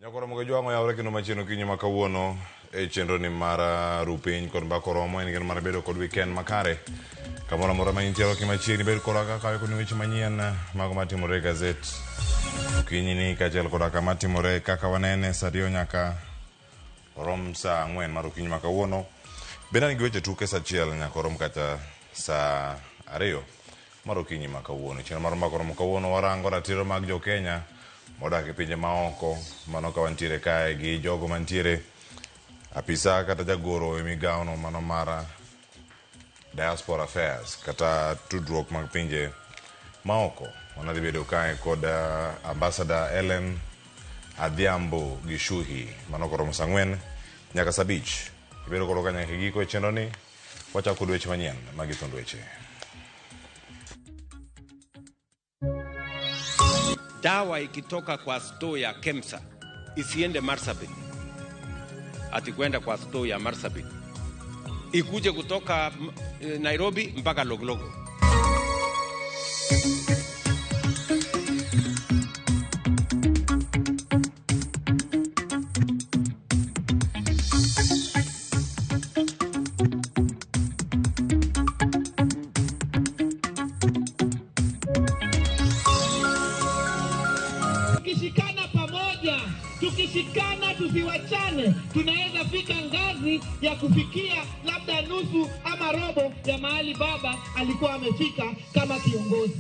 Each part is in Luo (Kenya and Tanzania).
Nyakoro mogo jwang'o yawre kendo machieno okinyi ma kawuono e chenro ni mar rupiny kod mbaka oromo en geno mar bedo kod weekend makare kamoro amora ma intiere ok machiegni bed koda kaka kod weche manyien mago matimore e gazet okinyi ni kaachiel koda kama timore kaka wanene sa ariyo nyaka orom saa ang'wen mar okinyi ma kawuono. Bende an gi weche tuke saa achiel nyaka orom kata saa ariyo mar okinyi ma kawuono. Chenro mar mbaka oromo kawuono warango ratiro mag jo Kenya modak e pinje maoko mano ka wantiere kae gi jogo mantiere apisa kata jagoro e migawono mano mar Diaspora Affairs kata tudruok mag pinje maoko. Wanadhi bedo kae kod Ambassador Ellen Adhiambo Gichuhi mano koromo saa ang'wen nyaka saa abich. Ibedo kodwa ka nyaka e giko e chenro ni wachako kod weche manyien magi thund weche. Dawa ikitoka kwa store ya KEMSA isiende Marsabit, ati kwenda kwa store ya Marsabit, ikuje kutoka Nairobi mpaka Loglogo. Tukishikana pamoja, tukishikana tusiwachane, tunaweza fika ngazi ya kufikia labda nusu ama robo ya mahali baba alikuwa amefika kama kiongozi.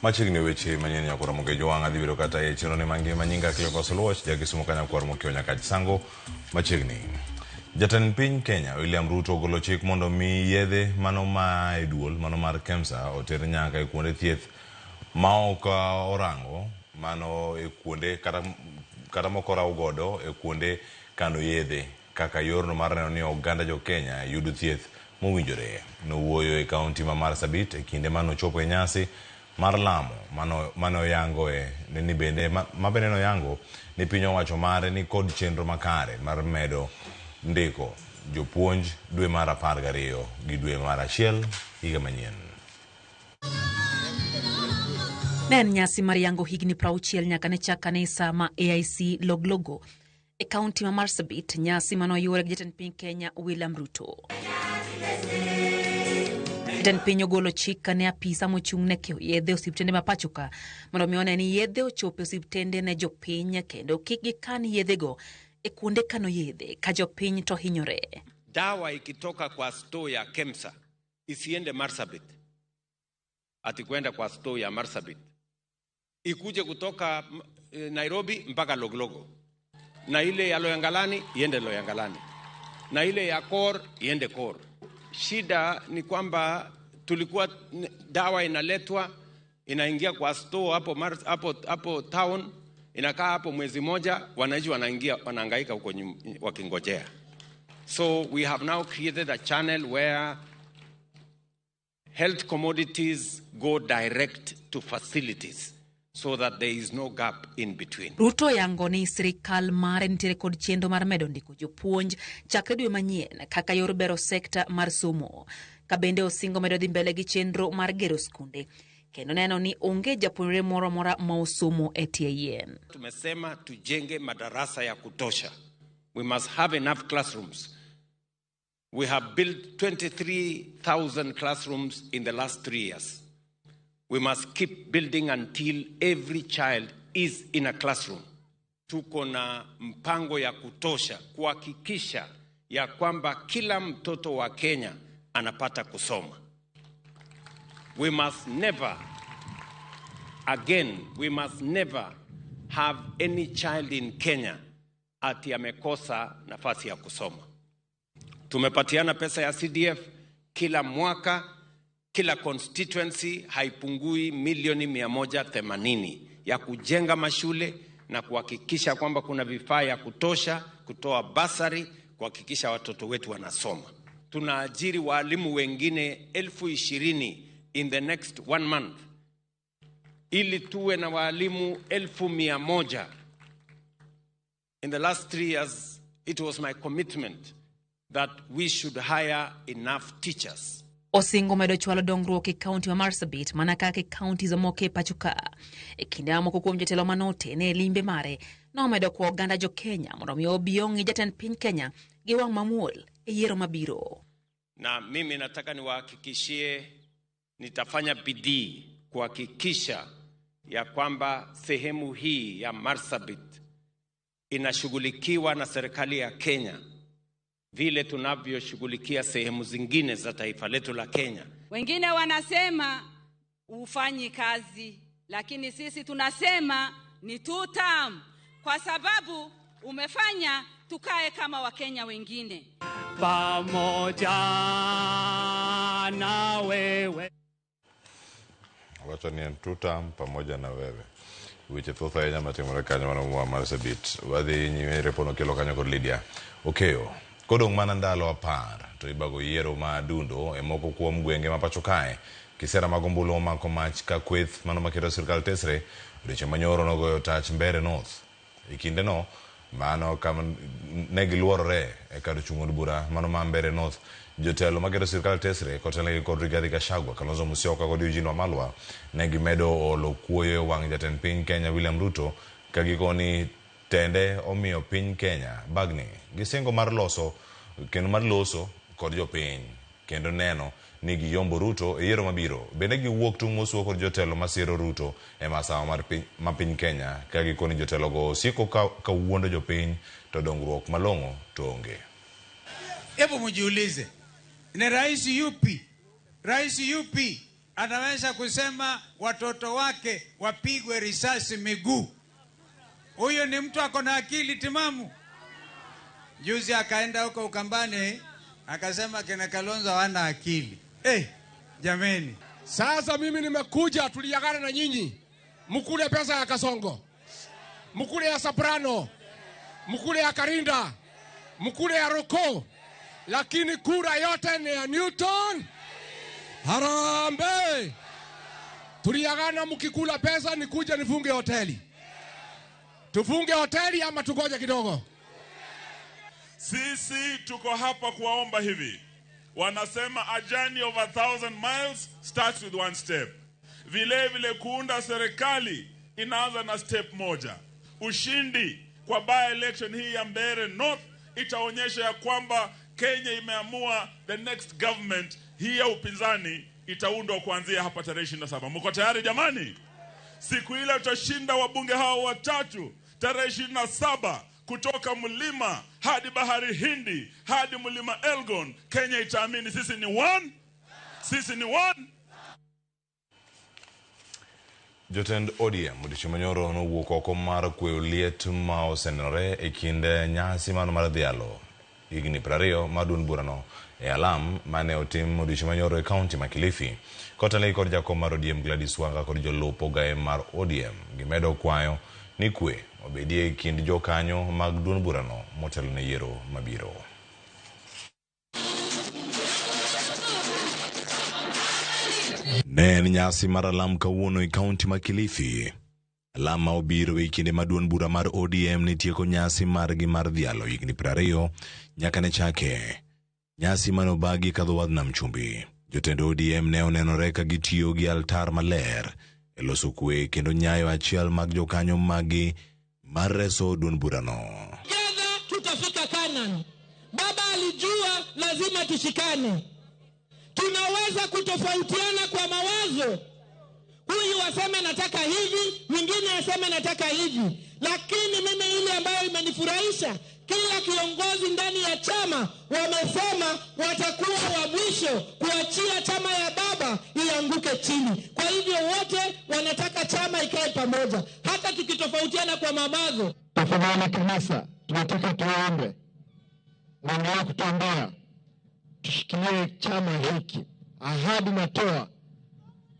Machiegni weche manyien nyakwar Mogejo wang' adhi bedo kata e chenro ni mangima nyinga Cleophas Oluoch ja Kisumu ka nyakwar Mokio Nyakach Sango machiegni. Jatend piny Kenya William Ruto ogolo chik mondo mi yedhe mano ma e duol mano mar KEMSA oter nyaka e kuonde thieth ma ok orango mano e kuonde kata mok oraw godo e kuonde kano yedhe kaka yorno mar neno ni oganda jo Kenya yudo thieth mowinjore. Nowuoyo e kaunti ma Marsabit e kinde mane ochopo e nyasi mar lamo mane oyangoe ni bende ma bende noyango ni piny owacho mare ni kod chenro makare mar medo ndiko jopuonj dwe mar 12 gi dwe mar 1 higa manyien. Ne en nyasi mar yango higni 60 nyaka ne chak kanisa ma AIC Loglogo e kaunti ma Marsabit, nyasi mane oyuore gi jatend piny Kenya William Ruto. Jatend piny ogolo chik ne apisa mochung' ne keyo yedhe osiptende ma pacho ka mondo mi one ni yedhe ochopo e osiptende ne jopiny kendo kik gikan yedhego e kuonde kano yedhe ka jopiny to hinyore. Dawa ikitoka kwa store ya KEMSA isiende Marsabit, ati kwenda kwa store ya Marsabit, ikuje kutoka Nairobi mpaka Loglogo, na ile ya Loyangalani iende Loyangalani, na ile ya Kor iende Kor. Shida ni kwamba tulikuwa dawa inaletwa inaingia kwa store hapo hapo hapo town, inakaa hapo mwezi moja, wananchi wanaingia wanahangaika huko wakingojea. So we have now created a channel where health commodities go direct to facilities so that there is no gap in between. Ruto yango ni sirikal mare nitiere kod chenro mar medo ndiko jopuonj chakre dwe manyien kaka yor bero sekta mar somo. Ka bende osingo medo dhi mbele gi chenro mar gero skunde kendo neno ni onge japuonjre moro amora ma osomo e tie yien. Tumesema tujenge madarasa ya kutosha. We must have enough classrooms. We have built 23,000 classrooms in the last 3 years. We must keep building until every child is in a classroom. Tuko na mpango ya kutosha kuhakikisha ya kwamba kila mtoto wa Kenya anapata kusoma. We must never, again, we must never have any child in Kenya ati amekosa nafasi ya kusoma. Tumepatiana pesa ya CDF kila mwaka, kila constituency haipungui milioni 180 ya kujenga mashule na kuhakikisha kwamba kuna vifaa ya kutosha, kutoa basari, kuhakikisha watoto wetu wanasoma. Tunaajiri walimu wengine 20,000 in the next 1 month ili tuwe na walimu 100,000. In the last 3 years, It was my commitment that we should hire enough teachers. Osingo medo chwalo dongruok e kaunti ma Marsabit mana kaka e kaunti mamoko e pacho ka. E kinde ma moko kuom jotelo manotene e limbe mare nomedo kwa oganda jo Kenya mondo mi obi ong'i jatend piny Kenya gi wang' mamuol e yiero mabiro. Na mimi nataka niwahakikishie nitafanya bidii kuhakikisha ya kwamba sehemu hii ya Marsabit inashughulikiwa na serikali ya Kenya vile tunavyoshughulikia sehemu zingine za taifa letu la Kenya. Wengine wanasema ufanyi kazi, lakini sisi tunasema ni two term, kwa sababu umefanya tukae kama Wakenya wengine. Pamoja na wewe. Wacho ni en two term pamoja na wewe. Weche thoth ahinya matimore kanyo mano wa Marsabit. Wadhi nyime repono kelo kanyo kod Lydia Okeyo. Kodong' mana ndalo 10 to ibago yiero ma adundo e moko kuom gwenge ma pacho kae. Kisera mag ombulu omako mach ka kweth mano maketo sirkal tesre odiochieng' manyoro nogoyo tach Mbeere North. E kindeno mano kama ne giluorore e kar chung' od bura mano ma Mbeere North. Jotelo maketo sirkal tesre kotelnegi kod Rigathi Gachagua, Kalonzo Musyoka kod Eugene Wamalwa ne gimedo olo kuoyo e wang' jatend piny Kenya William Ruto ka gikoni tende omiyo piny Kenya bagni gi singo mar loso kendo mar loso kod jopiny kendo neno ni giyombo Ruto e yiero mabiro. Bende giwuok tung' mosuo kod jotelo masiro Ruto e masawa mar piny, ma piny Kenya ka gikoni jotelogo osiko ka wuondo jopiny to dongruok malong'o to onge. Hebu mjiulize, ni rais yupi? Rais yupi anaweza kusema watoto wake wapigwe risasi miguu? Huyo ni mtu ako na akili timamu? Juzi akaenda huko Ukambani akasema kina Kalonzo hawana akili. Jameni. Sasa mimi nimekuja, tuliagana na nyinyi. Mkule pesa ya Kasongo, mkule ya Soprano, mkule ya Karinda, mkule ya Roko, lakini kura yote ni ya Newton. Harambee! Tuliagana mkikula pesa nikuja nifunge hoteli. Tufunge hoteli ama tugoje kidogo? Sisi tuko hapa kuwaomba hivi. Wanasema a journey of 1,000 miles starts with one step. Vile vile kuunda serikali inaanza na step moja. Ushindi kwa by-election hii ya Mbeere North itaonyesha ya kwamba Kenya imeamua the next government hii ya upinzani itaundwa kuanzia hapa tarehe 27. Mko tayari jamani? Siku ile utashinda wabunge hao watatu tarehe 27 kutoka mlima hadi bahari Hindi hadi mlima Elgon. Kenya itaamini sisi ni one. Sisi ni one. Jotend ODM odiochieng' manyoro nowuok oko mar kweyo liet ma osenenore e kind nyasi mano mar dhialo higni 20 mar duond burano e alam mane otim odiochieng' manyoro e kaunti ma Kilifi. Kotelnegi kod jakom mar ODM Gladys Wanga kod jolup ogaye mar ODM gimedo kwayo ni kwe obedie e kind jokanyo mag duond burano motelo ne yiero mabiro. Ne en nyasi mar alam kawuono e kaunti ma Kilifi. Alam ma obiro e kinde ma duond bura mar ODM ne tieko nyasi margi mar dhialo higni 20 nyaka ne chake. Nyasi mane obagi kadho wadh nam chumbi. Jotend ODM ne onenore ka gitiyo gi altar maler e loso kwe kendo nyayo achiel mag jokanyo maggi mar reso duond burano. Together tutafika Canaan. Baba alijua lazima tushikane. Tunaweza kutofautiana kwa mawazo. Huyu aseme nataka hivi, mwingine aseme nataka hivi. Lakini mimi ile ambayo imenifurahisha, kila kiongozi ndani ya chama wamesema watakuwa wa mwisho kuachia chama ya baba ianguke chini. Kwa hivyo wote wanataka chama ikae pamoja, hata tukitofautiana kwa mawazo. Tafadhali kanisa, tunataka tuombe. Mwendelea kutuombea. Tushikilie chama hiki. Ahadi natoa,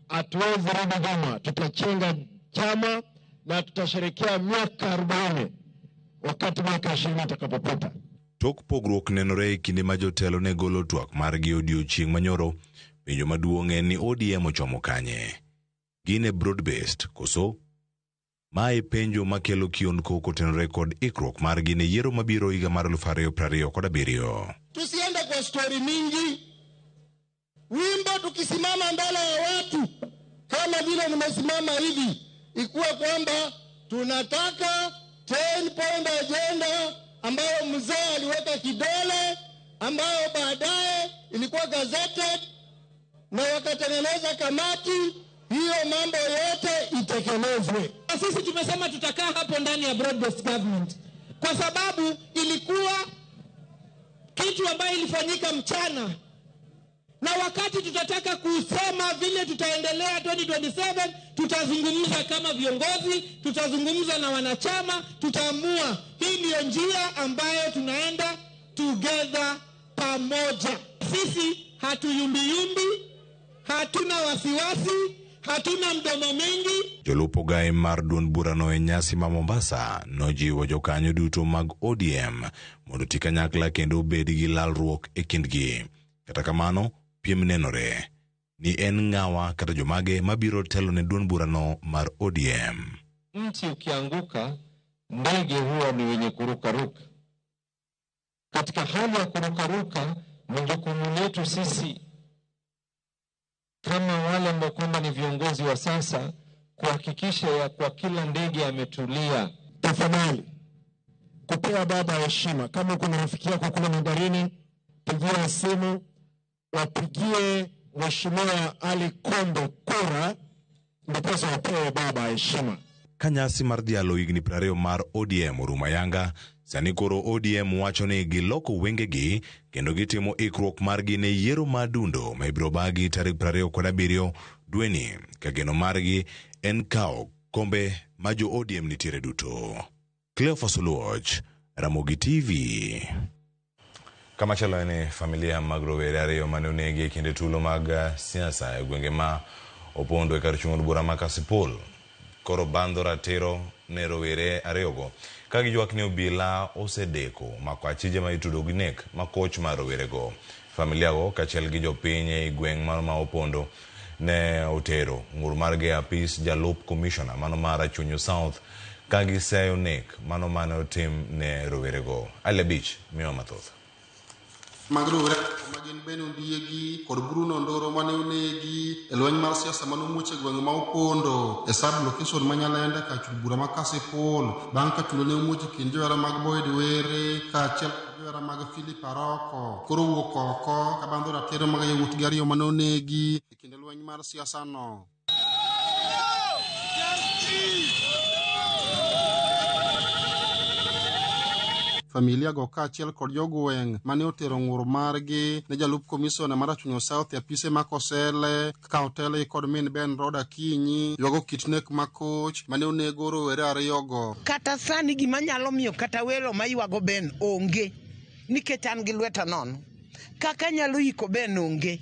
hatuwezi rudi nyuma. Tutachenga chama na tutasherehekea miaka 40 wakati miaka 20 itakapopita. Tok pogruok nenore e kinde ma jotelo ne golo twak margi odiochieng' manyoro, penjo maduong' en ni ODM ochomo kanye? Gin e broad based koso Mae penjo makelo kiondko kotenore kod ikruok margi ne yiero mabiro higa mar 2027. Tusiende kwa stori mingi. Wimbo tukisimama mbele ya watu kama vile nimesimama hivi, ikuwe kwamba tunataka 10 point agenda ambayo mzee aliweka kidole, ambayo baadaye ilikuwa gazetted na wakatengeneza kamati hiyo, mambo yote itekelezwe. Na sisi tumesema tutakaa hapo ndani ya broad based government kwa sababu ilikuwa kitu ambayo ilifanyika mchana, na wakati tutataka kusema vile tutaendelea 2027, tutazungumza kama viongozi, tutazungumza na wanachama, tutaamua hii ndiyo njia ambayo tunaenda together pamoja. Sisi hatuyumbiyumbi, hatuna wasiwasi, hatuna mdomo mingi. Jolup ogaye mar duond burano e nyasi ma Mombasa nojiwo jokanyo duto mag ODM mondo oti kanyakla kendo obed gi lalruok e kindgi. Kata kamano, piem nenore ni en ng'awa kata jomage mabiro telo ne duond burano mar ODM. Mti ukianguka, ndege huwa ni wenye kurukaruka. Katika hali ya kurukaruka, ni jukumu letu sisi kama wale ambao kwamba ni viongozi wa sasa kuhakikisha ya kwa kila ndege ametulia. Tafadhali kupea baba heshima. Kama kuna rafiki yako kule Magarini, pigia simu, wapigie Mheshimiwa Ali Kombe kura, ndiposa wapewe baba heshima. Ka nyasi mar dhialo higni 20 mar ODM orumo ayanga, sani koro ODM wacho ni giloko wengegi kendo gitimo ikruok margi ne yiero ma dundo ma ibiro bagi tarik 27 dweni ka geno margi en kawo kombe ma jo ODM nitiere duto. Cleophas Oluoch, Ramogi TV. Kamachielo en ni familia mag rowere ariyo mane onegi e kinde tulo mag siasa e gwenge ma opondo e kar chung' od bura ma Kasipul koro bandho ratiro ne rowere ariyogo ka giywak ni obila osedeko mako achije ma itudo gi nek ma koch mar rowerego. Familia go kaachiel gi jopiny ei gweng' ma opondo ne otero ng'ur margi e apis jalup komishona mano mar Rachuonyo South ka giseyo nek mano mane otim ne rowerego. Ali Abich miyowa mathoth. Mag rowere ma gin Ben Ondiegi kod Bruno Ndoro mane onegi e lweny mar siasa mane omuoch e gweng' ma Opondo e sub location ma Nyalenda kar chul bura ma Kasipul bang' ka tulo ne omuoch e kind johera mag Boyd Were kaachiel kod johera mag Philip Aroko koro wuok oko ka bandho ratiro mag yawuotgi ariyo mane onegi e kinde lweny mar siasa no. Familia go kaachiel kod jogweng' mane otero ng'ur margi ne jalup komisona mar Rachuonyo South e apise ma Kosele ka otelgi kod min Ben Roda Akinyi ywago kit nek ma koch mane onego rowere ariyogo. Kata sani gima nyalo miyo kata welo maywago Ben onge nikech an gi lweta nono. Kaka anyalo iko Ben onge.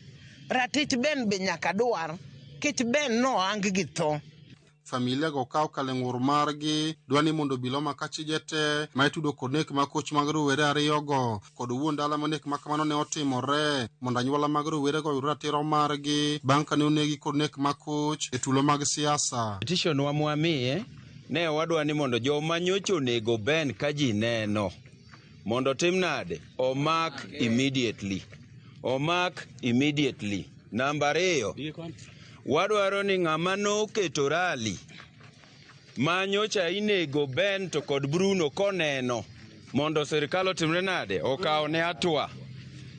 Ratich Ben be nyaka dwar kech Ben nohang gi tho. Familia go ka okalo e ng'ur margi dwa ni mondo obila omak achije te ma itudo kod nek ma koch mag rowere ariyogo kod wuon dala ma nek ma kamano ne otimore mondo anyuola mag rowerego oyud ratiro margi bang' kane onegi kod nek ma koch e tulo mag siasa. Petition wa mwamiye ne wadwa ni mondo joma nyocha onego Ben ka ji neno mondo otim nade? Omak immediately. Omak immediately. Namba ariyo, wadwaro ni ng'ama noketo rally ma nyocha inego Ben to kod Bruno koneno mondo sirikal otimre nade? Okawne hatua.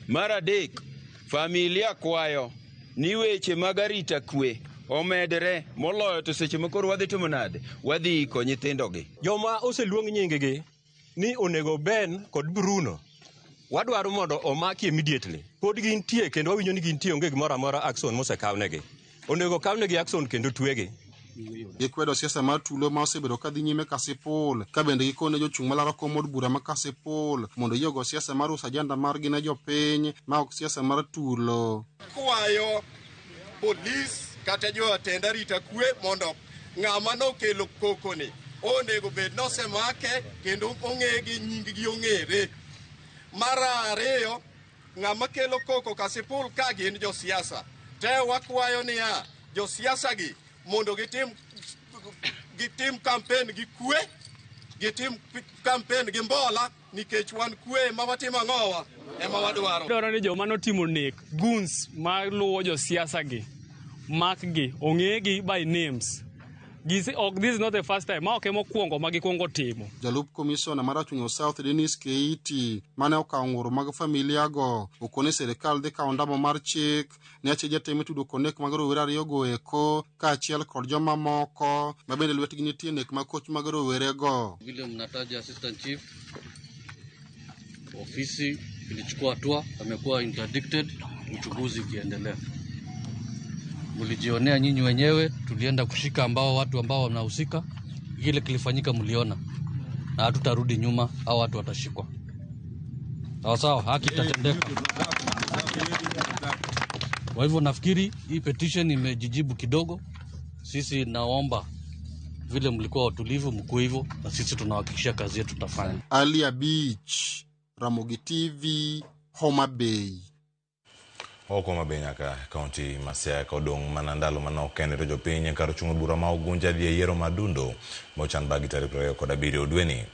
Mar adek, familia kwayo ni weche mag arita kwe omedre moloyo to seche ma koro wadhi timo nade? Wadhi iko nyithindogi. Joma oseluong nyinggi ni onego Ben kod Bruno wadwaro mondo omaki immediately. Pod gintie kendo wawinjo ni gintie, onge gimoro amora action mosekawnegi. Onego kawnegi action kendo twegi. Gikwedo siasa mar tulo ma osebedo ka dhi nyime Kasipul ka bende gikone jochung' malaro kom od bura ma Kasipul mondo oyie ogo siasa mar uso ajenda margi ne jopiny ma ok siasa mar tulo. Kwayo polis kata jotend arita kwe mondo ng'ama nokelo koko ni onego bed nosemake kendo ong'e gi nying gi ong'ere. Mar ariyo, ng'ama kelo koko Kasipul ka gin josiasa. Te wakwayo niya, josiasa gi mondo gitim gitim kampen gi kwe, gitim kampen gi mbola, nikech wan kwe ema watimo ang'owa ema wadwaro. Dwaro ni joma notimo nek, goons maluwo josiasa gi, makgi, ong'egi by names. Gise, ok, this is not the first time, ma ok emokwongo ma gikwongo timo. Jalup komishona mar Rachuonyo South Dennis Keiti mane okawo ng'ur mag familia go okone sirikal dhi kawo ndamo mar chik ne achiel jatend mitudo kod nek mag rowere ariyogo eko kaachiel kod jomamoko ma bende lwetgi nitie nek mag koch mag rowerego. Vile mnataja assistant chief, ofisi ilichukua hatua, amekuwa interdicted, uchunguzi ukiendelea. Mlijionea nyinyi wenyewe, tulienda kushika ambao watu ambao wanahusika. Kile kilifanyika mliona, na hatutarudi nyuma, hao watu watashikwa. Sawa sawa, haki itatendeka. Kwa hivyo nafikiri hii petition imejijibu kidogo. Sisi naomba vile mlikuwa watulivu, mkuwe hivyo, na sisi tunahakikishia kazi yetu tutafanya. Alia Beach, Ramogi TV, Homa Bay. Oko Homa Bay nyaka kaunti ma Siaya ka odong' mana ndalo manok kende to jopiny kar chung' bura ma Ugunja dhi e yiero mar dundo mochan bagi tarik 27 dweni.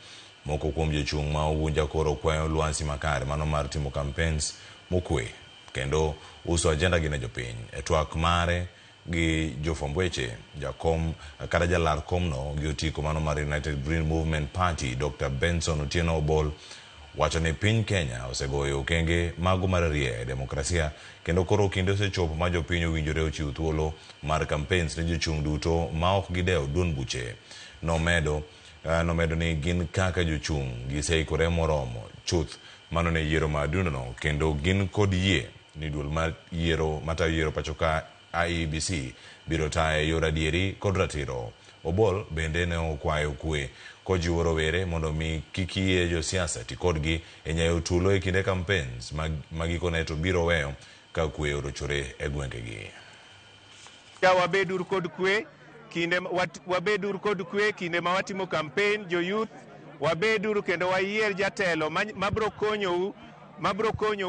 Moko kuom jochung' ma Ugunja koro kwayo lwasi makare mano mar timo campaigns mokwe kendo uso agenda gi ne jopiny. E twak mare gi jofwamb weche, jakom kata jalar komno gi otiko mano mar United Green Movement Party Dr. Benson Otieno Obol wacho ni piny Kenya osegoyo okenge mago mar rie e demokrasia kendo koro kinde osechopo ma jopiny owinjore ochiw thuolo mar campaigns ne jochung' duto ma ok gidewo duond buche. Nomedo ni gin kaka jochung' giseikore moromo chuth mano ne yiero mar dundono kendo gin kod yie ni duol mar yiero matayo yiero pacho ka IEBC biro taye yor adieri kod ratiro. Obol bende ne okwayo kwe kojiwo rowere mondo mi kik yie josiasa ti kodgi e nyayo tulo e kinde campaigns ma gikone to biro weyo ka kwe orochore e gwengegi. Wabedur kod kwe kinde wabedur kod kwe kinde ma watimo campaign jo youth, wabedur kendo wayier jatelo mabro konyou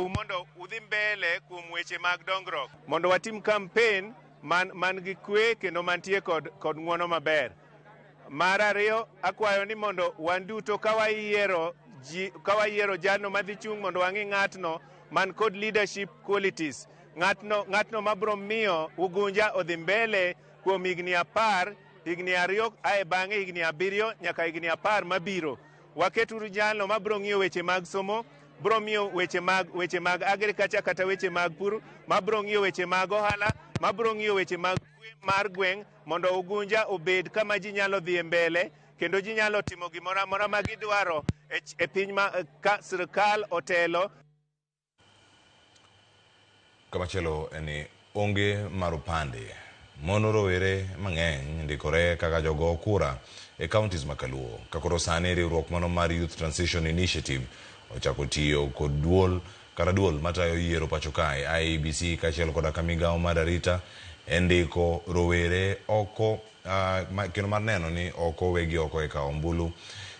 mondo udhi mbele kuom weche mag dongruok, mondo watim campaign man gi kwe kendo mantie kod ng'uono maber. Mar ariyo, akwayo ni mondo wan duto ka wayiero jalno madhi chung' mondo wang'i ng'atno man kod leadership qualities, ng'atno mabro miyo Ugunja odhi mbele kuom higni 10, higni 2, ae bang'e higni 7 nyaka higni 10 mabiro. Waketuru jalno mabro ng'iyo weche mag somo, bro miyo weche mag agriculture kata weche mag pur, mabro ng'iyo weche mag ohala, mabro ng'iyo weche mag kwe mar gweng', mondo Ugunja obed kama ji nyalo dhi mbele kendo ji nyalo timo gimoro amora ma gidwaro e piny ma ka sirkal otelo. Kamachielo en ni onge mar opande mono rowere mang'eny ndikore kaka jogo kura e counties ma Kaluo. Ka koro sani riwruok mano mar Youth Transition Initiative ochako tiyo kod duol kata duol matayo yiero pacho kae IEBC kaachiel koda ka migawo mar arita e ndiko rowere oko kendo mar neno ni ok owegi oko e kawo ombulu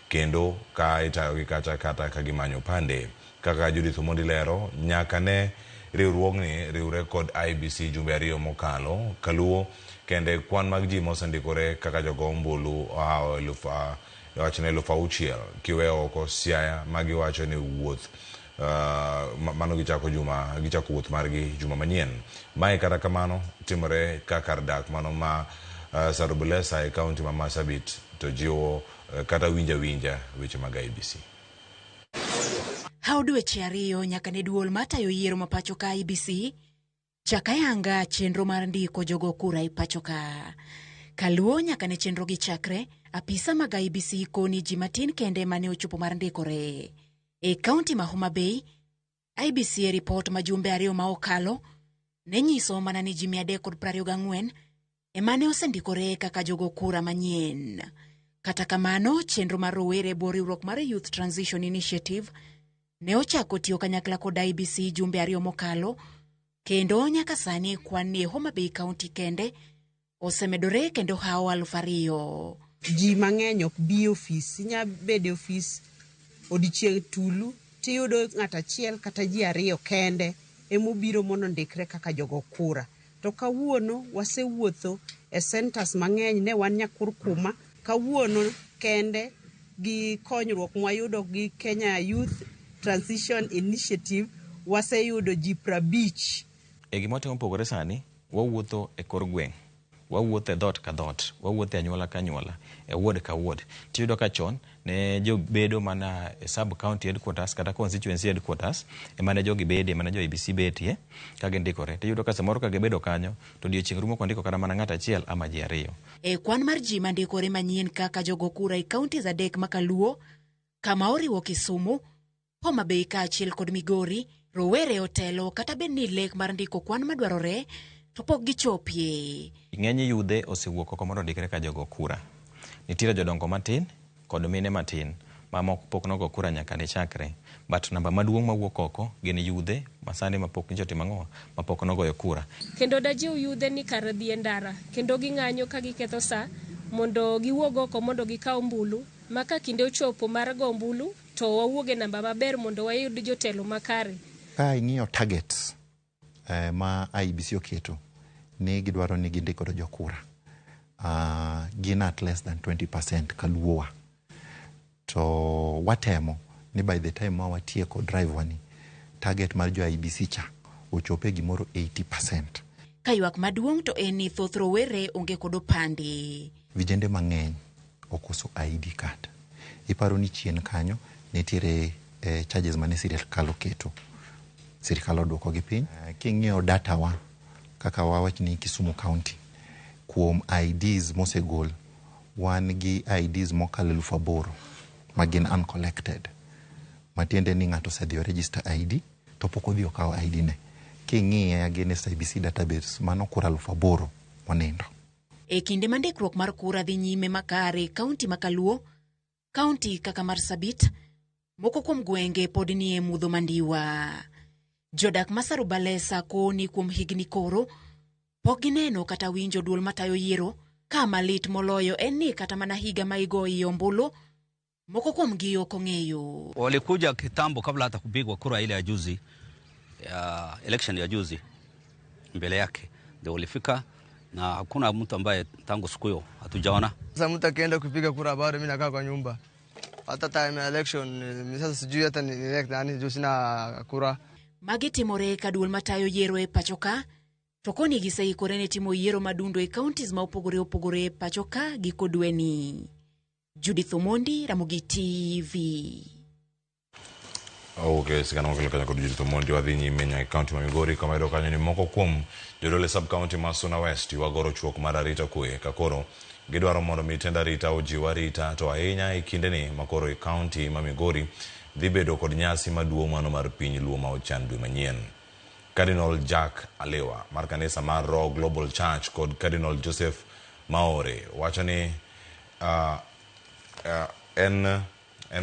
kendo ka itayogi kacha kata ka gimanyo opande. Kaka Judith Omondi lero, nyaka ne riwruogni riwre kod IEBC jumbe 2 mokalo Kaluo kende kwan mag ji mosendikore kaka jogo ombulu ohawo 6,000 kiweyo oko Siaya magiwacho ni wuoth mano gichako wuoth margi juma manyien. Mae kata kamano timore ka kar dak mano ma Sarubulesa e kaunti ma Marsabit to jiwo kata winja weche mag IEBC. Hao dweche 2 nyaka ne duol matayo yiero ma pacho ka IEBC chaka yanga chenro mar ndiko jogo kura e pacho ka. Kaluo nyaka ne chenro gi chakre, apisa mag IEBC koni ji matin kende mane ochopo mar ndikore. E kaunti ma Homa Bay, IEBC e ripot ma jumbe 2 ma okalo ne nyiso mana ni ji 324 emane osendikore kaka jogo kura manyien. Kata kamano, chenro mar rowere e bwo riwruok mar Youth Transition Initiative ne ochako tiyo kanyakla kod IEBC jumbe 2 mokalo, kendo nyaka sani kwan ni e Homa Bay County kende osemedore kendo hawo 2,000. Ji mang'eny ok bi e ofis, inya bedo e ofis odiechieng' tulu tiyudo ng'ato achiel kata ji 2 kende emobiro mondo ondikre kaka jogo kura. To kawuono wasewuotho e centers mang'eny, ne wan Nyakurkuma, Kawuono kende gi konyruok mwayudo gi Kenya Youth Transition Initiative waseyudo ji 50. E gima watimo mopogore sani, wawuotho e kor gweng', wawuotho e dhoot ka dhoot, wawuotho e anyuola ka anyuola, e ward ka ward. Tiyudo ka chon ne jobedo mana e sub county headquarters kata constituency headquarters ema ne jogi bedie, ema ne jo IEBC betie ka gindikore. Tiyudo ka samoro ka gibedo kanyo to odiochieng' rumo kondiko kata mana ng'ato achiel ama ji ariyo. E kwan mar ji mandikore manyien kaka jogo kura e counties 3 makaluo, kama oriwo Kisumu, Homa Bay kaachiel kod Migori, rowere otelo kata bed ni lek mar ndiko kwan madwarore to pok gichopie. Ng'eny yudhe osewuok oko mondo ondikre ka jogo kura. Nitiere jodongo matin kod mine matin ma moko pok nogo kura nyaka ne chakre. But namba maduong' mawuok oko gin yudhe masani mapok nyicho timo ang'o mapok nogoyo kura. Kendo dajiw yudhe ni kar dhi e ndara kendo ging'anyo ka giketho sa mondo giwuog oko mondo gikaw ombulu ma ka kinde ochopo mar go ombulu to wawuog e namba maber mondo wayud jotelo makare. Ka ing'iyo targets ma IEBC oketo ni gidwaro ni gindik godo jokura, gin at less than 20% kaluowa. To watemo ni by the time ma watieko drive wani, target mar jo IEBC cha ochope gimoro 80%. Ka ywak maduong' to en ni thoth rowere onge kod opande. Vijende mang'eny okoso ID card. Iparo ni chien kanyo nitiere charges mane sirikal oketo. Sirikal oduoko gi piny. King'iyo data wa kaka wawach ni Kisumu County kuom IDs mosegol wan gi IDs mokalo 8,000 ma gin uncollected. Matiende ni ng'ato osedhi o register ID to pok odhi okawo ID ne. King'iye against IEBC database mano kura 8,000 monindo. E kinde ma ndikruok mar kura dhi nyime makare e kaunti ma Kaluo, kaunti kaka Marsabit, moko kuom gwenge pod nie mudho mandiwa. Jodak ma Sarubalesa koni kuom higni koro pok gineno kata winjo duol matayo yiero, ka malit moloyo en ni kata mana higa ma igoye ombulu moko kuomgi ok ong'eyo. Walikuja kitambo kabla hata kupigwa kura ile ya juzi, ya election ya juzi, mbele yake ndio walifika na hakuna mtu ambaye tangu siku hiyo hatujaona. Sasa mtu akienda kupiga kura bado mimi nakaa kwa nyumba. Hata time ya election mimi sasa sijui hata ni elect nani juu sina kura. Magi timore ka duol matayo yiero e pacho ka, to koni giseikore ne timo yiero madundo e counties ma opogore opogore e pacho ka giko dweni. Judith Omondi, Ramogi TV. Okay, sigana mokelo kanyo kod Judith Omondi. Wadhi nyime nyaka e county ma Migori kama iyudo kanyo ni moko kuom jodolo e sub county ma Suna West ywagoro chuok mar arita kwe ka koro gidwaro mondo mi tend arita ojiw arita to ahinya e kindeni ma koro e county ma Migori dhi bedo kod nyasi maduong' mano mar piny Luo ma ochan dwe manyien. Cardinal Jack Alewa mar kanisa mar Roho Global Church kod Cardinal Joseph Maore wacho ni en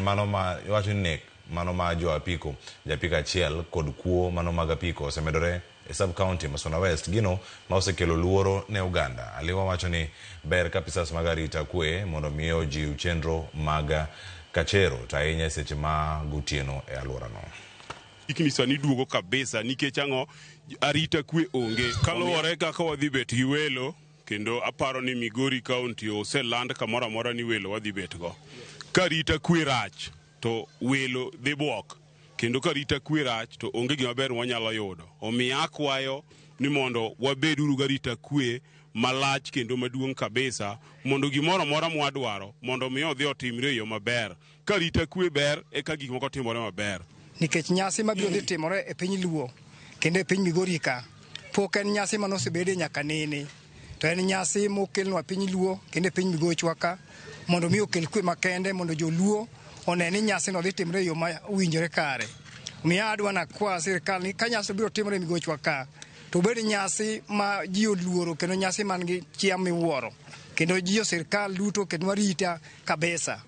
mano ma wacho ni nek mano ma jo apiko japiko achiel kod kuo mano mag apiko osemedore e sub county ma Suna West, gino ma osekelo luoro ne oganda. Aliwa wacho ni ber ka apisas mag arita kwe mondo mi ojiw chenro mag kachero to ahinya e seche ma gotieno e alworano. Hikni sani duogo kabisa nikech ang'o arita kwe onge. Kaluwore kaka wadhi bet gi welo kendo aparo ni Migori County oseland kamoro amora ni welo wadhi bet go. Ka arita kwe rach to welo dhi buok kendo ka arita kwe rach to onge gima ber mwanyalo yudo. Omiyo akwayo ni mondo wabeduru gi arita kwe malach kendo maduong' kabisa mondo gimoro amora mwadwaro mondo mi odhi otimre e yo maber. Ka arita kwe ber eka gik moko timore maber. Nikech nyasi mabiro dhi timore e piny Luo kendo e piny Migori ka pok en nyasi manosebede nyaka nene, to en nyasi mokelnwa piny Luo kendo e piny Migochwa ka mondo mi okel kwe makende mondo joluo one ni nyasi no dhi timore e yo ma owinjore kare. Omiyo adwa nakwa sirikal ni ka nyasi biro timore e Migochwa ka to obed nyasi ma ji oluoro kendo nyasi man gi chia miwuoro kendo ji sirikal duto oketnwa arita kabisa.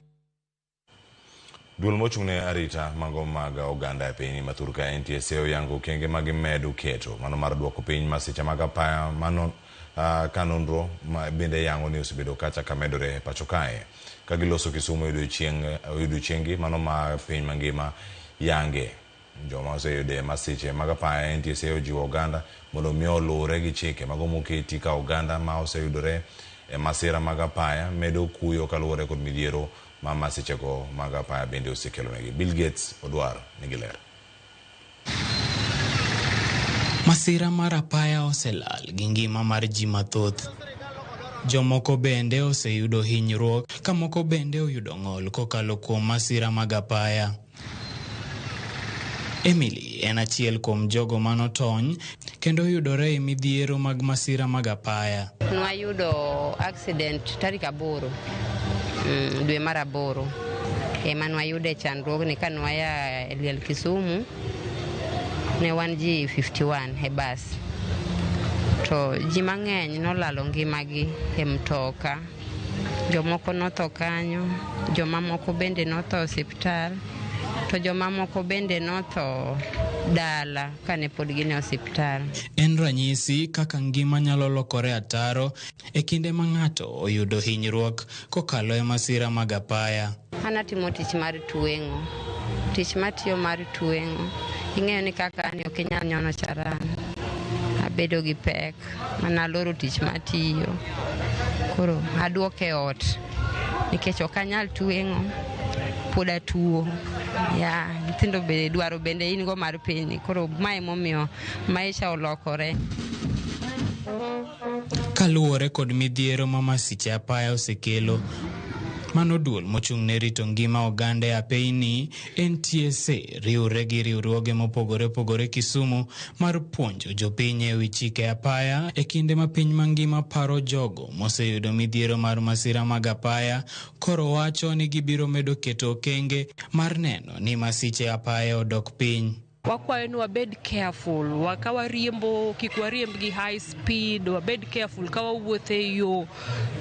Duol mochung' ne arita mago mag oganda e piny mathur ka NTSA oyango okenge ma gimedo keto mano mar duoko piny masiche mag apaya mano ka nonro ma bende yango ni osebedo kacha ka medore e pacho kae. Ka giloso Kisumu e odiochieng'gi mano ma piny mangima yange. Joma oseyude masiche mag apaya NTSA ojiwo oganda mondo mi oluwre gi chike mago moketi ka oganda ma oseyudore e masira mag apaya medo kuyo kaluwore kod midhiero ma masichego mag apaya bende osekelonegi. Bill Gates Odwar nigi ler. Masira mar apaya oselal gi ngima mar ji mathoth. Jomoko bende oseyudo hinyruok ka moko bende oyudo ng'ol kokalo kuom masira mag apaya. Emily en achiel kuom jogo manotony kendo yudore e midhiero mag masira mag apaya. Nwayudo accident tarik 8 dwe mar 8 ema nwayude chandruogni ka nwaya e liel Kisumu. Ne wan ji 51 e bas to ji mang'eny nolalo ngimagi e mtoka. Jomoko notho kanyo, jomamoko bende notho e osiptal, to jomamoko bende notho dala kane pod gin e osiptal. En ranyisi kaka ngima nyalo lokore ataro e kinde ma ng'ato oyudo hinyruok kokalo e masira mag apaya. An atimo tich mar tweng'o. Tich matiyo mar tweng'o, ing'eyo ni kaka an ok inyal nyono charan. Abedo gi pek mana aloro tich matiyo. Koro aduoke e ot nikech ok anyal tweng'o, pod atuo. Ya, nyithindo be dwaro bende in go mar piny. Koro mae emomiyo maisha olokore. Kaluwore kod midhiero ma masiche apaya osekelo, mano duol mochung' ne rito ngima oganda e apeyni NTSA riwre gi riwruoge mopogore opogore Kisumu mar puonjo jopiny e wi chike apaya e kinde ma piny mangima paro jogo moseyudo midhiero mar masira mag apaya. Koro wacho ni gibiro medo keto okenge mar neno ni masiche apaya odok piny. Wakwayo ni wabed careful ka wariembo, kik wariemb gi high speed, wabed careful ka wawuotho e yo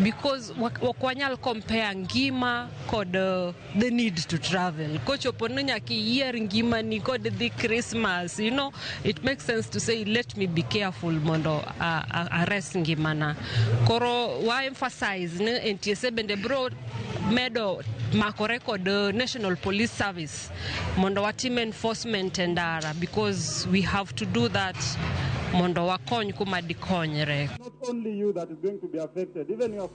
because ok wanyal compare ngima kod the need to travel. Kochopo ni nyaka iyier ngimani kod dhi Christmas, it makes sense to say let me be careful mondo ares ngimana. Koro wa emphasize ni NTSA bende bro medo makore kod National Police Service mondo watim enforcement e ndara because we have to do that mondo wakony kuma dikonyre.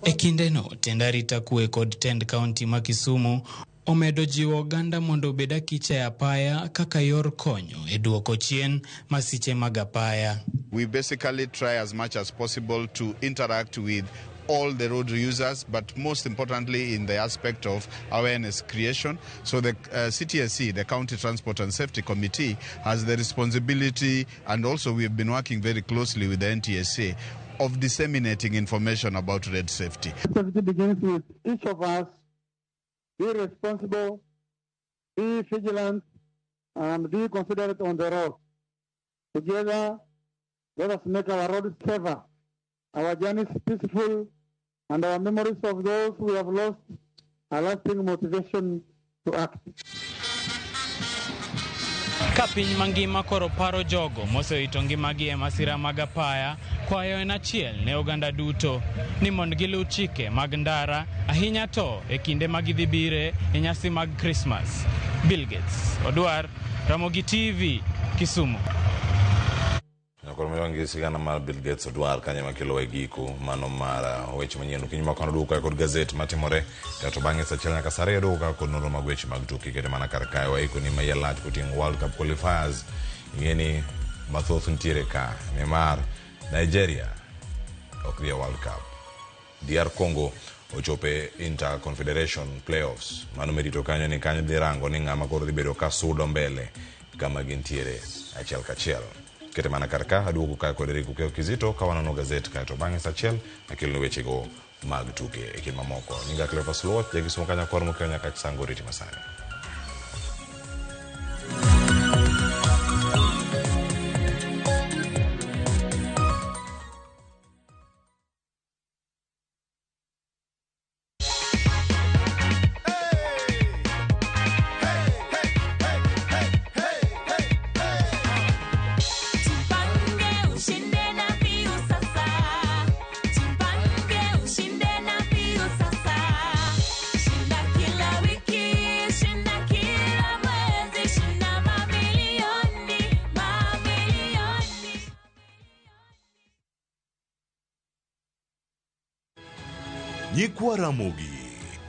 E kindeno, tend arita kwe kod tend kaunti ma Kisumu omedo jiwo oganda mondo obed akicha e apaya kaka yor konyo e duoko chien masiche mag apaya. We basically try as much as possible to interact with all the road users, but most importantly in the aspect of awareness creation. So the CTSC, the County Transport and Safety Committee, has the responsibility, and also we've been working very closely with the NTSA, of disseminating information about road safety. Safety begins with each of us. Be responsible, be vigilant, and be considerate on the road. Together, let us make our roads safer, our journeys peaceful, and our memories of those we have lost a lasting motivation to act. Ka piny mangima koro paro jogo mosewito ngimagi e masira mag apaya, kwayo en achiel ne oganda duto ni mondo giluw chike mag ndara, ahinya to e kinde ma gidhi bire e nyasi mag Christmas. Bill Gates Odwar, Ramogi TV, Kisumu. Koro miwangi sigana mar Bill Gates Odwar kanyo makelo e giko mano mar weche manyien okinyi ma kono duogo kod gazet matimore to bang'e saa 1 nyaka saa 2 duogo kod nonro mag weche mag tuke kete mana kar kae waiko ni maiye lach koting'o World Cup qualifiers. Ing'e ni mathoth nitiere ka nimar Nigeria ok dhi e World Cup, DR Congo ochope Inter Confederation playoffs. Mano merito kanyo ni kanyo dhi rango ni ng'ama koro dhi bedo ka sudo mbele kama gintiere achiel kachiel. Kete mana kar ka aduogo ka kod Eric Ukeo Kizito ka wanono gazet kae to bang'e saa 1 akeloni wechego mag tuke e kind mamoko. Nyinga Cleophas Luoch, jakisumo kanya kor mokeo nyaka Sango riti masani. Shinda kila wiki, shinda. Nyikwa Ramogi,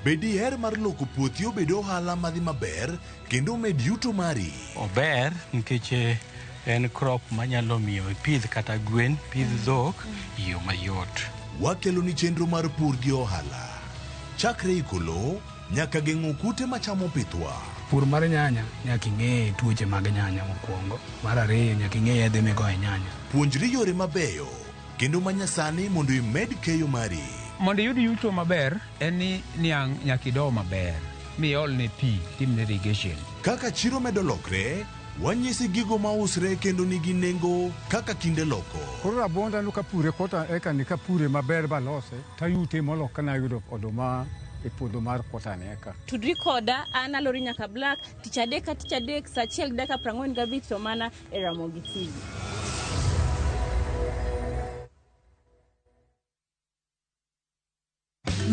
be diher mar loko puothi obed ohala madhi maber kendo omed yuto mari? Ober nikech en crop manyalo miyo ipidh kata gwen, pidh dhok e yo mayot. Wakeloni chenro mar pur gi ohala. Chakre iko lowo nyaka geng'o kute machamo pithwa. Pur mar nyanya nyaka ing'e tuoche mag nyanya mokwongo. Mar ariyo nyaka ing'e yedhe migoyo e nyanya. Puonjri yore mabeyo kendo manyasani mondo imed keyo mari. Mondo iyud yuto maber en ni niang' nyaka ido maber miolne pi timne irrigation. Kaka chiro medo lokre, wanyisi gigo mausre kendo nigi nengo kaka kinde loko. Koro rabuonda no kapure kota eka ni kapure maber balose tayute molo kana ayudo oduma e puodho mar kota ni eka. Tudri koda an Alori Nyaka Black tich adek ka tich adek saa achiel gi dakika 45 to mana e Ramogi TV.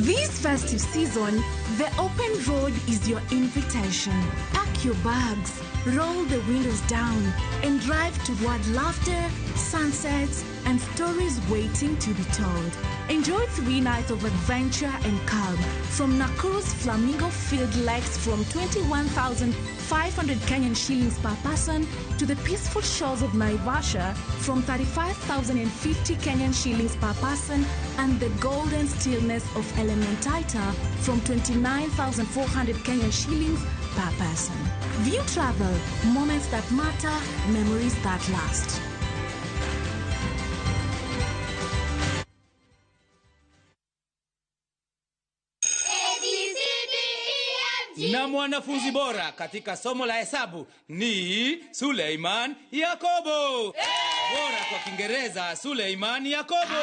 This festive season, the open road is your invitation. Pack your bags, roll the windows down, and drive toward laughter, sunsets, and stories waiting to be told. Enjoy 3 nights of adventure and calm from Nakuru's Flamingo Field Lakes from 21,500 Kenyan shillings per person to the peaceful shores of Naivasha from 35,050 Kenyan shillings per person and the golden stillness of Elementaita from 29,400 Kenyan shillings per person. View Travel, moments that matter, memories that last. Na mwanafunzi bora katika somo la hesabu ni Suleiman Yakobo. Bora kwa Kiingereza Suleiman Yakobo.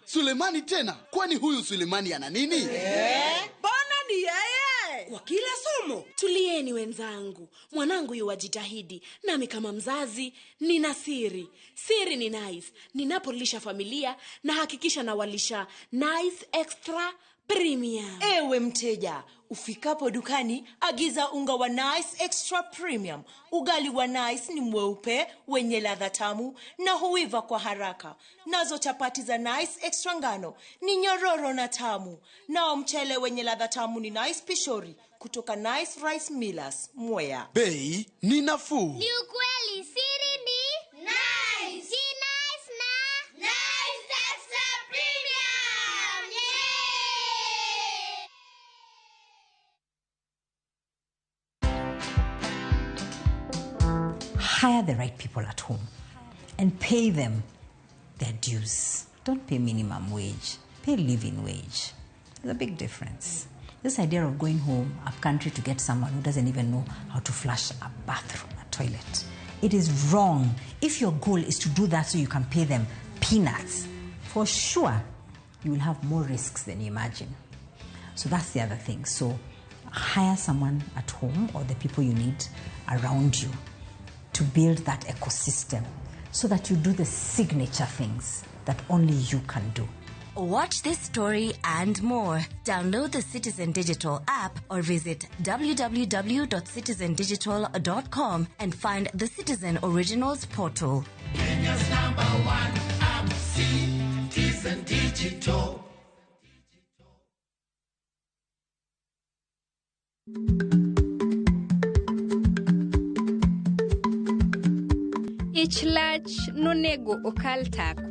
Sulemani tena? Kwani huyu Sulemani ana nini? Mbona ni yeye? Kwa kila somo. Tulieni wenzangu, mwanangu yuwajitahidi, nami kama mzazi nina siri. Siri ni Nice. Ninapolisha familia na hakikisha nawalisha Nice Extra Premium. Ewe mteja, ufikapo dukani agiza unga wa Nice Extra Premium. Ugali wa Nice ni mweupe, wenye ladha tamu na huiva kwa haraka. Nazo chapati za Nice Extra ngano ni nyororo na tamu. Nao mchele wenye ladha tamu ni Nice Pishori kutoka Nice Rice Millers, Mwea. Bei ni nafuu. Ni ukweli, siri ni Nice. Si Nice na Nice Extra Premium. Yeah! Hire the right people at home and pay them their dues. Don't pay minimum wage, pay living wage. There's a big difference. This idea of going home up country to get someone who doesn't even know how to flush a bathroom, a toilet, it is wrong. If your goal is to do that so you can pay them peanuts, for sure you will have more risks than you imagine. So that's the other thing. So hire someone at home or the people you need around you to build that ecosystem so that you do the signature things that only you can do. Watch this story and more. Download the Citizen Digital app or visit www.citizendigital.com and find the Citizen Originals portal. Kenya's number one app, Citizen Digital. Ich lach nonego okal tako.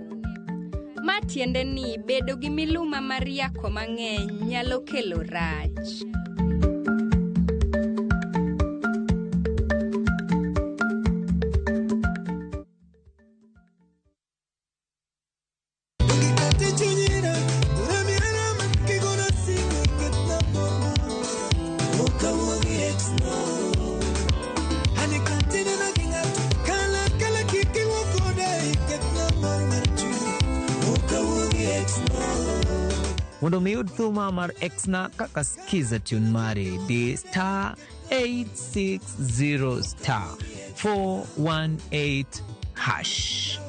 Ma tiende ni bedo gi miluma mar yako mang'eny nyalo kelo rach. Mondo mi iyud thuma mar Exna kaka skiza tune mari di star 860 star 418 hash.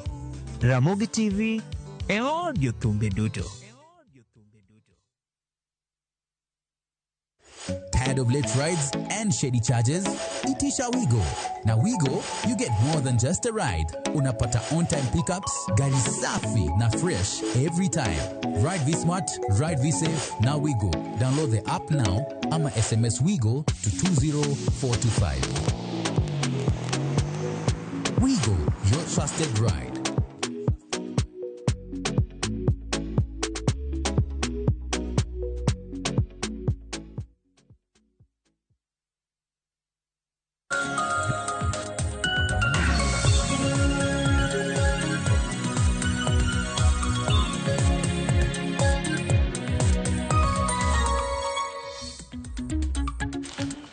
Ramogi TV e od jothumbe duto. Tad Tired of late rides and shady charges? Itisha Wigo. Na Wigo, you get more than just a ride. Unapata on-time pickups, gari safi na fresh every time. Ride V-Smart, ride V-Safe, na Wigo. Download the app now ama SMS Wigo to 20425. Wigo, your trusted ride.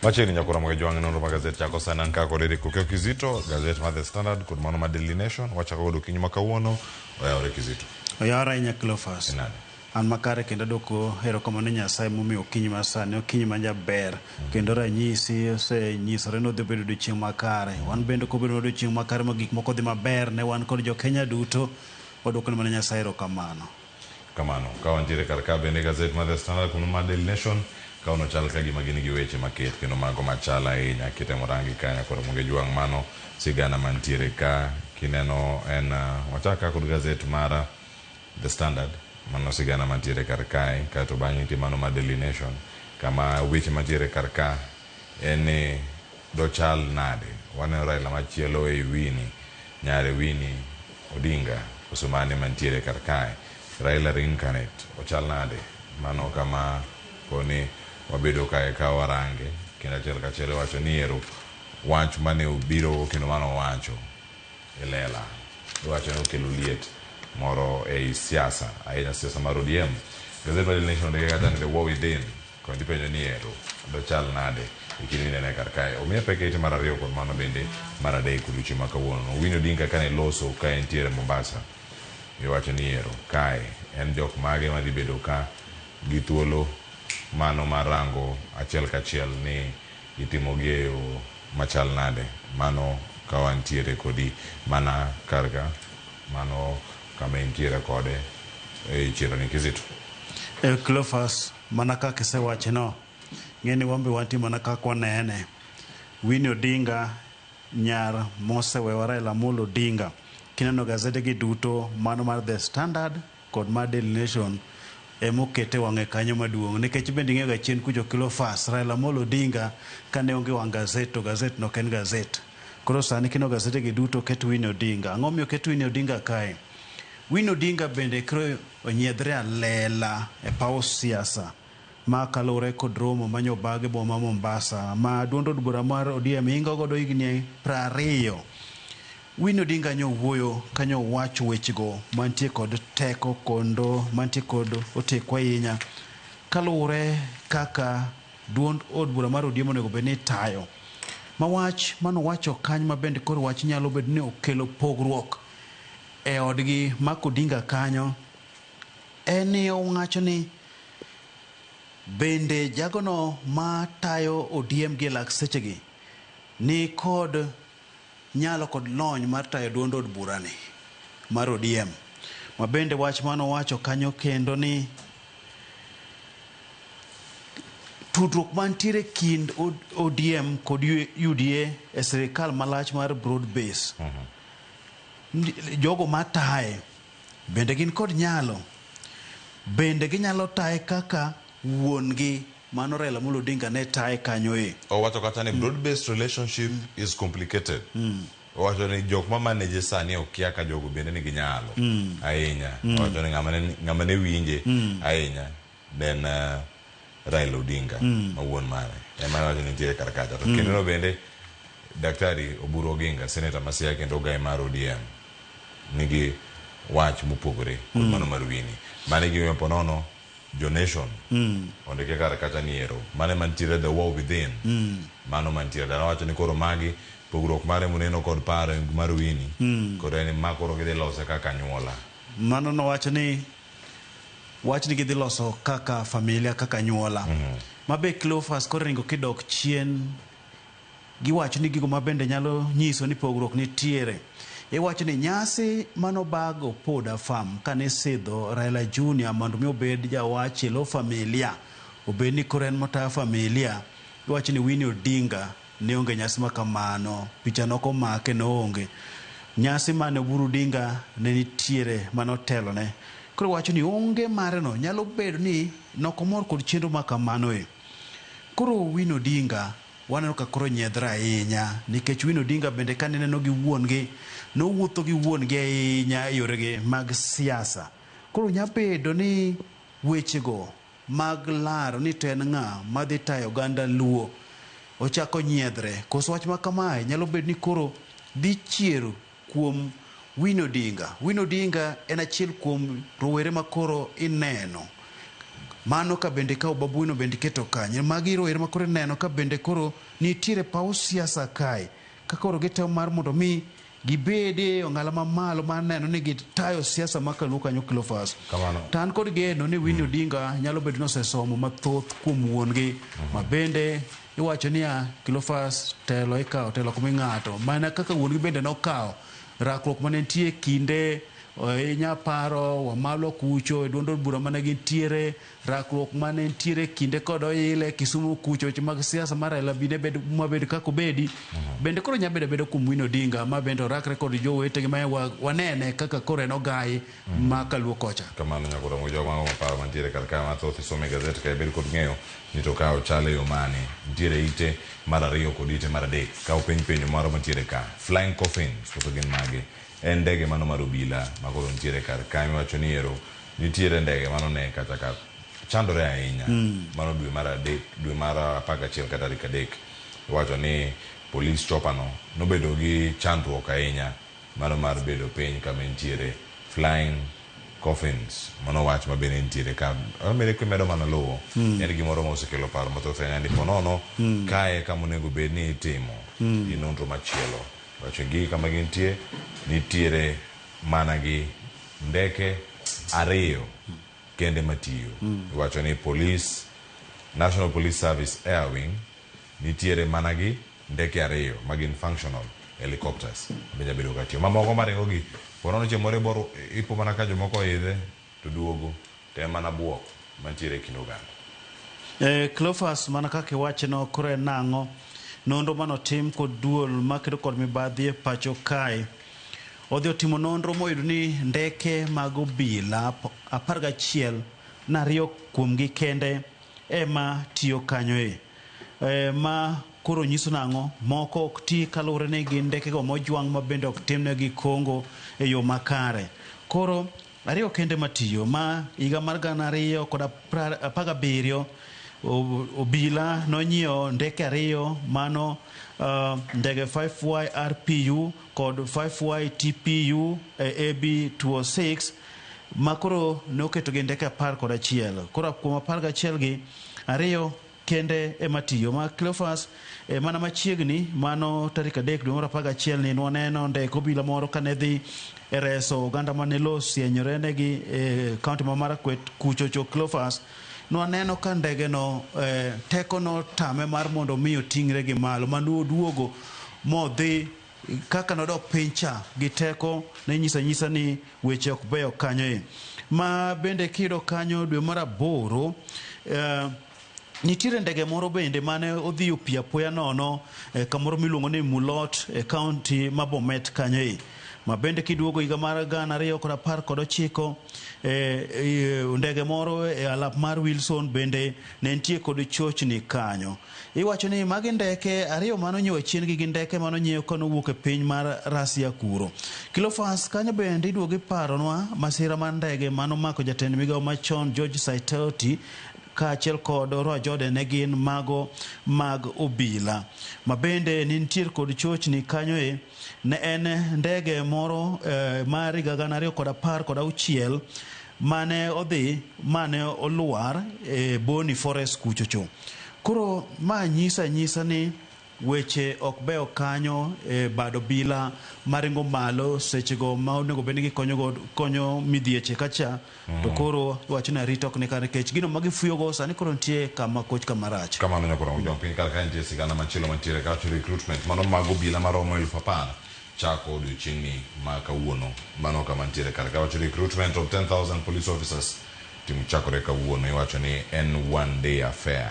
Machiegni nyakura mag jwang' nonro mag gazet chako sani an kaka kod Eric Okeo Kizito, gazet mar The Standard kod mano mar Daily Nation. Wachako godo okinyi ma kawuono, oyawore Kizito. Oyawore ahinya Cleophas. An makare kendo adwoko erokamano ne Nyasaye momiyo okinyi ma sani, okinyi ma jaber. Kendo ranyisi osenyisore ni odhi bedo odiochieng' makare. Wan bende kobedo odiochieng' makare ma gik moko dhi maber ne wan kod jo Kenya duto, wadwoko ne mana Nyasaye erokamano. Kamano, ka wantiere kar ka bende gazet mar The Standard kod mar Daily Nation, kawuono chal ka gima gin gi weche maket kendo mago machal ahinya kitemo rangi kanyo kod Ramogi Jwang' mano sigana mantiere ka kineno en wachak ka kod gazet mar The Standard mano sigana mantiere kar kae kaeto bang'e nitie mano mar Daily Nation kama weche mantiere kar ka en ni dochal nade waneno Raila machielo ei Winnie nyare Winnie Odinga koso mane mantiere kar kae Raila reincarnate ochal nade mano kama koni wabedo kae ka warange kendo achiel kachiel iwacho ni ero wach mane obiro kendo mane owacho e lela iwacho ni okelo liet moro ei siasa ahinya siasa mar ODM. Gazet mar Daily Nation ondike kacha ni the war within kendo ipenjo ni ero dochal nade e kinde minene kar kae omiye pek ite mar ariyo kod mano bende mar adek odiochieng' ma kawuono. Winnie Odinga kane loso ka entiere Mombasa iwacho ni ero kae en jok mage madhi bedo ka gi thuolo mano mar rango achiel kachiel ni itimo gi e yo machal nade mano ka wantiere kodi mana kar ka mano kama intiere kode e chiro ni Kizito. Cleophas, mana kaka isewache no, ng'e ni wan be wantie mana kaka wanene. Winnie Odinga nyar mosewewa Raila Amolo Odinga. Kineno gazede gi duto, mano mar The Standard kod mar Daily Nation emokete wang'e kanyo maduong'. Nikech bende ing'eyo ga chien kucho Cleophas, Raila Amolo Odinga kane onge wang' gazet to gazet nok en gazet. Koro sani kineno gazede gi duto oket Winnie Odinga. Ang'o miyo oket Winnie Odinga kae? Winnie Odinga bende koro onyiedhre alela e paw siasa ma kaluwore kod romo manyobag e boma Mombasa ma duond od bura mar ODM ingo godo higni 20. Winnie Odinga nyowuoyo kanyo wacho wechego mantie kod teko kondo mantie kod oteku ahinya kaluwore kaka duond od bura mar ODM onego bed ni tayo. Ma wach manowacho kanyo ma bende koro wach nyalo bedo ni okelo pogruok e odgi Mark Odinga kanyo en ni owacho ni bende jagono ma tayo ODM gi e lak sechegi ni kod nyalo kod lony mar tayo duond od burani mar ODM. Ma bende wach manowacho kanyo kendo ni tudruok mantiere kind ODM kod UDA e sirikal malach mar broad base. Jogo mataye bende gin kod nyalo, bende ginyalo taye kaka wuon gi mano Raila Amolo Odinga ne taye kanyo e. Owacho kata ni broad based relationship is complicated. Owacho ni jok ma manage sani okia ka jogo bende nigi nyalo ahinya. Owacho ni ng'ama ne winje ahinya then Raila Odinga ma wuon mare ema wacho ni nitiere kar kacha. To kendo no bende Daktari Oburu Oginga, seneta ma Siaya kendo ogai mar ODM nigi wach mopogore kod mano mar Winnie. Mano e gimomiyo ponono jo Nation ondike kar kacha ni ero mane mantiere the war within. Mano mantiere dana wacho ni koro magi pogruok mare moneno kod paro mar Winnie kod en ma koro gidhi lose kaka anyuola. Mano nowacho ni wach ni gidhi loso kaka familia kaka anyuola. Ma be Cleophas koro ringo kidok chien giwacho ni gigo ma bende nyalo nyiso ni pogruok nitiere. Iwacho ni nyasi manobag Opoda Farm kane sidho Raila Junior mondo mi obed jawach e lo familia, obed ni koro en motayo familia, Iwacho ni Winnie Odinga ne onge nyasi ma kamano, picha ne ok omake ne oonge. Nyasi mane Oburu Odinga ne nitiere mane otelone. Koro iwacho ni onge mare no nyalo bedo ni nok omor kod chenro ma kamano e. Koro Winnie Odinga waneno ka koro nyiedhre ahinya nikech Winnie Odinga bende kane ineno gi wuon gi, nowuotho gi wuon gi ahinya e yoregi mag siasa. Koro nya bedo ni wechego mag laro ni to en ng'a madhi tayo oganda Luo ochako nyiedhre. Koso wach ma kamae nyalo bedo ni koro dhi chiero kuom Winnie Odinga. Winnie Odinga en achiel kuom rowere ma koro ineno. Mano ka bende ka Babu Owino bende iketo kanyo. Magi rowere ma koro ineno ka bende koro nitiere paw siasa kae. Ka koro gitemo mar mondo mi gibede ong'ala mamalo mar neno ni gitayo siasa ma kaluo kanyo Cleophas. Kamano. To an kod geno ni Winnie Odinga nyalo bedo ni osesomo mathoth kuom wuon gi ma bende iwacho niya Cleophas telo ikawo telo ok mi ng'ato. Mana kaka wuon gi bende nokawo rakruok mane nitie kinde inya paro Wamalwa kucho e duond od bura mane gintiere, rakruok mane nitiere kinde kod Oile Kisumu kucho, weche mag siasa mar Raila bi ne bed mabed kaka obedi. Bende koro nya bedo abeda kuom Winnie Odinga ma bende orakre kod jowetegi ma wanene kaka koro en ogai ma kaluo kocha. Kamano nyaka romo gi jogo mago maparo mantiere kar ka mathoth isomo e gazet ka ibed kod ng'eyo ni to ka ochal e yo mane. Nitiere ite mar ariyo kod ite mar adek. Ka openj penjo moro mantiere ka, flying coffins koso gin mage? En ndege mano mar obila ma koro nitiere kar ka miwacho ni ero nitiere ndege mano ne kata ka chandore ahinya. Mano dwe mar adek, dwe mar 11 kata tarik 3. Iwacho ni police chopper no nobedo gi chandruok ahinya mano mar bedo piny kama entiere flying coffins. Mano wach ma bende nitiere ka. Amere kimedo mana luwo. En gimoro ma osekelo paro mathoth ahinya ni ponono kae kama onego bed ni itimo gi nonro machielo. Wacho gi kama gintie nitiere mana gi ndeke 2 kende matiyo. Iwacho ni police, National Police Service Air Wing nitiere mana gi ndeke 2 magin functional helicopters be bedo katiyo. Mamoko maringo gi ponono chieng' moro iboro ipo mana ka jomoko oidhe to duogo to en mana buok mantiere e kind oganda. Cleophas, mana kaka iwachno koro en nang'o? Nonro manotim kod duol makedo kod mibadhi e pacho kae odhi otimo nonro moyudo ni ndeke mag obila 11 na 2 kuomgi kende ema tiyo kanyo e. Ma koro nyiso nang'o? Moko ok ti kaluwore ni gin ndekego mojwang' ma bende ok timnegi kongo e yo makare. Koro 2 kende matiyo ma higa mar 2017 obila nonyiewo ndeke 2 mano ndege 5Y RPU kod 5Y TPU AB 206 ma koro noketo gi ndeke 11. Koro kuom 11 gi 2 kende ema tiyo. Ma Cleophas mana machiegni mano tarik 3 dwe mar 11 ni nwaneno ndek obila moro kane dhi e reso oganda mane lo sienyore negi e kaunti ma Marakwet kuchocho Cleophas. Nwaneno ka ndege no teko notame mar mondo mi oting're gi malo mano oduogo modhi kaka nodok piny cha gi teko ne nyiso anyisa ni weche ok beyo kanyo e. Ma bende kiyudo kanyo dwe mar 8 nitiere ndege moro bende mane odhi opi apoya nono kamoro miluongo ni Mulot e kaunti ma Bomet kanyo e. Ma bende kiduogo higa mar 2019 ndege moro e alap mar Wilson bende ne nitie kod chochni kanyo. Iwacho ni magi ndeke 2 mano nyiewo chien gi gin ndeke mano nyiew kanowuok e piny mar Russia kuro. Cleophas kanyo bende iduogo iparonwa masira mar ndege mano mako jatend migawo machon George Saitoti kaachiel kod Roa Jordan ne gin mago mag obila. Ma bende ne nitie kod chochni kanyo e ne en ndege moro mar higa 2016 mane odhi mane olwar e Boni Forest kuchocho. Koro ma nyisa anyisa ni weche ok beyo kanyo e bad obila maringo malo sechego ma onego bed ni gikonyo konyo midhieche kacha to koro wacho ni arita ok ni kare nikech gino ma gifuyogo sani koro nitie kama koch kama rach. Kamano nyakoro jong piny kar ka nitie sigana machielo mantiere kawacho recruitment mano mag obila maromo 10,000 chako odiochieng'ni ma kawuono. Mano kama nitiere kar ka wacho recruitment of 10,000 police officers timo chakore kawuono iwacho ni en one day affair.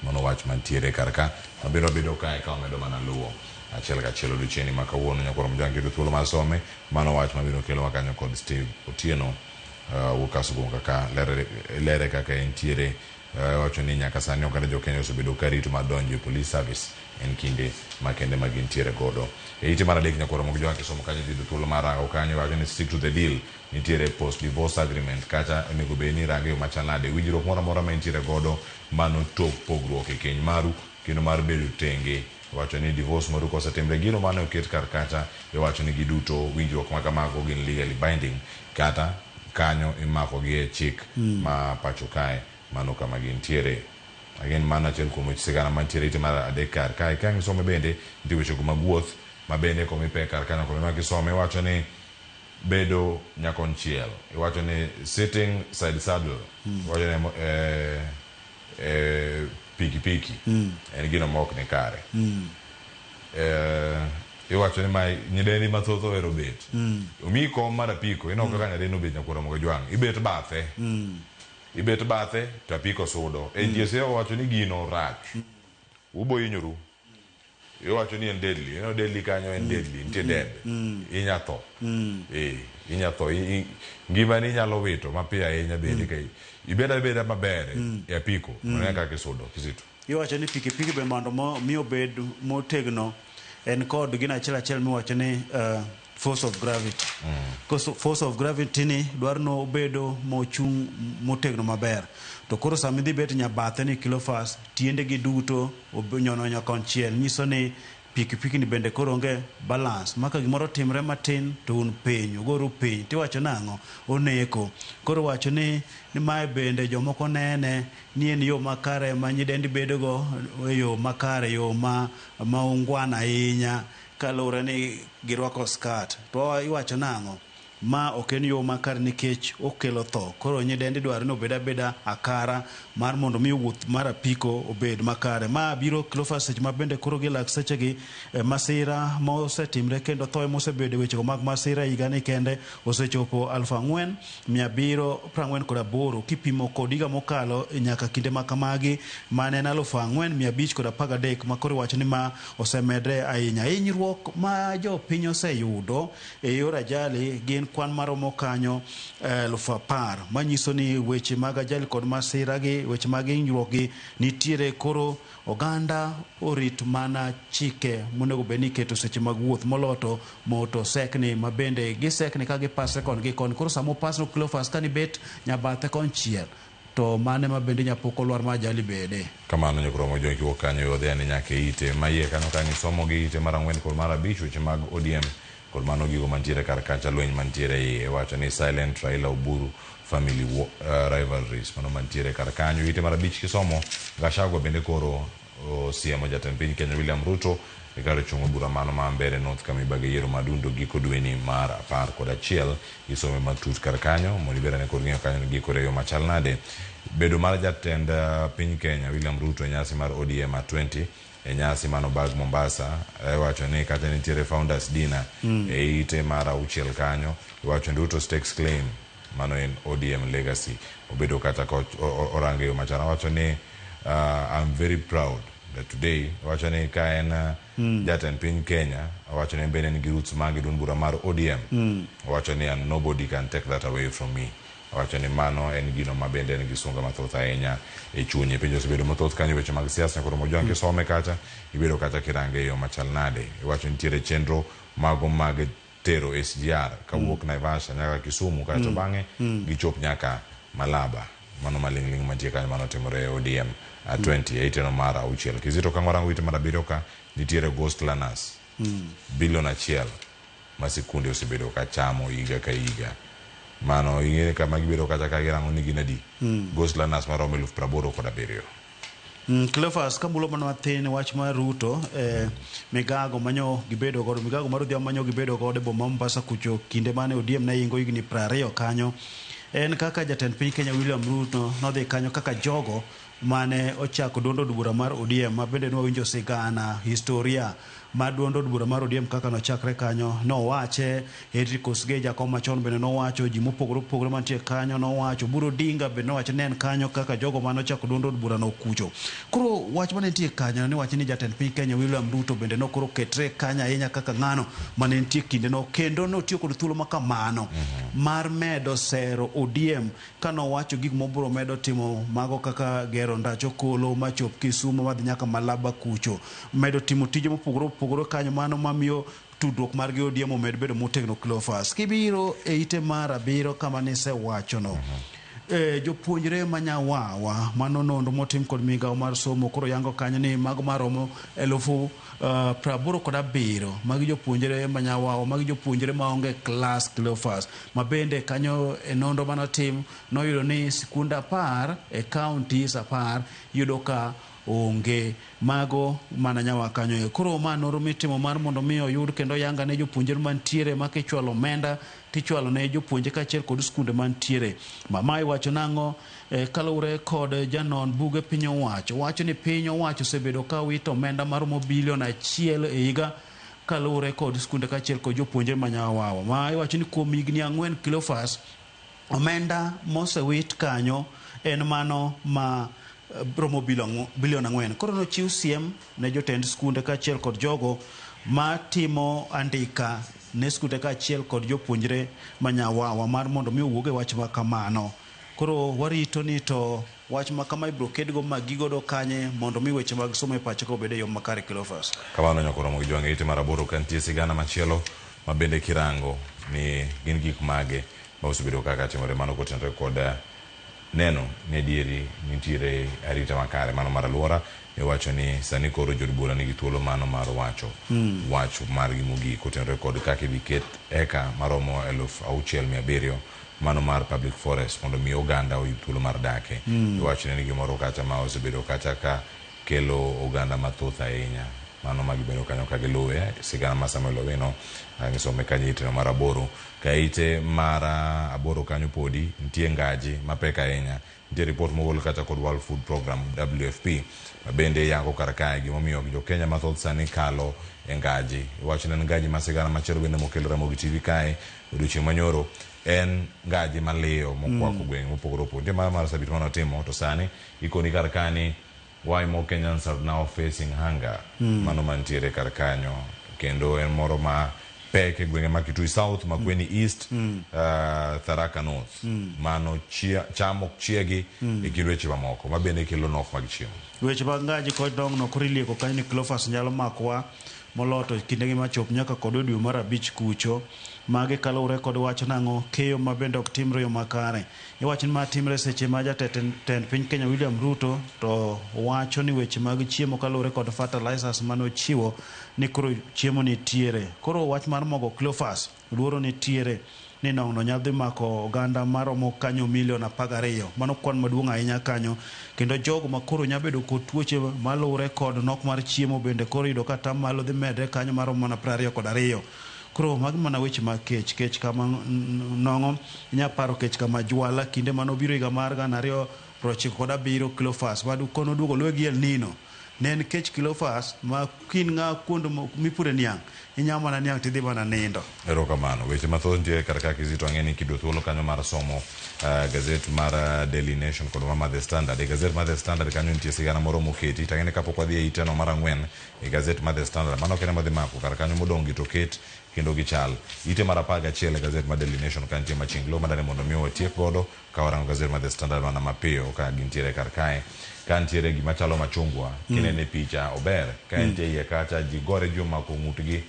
Mano wach mantiere kar ka mabiro bedo kae ka wamedo mana luwo achiel kachiel odiochieng'ni ma kawuono. Nyakwar Mojang yudo thuolo mar some mano wach mabiro kelowa kanyo kod Steve Otieno wuok Kasugu kaka lere kaka entiere. Wacho ni nyaka sani oganda jo Kenya osebedo ka rito mar donjo e police service en kinde makende ma gintiere godo. E ite mar adek nyakwar Ramogi Jowang' kisomo kanyo yudo thuolo mar rango kanyo wacho ni stick to the deal. Nitiere post divorce agreement kacha onego bed ni irange yo machal nade. Winjruok moro amora ma intiere godo mano tok pogruok e keny maru kendo mar bedo tenge. Iwacho ni divorce maru kosetimre gino mane oket kar kacha iwacho ni giduto winjruok ma kamago gin legally binding kata kanyo imako gi e chik ma pacho kae mano kama gintiere. Again mano achiel kuom weche sigana mantiere ite mar adek kar kae. Ka ang' isome bende nitie wechego mag wuoth ma bende komi pek kar kanyo komi ma kisome iwacho ni bedo nyakonchiel iwacho ni sitting side saddle iwacho ni pikipiki en gino ma ok ni kare. Iwacho ni ma nyidendi mathoth ohero bet. Omiyi kom mar apiko ineno kaka nyadendi obet nyakwar Ramogi Ojwang' ibet bathe. Ibet bathe to apiko sudo. NTSA owacho ni gino rach. Ubo hinyoru. Iwacho ni en deadly. Ineno deadly kanyo en deadly. Nitie dead. Inya tho. Inya tho. Ngimani inyalo wito mapiyo ahinya bende ka ibed abeda maber e apiko. Mana kaka isudo Kisitu. Iwacho ni pikipiki be mondo mi obed motegno en kod gino achiel achiel miwacho ni force of gravity. Koso force of gravity ni dwaro ni obedo mochung' motegno maber. To koro sama idhi bet nyabathe ni Cleophas, tiende gi duto nyono nyakonchiel nyiso ni pikipiki ni bende koro onge balance. Ma ka gimoro timre matin to un piny, ugoru piny. Tiwacho nang'o? Oneko. Koro wacho ni mae bende jomoko nene ni en yo makare ma nyidendi bedogo e yo makare, yo ma ungwana ahinya kaluwore ni girwako skat. To iwacho nang'o? Ma ok en yo makare nikech okelo tho. Koro nyidendi dwaro ni obed abeda akara mar mondo mi wuoth mar apiko obed makare. Ma biro Cleophas seche ma bende koro gilak sechegi masira ma osetimre kendo thoe mosebedo e wechego mag masira higa ni kende osechopo 4,748 kipimo kod higa mokalo nyaka kinde ma kamagi mane en 4,513 ma koro iwacho ni ma osemedre ahinya. Hinyruok ma jopiny oseyudo e yor ajali gin kwan maromo kanyo 10,000 manyiso ni weche mag ajali kod masira gi weche mag hinyruok gi nitiere. Koro oganda orit mana chike monego bed ni iketo seche mag wuoth moloto motosekni ma bende gisekni ka gipasre koni gi koni. Koro sama opasno Cleophas kani bet nyabathe konchiel to mane ma bende nyapok olwar ma ajali bede. Kamano nyakromo jo kiwuok kanyo odhi ane nyaka e ite ma iye kanyo ka isomo gi ite mar 4 kod mar 5 weche mag ODM kod mano gigo mantiere kar kacha lweny mantiere iye wacho ni silent Raila Oburu family rivalries mano mantiere kar kanyo. Ite mar 5 kisomo Gachagua bende koro osiemo jatend piny Kenya William Ruto e kar chungo bura mano ma Mbeere North kama ibage yiero madundo giko dweni mar 11. Isome matut kar kanyo mondo ibed ane kod ng'eyo kanyo ni gikore yo machal nade. Bedo mar jatend piny Kenya William Ruto e nyasi mar ODM at 20 e nyasi mano bag Mombasa iwacho ni kacha nitiere founders dinner e ite mar 6 kanyo iwacho ni Ruto stakes claim mano en ODM legacy obedo kata ka orange yo machal. Owacho ni I'm very proud that today owacho ni ka en jatend piny Kenya owacho ni en bende en gi roots mage duond bura mar ODM. Owacho ni and nobody can take that away from me. Owacho ni mano en gino ma bende en gi sunga mathoth ahinya e chunye. Penjo osebedo mathoth kanyo weche mag siasa koro Mojwang' kisome kacha ibedo kacha kirange e yo machal nade. Iwacho nitiere chenro mago mag tero SGR kawuok Naivasha nyaka Kisumu kaeto bang'e gichop nyaka Malaba. Mano maling'ling' mantie kanyo mano timore e ODM 20 e iteno mar 6. Kizito ka warango ite mar 7 ka nitiere ghost learners bilion 1 ma sikunde osebedo ka chamo higa ka higa. Mano ing'e kama gibedo kacha ka girango ni gin adi. Ghost learners maromo 87,000. Cleophas kamulo mana mathin wach mar Ruto migago manyo gibedo godo migago mar odhiambo manyo gibedo godo e boma Mombasa kucho kinde mane ODM ne ingo higni 20 kanyo en kaka jatend piny Kenya William Ruto nodhi kanyo kaka jogo mane ochako duond od bura mar ODM ma bende nwawinjo sigana historia Mar duond od bura mar ODM kaka nochakre kanyo nowache, Henry Kosgei jakom machon bende nowacho, ji mopogore opogore mantie kanyo nowacho, Oburu Odinga bende nowacho ni en kanyo kaka jogo mane ochako duond od burano kucho. Koro wach mane nitie kanyo ni wach ni jatend piny Kenya William Ruto bende nokoro ketre kanyo ahinya kaka ng'ano mane nitie kindeno kendo notiyo kod thuolo makamano mar medo sero ODM Kanowacho gik mobiro medo timo mago kaka gero ndach okolo machop Kisumo madhi nyaka Malaba kucho, medo timo tije mopogore opogore kanyo mano mamiyo tudruok margi ODM omed bedo motegno Cleophas. Kibiro e ite mar abiriyo kama nisewachono, jopuonjre ma Nyawawa mano nonro motim kod migawo mar somo koro yango kanyo ni mago maromo 87,000 magi jopuonjre ma Nyawawa magi jopuonjre maonge klas Cleophas. Ma bende kanyo e nonro mane otim noyudo ni sikunde 10 e counties 10 yudo ka onge mago mana nyawa kanyo e. Koro ma nonro mitimo mar mondo mi oyud kendo oyanga ne jopuonjre mantiere ma kichwalo omenda tichwalo ne jopuonje kaachiel kod skunde mantiere. Mama iwacho nang'o kaluwore kod janon buge piny owacho wacho ni piny owacho osebedo ka wito omenda maromo bilion 1 e higa kaluwore kod skunde kaachiel kod jopuonjre ma Nyawawa ma iwacho ni kuom higni 4 Cleophas omenda mosewit kanyo en mano ma romo bilion 4. Koro nochiw siem ne jotend skunde kaachiel kod jogo matimo andika ne skunde kaachiel kod jopuonjre ma Nyawawa mar mondo mi owuog e wach ma kamano. Koro warito ni to wach ma kama ibiro kedgo ma gigodo kanye mondo mi weche mag somo e pacho ka obed e yo makare Cleophas. Kamano nyaka oromo gi jwang' ite mar 8 ka nitie sigana machielo ma bende kirango ni gin gik mage ma osebedo kaka timore mano kotenore kod neno ni adieri nitiere arita makare mano mar alwora iwacho ni sani koro jood bura nigi thuolo mano mar wacho wach margi mogik kotenore kod kaka idhi ket eka maromo 6,700 mano mar public forest mondo mi oganda oyud thuolo mar dake. Iwacho ni gimoro kacha ma osebedo kacha ka kelo oganda mathoth ahinya mano ma gibedo kanyo ka giluwe sigana ma Samuel Owino ngisome kanyo ite mar 8 ka ite mar 8 kanyo podi nitie ngaji mapek ahinya. Nitie report mogol kata kod World Food Program WFP ma bende yango kar kae gimomiyo jo Kenya mathoth sani kalo e ngaji. Iwacho ni en ngaji ma sigana machielo bende mokelo Ramogi TV kae odiochieng' manyoro en ngaji maliyo mokwako gwenge mopogore opogore. Nitie mar Marsabit manotimo to sani ikoni kar kae ni why more Kenyans are now facing hunger. Mano mantiere kar kanyo kendo en moro ma pek e gwenge ma Kitui South, Makueni East, Tharaka North. Mano cham ok chiegi e kind weche mamoko ma bende kelo nok mag chiemo. Weche mag ngaji kod dongno koro ilieko kanyo ni Cleophas nyalo makowa moloto kindegi machop nyaka kod dwe mar 5 kucho. Magi kaluwore kod wach nang'o keyo ma bende ok timre yo makare. Iwacho ni ma timre seche ma jatend piny Kenya William Ruto to wacho ni weche mag chiemo kaluwore kod fertilizers mane ochiwo ni koro chiemo nitiere. Koro wach mar mogo Cleophas luoro nitiere ni nong'no nyalo dhi mako oganda maromo kanyo milion 12. Mano kwan maduong' ahinya kanyo. Kendo jogo ma koro nyalo bedo kod tuoche maluwore kod nok mar chiemo bende koro yudo ka tamalo dhi medre kanyo maromo mana 22. Koro magi mana weche mag kech. Kech kama nong'o inyalo paro kech kama jwala kinde mane obiro higa mar 2097 Cleophas madu kono duogo luwe gi El Nino. Ne en kech Cleophas ma kin ng'a kuond mipure niang' inyamo mana niang' tidhi mana nindo. Erokamano. Weche mathoth nitie kar ka Kizito ang'e ni kido thuolo kanyo mar somo gazet mar Daily Nation kod mar The Standard. E gazet mar The Standard kanyo nitie sigana moro moketi to ang'e ni kapok wadhi e iteno mar 4 e gazet mar The Standard mano kende madhi mako kar kanyo modong' gi to ket kendo gichal. Ite mar 11 e gazet mar Daily Nation ka nitie machinglo madani mondo mi watiek godo ka warango gazet mar The Standard mana mapiyo ka gintiere kar kae. Ka nitiere gima chalo machungwa kinene picha ober ka entie iye kacha ji gore ji omako ng'utgi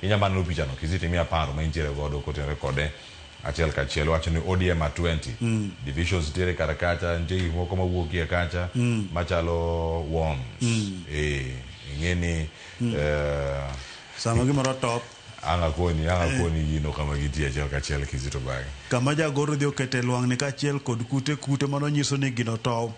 inyalo mana neno pichano Kizito imiya paro ma intiere godo kotenore kode achiel kachiel wacho ni ODM at 20 divisions nitiere kar kacha nitie gik moko mawuok iye kacha machalo worms ing'e ni sama gimoro top ang' akoni gino kama gintie achiel kachiel Kizito bang'e kama jagoro dhi okete lwang'ni kaachiel kod kute mano nyiso ni gino tow.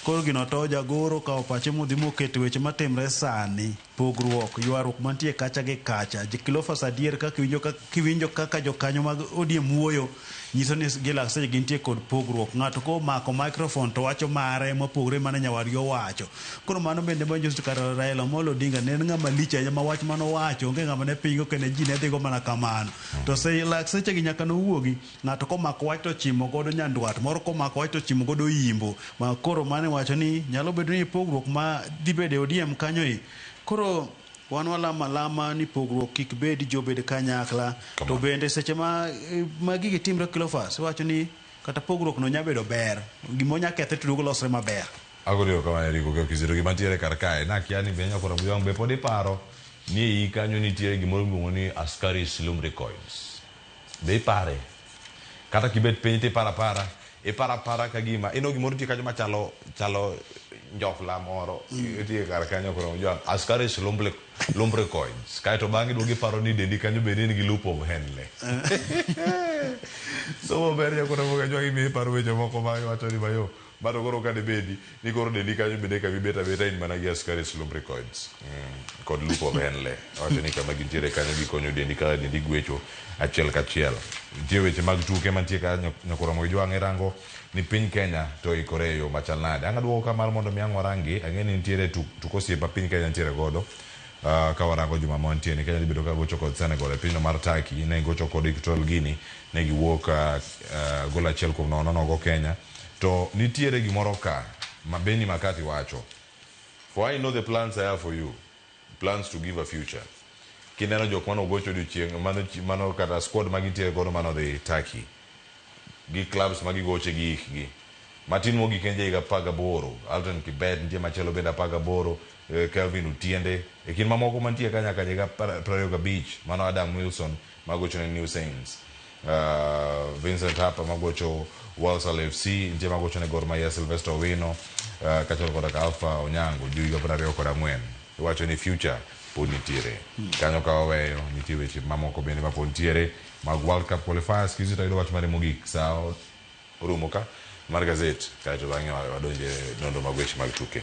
Koro gino tow jagoro kawo pache modhi mokete weche matimre sani. Pogruok, ywaruok mantie kacha gi kacha. Cleophas adier kaka kiwinjo kaka jokanyo mag ODM wuoyo nyiso ni gilak seche gintie kod pogruok. Ng'ato komako microphone to wacho mare mopogre mane nyawadgi owacho. Koro mano bende manyiso kar Raila Amolo Odinga ne en ng'ama lich ahinya ma wach manowacho onge ng'ama ne pingo kendo ji ne dhigo mana kamano. To lak sechegi nyaka nowuogi ng'ato komako wach to ochimo godo nyandwat moro komako wach to ochimo godo yimbo. Ma koro mano wacho ni nyalo bedo ni pogruok ma dhi bedo e ODM kanyo e. Koro wan walamo alama ni pogruok kik bedi ji obed kanyakla. To bende seche ma gigi timre Cleophas iwacho ni kata pogruok no nya bedo ber. Gima onya kethe to duogo losre maber. Agoni erokamano Eric Okeyo Kizito gima ntiere kar kae nakia ni be nyakora Bujwang' be pod iparo ni ei kanyo nitiere gimoro miluongo ni Ascaris lumbricoides. Be ipare? Kata kibet piny tiparo apara, iparo apara ka gima ino gimoro nitie kanyo machalo chalo njofla moro nitie kar kanyo koro Bujwang' Ascaris lumbricoides. Kaeto bang'e iduogo iparo ni dendi kanyo bende in gi loop of Henle. Somo ber nyakora Bujwang' imiyo iparo weche moko ma iwacho ni mayo. Bado koro ka dibedi ni koro dendi kanyo bende kama ibet abeta in mana gi Ascaris lumbricoides kod loop of Henle. Wacho ni kama gintiere kanyo gikonyo dendi kaka dendi gwecho achiel kachiel. Nitie weche mag tuke mantie ka nyakora Mojwang' irango ni piny Kenya to oikore e yo machal nade. Ang' aduoko ka mar mondo mi ang' warangi, ang'e ni nitiere tuk osiep ma piny Kenya nitiere godo. Ka warango juma ma wantie ni Kenya dhi bedo ka gocho kod Senegal e pinyno mar Turkey, ne gocho kod Equatorial Guinea, ne giwuok gol 1-0 nogo Kenya. To nitiere gimoro ka ma Benny McCarthy wacho. For I know the plans I have for you, plans to give a future. Kineno jok mane ogocho odiochieng' mano kata squad ma gintiere godo mano dhi Turkey. Gi clubs ma gigoche gi hikgi. Matin mogik en jahiga 18, Alton Kibet nitie machielo bende 18, Kelvin Otiende. E kind mamoko mantie ka nyaka higa 25, mano Adam Wilson magocho ne New Saints. Vincent Harper magocho Walsall FC, nitie magocho ne Gor Mahia Sylvester Owino, kaachiel koda ka Alpha Onyango, jo higa 24. Iwacho ni future pod nitiere. Kanyo ka waweyo, nitie weche mamoko bende ma pod nitiere mag World Cup qualifiers. Kizito ayudo wach mare mogik sa orumo ka mar gazet, kaeto bang'e wadonje nonro mag weche mag tuke.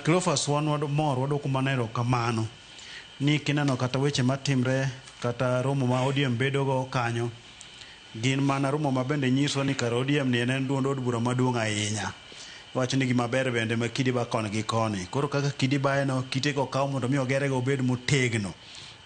Cleophas wan mor waduoko mana erokamano ni kineno kata weche matimre kata romo ma ODM bedogo kanyo gin mana romo ma bende nyiso ni kar ODM ni en duond od bura maduong' ahinya. Wacho ni gima ber bende ma kidi ba koni gi koni. Koro kaka kidi baeno kitego okaw mondo mi ogerego obed motegno.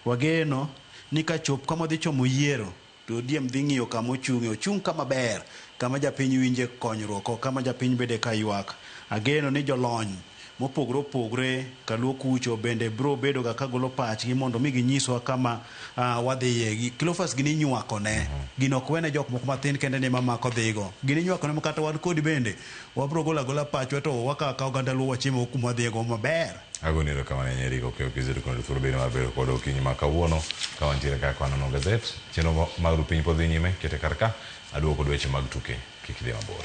Wageno ni kachop kama dhi chomo yiero to ODM dhi ng'iyo kama ochung'e, ochung' kama ber, kama japiny winje konyruok, ok kama japiny bede ka ywak. Ageno ni jolony mopogore opogore kaluo kucho bende bro bedo ga kagolo pachgi mondo mi ginyiswa kama wadhiye. Cleophas gini inywako ne. Gino ok wene jok moko mathin kende ni mamako dhigo. Gini inywako ne kata wan kodi bende wabro golo agola pachwa to wakawo akawa oganda luo wachiemo kuma wadhiye maber. Agoni erokamano ahinya Eric Okeyo Kizito kuom thuolo bende mar bedo kod okinyi ma kawuono ka wantiere kaka wanono gazet. Chenro mag Ru Piny pod dhi nyime, kete kar ka, aduogo kod weche mag tuke, kik idhi mabor.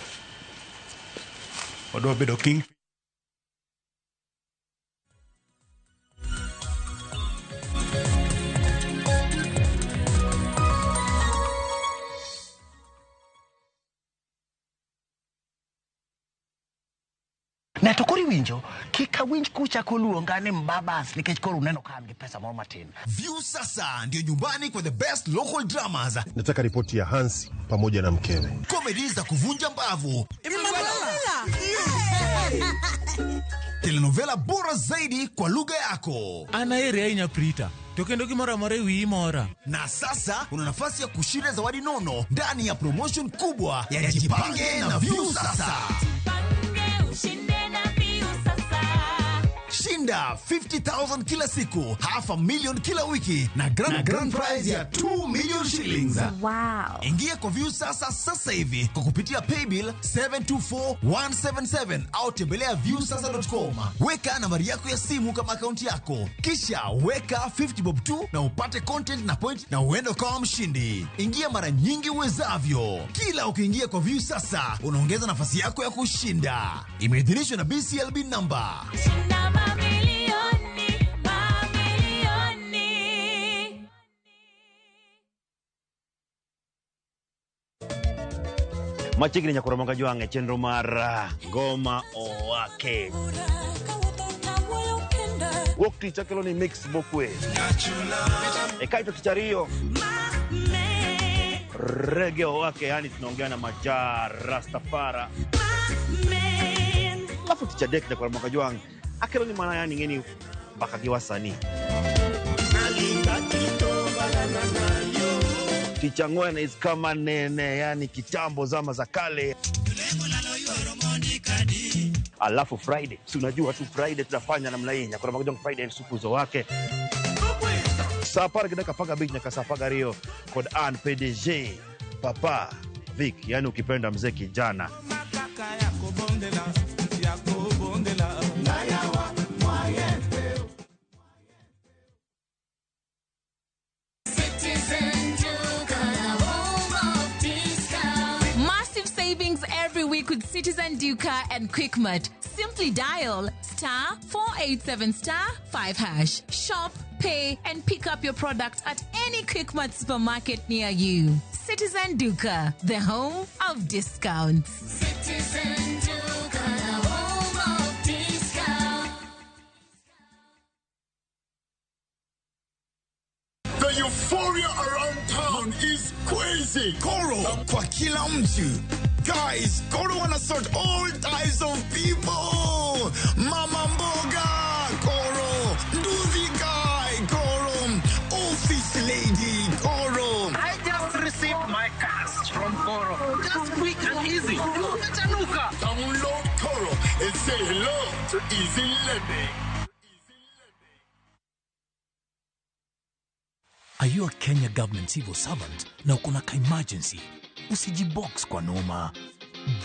Wadwa bedo king. Ne to koro iwinjo, kik awinj kuchako luonga ni mbabas nikech koro uneno ka an gi pesa moro matin. Viusasa ndio nyumbani kwa the best local dramas. Nataka ripoti ya Hansi pamoja na mkewe. Comedy za kuvunja mbavu. Telenovela bora zaidi kwa lugha yako. An aheri ahinya Prita. To kendo gimoro amora e wiyi mora. Na sasa una nafasi ya kushinda zawadi nono ndani ya promotion kubwa ya Jipange na Viusasa. Shinda 50,000 kila siku, 500,000 kila wiki na grand prize ya 2 million shillings. Wow. Ingia kwa Viusasa sasa hivi kwa kupitia paybill 724177 au tembelea viusasa.com. Weka nambari yako ya simu kama akaunti yako, kisha weka 50 bob tu na upate content na point na uende ukawa mshindi. Ingia mara nyingi uwezavyo. Kila ukiingia kwa Viusasa unaongeza nafasi yako ya kushinda. Imeidhinishwa na BCLB number. Shinda mamilioni, mamilioni. Machiegni nyakoro manga jwang'e chenro mar Ngoma Owake. Wuok tich akelo ni mix mokwe. E kaito tich ariyo rege wake, yani tunaongea na Majaa Rastafara. Alafu tich adek nyakwar Ramogi Ajwang' akelo ni mana yani ng'eni mbaka gi wasanii. Tich ang'wen is kama nene, yani kitambo zama za kale. Alafu Friday, si unajua tu Friday tunafanya namna hii, nyakwar Ramogi Ajwang' Friday sukuzo wake saa apar gi dakika 15 nyaka saa 12 kod an PDG Papa Vic, yani ukipenda mzee kijana. Massive savings every week with Citizen Duka and Quickmart. Simply dial *487 *5#. Shop, pay, and pick up your product at any Quickmart supermarket near you. Citizen Duka, the home of discounts. Citizen Duka, the home of discount. The euphoria around town is crazy. Koro kwa kila mtu. Guys, Koro wanna sort all types of people. Mama mboga, Koro. Nduthi guy, Koro. Office lady, Koro. I just received my cash from Koro. Just quick and easy. Umechanuka. Download Koro and say hello to easy lending. Are you a Kenya government civil servant na uko na ka emergency? Usijibox kwa noma.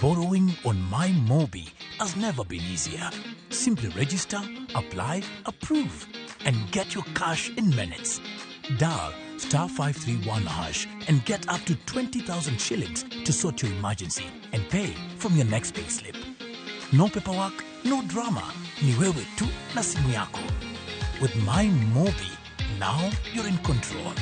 Borrowing on My Mobi has never been easier. Simply register, apply, approve, and get your cash in minutes. Dial *531# and get up to 20,000 shillings to sort your emergency and pay from your next payslip. No paperwork, no drama. Ni wewe tu na simu yako. With My Mobi, now you're in control.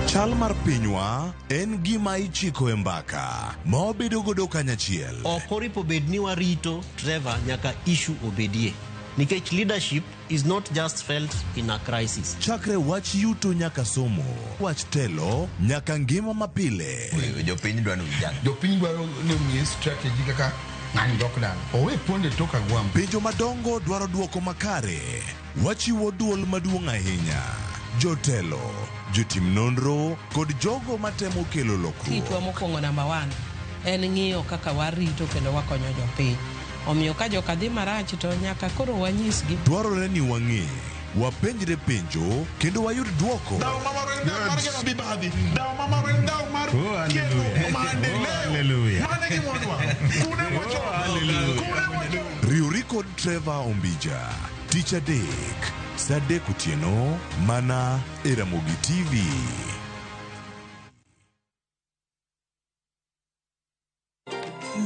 Chal mar pinywa en gima ichiko e mbaka ma wabedo godo kanyachiel. Ok oripo bed ni warito Trevor nyaka issue obedie. Nikech leadership is not just felt in a crisis. Chakre wach yuto nyaka somo, wach telo nyaka ngima mapile. Jopiny dwaro vijana. Jopiny dwaro ni omiye strategy kaka ng'ani dok dala. Owe ponde tok agwambo. Penjo madongo dwaro duoko makare. Wachiwo duol maduong' ahinya. Jotelo, jotim nonro kod jogo matemo kelo lokruok. Tijwa mokwongo namba 1 en ng'iyo kaka warito kendo wakonyo jopiny. Omiyo ka joka dhi marach to nyaka koro wanyisgi. Dwarore ni wang'e, wapenjre penjo kendo wayud duoko. Riwri kod Trevor Ombija, tich adek, saa adek otieno, mana e Ramogi TV.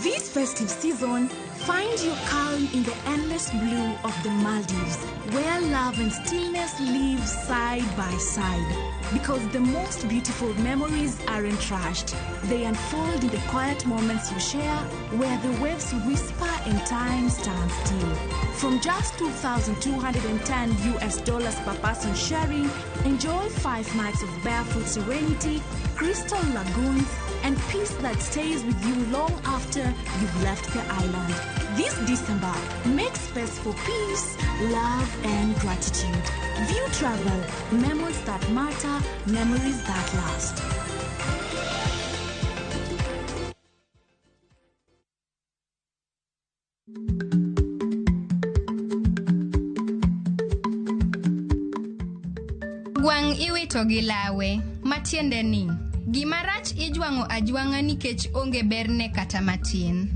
This festive season, find your calm in the endless blue of the Maldives, where love and stillness live side by side. Because the most beautiful memories aren't rushed. They unfold in the quiet moments you share, where the waves whisper and time stands still. From just $2,210 per person sharing, enjoy 5 nights of barefoot serenity, crystal lagoons, and peace that stays with you long after you've left the island. This December, make space for peace, love, and gratitude. View Travel, memories that matter, memories that last. Gwang' iwito gi lawe, matiende ni gima rach ijwang'o ajwang'a nikech onge berne kata matin.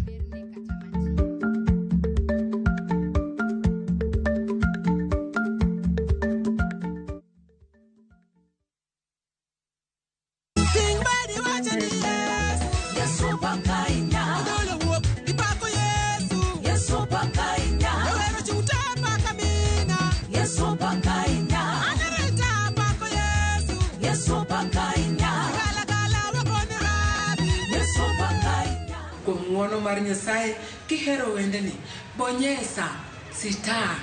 mar Nyasaye kihero wendeni bonyesa star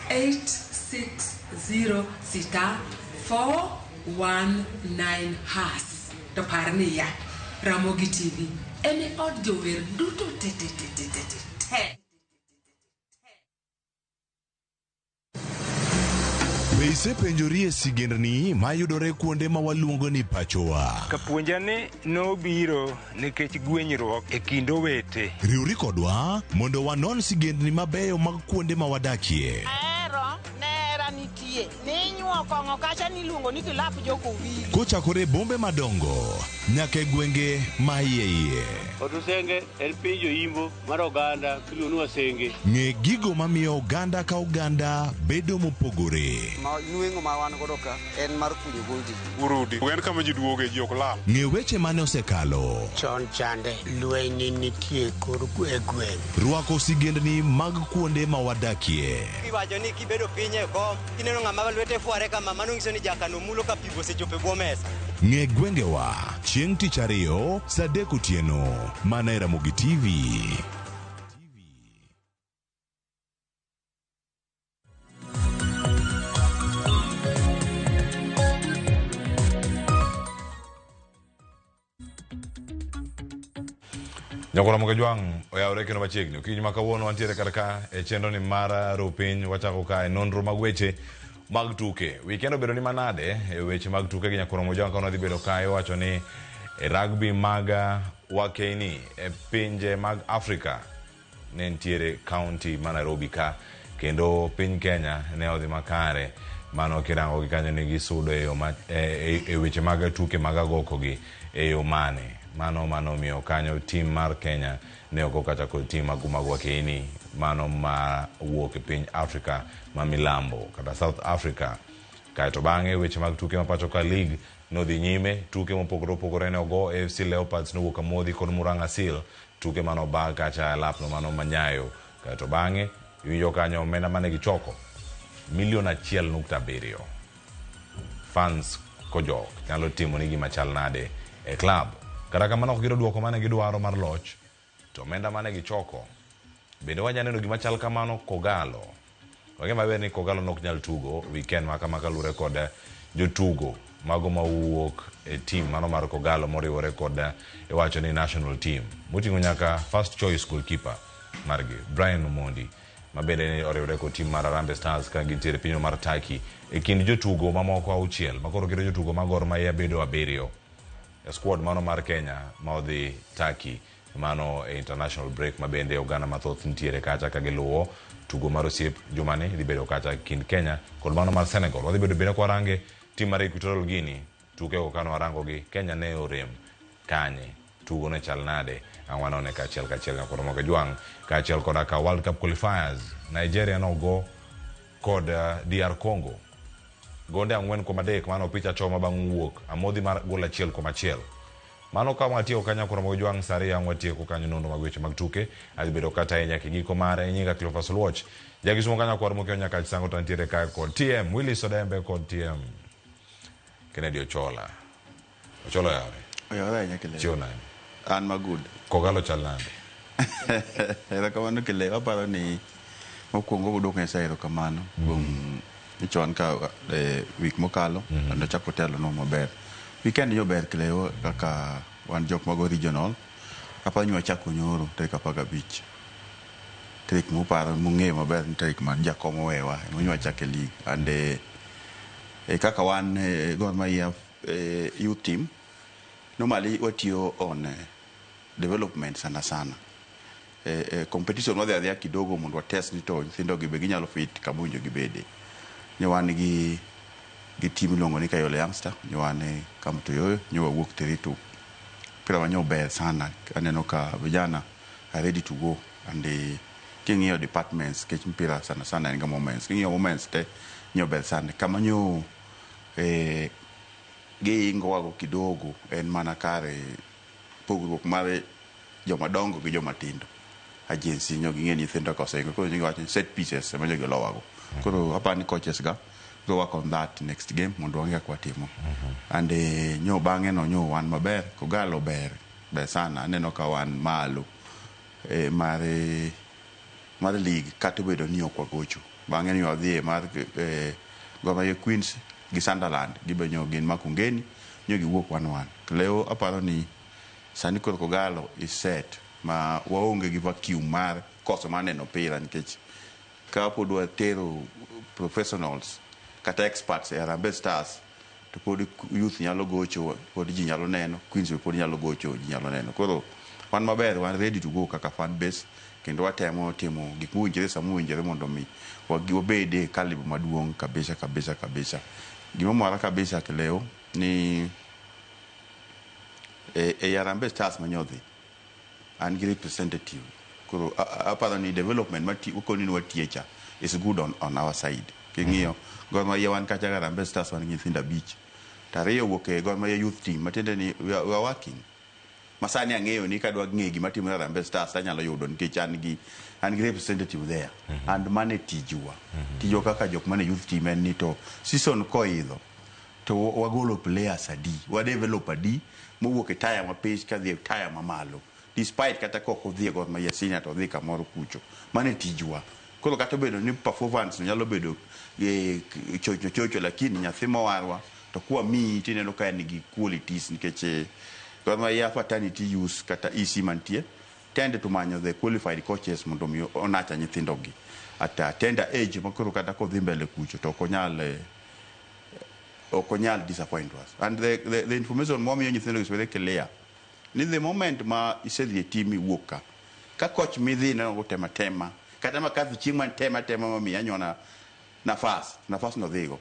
860 star 419 has to par niya Ramogi TV en e od jower duto te te te te te te te. Be isepenjori e sigendni mayudore kuonde ma waluongo ni pachowa? Kapuonja ni nobiro nikech gwenyruok e kind owete. Riwri kodwa mondo wanon sigendni mabeyo mag kuonde ma wadakie. Ahero nera nitie ninyuo kong'o kacha niluongo ni kilap jokowili. Kochakore e bombe madongo nyaka e gwenge ma iye iye. Otusenge en piny joimbo mar oganda miluongo ni Wasenge. Ng'e gigo mamiyo oganda ka oganda bedo mopogore. Ma nweng'o ma wan godo ka en mar kunyo goldi. Urudi. En kama ji duoge ji ok lal. Ng'e weche mane osekalo. Chon chande lweny nitie kor e gweng'. Rwako sigendni mag kuonde ma wadakie. Iwacho ni kibedo piny e kom, kineno ng'ama lwete fware kama, mano nyiso ni jakano mulo ka pigo osechopo e bwo mesa. Ng'e gwengewa chieng' tich ariyo saa 3 otieno mana e Ramogi TV. Nyakora Mokajwang' oyawore kendo machiegni. Okinyi ma kawuono wantiere kar ka e chenro ni mar ru piny wachako ka e nonro mag weche mag tuke. Weekend obedo ni manade e weche mag tuke gi Nyakora Mokajwang' ka nodhi bedo ka iwacho ni e rugby mag wakeni e pinje mag Afrika ne nitiere county ma Nairobi ka kendo piny Kenya ne odhi makare mano kirango gi kanyo ni gisudo e yo ma e weche mag tuke mag agoko gi e yo mane mano mano miyo kanyo tim mar Kenya ne ogo kata kod tim mag mag wakeni mano ma wuok e piny Afrika ma milambo kata South Africa. Kaeto bang'e weche mag tuke ma pacho ka league nodhi nyime tuke mopogore opogore ne ogo AFC Leopards nowuok amodhi kod Murang'a Seal tuke mano bag kacha e lapno mano manyayo kaeto bang'e iwinjo kanyo omenda mane gichoko milion 1.7 fans kojok nyalo timo ni gima chal nade e club kata kamano ok giyudo duoko mane gidwaro mar loch to omenda mane gichoko bende wanya neno gima chal kamano Kogalo wang'e maber ni Kogalo nok nyal tugo weekend ma kama kaluwore kod jotugo mago mawuok e team mano mar Kogalo moriwore kod iwacho ni national team moting'o nyaka first choice goalkeeper margi Brian Omondi ma bende oriwore kod team mar Harambee Stars ka gintiere e pinyno mar Turkey e kind jotugo mamoko 6 makoro keto jotugo mag Gor Mahia bedo 7 e squad mano mar Kenya ma odhi Turkey mano e international break ma bende oganda mathoth nitiere kacha ka giluwo tugo mar osiep jumani dhi bedo kacha kind Kenya kod mano mar Senegal. Wadhi bedo bende kwarange tim mar Equatorial Guinea tuke go kano warango gi Kenya ne orem kanye tugo ne chal nade ang' wanone kaachiel kachiel nyakoro Mokajwang' kaachiel koda ka World Cup qualifiers Nigeria nogo kod DR Congo gonde 4-3 mano picha choma bang' wuok amodhi mar gol 1-1. Mano ka watieko kanyo koro Mokajwang' sari ang' watieko kanyo nonro mag weche mag tuke adhi bedo kata ahinya kigiko mare nyinga Cleophas Oluoch jakisumo kanyo kwar mokeo nyaka chisango to nitiere kae kod TM Willis Odembe kod TM Kennedy Ochola. Ochola yare. Oyawore ahinya Kile. Chiwo nade? An ma good. Kogalo chal nade? Erokamano Kile, waparo ni mokwongo waduoko Nyasaye erokamano kuom chon ka week mokalo kendo chako telonwa maber. Weekend nyo ber Kile kaka wan jok mago regional. Aparo ni wachako nyoro tarik 15. Tarik muparo mung'eyo maber ni tarik man jakom owewa emomiyo wachako e league. And kaka wan Gor Mahia youth team normally watiyo on development sana sana. Competition wadhi adhiya kidogo mondo watest ni to nyithindo gi be ginyalo fit kama owinjo gibede. Ne wan gi team miluongo ni Kayole Youngster, ne wan Kamtoyoyo, ne wawuok 3-2. Mpira wa ber sana, aneno ka vijana are ready to go and king'iyo departments kech mpira sana sana en ga moments. King'iyo moments te nyo ber sana. Kama nyo giingo wago kidogo en mana kare pogruok mar joma dongo gi joma tindo. Agency nyo ging'e nyithindo ka oseingo koro giwacho ni set pieces ema nyo gilowago. Koro aparo ni coaches ga go work on that next game mondo wang'e kaka watimo. And nyo bang'e no nyo wan maber, Kogalo ber, ber sana. Aneno ka wan malo. mar mar league kata obedo ni ok wagocho. Bang'e ni wadhi e mar Gor Mahia Queens gi Sunderland gibe nyo gin Makongeni nyo giwuok 1-1. Leo aparo ni sani koro Kogalo is set ma waonge gi vacuum mar koso mar neno opira nikech ka pod watero professionals kata experts e Harambee Stars to pod youth nyalo gocho, pod ji nyalo neno, Queens be pod nyalo gocho, ji nyalo neno. Koro wan maber, wan ready to go kaka fan base kendo watemo timo gik mowinjore sama owinjore mondo mi wabed e calibre maduong' kabisa kabisa kabisa. Gima mora kabisa Kileo ni e Harambee Stars manyodhi an gi representative koro aparo ni development mati wakoni ni watie cha is good on our side. King'iyo Gor Mahia wan kacha ga Harambee Stars wan gi nyithindo abich to ariyo owuok e Gor Mahia youth team matiende ni we are working masani ang'eyo ni kadwa ng'eyo gima timore Harambee Stars anyalo yudo nikech an gi representative there and mano e tijwa. Tijwa kaka jok mane youth team en ni to season koidho to wagolo players adi, wa develop adi mowuok e tier mapiny kadhi e tier mamalo despite kata kok odhi e Gor Mahia senior to odhi kamoro kucho. Mano e tijwa. Koro kata obedo ni performance no nyalo bedo chocho chocho lakini nyathi mowarwa to kwamiyi tineno ka en gi qualities nikech Gor Mahia fraternity use kata EC mantie tend to manyo the qualified coaches mondo mi onacha nyithindo gi at a tender age ma koro kata kodhi mbele kucho to ok onyal disappoint us. And the information mwamiyo nyithindo is very clear ni the moment ma isedhi e team iwuok ka coach midhi neno go tema tema kata ma kadhi chieng' man tema tema mamiyi anyona nafas no dhigo.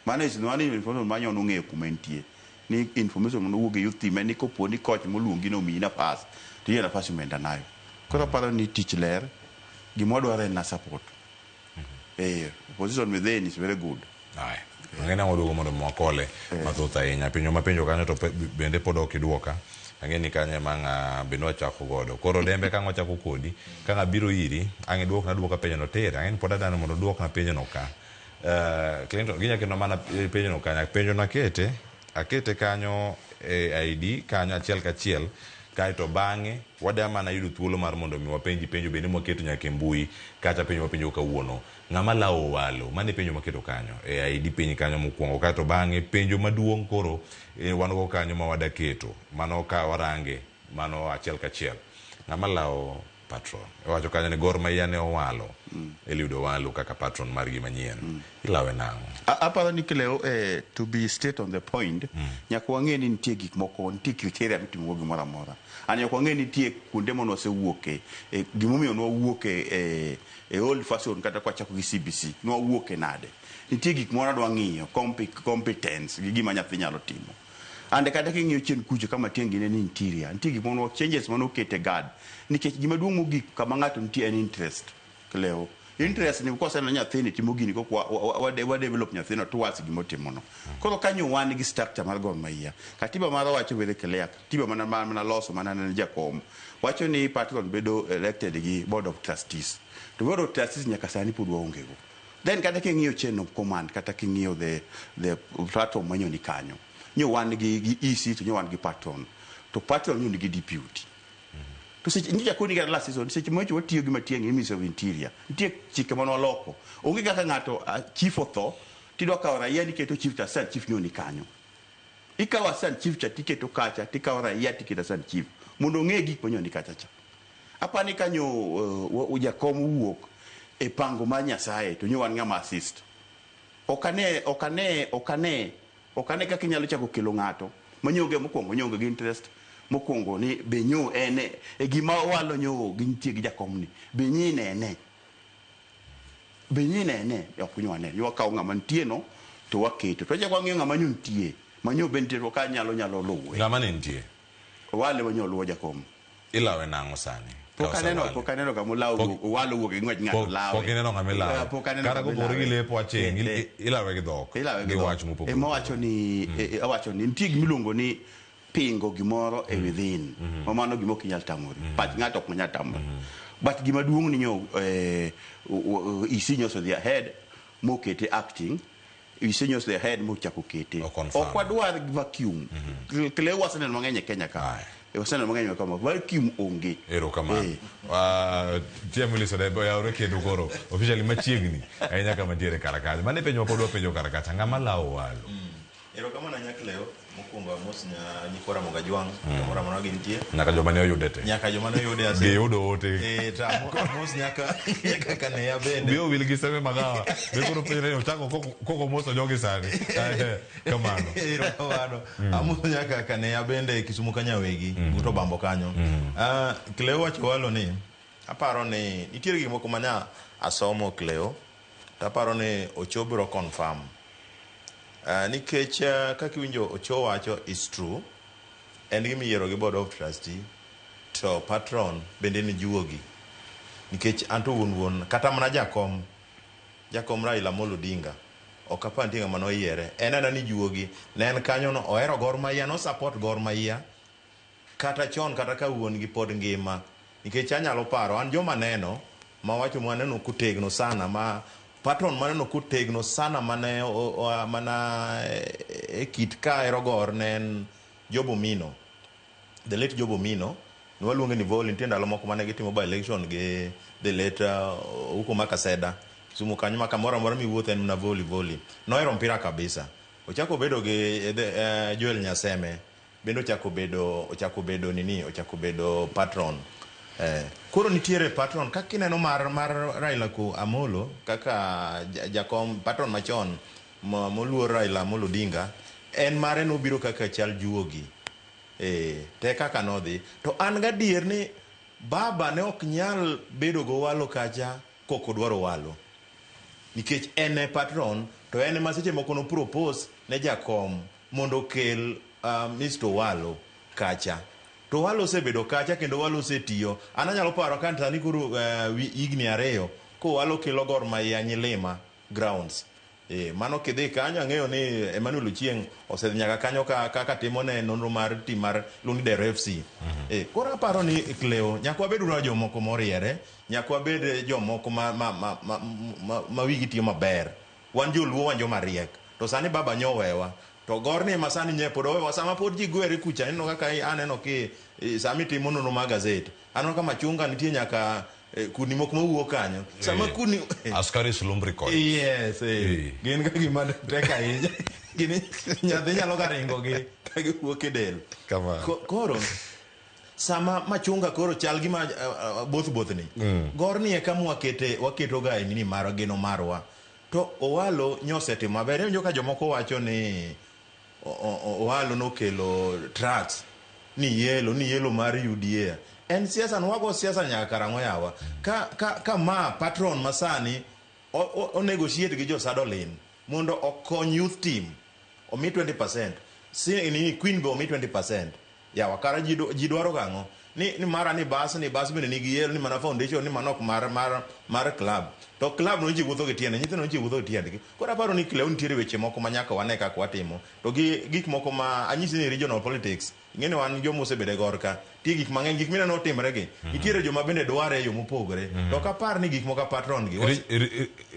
Mano is mano information ma nyono ng'eyo kuma entie ni information manowuok e youth team en ni kopo ni coach moluongi nomiyi nafas to hiyo nafas umeenda nayo. Koro aparo ni tich ler, gima wadwaro en na support. Opposition within is very good. Aya. Ang'e ni waduogo mondo mwakole mathoth ahinya. Penjo mapenjo kanyo to bende pod ok iduoka. Ang'e ni kanyo ema ng'a bende wachako godo. Koro Dembe ka ang' wachako kodi, ka ng'a biro iri, ang' iduokna duoka penjo no tir. Ang'e ni pod adani mondo oduokna penjo no ka. Clinton, ginya kendo mana penjo no kanyo. Penjo no akete kanyo e ID kanyo achiel kachiel. Kaeto bang'e wada mana yudo thuolo mar mondo mi wapenji penjo bende mwaketo nyaka e mbui kata penjo mapenjo kawuono. Ng'ama lawo Owalo, mano e penjo maketo kanyo e ID piny kanyo mokwongo. Kaeto bang'e penjo maduong' koro wan go kanyo ma wada keto mano ka warange mano achiel kachiel. Ng'ama lawo patron iwacho kanyo ni Gor Mahia ne owalo Eliud Owalo kaka patron margi manyien. Ilawe nang'o? Aparo ni Cleo, to be straight on the point, nyaka wang'e ni nitie gik moko, nitie criteria mitimogo gimoro amora. And nyaka wang'e ni nitie kuonde ma nwasewuoke, gimomiyo nwawuok e old fashion kata kwachako gi CBC, nwawuoke nade. Nitie gik moro adwa ng'iyo, competence gi gima nyathi nyalo timo. And kata king'iyo chien kucho kama Matiang'i ne ni interior, nitie gik moko changes manokete guard. Nikech gima duong' mogik kama ng'ato nitie en interest. Cleo. Interest ni koseneno nyathini timo gini kok wa develop nyathino towards gimotimono. Koro kanyo wan gi structure mar Gor Mahia. Katiba marwa wacho very clear. Katiba mana loso mana ne jakom. Wacho ni patron bedo elected gi board of trustees. To board of trustees nyaka sani pod waonge go. Then kata king'iyo chain of command kata king'iyo the platform manyo ni kanyo. Nyo wan gi EC to nyo wan gi patron. To patron nyo nigi deputy. To seche nyicha koni kata last season seche ma watiyo gi Matiang'i Ministry of Interior nitie chike mane waloko. Onge kaka ng'ato chief otho tidwa kawo raia niketo chief to assistant chief nyo ni kanyo. Ikawo assistant chief cha tiketo kacha tikawo raia tiketo assistant chief mondo ong'e gik manyo ni kacha cha. Apani kanyo jakom owuok e pango mar Nyasaye to nyo wan ng'ama assist. Ok ane kaka inyalo chako kelo ng'ato manyonge mokwongo nyonge gi interest mokwongo ni be nyo en e gima owalo nyo gintie gi jakom ni be nyi nene be nyi nene ok nyo ane wakawo ng'ama nitie no to waketo to wachako wang'iyo ng'ama nyo nitie manyo be nitie to ka nyalo luwe. Ng'ama ne nitie? Owale manyo luwo jakom. Ilawe nang'o sani? Pok aneno kama olawo Owalo wuok e ng'wech ng'ato lawe. Pok ineno ng'ama ilawe. Pok aneno Kata ng'ama kopogore gi ilawe. lepo aching', ilawe gi dhok. Ilawe gi Gi dhok. wach mopogore. Ema wacho ni nitie gimiluongo ni pingo gimoro e within ma mano gima ok inyal tamori pach ng'ato ok nyal tamori but gima duong' ni nyo EC nyoso dhi ahead mokete acting EC nyoso dhi ahead mochako kete. Oconfirm. Ok wadwar vacuum. Kle waseneno mang'eny e Kenya ka. E waseneno mang'eny kama vacuum onge. Erokamano. TM Willis Odembo oyawore kendo koro officially machiegni ahinya kama ntiere kar kanyo. Mano e penjo ma pod wapenjo kar kacha. Ng'ama lawo Owalo? Erokamano Nyakleo, mokwongo amos nyikwa Ramogi Ajwang' kamoro amora gintie. Nyaka joma ne oyude te. Nyaka joma ne oyude ase. Giyudo ote. Eh, to amos nyaka Kaneya bende. Wiya owil gi seme magawa. Be koro penjre ni ochako koko moso jogi sani. Kamano. Erokamano. Amos nyaka Kaneya bende Kisumu Kanyawegi, but Obambo kanyo. Cleo wacho Owalo ni, aparo ni nitiere gik moko manya asomo Cleo, to aparo ni Ocho biro confirm. Nikech kaka iwinjo Ocho wacho is true, en gima iyiero gi board of trustee, to patron bende ni juogi. Nikech anto wuon wuon, kata mana jakom, jakom Raila Amolo Odinga, ok apar nitie ng'ama noyiere. En ana ni juogi, ne en kanyo no, ohero Gor Mahia, no support Gor Mahia, kata chon kata ka wuon gi pod ngima. Nikech anyalo paro, an joma neno, mawacho maneno kotegno sana, ma patron maneno kotegno sana mane mana e kit ka hero Gor ne en Job Omino. The late Job Omino, ne waluonge ni Voli, nitie ndalo moko mane gitimo by election gi the late Ouko Makaseda. Kisumu kanyo ma kamoro amora miwuothe en mana Voli Voli. Nohero mpira kabisa. Ochako obedo gi Joel Nyaseme, bende ochako bedo, ochako bedo nini, ochako bedo patron. Koro nitiere patron, kaka ineno mar Raila Amolo, kaka jakom patron machon moluor Raila Amolo Odinga, en mare nobiro kaka chal juogi. Te kaka nodhi. To an gadier ni baba ne ok nyal bedo go Owalo kacha kok odwaro Owalo. Nikech en e patron, to en ema seche moko no propose ne jakom mondo okel Mr. Owalo kacha. To Owalo osebedo kacha kendo Owalo osetiyo. An anyalo paro ka sani koro higni 2 ko Owalo kelo Gor Mahia Nyilima grounds. Mano kidhi kanyo ang'eyo ni Emmanuel Ochieng' osedhi nyaka kanyo kaka timo ne nonro mar team mar Lundidero FC. Koro aparo ni Cleo, nyaka wabed uru jomoko moriere, nyaka wabed jomoko ma wigi tiyo maber. Wan joluo wan joma riek. To sani baba nyowewa. To Gor ni ema sani nye pod owewa. Sama pod ji gwere kucha, ineno kaka aneno ki sama itimo nonro mar gazet. Aneno ka machunga nitie nyaka kudni moko mawuok kanyo. Sama kudni Askaris lumbricoid. Yes, Gin ka gima tek ahinya. Gini nyathi nyalo ga ringo gi ka giwuok e del. Koro sama machunga koro chal gima both bothni. Gor ni e kama waketo ga e nini marwa, geno marwa. To Owalo nyosetimo maber. Iwinjo ka jomoko wacho ni Owalo nokelo trucks ni yelo mar UDA. En siasa, nwago siasa nyaka karang'o yawa. Ka ma patron masani o negotiate gi jo Sadolin mondo okony youth team omi 20%. Si ni Queen be omi 20%. Yawa kara ji dwaro gang'o? Ni mara ni bas bende nigi yelo, ni mana foundation, ni mana ok mar club. To club no ji wuotho gi tiende, nyithindo no ji wuotho gi tiendgi. Koro aparo ni Cleo nitiere weche moko ma nyaka wane kaka watimo. To gi gik moko ma anyisi ni regional politics, ing'e ni wan joma osebedo e Gor ka, nitie gik mang'eny, gik mineno otimre gi. Nitiere joma bende dware e yo mopogore. To ok apar ni gik moko patron gi.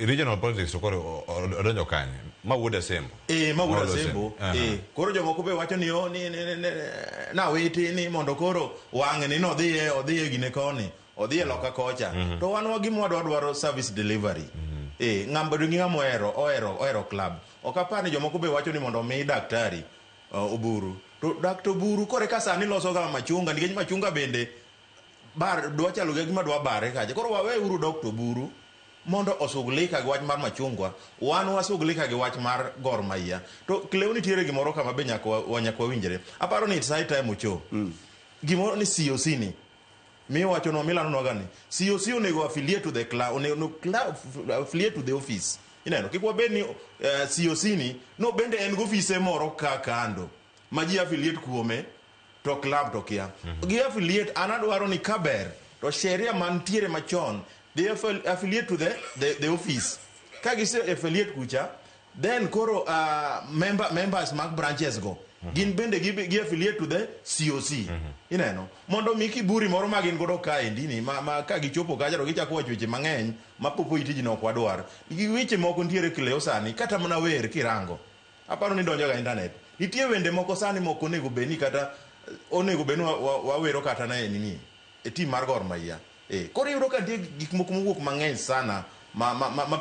Regional politics to koro odonjo kanye? Ma wuod Asembo. Ma wuod Asembo. Koro jomoko be wacho ni na witi ni mondo koro wang'e ni nodhiye, odhiye gine koni, odhiye loka kocha. To wan wagima wadwaro service delivery. Ng'ama bedo gi ng'ama ohero club. Ok apar ni jomoko be wacho ni mondo omi daktari Oburu. To Dr. Oburu kore ka sani loso ga machunga, nikech machunga bende bar dwa chalo gi gima dwa bare kacha. Koro wawe uru Dr. Oburu mondo osugulika gi wach mar machungwa, wan wasugulika gi wach mar Gor Mahia. To Cleo nitiere gimoro kama be nyaka wawinjre. Aparo ni it's high time Ocho. Gimoro ni COC ni. Mi wacho no milano no gani. COC onego affiliate to the club, onego club affiliate to the office. Ineno kik wabed ni COC ni no bende en go ofise moro ka kando ma ji affiliate kuome to club to kia. Gi affiliate an adwaro ni kaber to sheria mantiere machon they affiliate to the office. Ka gise affiliate kucha then koro members mag branches go gin bende gi affiliate to the COC. Ineno mondo mi kiburi moro ma gin godo kaendi ni ma ka gichopo kacha to gichako wacho weche mang'eny ma popo iti ji ok wadwar. Gi weche moko nitiere Cleo sani kata mana wer kirango. Aparo ni donjo ga internet. Nitie wende moko sani mok onego bed ni kata onego bed ni wawero kata na e nini e team mar Gor Mahia. Koro iyudo ka nitie gik moko mowuok mang'eny sana ma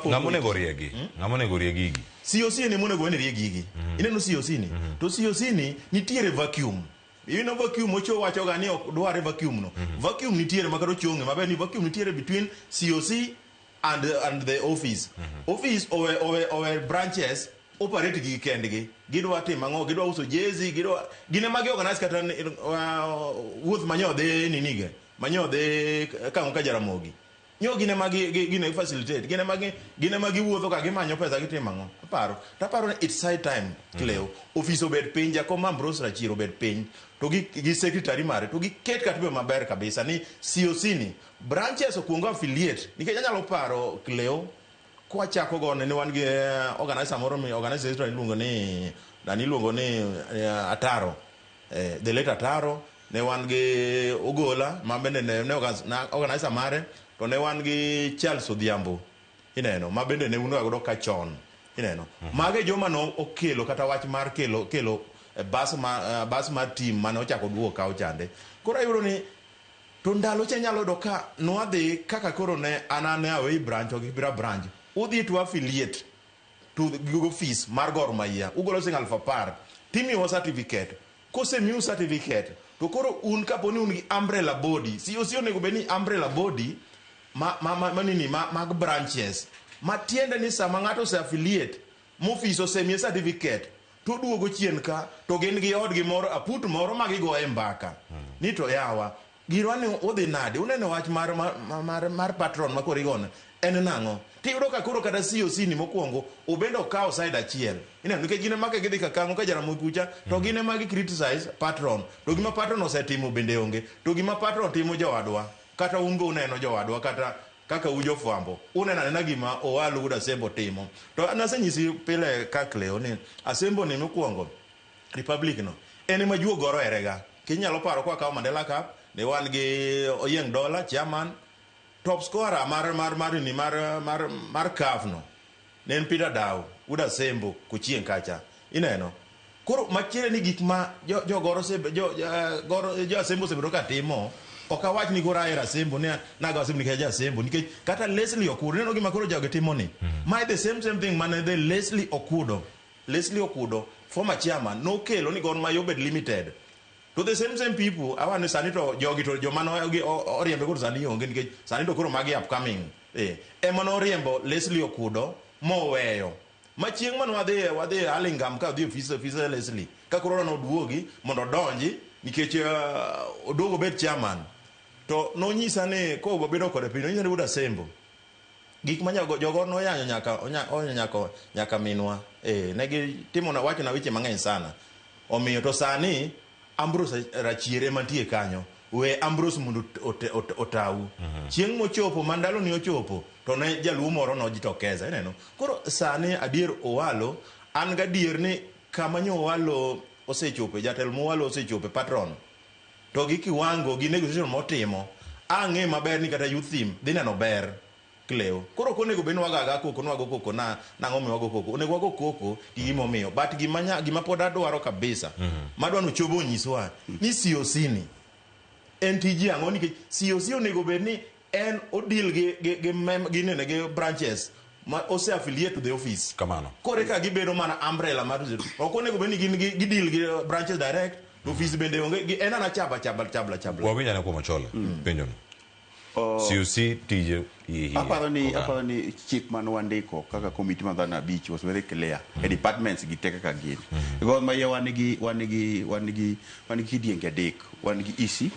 pok Ng'ama onego riegi? Ng'ama onego rie gigi? COC ni monego bed ni rie gigi. Ineno COC ni? To COC ni nitiere vacuum. Ineno vacuum ocho wacho ga ni ok dware vacuum no. Vacuum nitiere ma kata ochong'e maber ni vacuum nitiere between COC and the office. Office owe branches operate gi kendgi. Gidwa timo ang'o? Gidwa uso jezi, gidwa gin ema gi organize kata wuoth manyo dhi ninige. Manyo dhi kang'o ka Jaramogi. Nyo gin ema gi facilitate, gin ema giwuotho ka gimanyo pesa gitimo ang'o? Aparo. To aparo ni it's high time, Cleo. Office obed piny, jakom Ambrose Rachier obed piny, to gi secretary mare, to giket katiba maber kabisa ni COC ni branches okuongo affiliate. Nikech anyalo paro Cleo, kwachako go ne wan gi organizer moro mi organizer iluongo ni nani iluongo ni Ataro. The late Ataro, ne wan gi Ogola ma bende ne organizer mare, to ne wan gi Charles Odhiambo, ineno, ma bende ne un godo ka chon, ineno. Mage joma no okelo kata wach mar kelo bas mar team mane ochako duogo kawo chande. Koro ayudo ni to ndalo cha inyalo yudo ka nwadhi kaka koro ne an ane away branch ok Kibera branch, udhi to affiliate to gi office mar Gor Mahia, ugolo siling 10,000 timiyowa certificate. Kosemiu certificate to koro un kapo ni un gi umbrella body, COC onego bed ni umbrella body ma nini mag branches, ma tiende ni sama ng'ato ose affiliate mofis osemiye certificate to oduogo chien ka to gin gi odgi moro aput moro ma gigoye mbaka ni to yawa girwa ni udhi nade, uneno wach mar patron ma koro igono en nang'o? Tiyudo ka koro kata COC ni mokwongo obende okawo side achiel, ineno, nikech gin ema ka gidhi ka kang'o ka Jaramogi kucha to gin ema gi criticize patron, to gima patron osetimo bende onge, to gima patron timo jowadwa kata un be uneno jowadwa kata kaka u jofwambo uneno anena gima Owalo wuod Asembo timo. To an asenyisi pile ka Cleo ni Asembo ni mokwongo Republic no en ema juo goro herega. Kinyalo paro kwa kawo Mandela Cup ne wan gi Oyieng Dola chairman, top scorer mar CAF no ne en Peter Dau wuod Asembo kochieng' kacha, ineno. Koro machielo ni gik ma jo goro goro jo Asembo osebedo ka timo, ok awach ni koro ahero Asembo ni nago Asembo nikech aja Asembo, nikech kata Leslie Okudo ineno gima koro jogi timo ni ma the same thing mane the Leslie Okudo former chairman nokelo ni Gor Mahia obed limited to the same people awa ni sani to jogi to joma no oriembe koro sani onge nikech sani to koro magi upcoming ema noriembo Leslie Okudo moweyo ma chieng' mane wadhi Hurlingham ka wadhi ofis Leslie ka koro noduogi mondo odonji nikech oduogo obed chairman, to nonyisa ni kobedo kode piny nonyisa ni wuod Asembo gik ma jogo noyanyo nyaka nyaka minwa ne gitimo na wacho na weche mang'eny sana. Omiyo to sani Ambrose Rachier ema nitie kanyo, we Ambrose mondo otau. Chieng' mochopo ma ndalo ni ochopo to ne jaluo moro nojitokeza, ineno. Koro sani adier Owalo an gadier ni kama nyo Owalo osechope, jatelo mowalo osechope patron, to gi kiwango gi negotiation motimo ang'e maber ni kata youth team dhi neno ber Cleo. Koro ok onego bed ni wago koko ni wago koko na nang'o miyo wago koko, onego wago koko gi gimomiyo. But gima pod adwaro kabisa madwa ni ochopo onyiswa ni COC ni en tiji ang'o, nikech COC onego bed ni en odeal gi nene gi branches ma ose affiliate to the office. Kamano. Koro eka gibedo mana umbrella mar ok onego bed ni gin gi deal gi branches direct, to office bende onge en ana chaba chaba chabla chabla. Wawinj ane kuom Ochola penjo no. COC tije Aparo ni chik mane wandiko kaka komiti mar dhano abich was very clear e departments gi te kaka gin. Gor Mahia wan gi kidienje adek, wan gi EC,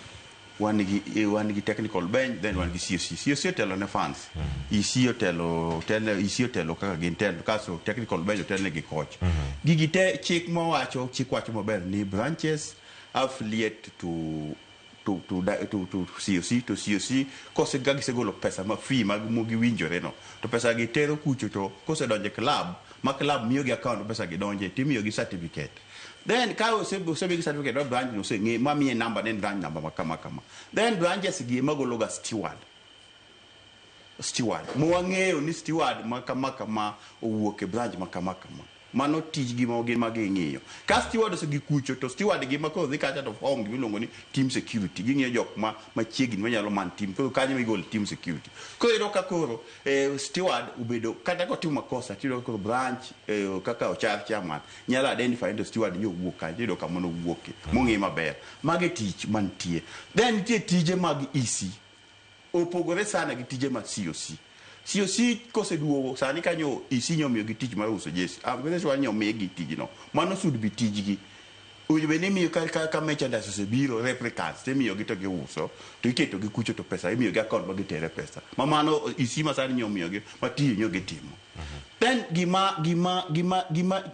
wan gi technical bench, then wan gi COC. COC otelo ne fans, EC otelo EC otelo kaka gin telo, kaso technical bench otelo ne gi coach. Gigi te chik mowacho, chik wacho maber ni branches affiliate to COC, to COC kose ga gisegolo pesa ma fee mag mogiwinjore no, to pesa gi tero kucho, to kosedonje club ma club miyo gi account pesa gi donje timiyo gi certificate. Then ka osemigi certificate ma branch no oseng'e ma miye number ne branch number ma kama kama, then branches gi ema golo ga steward mowang'eyo ni steward ma kama kama owuok e branch ma kama kama. Mano tijgi ma gin ma ging'iyo. Ka steward osegik kucho to steward gi ma koro dhi kacha to form gima iluongo ni team security. Ging'iyo jok ma machiegni manyalo man team. Koro kanyo ema igolo team security. Koro iyudo ka koro steward obedo kata kotimo makosa tiyudo ka koro branch kaka ochar chairman nyalo identify ni steward ni owuok kanyo tiyudo kama nowuokie mong'i maber. Mago e tich mantie. Then nitie tije mag EC. Opogore sana gi tije mag COC. COC koseduogo sani kanyo EC nyomiyogi tich mar uso jesi. I'm very sure ni omigi tijno. Mano should be tijgi. Owinjo bed ni imiyo ka merchandise osebiro replicas timiyogi to giuso to iketo gi kucho to pesa imiyogi account ma gitere pesa. Ma mano EC ma sani nyomiyogi ma tiyo nyo gitimo. Then gima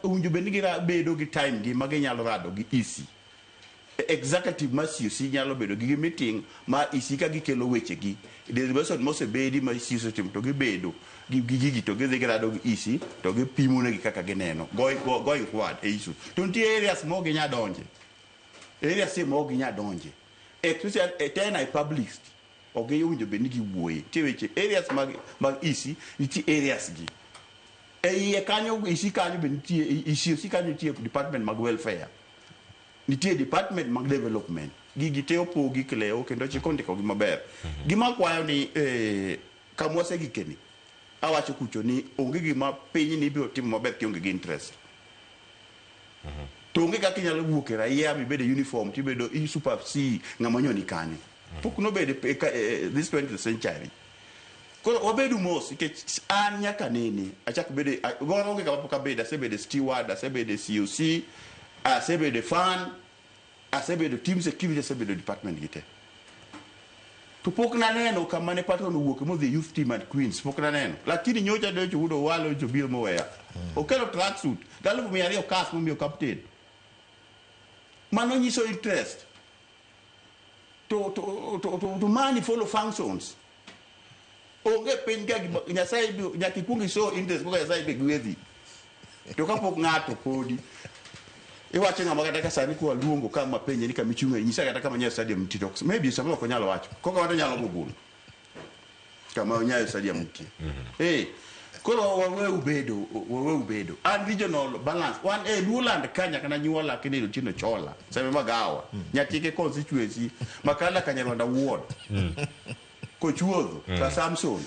owinjo bed ni gibedo gi time gi ma ginyalo rado gi EC. Executive mar COC nyalo bedo gi meeting ma EC ka gikelo weche gi. Deliberation mosebedi ma COC osetimo to gibedo gi gigi to gidhi girado gi EC to gipimo negi kaka gineno going forward e issue. To nitie areas ma ok ginyal donje. Areas ma ok ginyal donje. Especially tena e public ok giwinjo bed ni giwuoye. Nitie weche areas mag EC nitie areas gi. E iye kanyo EC kanyo be nitie ECOC kanyo nitie department mag welfare. Nitie department mag development. Gigi te opogi Cleo kendo chik ondikogi maber. Gima akwayo ni kama wasegikeni awacho kucho ni onge gima pinyni biro timo maber kionge gi interest. To onge kaka inyalo wuok e raia mibed e uniform tibedo i super C ng'ama nyoni kanyo. Pok nobedo e this 20th century. Koro wabedu mos nikech an nyaka nene achak bedo goro onge kama pok abedo asebedo steward asebedo COC asebedo fan asebedo team security asebedo department gi te. To pok naneno kama ne patron owuok modhi youth team at Queens pok naneno. Lakini nyocha nyocha Wuod Owalo jobiro moweya. Okelo tracksuit gi 200,000 cash momiyo captain. Mano nyiso interest. To money follow functions. Onge piny ka gima Nyasaye biro nyaka ikuong i show interest koka Nyasaye be gwedhi. To kapok ng'ato podi iwacho ng'ama kata ka sani kwa luongo kama penje ni kama ichung'e nyisa kata kama Nyayo Stadium nitie to maybe samoro ok onyal wacho. Koka wato nyalo google kama Nyayo Stadium nitie. Koro wawe ubedo. An regional balance. Wan e Luoland ka nyaka nanyuola kineno Otieno Chola. Seme Magawa. Nyatike constituency. Makala Kanyarwanda ward. Kochuodho. Ka Samson.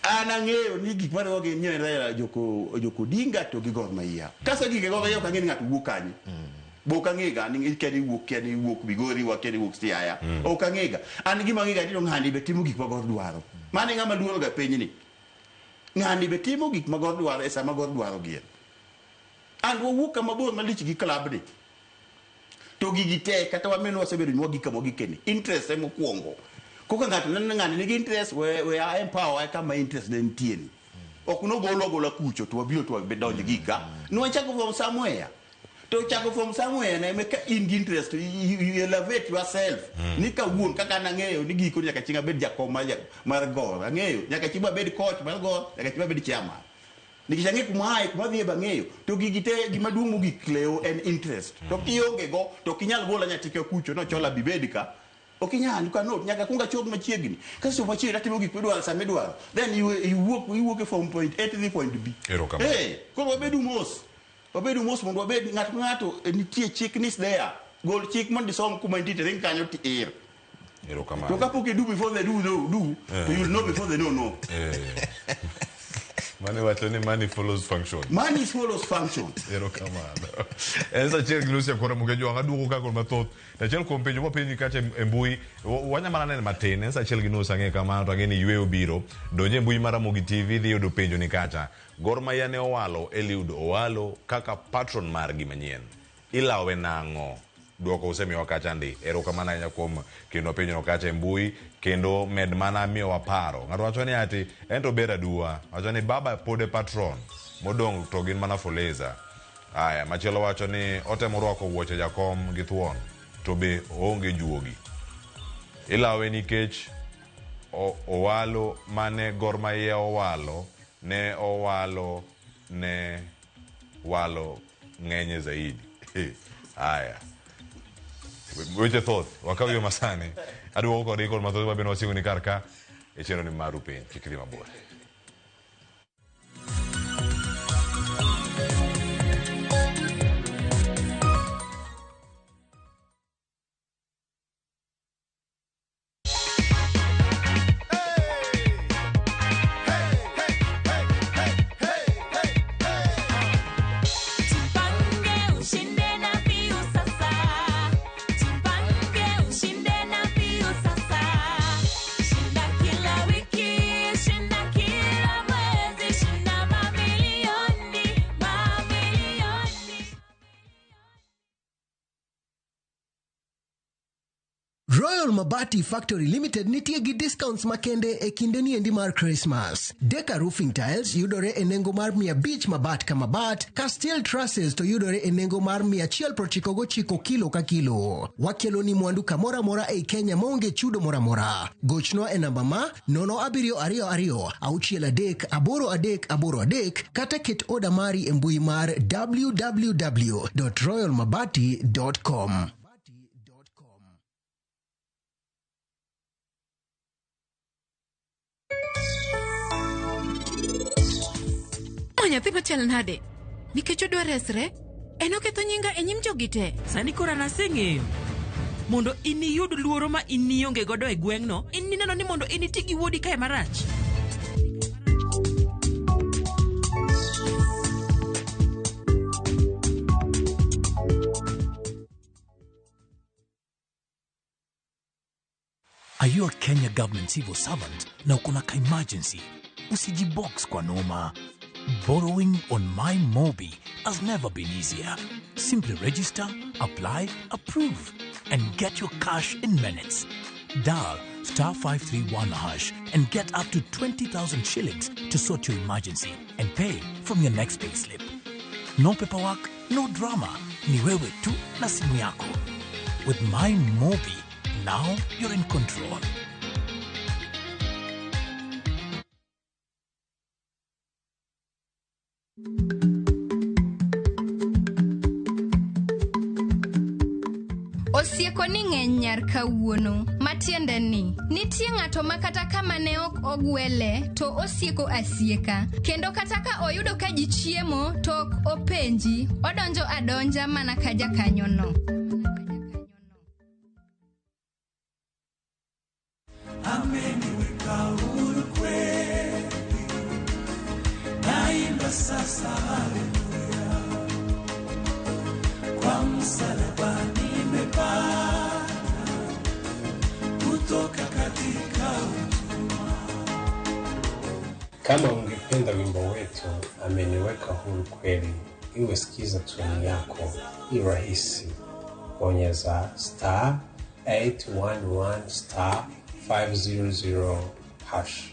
An ang'eyo ni gik mariwo gi nyo Raila Joko Odinga to gi Gor Mahia. Kasa gige Gor Mahia ok ang'e ni ng'ato wuok kanye. Bo ok ang'ega ni kia ni wuok kia ni wuok Migori wa kia ni wuok Siaya. Ok ang'ega. An gima ang'ega ni ng'ani be timo gik ma Gor dwaro. Mano e ng'ama luoro ga pinyni. Ng'ani be timo gik ma Gor dwaro e sama Gor dwaro gie. And wawuok kama bor malich gi club ni. To gigi te kata wamin wasebedo ni wagik kama wagikeni. Interest ema okuongo. Koka ng'ato neno ni ng'ani nigi interest we empower kama interest ne nitie ni. Ok nogolwa agola kucho to wabiro to wabedonjo gi ka. Nwachako from somewhere. To chako from somewhere na ema ka in gi interest to you elevate yourself. Ni kawuon kaka an ang'eyo ni giko nyaka chieng' abed jakom mar Gor. Ang'eyo nyaka chieng' abed coach mar Gor, nyaka chieng' abed chairman. Nikech ang'e kuma aye, kuma adhiye be ang'eyo. To gigi te gima duong' mogik Cleo en interest. To kionge go to ok inyal gola nyatike kucho nochola bibed ka. Ok inyal, you cannot. Nyaka kuong achop machiegni. Kasechopo machiegni atimo gik midwaro sama idwaro. Then you iwuok from point A to the point B. Erokamano. Koro wabedu mos. Wabedu mos mondo wabed ng'ato ka ng'ato nitie chik ni there. Gol chik mondo isom kuma intie to ring kanyo to ir. Erokamano. To kapok i do before they do no, do, to you'll know before they know no. Mane wacho ni money follows function. Money follows function. Erokamano. En sa 1:30 akora muke jwang' aduogo ka kod mathoth. Achiel kuom penjo mopenji kacha e mbui, wanya mana neno matin, en sa 1:30 ang'e kamano to ang'e ni yweyo biro. Donje e mbui mar Ramogi TV idhi yudo penjo ni kacha. Gor Mahia ne owalo Eliud Owalo kaka patron margi manyien. Ilawe nang'o? Duoko usemiyowa kacha ndi. Erokamano ahinya kuom kendo penjono kacha e mbui kendo med mana miyowa paro. Ng'ato wacho ni ati en to ber aduwa. Wacho ni baba pod e patron. Modong' to gin mana Fuliza. Aya, machielo wacho ni otemo rwako wuoche jakom gi thuon to be oonge juogi. Ilawe nikech Owalo mane Gor Mahia owalo ne owalo ne walo ng'enye zaidi. Aya. Weche thoth, wakaw yo masani. Aduogo kod kod mathoth mabende wasingo ni kar ka e chenro ni maru piny. Kik idhi mabor. Royal Mabati Factory Limited nitie gi discounts makende e kinde niendi mar Christmas. Deka Roofing Tiles yudore e nengo mar 500 mabat ka mabat, ka steel trusses to yudore e nengo mar 199 kilo ka kilo. Wakelo ni mwandu kamoro amora ei Kenya maonge chudo moro amora. Gochnwa e namba ma 0722 63 8383 kata ket oda mari e mbui mar www.royalmabati.com. Ma nyathi machal nade? Nikech odwa resre, en oketho nyinga e nyim jogi te. Sani koro an aseng'eyo. Mondo iniyud luoro ma inionge godo e gweng'no, in nineno ni mondo initi gi wuodi kae marach. Are you a Kenya government civil servant na uko na ka emergency? Usijibox kwa noma. Borrowing on My Mobi has never been easier. Simply register, apply, approve, and get your cash in minutes. Dial star 531 hash and get up to 20,000 shillings to sort your emergency and pay from your next payslip. No paperwork, no drama. Ni wewe tu na simu yako. With My Mobi, now you're in control. Osieko ni ng'eny nyar kawuono, matiende ni nitie ng'ato ma kata kama ne ok ogwele to osieko asieka, kendo kata ka oyudo ka ji chiemo to ok openji, odonjo adonja mana ka jakanyono. Ameniweka huru kweli, naimba sasa haleluya, kwa msalaba nimepata kutoka katika utumwa. Kama ungependa wimbo wetu Ameniweka Huru Kweli iwe sikiza tuni yako, i rahisi. Bonyeza star 811 star 500 hash.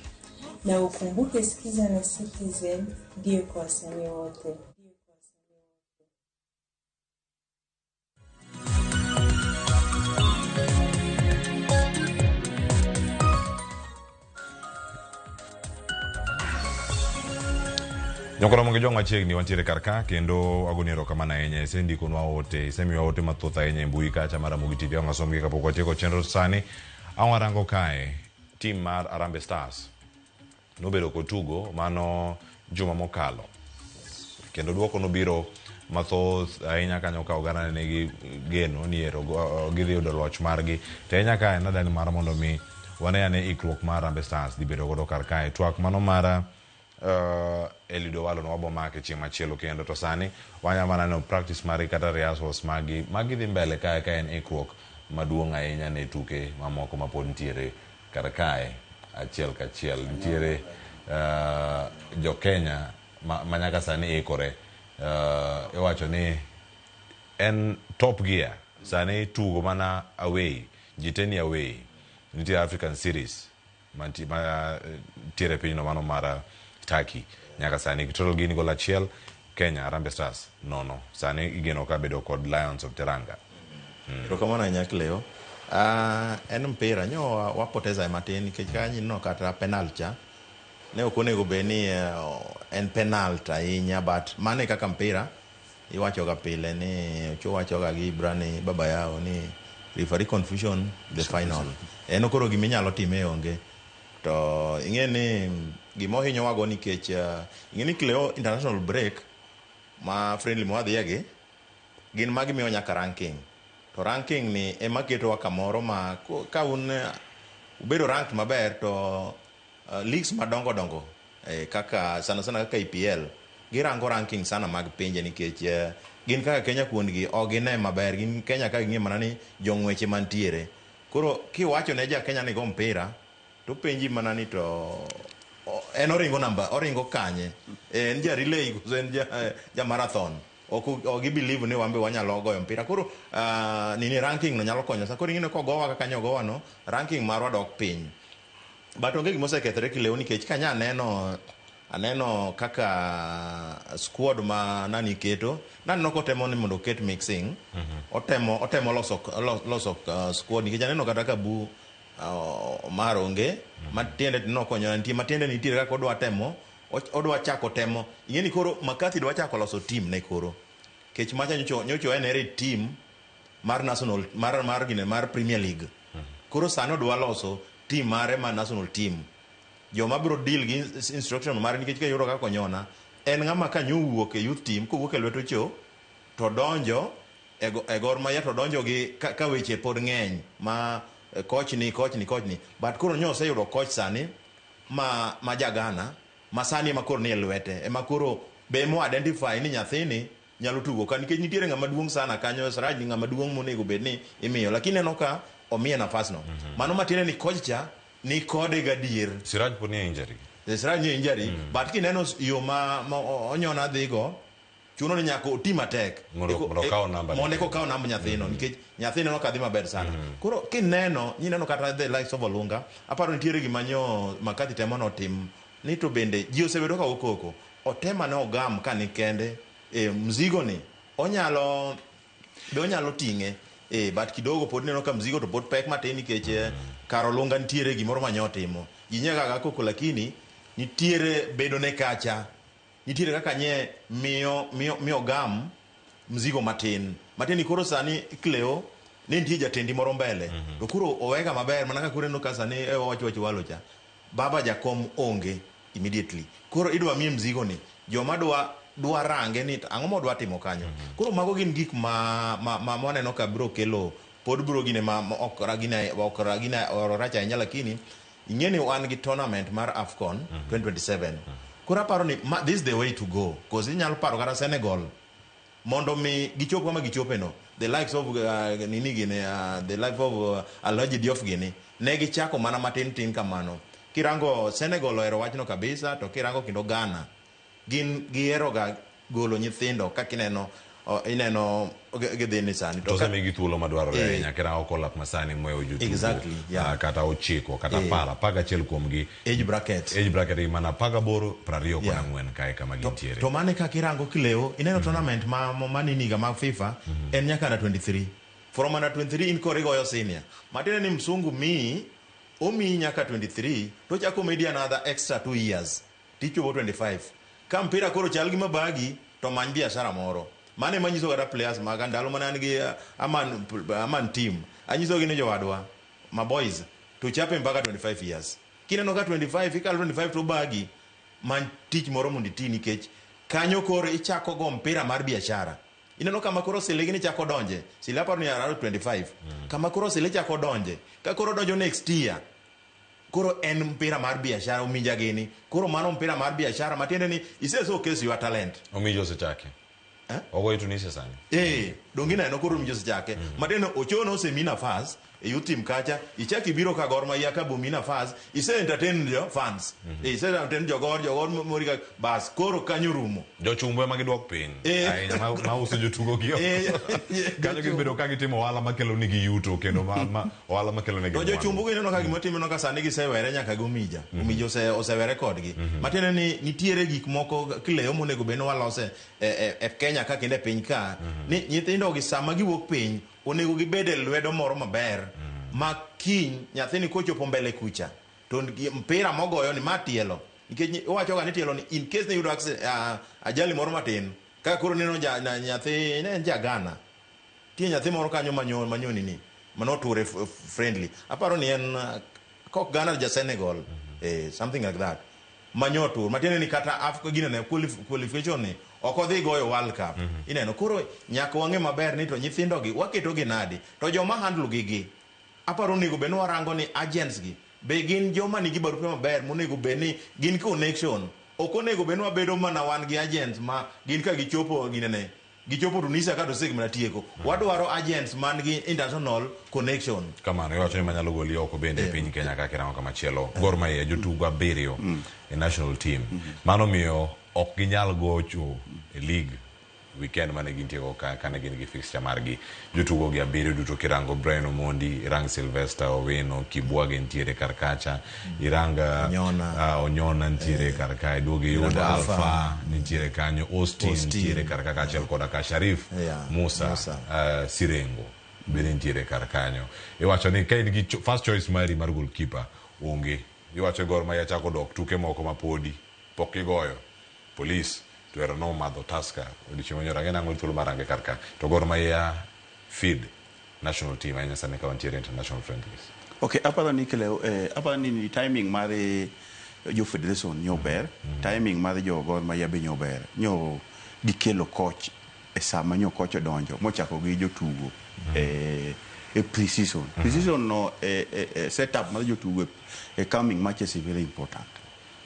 Na ukumbuke Sikiza na Citizen ndiyo kwa wasanii wote. Nyokora monge jwang' machiegni wantiere kar ka kendo agoni erokamano ahinya isendikonwa ote isemiwa ote mathoth ahinya e mbui kacha mar Ramogi TV ang' asomgi kapok watieko chenro sani ang' warango kae tim mar Harambee Stars nobedo kod tugo mano juma mokalo kendo duoko nobiro mathoth ahinya kanyo ka oganda ne nigi geno ni ero gidhi yudo loch margi to ahinya kae nadani mar mondo mi wane ane ikruok mar Harambee Stars dhi bedo godo kar kae twak mano mar Eliud Owalo no wabo make chieng' machielo kendo to sani wanya mana neno practice margi kata rehearsals magi magi dhi mbele kae ka en ikruok maduong' ahinya ne tuke mamoko mapod nitiere kar kae achiel kachiel nitiere jo Kenya ma nyaka sani ikore iwacho ni en top gear sani tugo mana away ji te ni away nitie African series mantie ma tiere pinyno mano mar Turkey nyaka sani Equatorial Guinea gol achiel Kenya Harambee Stars nono sani igeno ka bedo kod Lions of Teranga. Erokamano ahinya Cleo. En mpira nyo wapoteza matin nikech ka ineno kata penalt cha ne ok onego bed ni en penalt ahinya but mano e kaka mpira iwachoga pile ni Ocho wachoga gi Ibra ni baba yao ni referee confusion the final. En koro giminyalo time onge. To ing'e ni gima ohinyowago nikech ing'e ni Cleo international break ma friendly mwadhiye gin magi miyo nyaka ranking. To ranking ni ema ketowa kamoro ma ka un ubedo ranked maber to leagues madongo dongo kaka sana sana kaka EPL girango ranking sana mag pinje nikech gin kaka Kenya kuondgi ok gine maber gin Kenya ka ging'e mana ni jong'weche mantiere. Koro kiwacho ne ja Kenya ni go mpira to penji mana ni to en oringo namba oringo kanye en ja relay koso en ja marathon. Ok ok gibelieve ni wan be wanyalo goyo mpira. Koro nini ranking no nyalo konyo. Sa koro ing'e ni kogowa kaka nyogowa no, ranking marwa dok piny. But onge gima osekethore kileo nikech kanya aneno aneno kaka squad ma nani keto naneno kotemo ni mondo oket mixing otemo otemo loso loso squad nikech aneno kata ka bu Omar onge matiende nokonyo nitie matiende nitiere kaka odwa temo odwa chako temo ing'e ni koro McCarthy dwa chako loso team ne koro kech macha nyocho nyocho en ere team mar national mar mar gine mar Premier League koro sani odwa loso team mare mar national team joma biro deal gi instruction mare nikech kiyudo kaka Onyona en ng'ama ka nyowuok e youth team kowuok e lwet Ocho to donjo e, e Gor Mahia to donjo gi ka, ka weche pod ng'eny ma coach ni coach ni coach ni but koro nyo oseyudo coach sani ma ma ja Ghana ma sani ema koro ni e lwete ema koro be mo identify ni nyathini nyalo tugo ka nikech nitiere ng'ama duong' sana kanyo Siraj ni ng'ama duong' monego bed ni imiyo lakini neno ka omiye nafas no mano matiende ni coach cha ni kode gadier Siraj pod nie injury. Siraj ni injury but kineno yo ma, ma Onyona dhigo chuno ni nyaka oti matek Mondo okaw namba mondo eka okaw namba nyathino nikech nyathino no kadhi maber sana koro kineno ineno kata the likes of Olunga aparo nitiere gima nyo McCarthy temo notim ni to bende ji osebedo ka okoko otema ne ogam ka ni kende e, mzigo ni onyalo be onyalo ting'e e, but kidogo pod ineno ka mzigo to pod pek matin nikech kar Olunga nitiere gimoro ma nyotimo ji nyaka ga koko lakini nitiere bedo ne kacha nitiere kaka nye miyo miyo miyo gam mzigo matin matin ni koro sani Cleo ne nitie jatendi moro mbele to koro owega maber mana ka koro ineno ka sani e wawacho wach walo cha baba jakom onge immediately koro idwa miye mzigo ni joma dwa dwa range ni ang'o modwa timo kanyo koro mago gin gik ma ma, ma waneno ka biro kelo pod biro gine ma, ma ok ragine ok ragine rach ahinya lakini ing'e ni wan gi tournament mar AFCON 2027 koro aparo ni ma, this is the way to go cause inyalo paro kata Senegal mondo mi gichop kama gichope no the likes of nini gini the likes of Alhaji Diouf gini ne gichako mana matin tin kamano kirango Senegal ohero wachno kabisa to kirango kendo Ghana gin gihero ga golo nyithindo kaka ineno ineno gidhi ni sani To osemigi thuolo madwarore ahinya kirango kolap masani moewo jotugo Exactly, yeah. Kata ochiko kata apar 11 kuomgi age bracket age bracket gi mana 18 20 kod ang'wen kae kama gintiere to mane kaka irango Cleo ineno tournament ma ma niniga mag FIFA en nyaka under 23 from under 23 in koro igoyo senior matiende ni msungu miyi omiyi nyaka 23 to chako medi another extra 2 years tichopo 25 ka mpira koro chal gi mabagi to many biashara moro mano ema nyiso kata players maga ndalo mane an gi aman, aman team anyisogi ni jowadwa ma boys to chape mpaka 25 years kineno ka 25 ikalo 25 to bagi many tich moro mondo iti nikech kanyo koro ichako go mpira mar biashara ineno kama koro siligi ni chako donje sili aparo ni around 25 kama koro sili chako donje ka koro donjo next year koro en mpira mar biashara ominja gini koro mano mpira mar biashara matiende ni ise showcase your talent Omijo osechake ogoyo Tunisia sani donge ineno koro omijo osechake matiende ni Ochono osemi nafas e youth team kacha ichak ibiro ka Gor Mahia ka bomi nafas ise entertain jo fans ise entertain jogor jogor mori ka bas koro kanyo rumo jochumbo ema gidwok piny ahinya ma uso jotugo gi kanyo gibedo ka gitimo ohala makelo nigi yuto kendo ma ohala makelo nigi to jochumbo gi ineno ka gima timeno ka sani gisewere nyaka gi Omija Omija osewere kodgi matiende ni nitiere gik moko Cleo monego bed ni walose e Kenya ka kendo e piny ka ni nyithindo gi sama giwuok piny onego gibed e lwedo moro maber ma kiny nyathini kochopo mbele kucha to mpira mogoyo ni ma tielo nikech iwacho ga ni tielo ni in case ne yudo ajali moro matin kaka koro neno nyathi ne en ja Ghana tie nyathi moro kanyo manyoni ni manoture friendly aparo ni en kok Ghana ja Senegal something like that manyotur matiende ni kata Africa gine ne qualification ni ok odhi goyo World Cup ineno koro nyaka wang'e maber ni to nyithindo gi waketo gi nadi to joma handle gi gi aparo onego bed ni warango ni agents gi be gin joma nigi barupe maber monego bed ni gin connection ok onego bed ni wabedo mana wan gi agents ma gin ka gichopo ginene gichopo Tunisia ka to oseg mana tieko wadwaro agents man gi international connection kamano iwacho ni manyalo goli oko bende e piny Kenya kaka irango kamachielo Gor Mahia jotugo 7 e national team mano miyo ok ginyal gocho e league Weekend mane gintie go ka kane gin gi fixture margi. Jotugo gi abiriyo duto kirango Brian Omondi, irang Sylvester Owino, Kibwage nitiere kar kacha, irang Onyona. Onyona nitiere kar ka, iduogo iyud Irang Alpha. Alpha nitiere kanyo, Austin Austin. nitiere kar ka kaachiel koda ka Sharif Musa, Sirengo bende nitiere kar kanyo. Iwacho ni ka in gi first choice mari mar goalkeeper onge. Iwacho Gor Mahia chako dok tuke moko ma podi pok gigoyo. Police to ero nomadho Tusker odiochieng' manyoro. Ang'e nang'o thuolo mar range kar ka. To Gor Mahia feed national team ahinya sani ka wantiere international friendlies. Okay, aparo ni Cleo, aparo ni timing mar jo federation nyo ber, timing mar jo Gor Mahia be nyo ber. Nyo gikelo coach e sama nyo coach odonjo mochako gi jotugo e pre-season. Pre-season no setup mar jotugo e coming matches is very important.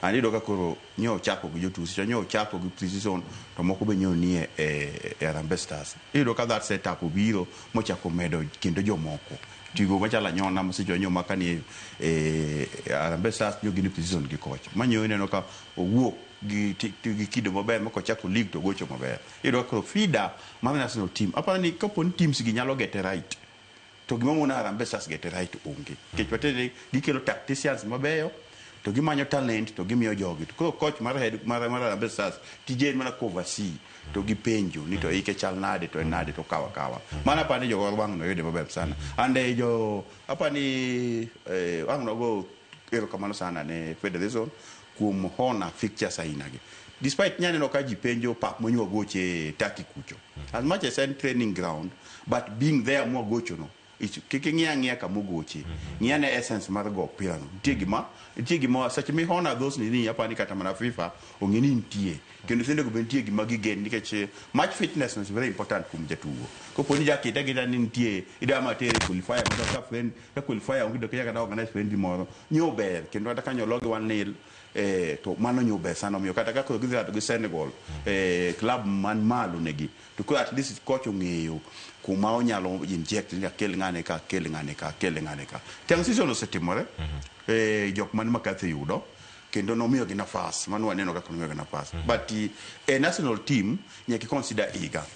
And iyudo ka koro nyo ochako gi jotugo, seche nyo ochako gi pre-season to moko be nyo nie e Harambee Stars. Iyudo ka that setup obiro mochako medo kendo jomoko. Tigo machalo Anyona ma seche nyo maka nie e Harambee Stars nyo gin e pre-season gi coach. Manyo ineno ka owuok gi kido maber ma kochako league to gocho maber. Iyudo ka koro feeder mar national team. Aparo ni kapo ni teams gi nyalo get it right, to gima mono Harambee Stars get it right onge. Nikech watende gikelo tacticians mabeyo, to gimanyo talent to gimiyo jogi. To koro coach mar head mar Harambee Stars tije en mana oversee to gipenjo ni to ike chal nade to en nade to kawa kawa. Mano aparo ni jogo wang' no yude maber sana. And jo aparo ni wang' no go erokamano sana ne federation kuom hona fixtures aina gi. Despite nyaneno ka ji penjo pap monywa goche Turkey kucho. As much as en training ground, but being there mwa gocho no, kik ing'i ang'iya kama ogoche. Ng'i ane essence mar go opira no. Nitie gima seche mi hona those nini apani ni kata mana FIFA ong'e ni nitie. Kendo nyithindo go be nitie gima gigen nikech match fitness is very important kuom jatugo. Kopo ni jakete aketa ni nitie idwa ma tere qualifier mondo ka friend ka qualifier onge to kaka da organize friendly moro nyo ber kendo kata ka nyologi 1-0 to mano nyo ber sana omiyo kata ka koro gidhi rado gi Senegal club man malo negi to koro at least coach ong'eyo kuma onyalo inject ni akel ng'ane ka akel ng'ane ka akel ng'ane ka. Transition osetimore jok man McCarthy yudo kendo nomiyo gi nafas mano waneno kaka nomiyo gi nafas but e national team nyaka consider higa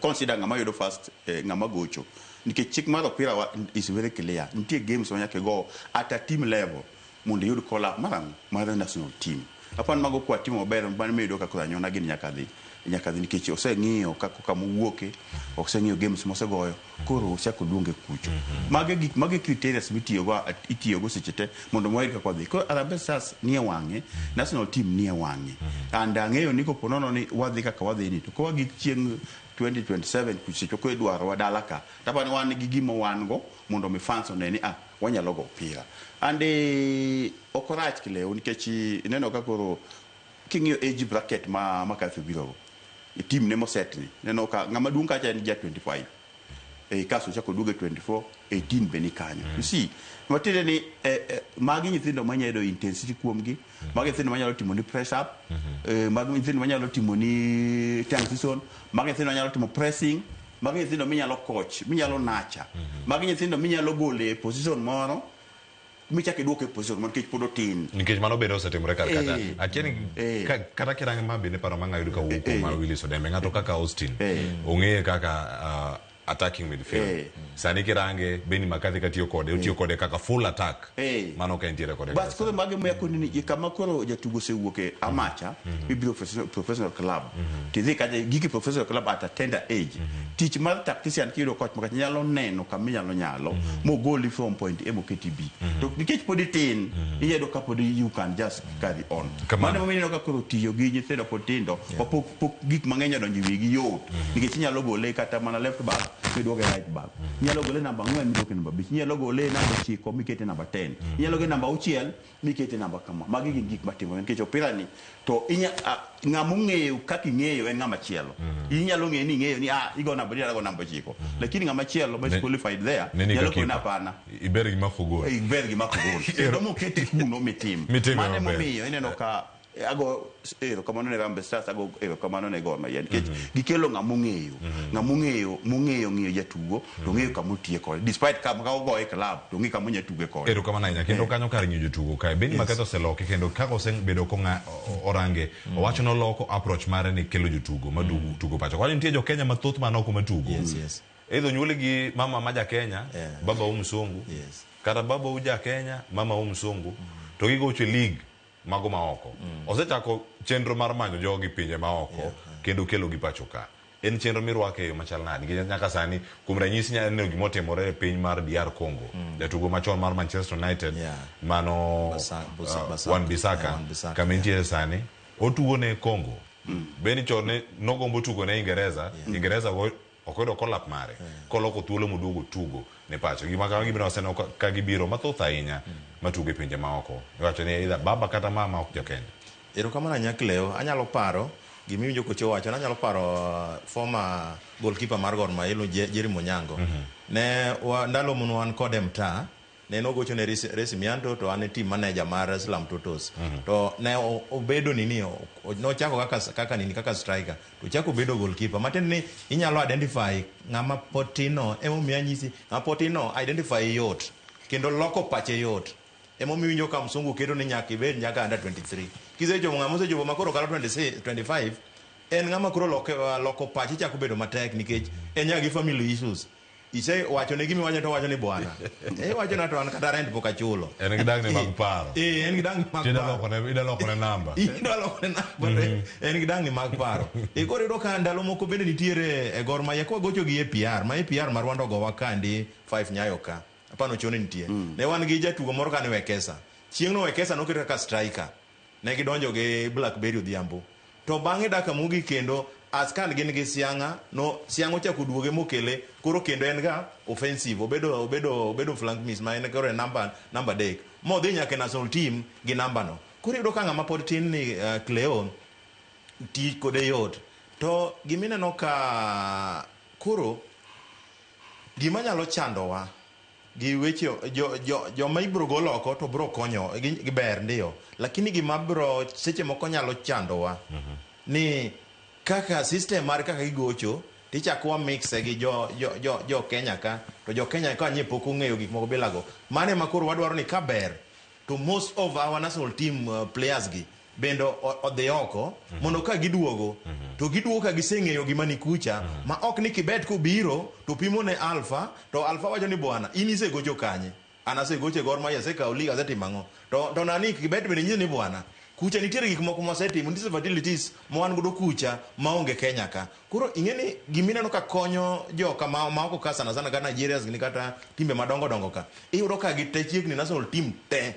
consider ng'ama yudo first ng'ama gocho nikech chik mar opira is very clear nitie games ma nyaka go at a team level mondo iyud call up mar national team. Apani mago kwa timo maber mano miyudo ka koro Anyona gini nyaka dhi nikech oseng'iyo kaka kama owuoke oseng'iyo games mosegoyo koro ochako luonge kucho. Mage gik mage criteria mitiyogo itiyogo seche te mondo wayud kaka wadhi. Koro Harambee Stars nie wang'e, national team nie wang'e. And ang'eyo ni kopo nono ni wadhi kaka wadhi ni to kowa gik chieng' 2027 kusecho ko idwaro wa dala ka tapani wan gi gima wan go mondo mi fans one ni wanyalo go opira. And ok orach Cleo nikech ineno ka koro king'iyo age bracket ma McCarthy obiro go e team ne moset ni ineno ka ng'ama duong' kacha en ja 25 kaso ochako oduogo e 24 18 be ni kanyo. You see matiende ni magi nyithindo manyalo yudo intensity kuomgi, magi nyithindo manyalo timo ni press up, magi nyithindo manyalo timo ni transition, magi nyithindo manyalo timo pressing, magi nyithindo minyalo coach, minyalo nurture, magi nyithindo minyalo golo e position moro michako iduoke e position moro nikech pod otin. Nikech mano bende osetimore kar kacha. Akia ni kata kirango ma bende paro ma ng'ayudo kawuok kuom mar Willis Odembe, ng'ato kaka Austin ong'eye kaka attacking midfield. Sani kirange Benny McCarthy katiyo kode, otiyo kode kaka full attack. Mano ka entiere kode. Bas koro mage moya koni ni kama koro jatugo osewuok e amacha mibiro professional club. Tidhi kacha giki professional club at a tender age. Tich mar tactician kiyudo coach makacha nyalo neno kama inyalo nyalo mogoli from point A moketi B. To nikech pod itin, iyudo ka pod you can just carry on. Mano emomiyo ineno ka koro tiyo gi nyithindo pod tindo, pok gik mang'eny odonjo e wigi yot. Nikech inyalo gole kata mana left back miduoke right back. Inyalo gole namba 4 miduoke namba 5. Inyalo gole namba 9 mikete namba 10. Inyalo gole namba 6 mikete namba kama. Magi gin gik matimore nikech opira ni to ng'ama ong'eyo kaka ing'eyo en ng'ama chielo. Inyalo ng'eyo ni ing'eyo ni igo namba 4 ago namba 9. Lakini ng'ama chielo ma is qualified there nyalo kone hapana. Iber gi mako gol. Iber gi mako gol. Kendo mokete kuno mitim. Mano emomiyo ineno ka Ago erokamano ne Harambee Stars, ago erokamano ne Gor Mahia nikech gikelo ng'ama ong'eyo, ng'ama ong'eyo mong'eyo ng'iyo jatugo to ong'eyo kama otiye kode despite kama ka ogoye club to ong'eyo kama onya tuge kode. Erokamano ahinya. Kendo kanyo kar ng'iyo jotugo kae, Benni Maketho oseloki kendo kaka osebedo kong'a orange, owacho noloko approach mare ni kelo jotugo maduogo tugo pacho. Kwacho nitie jo Kenya mathoth man oko matugo. Either onyuoli gi mama ma ja Kenya, baba u msungu, kata baba u ja Kenya, mama u msungu, to gigocho e league mago ma oko. Osechako chenro mar manyo jogi pinje ma oko kendo kelo gi pacho ka. En chenro mirwako e yo machal nade? Nikech nyaka sani, kuom ranyisi nyalo neno gima otimore e piny mar DR Congo. Jatugo machon mar Manchester United, mano Wan Bissaka, kama entie sani, otugo ne Congo. Beni chon ne nogombo tugo ne Ingereza, Ingereza ok oyudo call-up mare. Koloko thuolo moduogo tugo ne pacho. Gima kama gibiro waseneno ka gibiro mathoth ahinya matugo e pinje maoko. Iwacho ni either baba kata mama ok jo Kenya. Erokamano ahinya Cleo. Anyalo paro gima iwinjo kocha wacho, anyalo paro former goalkeeper mar Gor Mahia Jerry Monyango. Ne ndalo mane wan kode mtaa, ne nogocho ne Resi Mianto to an e team manager mar Slam Totos. To ne obedo nini, nochako kaka nini, kaka striker, to ochako obedo goalkeeper. Matiende ni inyalo identify ng'ama pod tin no, emomiyo anyisi ng'ama pod tin no identify yot kendo loko pache yot. Emomiyo iwinjo ka msungu keto ni nyaka ibed nyaka under 23. Kisechopo ng'ama osechopo makoro kalo 26, 25, en ng'ama koro loko pache chako bedo matek nikech en nyaka gi family issues. Ise wacho ne gimi wacho to wacho ni bwana. Wacho na to an kata rent pok achulo. En gi dangni mag paro. En gi dangni mag paro. Ida loko ne namba. Ida loko ne namba. En gi dangni mag paro. Koro iyudo ka ndalo moko bende nitiere e Gor Mahia kwa gocho gi APR, ma APR ma Rwanda ogowa kandi 5 Nyayo ka. Apano chone nitie. Ne wan gi jatugo moro kane Wekesa. Chieng'no Wekesa noket kaka striker. Ne gidonjo gi Blackberry Odhiambo. To bang'e dakika mogik kendo Askan gin gi Sianga, no Sianga ochako duoge mokele, koro kendo en ga offensive, obedo flank miss ma en koro e namba 3. Modhi nyaka e national team gi namba no. Koro iyudo ka ng'ama pod tin ni Cleo tich kode yot. To gimineno ka koro gima nyalo chandowa gi weche joma ibro golo oko to bro konyo gi ber ndio, lakini gima bro seche moko nyalo chandowa ni kaka system mar kaka gigocho tichako wa mixe gi jo Kenya ka, to jo Kenya ka nye pok ong'eyo gik moko bilago. Mane ma koro wadwaro ni ka ber to most of our national team players gi bende odhi oko mondo ka giduogo to giduogo ka giseng'eyo gima ni kucha ma ok ni Kibet kobiro to pimo ne Alpha to Alpha wacho ni bwana in isegocho kanye, an asegocho e Gor Mahia, asekawo league, asetimo ang'o, to nani Kibet bende nyiso ni bwana kucha nitiere gik moko mwasetimo, nitie facilities ma wan godo kucha maonge Kenya ka. Koro ing'e ni gimineno ka konyo joka ma oko ka sana sana ka Nigeria ni kata timbe madongo dongo ka, iyudo ka gite chiegni national team te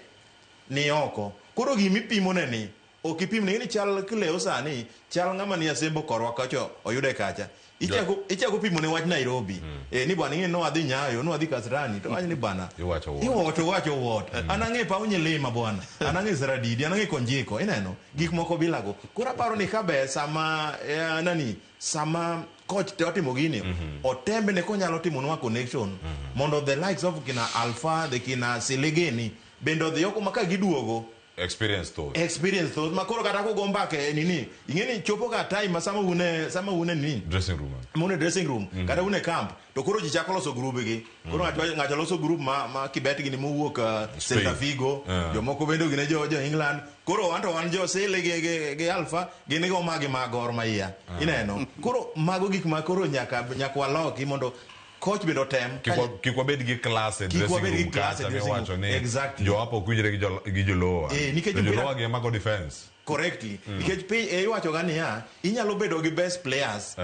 ni oko. Koro gimipimo ne ni ok ipim ne ni chal Cleo sani, chal ng'ama ni Asembo korwa kacha oyude kacha. Ichako pimo ne wach Nairobi. Ni bwana ing'e no adhi Nyayo, no adhi Kasarani, to wach ni bwana. Iwacho wuot. Iwacho wacho wuot. An ang'e paw Nyilima bwana. An ang'e Saradidi, an ang'e Konjiko, ineno gik moko bilago. Koro aparo ni kaber sama nani, sama coach te otimo gini, otembe ne konyalo timonwa connection mondo the likes of kina Alpha, the kina Silegeni bende odhi oko ma ka giduogo experience thoth. Experience thoth ma koro kata kogo mbaka e nini, ing'e ni chopo ga time ma sama une nini? Dressing room. Une dressing room, kata une camp, to koro ji chako loso group gi. Koro ng'ato loso group ma Kibet gini mowuok Celta Vigo, jomoko bende gine jo England. Koro wan to wan jo Sele gi Alpha, gin go magi mag Gor Mahia. Ineno? Koro mago gik ma koro nyaka waloki mondo coach bende otem. Kik wabed gi class e dressing room kacha miwacho ni jo apo ok winjre gi jolowa. To jolowa gi ema go defense. Correctly. Nikech piny iwacho ga niya, inyalo bedo gi best players,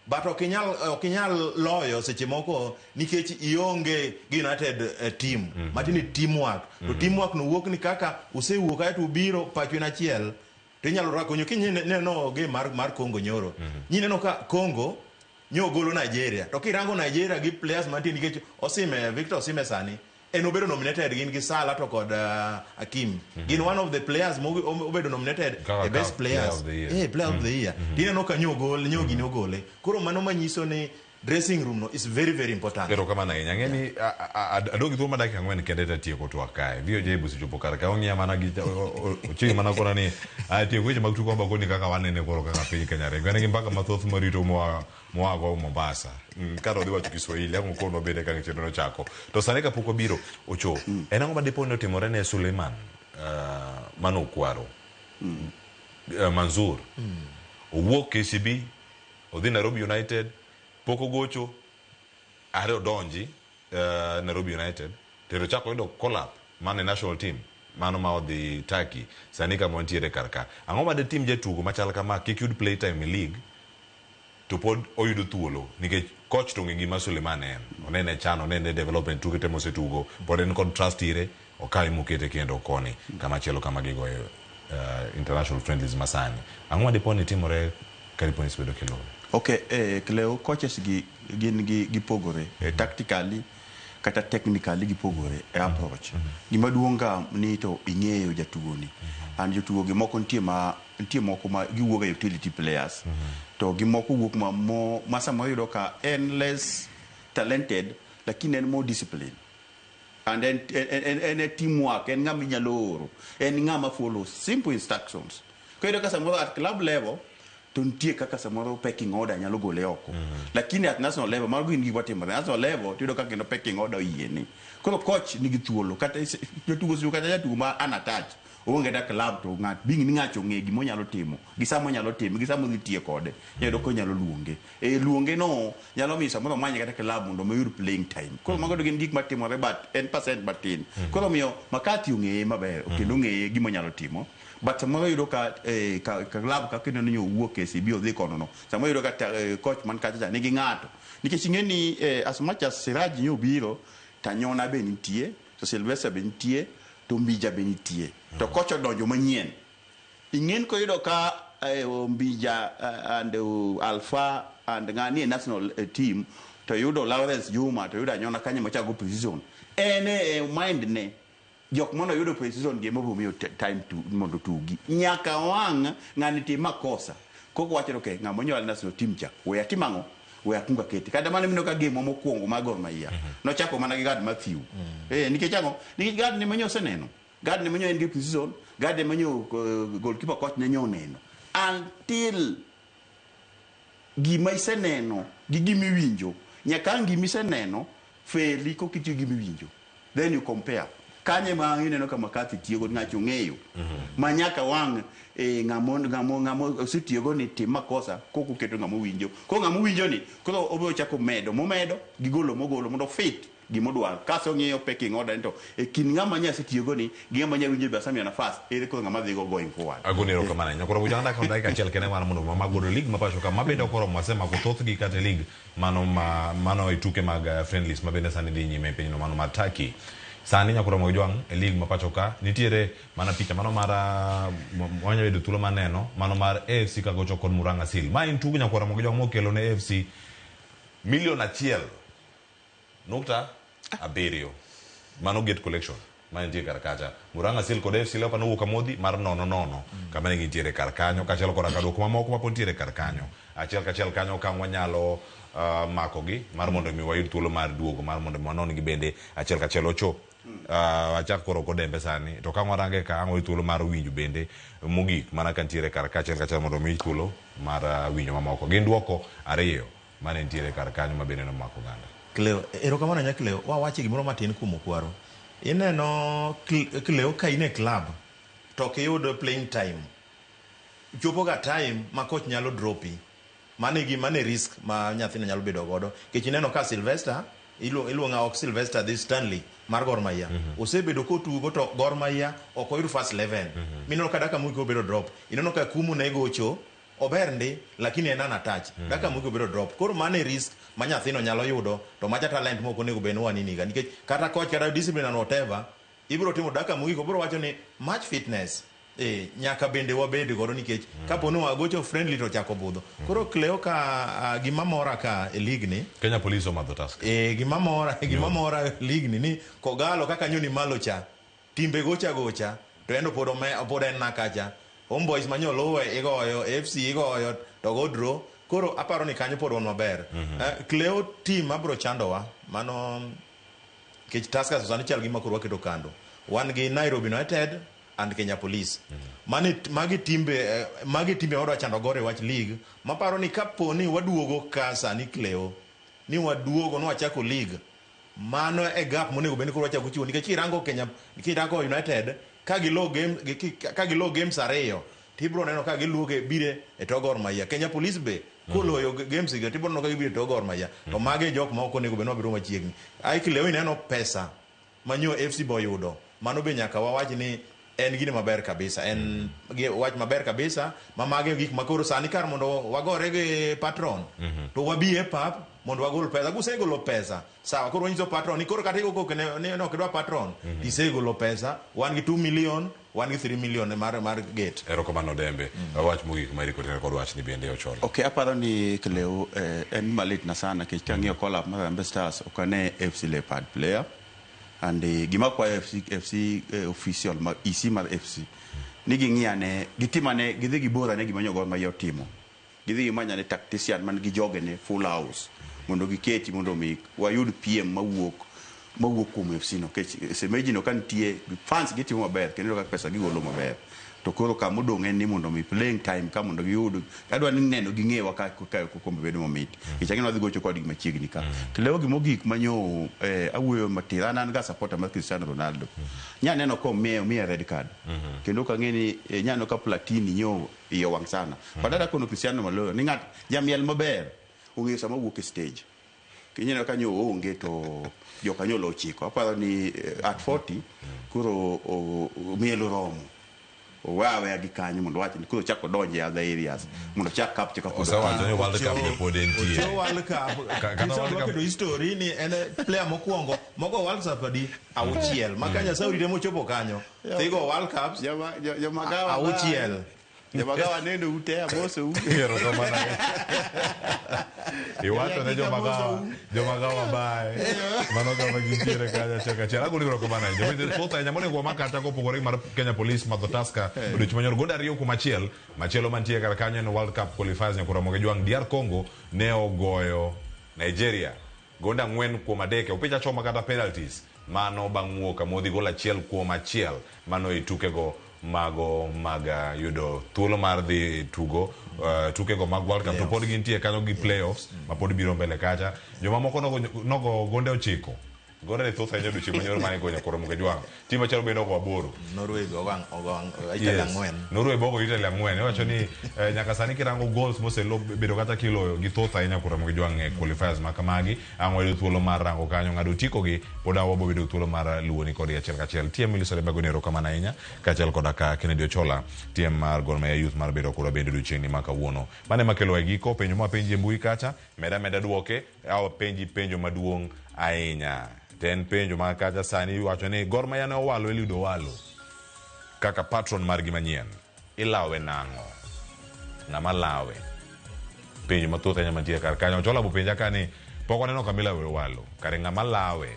but ok inyal loyo seche moko nikech ionge gi United team. Matiende ni teamwork. To teamwork no wuok ni kaka usewuok kaeto ubiro pachu en achiel, to inyalo rwako nyo kineno game mar Congo nyoro. Nyineno ka Congo nyo golo Nigeria. To kirango Nigeria gi players mantie nikech Osimhen, Victor Osimhen sani en obedo nominated gin gi Salah to kod Hakim. Gin one of the players mo obedo nominated the best players. Player of the year. Player of the year. Tineno ka nyo gol, nyo gini ogole. Koro mano manyiso ni Dressing room no is very very important. Erokamano ahinya. Ang'e ni adong' gi thuolo mar dakika 4 kende tatieko twak kae. VOJ be osechopo kar ka ong'iya mana gi ochiegni mana kona ni atieko weche mag tugo koni kaka wanene koro kaka piny Kenya ringo. En gi mbaka mathoth marito moa go Mombasa. Kata odhi wacho Kiswahili ang' okonwa bende kaka chenro nochako. To sani kapok wabiro Ocho, en ang'o madipo ni otimore ne Suleiman mano Okwaro Manzur owuok KCB odhi Nairobi United pok ogocho are odonji Nairobi United to ochako yudo call up mane national team mano ma odhi Turkey sani kama wantiere kar ka. Ang'o ma ditim jatugo machal kama kik yud play time e league to pod oyudo thuolo nikech coach to ong'e gima Suleiman en onene chan onene development tuke te mosetugo pod en kod trust ire okawe mokete kendo koni kama chielo kama gigoyo international friendlies masani. Ang'o ma dipo ni timore kadipo ni isebedo kiluwe? Okay, Cleo, coaches gi gin gi gipogore tactically kata technically gipogore e approach. Gima duong' ga ni to ing'eyo jatugo ni. And jotugo gi moko nitie ma nitie moko ma giwuok e utility players. To gi moko wuok ma mo ma samoro iyudo ka en less talented lakini en more disciplined. And en e teamwork, en ng'ama inyalo oro, en ng'ama follow simple instructions. Koro iyudo ka samoro at club level to nitie kaka samoro pecking order nyalo gole oko. Lakini at national level, mago gin gik matimore. National level, tiyudo ka kendo pecking order oyieni. Koro coach nigi thuolo, kata jotugo siku kata jatugo ma unattached, oonge kata club to ng'at being ni ng'acho ong'e gima onyalo timo, gi sama onyalo time, gi sama odhi tiye kode, iyudo ka onyalo luonge. E luonge no nyalo miyo samoro omanye kata club mondo oyud playing time. Koro mago to gin gik matimore but en percent matin. Koro omiyo McCarthy ong'eye maber, kendo ong'eye gima onyalo timo. But samoro iyudo ka ka club kaka ineno ni owuok KCB odhi kono no. Samoro iyudo ka coach man kacha cha nigi ng'ato. Nikech ing'e ni as much as Siraj nyo obiro, Tanyona be nitie, to Sylvester be nitie, to Mbija be nitie. To coach odonjo manyien. Ing'en koyudo ka Mbija and Alpha and ng'ani e national team to yudo Lawrence Juma to yudo Anyona kanyo mochako pre-season. En e mind ne jok mano yudo pre-season gi ema miyo time to mondo tugi. Nyaka wang' ng'ani tim makosa. Koko wacho okay, ng'ama onyuol national team cha. We atim ang'o? We akunga kete. Kata mano mineno ka game mokwongo mar Gor Mahia. Nochako mana gi Gad Matthew. Nikech ang'o? Nikech Gad ne manyo oseneno. Gad ne manyo en gi pre-season, Gad ne manyo goalkeeper coach ne nyo oneno. Until gima iseneno gi gima iwinjo, nyaka ang' gima iseneno feli koka itiyo gi gima iwinjo. Then you compare. Kanye ma ineno ka McCarthy tiyogo ng'acho ng'eyo. Ma nyaka wang' ng'amo osetiyogo ni tim makosa koko keto ng'amo winjo. Koro ng'amo winjo ni koro obiro chako medo momedo gi golo mogolo mondo fit gimodwaro. Kaso ng'iyo pecking order to e kind ng'ama nya osetiyogo ni gi ng'ama nya winjo be asamiyo nafas ere koro ng'ama dhigo going forward. Agoni erokamano ahinya. Koro bucha dak dakika achiel kende mar mondo wamak godo league ma pacho ka ma bende ok oromo wasemako thothgi kata e league mano ma mano e tuke mag friendlies ma bende sani dhi nyime e pinyno mano mar Turkey. Sani nyaka romo gi jwang' e league ma pacho ka nitiere mana picha mano mar wanyalo yudo thuolo mar neno mano mar AFC kagocho kod Murang'a Seal. Ma en tugo nyaka romo gi jwang' mokelo ne AFC milion 1.7. Mano gate collection ma nitie kar kacha. Murang'a Seal kod AFC Leopards nowuok amodhi mar 0-0 kama ne gintiere kar kanyo kaachiel koda ka duoko mamoko mapod nitiere kar kanyo. Achiel kachiel kanyo okang' wanyalo makogi mar mondo mi wayud thuolo mar duogo mar mondo mi wanon gi bende achiel kachiel ocho. Achak koro kodembe sani to ka warange ka ang' wayud thuolo mar winjo bende mogik mana ka nitiere kar ka achiel kachiel mondo mi thuolo mar winjo mamoko. Gin duoko ariyo mane nitiere kar kanyo ma bende nomako oganda. Cleo, erokamano ahinya Cleo. Wawache gimoro matin kuom Okwaro. Ineno Cleo ka in e club to ok iyud playing time. Chopo ga time ma coach nyalo dropi. Mano e gima mano e risk ma nyathino nyalo bedo godo. Nikech ineno ka Sylvester iluonga ok Sylvester dhi Stanley mar Gor Mahia. Osebedo kotugo to Gor Mahia ok oyud first 11. Mineno ka dakika mogik obedo drop. Ineno ka Kumu ne gocho ober ndi lakini en unattached. Dakika mogik obedo drop. Koro mano e risk ma nyathino nyalo yudo to macha talent mok onego bed ni waniniga nikech kata coach kata discipline and whatever ibiro timo dakika mogik obiro wacho ni match fitness. Nyaka bende wabed godo nikech kapo ni wagocho friendly to chako budho. Koro Cleo ka gima mora ka e league ni Kenya Police omadho Tusker. Gima mora e league ni Kogalo kaka nyoni malo cha timbe gocha gocha to en pod en na kacha. Homeboys manyoluwe igoyo, FC igoyo to go draw. Koro Koro aparo ni kanyo pod wan maber. Cleo team mabro chandowa mano nikech Tusker sani chal gima koro waketo kando. Wan gi Nairobi United and Kenya Police. Mani magi timbe wadwa chando gore wach league. Maparo ni kapo ni waduogo ka sani Cleo ni waduogo ni wachako league, mano e gap monego bed ni koro wachako chiwo nikech kirango Kenya, kirango United ka gilo game ka gilo games ariyo tibro neno ka giluoge bire e to Gor Mahia. Kenya Police be koloyo games go tibro neno ka gibire to Gor Mahia. To mage jok ma ok onego bed ni wabiro machiegni. Ai Cleo ineno pesa manyo FC boyudo mano be nyaka wawach ni en gini maber kabisa, en wach maber kabisa ma mage gik makoro sani kar mondo wagore gi patron to wabi e pap mondo wagol pesa. Kusegolo pesa sawa, koro wanyiso patron ni koro kata igo koko ne ok idwa patron tisegolo pesa, wan gi 2 million, wan gi 3 million mar gate. Erokamano Dembe. Wach mogik ma iriko tero kod wach ni bende Ochola. Okay, aparo ni Cleo en malit na sana nikech kang'iyo call up mar Harambee Stars ok ane FC Leopard player. And gima kwayo FC official mar EC mar FC ni ging'iyane gitimane gidhi giborane gima nyo Gor Mahia otimo. Gidhi gimanyane tactician man gi jogene full house mondo giketi mondo mi wayud PM mawuok kuom FC no. Nikech semeji no ka nitie fans gitimo maber kendo kaka pesa gigolo maber. To koro kamodong' en ni mondo mi playing time ka mondo giyud adwa ni neno ging'ewa ka kombe bedo mamit. Nikech ang'e ni wadhi gocho kodgi machiegni ka. Cleo gimogik manyo awuoyo matir an an ga supporter mar Cristiano Ronaldo. Nya neno ko miye red card. Kendo ok ang'e ni nya neno ka Platini nyo iye wang' sana. Badala kono Cristiano maloyo ni ng'at jamiel maber ong'eyo sama owuok e stage. Kineno ka nyo oonge to jokanyo lo ochiko. Aparo ni at 40 koro miel oromo. Oweya gi kanyo mondo wach ni koro chako donje other areas mondo chak capture kaka Osewacho ni World Cup be pod entie. Ocho World Cup. Kata World Cup kedo history ni en player mokwongo mogo World Cup adi auchiel. Ma ka Nyasaye orite mochopo kanyo. Tigo World Cups auchiel. Jomagawa neno ute amoso u. Erokamano. Iwacho ne jomagawa bae. Mano kama gintiere kanyo achiel kachiel. Agoni erokamano ahinya. Jowinjo thoth ahinya monego wamak kata kopogore gi mar Kenya Police madho Tusker odiochieng' manyoro gonde 2-1. Machielo mantie kar kanyo en World Cup qualifiers nyakoro Ramogi Jwang' DR Congo ne ogoyo Nigeria gonde 4-3 opich achoma kata penalties. Mano bang' wuok amodhi gol 1-1 mano e tukego mago mag yudo thuolo mar dhi tugo tukego mag World Cup. To pod gintie kanyo gi playoffs ma pod biro mbele kacha. Joma moko nogo gonde 9. Gonde ne thoth ahinya odiochieng' manyoro mane goyo nyakoro Ramogi Jwang'. Tim machielo bende ogo 8. Norway be ogo Italy 4. Norway be ogo Italy 4. Iwacho ni nyaka sani kirango goals moselo bedo kata kiloyo gi thoth ahinya nyakoro Ramogi Jwang' e qualifiers ma kamagi. Ang' wayudo thuolo mar rango kanyo ng'ado otiko gi pod wabo bedo thuolo mar luwo ni kodgi achiel kachiel. TM Millicent Bagoni erokamano ahinya kaachiel koda ka Kennedy Ochola TM mar Gor Mahia Youth mar bedo kodwa bende odiochieng'ni ma kawuono. Mano ema kelo e giko penjo mwapenji e mbui kacha meda duoke au penji penjo maduong' ahinya. To en penjo ma kacha sani iwacho ni Gor Mahia ne owalo Eliud Owalo kaka patron margi manyien. Ilawe nang'o? Ng'ama lawe? Penjo mathoth ahinya mantie kar kanyo. Ochola bopenja ka ni pok waneno kama ilawe Owalo. Kare ng'ama lawe?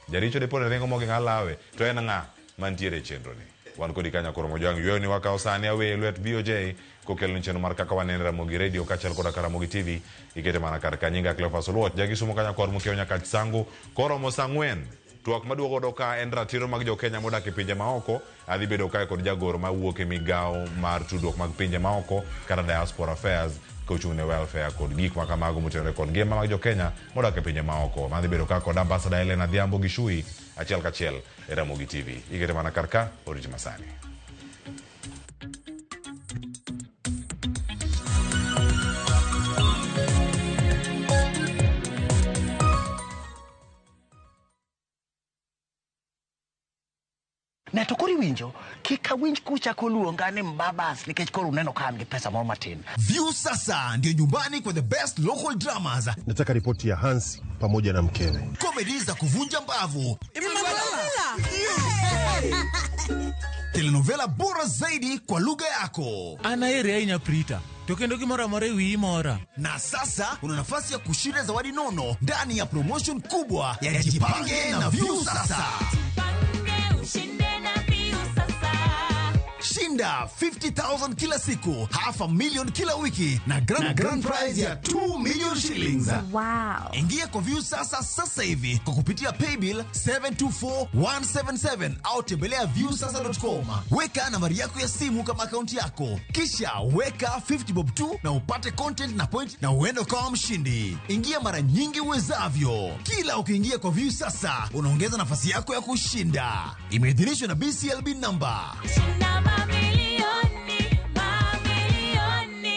Jaricho dipo ni ringo mogi ng'a lawe? To en ng'a mantiere e chenro ni? Wan kodi kanyo koro Mojwang' yweyo ni wakawo sani awe lwet BOJ kokelo ni chenro mar kaka waneno Ramogi Radio kaachiel koda ka Ramogi TV. Ikete mana kar ka nyinga Cleophas Oluoch. Jagisumo kanyo kor mokiewo nyaka Sango koromo saa 4. Twak maduogo godo ka en ratiro mag jokenya modak e pinje maoko. Adhi bedo kae kod jagoro mawuok e migawo mar tudruok mag pinje maoko kata diaspora affairs kochung' ne welfare kod gik ma kamago motenore kod ngima mag jokenya modak e pinje maoko. Madhi bedo ka kod Ambassador Helen Adhiambo Gishui achiel kachiel e Ramogi TV. Ikete mana kar ka oriti masani. Ne to koro iwinjo kik awinj kuchako luonga ni mbabas nikech koro uneno ka an gi pesa moro matin. View sasa ndio nyumbani kwa the best local dramas. Nataka ripoti ya Hans pamoja na mkewe. Comedy za kuvunja mbavu. Telenovela bora zaidi kwa lugha yako. Anaere ahinya Prita. To kendo gimoro amora e wiyi mora. Na sasa una nafasi ya kushinda zawadi nono ndani ya promotion kubwa ya Jipange na View Sasa. Shinda 50,000 kila siku, half a million kila wiki na grand prize ya 2 million shillings. Wow. Ingia kwa Viusasa sasa hivi kwa kupitia paybill 724177 au tembelea viusasa.com. Weka nambari yako ya simu kama akaunti yako, kisha weka 50 bob tu na upate content na point na uende ukawa mshindi. Ingia mara nyingi uwezavyo. Kila ukiingia kwa Viusasa unaongeza nafasi yako ya kushinda. Imeidhinishwa na BCLB number. Shinda mamilioni, mamilioni.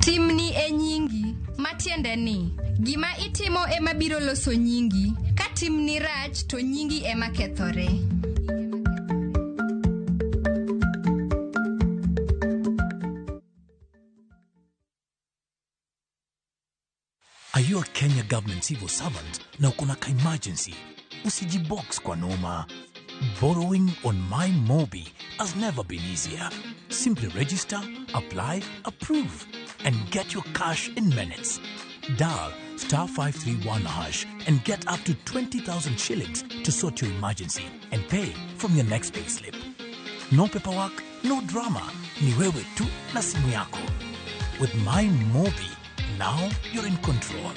Timni e nyingi, matiende ni gima itimo ema biro loso nyingi. Ka timni rach to nyingi ema kethore. Are you a Kenya government civil servant na uko na ka emergency? Usijibox kwa noma. Borrowing on MyMobi has never been easier. Simply register, apply, approve, and get your cash in minutes. Dial star 531 hash and get up to 20,000 shillings to sort your emergency and pay from your next payslip. No paperwork, no drama. Ni wewe tu na simu yako. With MyMobi, now you're in control.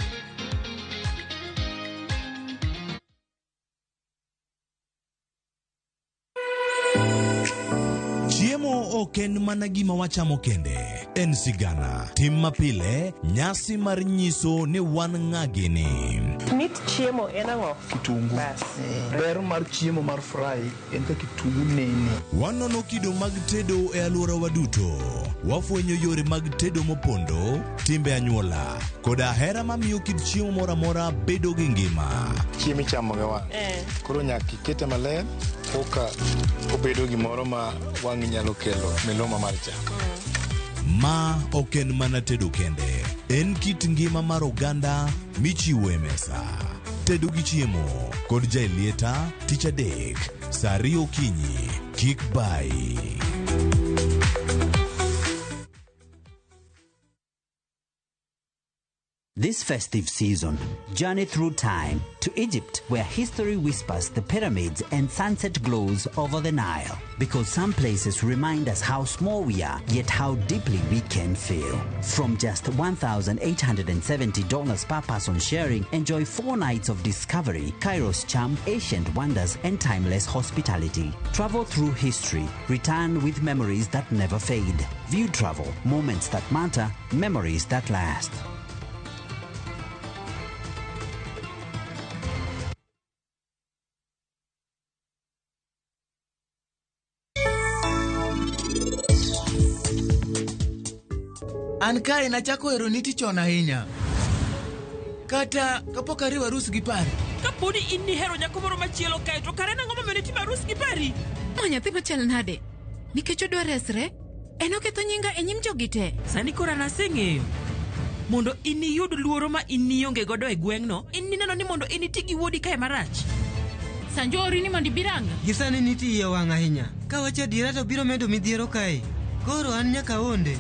Chiemo ok en mana gima wachamo kende, en sigana, tim mapile, nyasi mar nyiso ni wan ng'a gini. Mit chiemo en ang'o? Kitungu. Bas. Ber mar chiemo mar fry en ka kitungu nene. Wanono kido mag tedo e alworawa duto. Wafwenyo yore mag tedo mopondo, timbe anyuola, koda hera mamiyo kit chiemo moro amora bedo gi ngima. Chiemo ichamo gi wang'. Koro nyaka ikete maler koka obedo gimoro ma wang'i nyalo kelo miluma mar chak. Ma ok en mana tedo kende, en kit ngima mar oganda michiwo e mesa. Tedo gi chiemo kod Jaelieta tich adek saa 2 okinyi. Kik bai. This festive season, journey through time to Egypt, where history whispers the pyramids and sunset glows over the Nile. Because some places remind us how small we are, yet how deeply we can feel. From just $1,870 per person sharing, enjoy 4 nights of discovery, Cairo's charm, ancient wonders, and timeless hospitality. Travel through history, return with memories that never fade. View travel, moments that matter, memories that last. An kae nachako hero niti chon ahinya. Kata kapok ariwo arus gi Pari. Kapo ni in nihero nyako moro machielo kae to kare nang'o momiyo nitimo arus gi Pari? Ma nyathi machal nade? Nikech odwa resre, en oketho nyinga e nyim jogi te. Sani koro an aseng'eyo. Mondo iniyud luoro ma in nionge godo e gweng'no, in nineno ni mondo initi gi wuodi kae marach. Sanjo ori ni mondo ibiranga. Gi sani nitie iye wang' ahinya. Kawacho adiera to biro medo midhiero kae. Koro an nyaka aonde.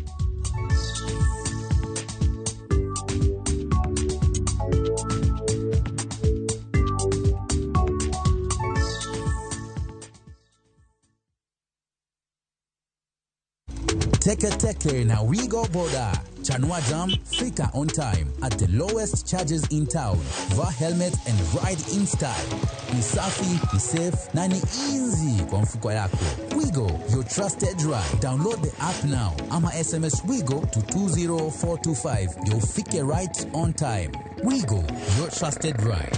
Teke Teke na Wigo Boda. Chanua Jam, fika on time at the lowest charges in town. Vaa helmet and ride in style. Ni safi, ni safe na ni easy kwa mfuko yako. Wigo, your trusted ride. Download the app now ama SMS Wigo to 20425 ndio ufike right on time. Wigo, your trusted ride.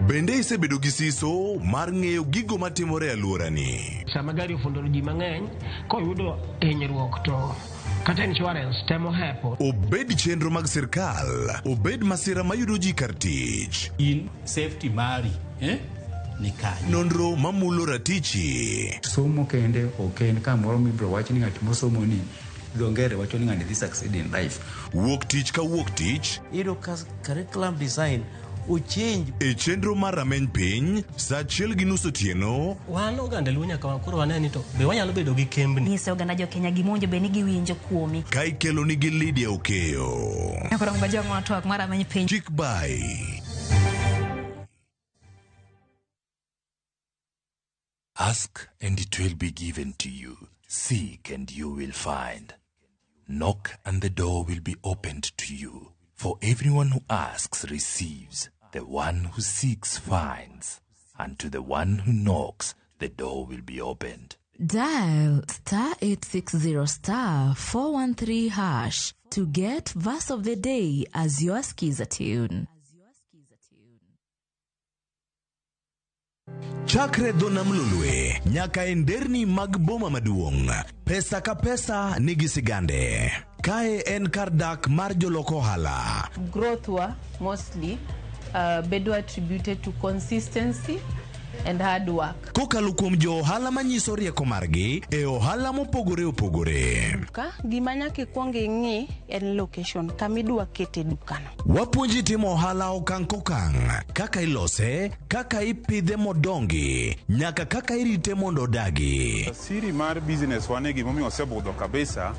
Bende isebedo gi siso mar ng'eyo gigo matimore e alworani? Sama gari ofundo ji mang'eny, koyudo hinyruok to kata insurance temo hepo. Obed chenro mag sirkal, obed masira mayudo ji kar tich. In safety mari, ni kanye? Nonro mamulo ratichi. Somo kende ok en kamoro mibiro wach ni ng'at mosomo ni dho ngere wacho ni ng'ani dhi succeed in life. Wuok tich ka wuok tich. Iyudo ka curriculum design Ochange. E chenro mar Rameny Piny, saa 1:30 otieno. Wan oganda Luo nyaka koro wane ni to be wanyalo bedo gi kembni. Nyiso oganda jo Kenya gima owinjo bed ni giwinjo kuomi. Ka ikeloni gi Lydia Okeyo. Koro ngajong twak mar Rameny Piny. Kik bai. Ask and it will be given to you. Seek and you will find. Knock and the door will be opened to you. For everyone who asks receives, the one who seeks finds, and to the one who knocks, the door will be opened. Dial star 860 star 413 hash to get verse of the day as your skiza tune. Chakre dho nam Lolwe nyaka e nderni mag boma maduong', pesa ka pesa nigi sigande. Kae en kar dak mar jolok ohala. Growth wa mostly bedo attributed to consistency and hard work. Kokalo kuom jo ohala manyiso rieko margi e ohala mopogore opogore. Ka gima nyaka ikwong ing'i en location kama idwa kete dukano. Wapuonji timo ohala okang' kokang', kaka ilose, kaka ipidhe modongi, nyaka kaka irite mondo odagi. Siri mar business wane gimomiyo osebudho kabisa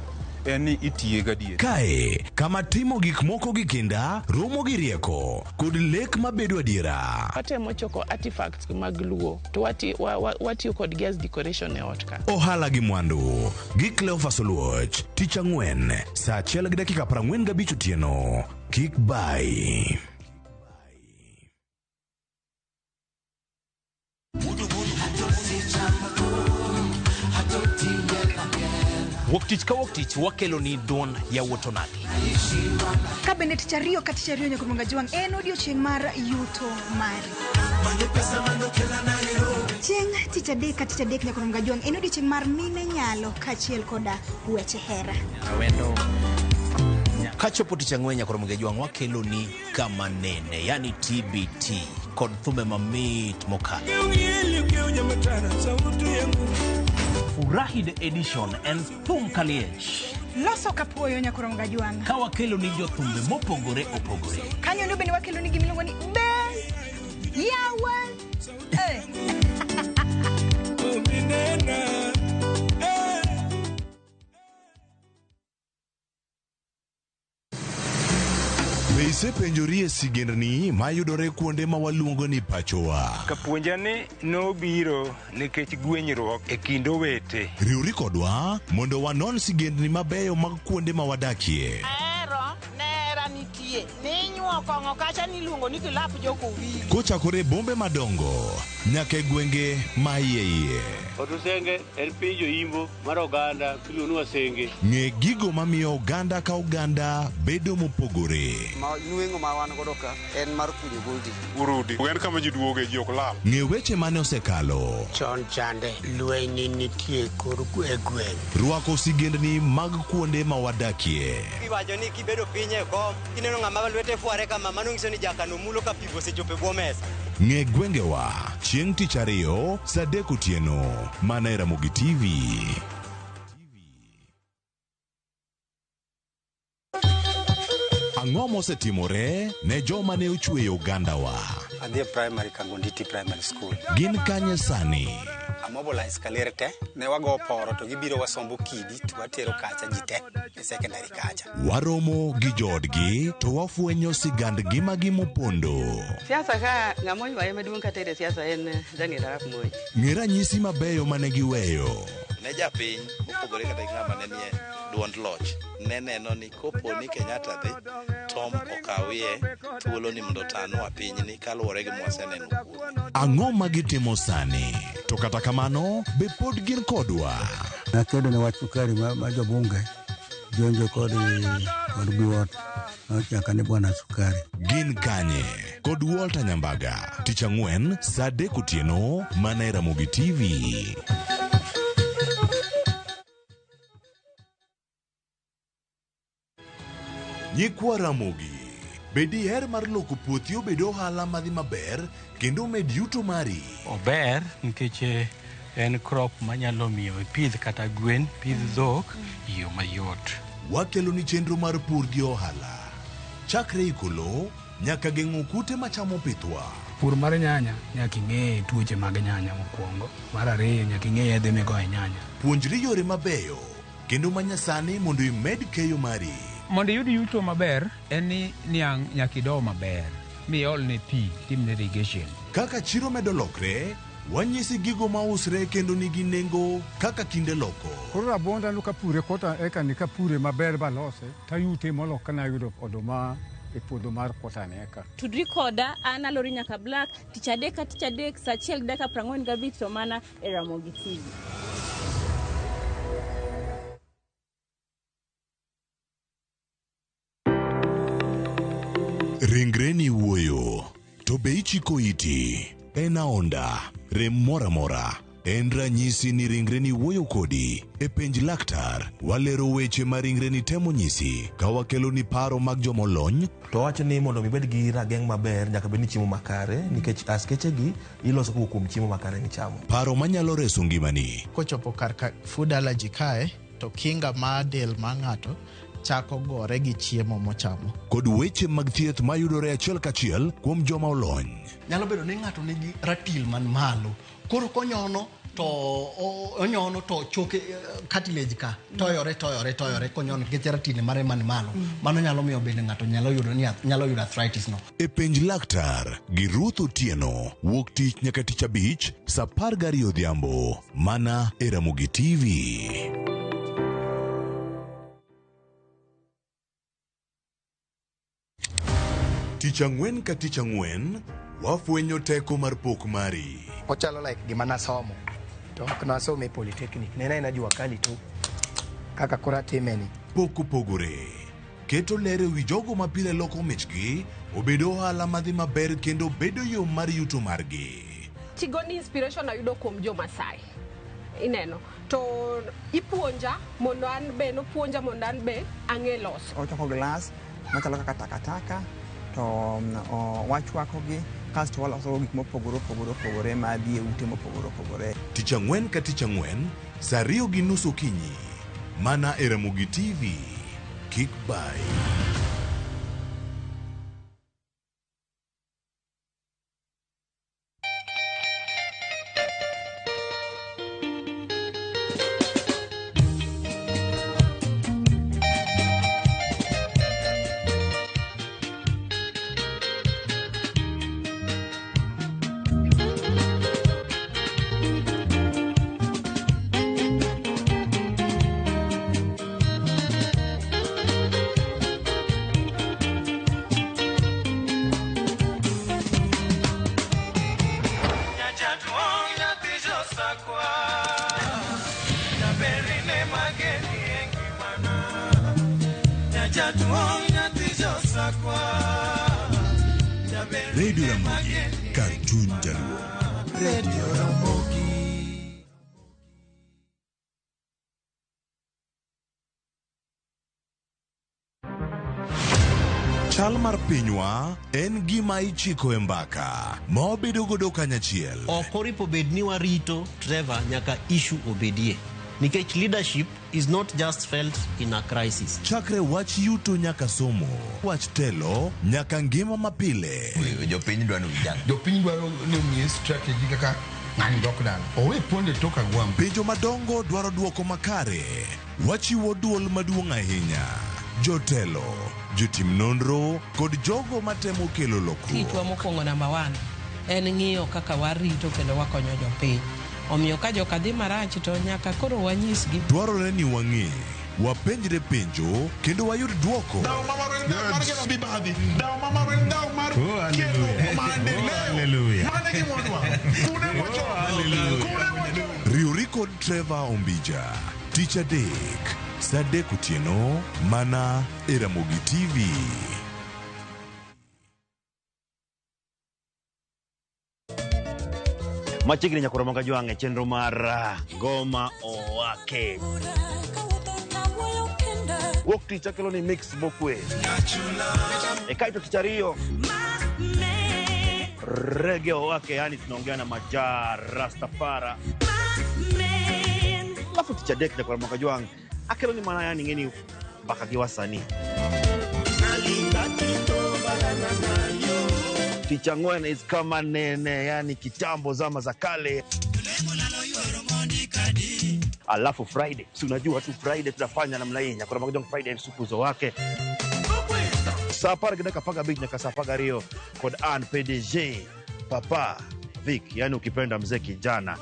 en ni itiye gadier. Kae, kama timo gik moko gi kinda, romo gi rieko, kod lek mabedo adiera. Watemo choko artifacts mag Luo to watiyo kodgi as decoration e ot ka. Ohala gi mwandu gi Cleophas Oluoch, tich ang'wen, saa 1:45 otieno. Kik bai. Wuok tich ka wuok tich wakelo ni duond yawuot onagi. Ka bende tich ariyo ka tich ariyo nyaka Mwanga Jwang' en odiochieng' mar yuto mari. Chieng' tich adek ka tich adek nyaka Mwanga Jwang' en odiochieng' mar mine nyalo kaachiel koda weche hera. Kachopo tich ang'wen nyaka Mwanga Jwang' wakelo ni kama nene, yani TBT kod thumbe mamit mokalo. Furahi the edition en thum kaliech. Loso kapuoyo nyaka Mwanga Jwang'. Ka wakelo ni jothumbe mopogore opogore. Kanyo ndo bende wakelo ni gimiluongo ni be yawa. Be isepenjori e sigendni mayudore kuonde ma waluongo ni pachowa? Kapuonja ni nobiro nikech gwenyruok e kind owete. Riwri kodwa mondo wanon sigendni mabeyo mag kuonde ma wadakie. Ahero nera nitie ninyuo kong'o kacha niluongo ni kilap jokowili. Kochakore e bombe madongo nyaka e gwenge ma iye iye. Otusenge en piny joimbo mar oganda miluongo ni Wasenge. Ng'e gigo mamiyo oganda ka oganda bedo mopogore. Ma nweng'o ma wan godo ka en mar kunyo goldi. Urudi. En kama ji duoge ji ok lal. Ng'e weche mane osekalo. Chon chande lweny nitie kor e gweng'. Rwako sigendni mag kuonde ma wadakie. Iwacho ni kibedo piny e kom, kineno ng'ama lwete fware kama, mano nyiso ni jakano mulo ka pi osechopo e bwo mesa. Ng'e gwengewa chieng' tich ariyo saa 3 otieno mana e Ramogi TV. Ang'o mosetimore ne joma ne ochweyo ogandawa? Adhi e primary Kangonditi Primary School. Gin kanye sani? Amobilize kaler te, ne wago poro to gibiro wasombo kidi to watero kacha ji te e secondary kacha. Waromo gi joodgi to wafwenyo sigand ngimagi mopondo. Siasa ka ng'ama oywaye maduong' kata e siasa en Daniel Arap Moi. Ng'e ranyisi mabeyo mane giweyo. Ne japiny mopogore kata gi ng'ama ne nie duond loch ne neno ni kopo ni Kenyatta dhi Tom okawie thuolo ni mondo otanwa pinyni kaluwore gi mwaseneno kuome. Ang'o ma gitimo sani? To kata kamano, be pod gin kodwa? Nakedo ne wach sukari ma jobunge jonjo kod biwot nochaka ni bwana sukari. Gin kanye? Kod Walter Nyambaga, tich ang'wen saa 3 otieno mana e Ramogi TV. Nyikwa Ramogi, be diher mar loko puothi obed ohala madhi maber kendo med yuto mari? Ober nikech en crop manyalo miyo ipidh kata gwen, pidh dhok e yo mayot. Wakelo ni chenro mar pur gi ohala. Chakre iko lowo, nyaka geng'o kute machamo pithwa. Pur mar nyanya nyaka ing'e tuoche mag nyanya mokwongo. Mar ariyo nyaka ing'e yedhe migoyo e nyanya. Puonjri yore mabeyo kendo manyasani mondo imed keyo mari. Mondo iyud yuto maber en ni niang' nyaka ido maber miolne pi timne irrigation. Kaka chiro medo lokre, wanyisi gigo mausre kendo nigi nengo kaka kinde loko. Koro rabuonda no kapure kota eka ni kapure maber balose tayute molo kana yudo oduma e puodho mar kota ni eka. Tudri koda an Alori nyaka Black tich adek ka tich adek saa achiel gi dakika 45 to mana e Ramogi TV. Ringreni wuoyo, to be ichiko iti? En aonda, rem moro amora. En ranyisi ni ringreni wuoyo kodi. E penj laktar, walero weche ma ringreni temo nyisi ka wakeloni paro mag jomolony. To wacho ni mondo mi ibed gi rageng' maber nyaka bed ni chiemo makare nikech askeche gi iloso kowuok kuom chiemo makare michamo. Paro manyalo reso ngimani. Kochopo kar ka food allergy kae to kinga mar del mar ng'ato chako gore gi chiemo mochamo. Kod weche mag thieth mayudore achiel kachiel kuom joma olony. Nyalo bedo ni ng'ato nigi ratil man malo. Koro konyono to onyono to choke cartilage ka toyore toyore toyore konyono nikech ratil mare man malo. Mano nyalo miyo bende ng'ato nyalo yudo ni nyalo yudo arthritis no. E penj laktar gi Ruth Otieno wuok tich nyaka tich abich saa 12 odhiambo mana e Ramogi TV. Tich ang'wen ka tich ang'wen wafwenyo teko mar pok mari. Ochalo like gima nasomo to ok nasome e polytechnic ne en aena jua kali tu kaka koro atime ni. Pok opogore keto ler e wi jogo ma pile loko michgi obedo ohala madhi maber kendo bedo yo mar yuto margi. Tigoni inspiration ayudo kuom jo Masai. Ineno to ipuonja mondo an be nopuonja mondo an be ang'e loso. Ochoko glass machalo kaka takataka to wachwakogi kasto waloso gik mopogore opogore opogore madhi e ute mopogore opogore. Tich ang'wen ka tich ang'wen saa 2:30 okinyi mana e Ramogi TV. Kik bai. Radio Ramogi, kar chuny Jaluo. Radio Ramogi. Chal mar pinywa en gima ichiko e mbaka ma wabedo godo kanyachiel. Ok oripo bed ni warito Trevor nyaka issue obedie. Nikech leadership is not just felt in a crisis. Chakre wach yuto nyaka somo, wach telo nyaka ngima mapile. Jopiny dwaro ni vijana. Jopiny dwaro ni omiye strategy kaka ng'ani dok dala. Owe ponde tok agwambo. Penjo madongo dwaro duoko makare. Wachiwo duol maduong' ahinya. Jotelo, jotim nonro kod jogo matemo kelo lokruok. Tichwa mokwongo namba 1 en ng'iyo kaka warito kendo wakonyo jopiny. Omiyo ka joka dhi marach to nyaka koro wanyisgi. Dwarore ni wang'e, wapenjre penjo kendo wayud duoko. Riwri kod Trevor Ombija tich adek saa 3 otieno mana e Ramogi TV. Machiegni nyaka Ramogi Ajwang' e chenro mar Ngoma Owake. Wuok tich akelo ni mix mokwe. E kaito tich ariyo Reggae Owake, yani tunaongea na Majaa Rastafara. Alafu tich adek nyaka Ramogi Ajwang' akelo ni mana yani ng'eni mbaka gi wasanii. Tich ang'wen is kama nene, yani kitambo, zama za kale. Alafu Friday, si unajua tu Friday tunafanya namna hii, nyakora magojong Friday supuzo wake saa apar gi dakika 15 nyaka saa 12 kod an PDG Papa Vic, yani ukipenda mzee kijana.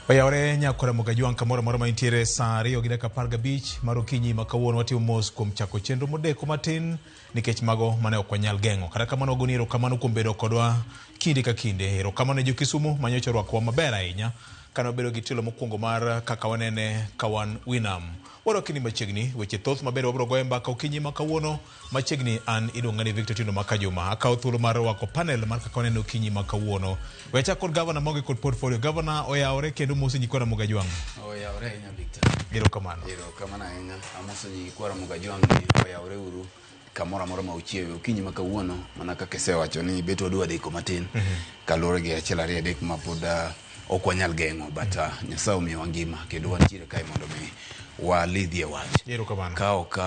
Oyawore nyakora Mogajwang' kamoro amora ma intiere saa 2:15 mar okinyi ma kawuono watimo mos kuom chako chenro modeko matin nikech mago mane ok wanyal geng'o. Kata kamano wagoni erokamano kuom bedo kodwa kinde ka kinde. Erokamano ne jo Kisumu manyocha orwakowa maber ahinya kane wabedo gi tielo mokwongo mar kaka wanene ka wan Winam. Wadok ni machiegni weche thoth maber wabiro goyo mbaka okinyi ma kawuono machiegni an iluonga ni Victor Tindo Makajuma. Akawo thuolo mar rwako panel mar kaka wanene okinyi ma kawuono. We achak kod gavana maonge kod portfolio. Gavana oyawore kendo mosi nyikwa Ramogi Ajwang'. Oyawore ahinya Victor. Erokamano. Erokamano ahinya. Amoso nyikwa Ramogi Ajwang' ni oyawore uru kamoro amora ma uchiewe okinyi ma kawuono mana kaka isewacho ni bet wadwa deko matin kaluwore gi achiel ariyo adek ma pod ok wanyal geng'o but Nyasaye omiyowa ngima kendo wantiere kae mondo mi walidhie wach. Erokamano. Ka ok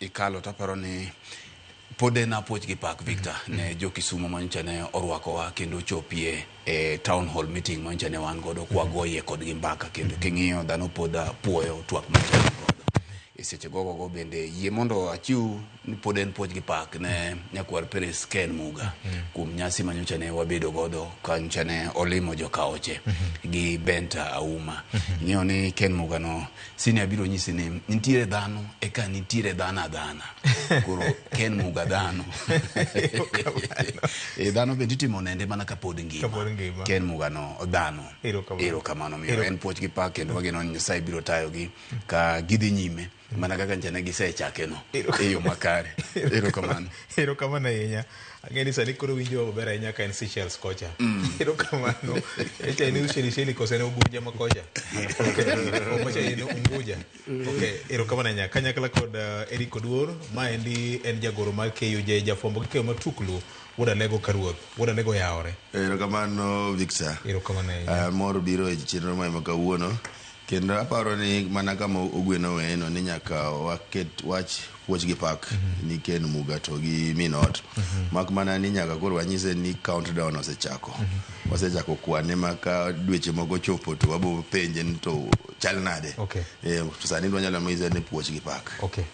ikalo taparo ni pod en apuoch gi pak Victor ne jo Kisumu manyocha ne orwakowa kendo ochopie e town hall meeting manyocha ne wan godo kwagoye kodgi mbaka kendo king'iyo dhano pod puoyo twak manyocha wan godo. E seche gogogo bende yie mondo achiw ni pod en puoch gi pak ne nyakwar Peres Ken Muga kuom nyasi manyocha ne wabedo godo kanyocha ne olimo jokaoche gi Benta Auma. Ing'eyo ni Ken Muga no senior biro nyisi ni nitiere dhano eka nitiere dhano adhana. Koro Ken Muga dhano. E dhano bende itimo nende mana kapod ngima. Kapod ngima. Ken Muga no dhano. Erokamano. Omiyo en puoch gi pak kendo wageno ni Nyasaye biro tayogi ka gidhi nyime mana kaka nyocha ne gisechake no e yo makare. Erokamano. Erokamano ahinya. Ang'e ni sani koro winjo maber ahinya ka en Seychelles kocha. Erokamano. Echa en Ushelisheli koso en Ugunja ma kocha. Okay. Macha en Unguja. Okay. Erokamano ahinya. Kanyakla kod Eric Oduor, maendi en jagoro mar KUJ, jafwambo gi keyo matuklu, Wuod Alego Karuoth. Wuod Alego yawore. Erokamano Victor. Erokamano ahinya. Mor biro e chenro ma kawuono. Kendo aparo ni mana kama ogweno weyeno ni nyaka waket wach puoch gi pak ni Ken Muga to gi min ot. Mak mana ni nyaka koro wanyise ni countdown osechako. Wasechako kwane ma ka dweche moko chopo to wabo penje ni to chal nade. Okay. To sani wanyalo nyise ni puoch gi pak. Okay.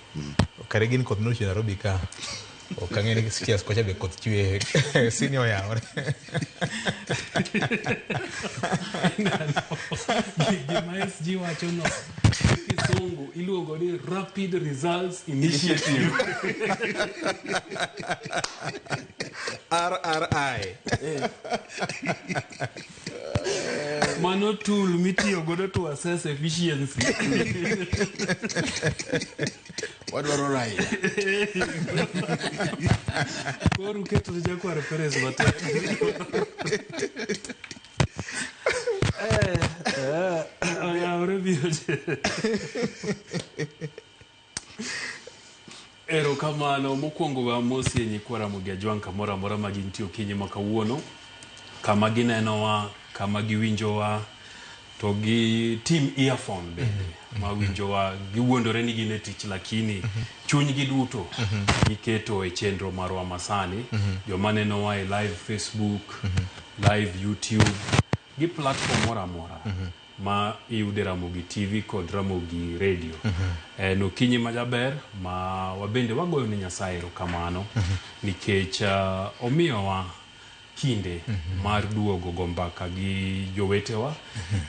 Kare gin koth nochwe Nairobi ka. Ok ang'e ni Seychelles kocha be koth chwe. Senior oyawore. Gima SG wacho no kisungu iluongo ni Rapid Results Initiative. RRI. Mano tool mitiyo godo to assess efficiency. Wadwaro Raila. Koro uketo ne Jakwar Perez matek. Oyawore biro. Erokamano mokwongo we amosie nyikwa Ramogi Ajwang' kamoro amora ma gintie okinyi ma kawuono, kama ginenowa, kama giwinjowa, to gi team earphone bende ma winjowa, giwuondore ni gin e tich lakini chunygi duto giketo e chenro marwa masani. Joma nenowa e live Facebook, live YouTube, gi platform moro amora ma iyude Ramogi TV kod Ramogi Radio. En okinyi majaber ma wabende wagoyo ne Nyasaye erokamano nikech omiyowa kinde mar duogo go mbaka gi jowetewa.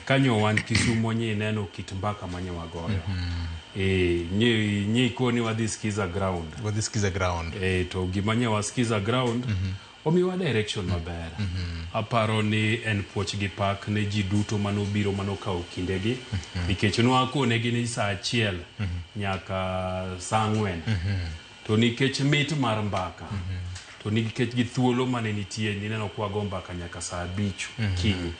Kanyo wan Kisumo nyi neno kit mbaka manye wagoyo. Nyi koni wadhi skiza ground. Wadhi skiza ground. To gima nye wasikiza ground omiwa direction maber. Aparo ni en puoch gi pak ne ji duto manobiro manokawo kindegi nikech nwakonegi ni saa 1 nyaka saa 4. To nikech mit mar mbaka To nikech gi thuolo mane nitie nineno kwa go mbaka nyaka saa 5 okinyi.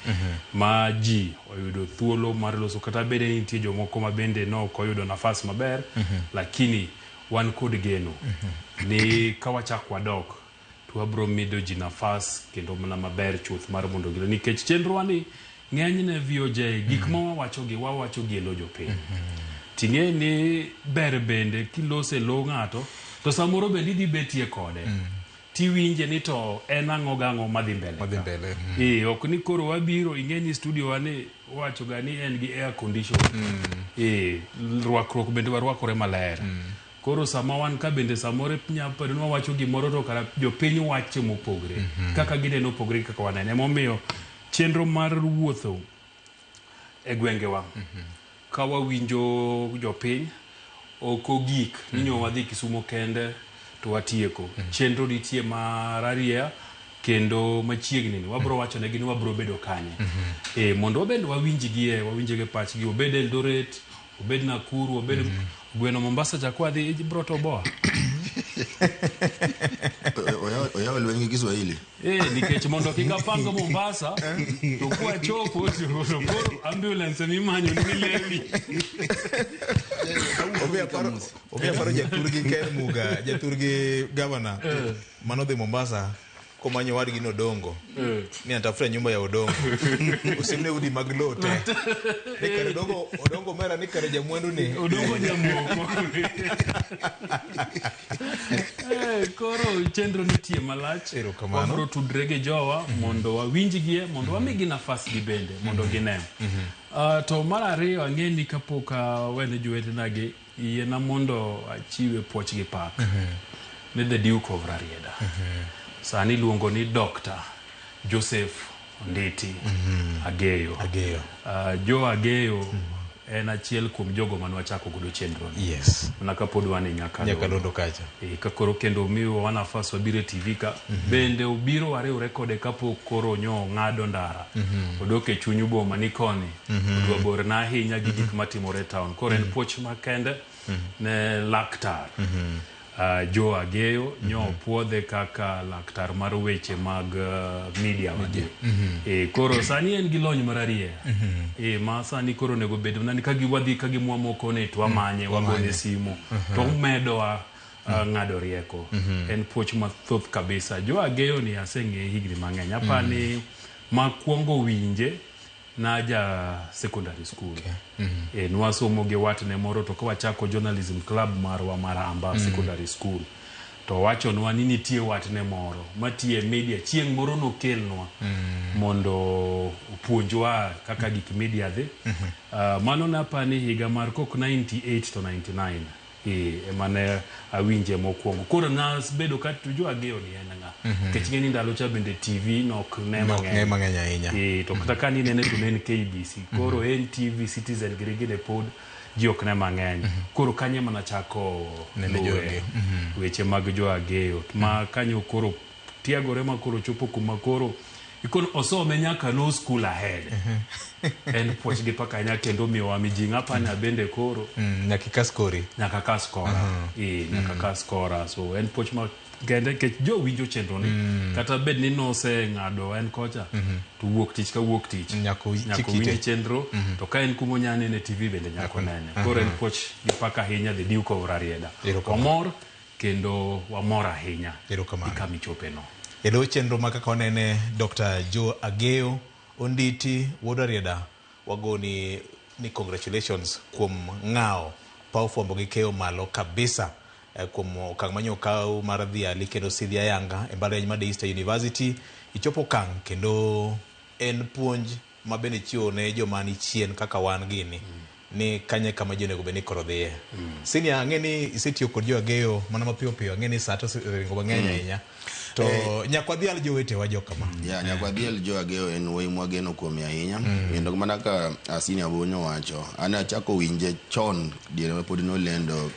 Ma ji oyudo thuolo mar loso kata bede ni nitie jomoko ma bende ne ok oyudo nafas maber. Lakini wan kod geno ni ka wachak wadok to wabro mido ji nafas kendo mana maber chuth mar mondo gilo nikech chenrowa ni ng'enyne VOJ gik ma wawacho gi wawacho gi e lo jopiny. Ting'e ni ber bende kilose e lo ng'ato to samoro bende idhi betie kode. Tiwinje ni to en ang'o gang'o madhi mbele. Madhi mbele. Ok ni koro wabiro ing'e ni studio wa ni wacho ga ni en gi air condition. Rwakruok bende warwakore maler. Koro sama wan ka bende samoro nyalo bedo ni wawacho gimoro to kara jopiny wacho mopogre. Kaka gineno opogre gi kaka waneno. Emomiyo chenro mar wuotho e gwengewa ka wawinjo jopiny ok ogik ni nyo wadhi Kisumo kende to watieko. Chenro nitie mar arieya kendo machiegni ni wabro wacho negi ni wabro bedo kanye. Mondo wabende wawinjgie, wawinjgi pachgi, obed Eldoret, obed Nakuru, obed gweno Mombasa cha kwadhi ibro to boa. Oyawo lweny gi Kiswahili. Nikech mondo kik apang Mombasa to kwachopo to koro ambulance emimanyo ni lewi. Omiya paro jathurgi Ken Muga, jathurgi gavana manodhi Mombasa komanyo wadgi nodongo. Ni anatafuta nyumba ya Odongo. Usimne udi mag lowo te. Ni kare Odongo, Odongo mera ni kare jamwandu ni. Odongo jamoko. Koro chenro nitie malach. Erokamano. Wabro tudre gi jowa mondo wawinjgie, mondo wamigi nafas gi bende mondo gine. To mar ariyo ang'e ni kapok awene jowetena gi yiena mondo achiwe puoch gi pak ne the Duke of Rarieda. Sani iluongo ni Dr. Joseph Onditi Ageyo. Ageyo. Joe Ageyo en achiel kuom jogo mane wachako godo chenro ni. Yes. Mana kapod wan e Nyakalondo. Nyakalondo kacha. Ka koro kendo omiyowa nafas wabiro e TV ka. Bende obiro wariwre kode kapok koro nyo ng'ado ndara. Odok e chuny boma ni koni. Odwa borna ahinya gi gik matimore e town. Koro en puoch makende ne laktar. Joe Ageyo nyo puodhe kaka laktar mar weche mag media wagi. Koro sani en gi lony mar arieya. Ma sani koro onego bed mana ni ka giwadhi ka gimwamo koni to wamanye, wagone simu. To omedowa ng'ado rieko. En puoch mathoth kabisa. Joe Ageyo ni aseng'eye higni mang'eny. Apani makwongo winje naja secondary school. Nwasomo gi watne moro to kawachako journalism club marwa Maramba secondary school. To wachonwa ni nitie watne moro matiye media chieng' moro nokelnwa mondo opuonjwa kaka gik media dhi. Mano napani higa mar kok 98 to 99. Emane awinje mokwongo. Koro nabedo ka to Joe Ageyo ni en ng'a. Nikech ing'e ni ndalo cha bende TV nok ne Nok ne mang'eny ahinya. To kata ka ninene to ne en KBC. Koro NTV, Citizen giri gine pod ji ok ne mang'eny. Koro kanyo ema nachako Nene Joe luwe Ageyo. weche mag Joe Ageyo. Ma kanyo koro tiegore ma koro chopo kuma koro ikon osome nyaka no school ahead. En puoch gi paka ahinya kendo miyowa mijing'o. Apani abende koro Nyaka ikas kori. Nyaka kas kora. Nyaka kas kora. So en puoch ma kende nikech jo winjo chenro ni. Kata bed ni noseng'ado en kocha to wuok tich ka wuok tich. Nyaka Nyaka owinj chenro to ka en kuma onya nene TV bende nyaka onene. Koro en puoch gi paka ahinya the Duke of Rarieda. Wamor kendo wamor ahinya Erokamano. gi kama ichope no. E lo chenro ma kaka wanene Dr. Joe Ageyo Onditi wuod Rarieda wagoni ni congratulations kuom ng'awo paw fwambo gi keyo malo kabisa kuom okang' manyo okaw mar dhiali kendo sidhi ayanga e mbalariany mar Daystar University. Ichopo okang' kendo en puonj ma bende chiwo ne joma ni chien kaka wan gini ni kanye kama ji onego bed ni koro dhiye. Senior, ang'e ni isetiyo kod Joe Ageyo mana mapiyo piyo, ang'e ni sa to oseringo mang'eny ahinya. To nyaka wadhial jowetewa jokama. Ya, nyaka wadhial Joe Ageyo en wuoyi mwageno kuome ahinya. Kendo mana ka Senior Bonyo wacho, an achako winje chon diere ma pod nolendo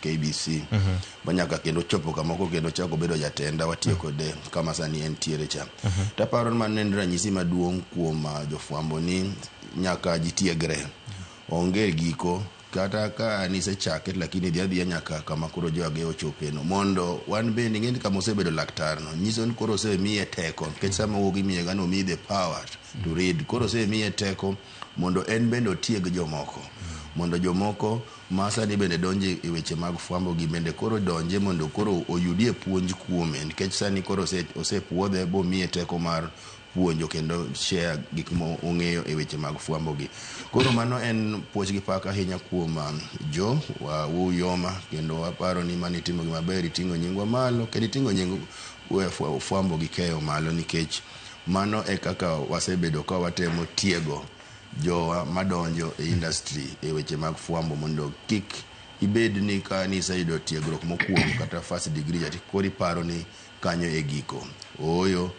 KBC. Ma nyaka kendo chopo kamoko kendo chako bedo jatenda watiyo kode kama sani entiere cha. Taparo ni mano en ranyisi maduong' kuom jofwambo ni nyaka ji tiegre. Onge giko Kata ka nisechake lakini dhi adhiya nyaka kama koro Joe Ageyo ochopeno mondo wan bende ing'e ni kama osebedo laktarno nyiso ni koro osemiye teko nikech sama owuok imiye ga ni omiyi the power to read koro osemiye teko mondo en bende otieg jomoko mondo jomoko ma sani bende donje e weche mag fwambo gi bende koro donje mondo koro oyudie puonj kuome nikech sani koro osepuodhe bomiye teko mar puonjo kendo share gik ma ong'eyo e weche mag fwambo gi. Koro mano en puoch gi pak ahinya kuom Jo wa Uyoma kendo waparo ni mano itimo gima ber iting'o nyingwa malo kendo iting'o nying fwambo gi keyo malo nikech mano e kaka wasebedo ka watemo tiego jowa madonjo e industry e weche mag fwambo mondo kik ibed ni ka niseyudo tiegruok mokwongo kata first degree ati koro iparo ni kanyo e giko. Ooyo,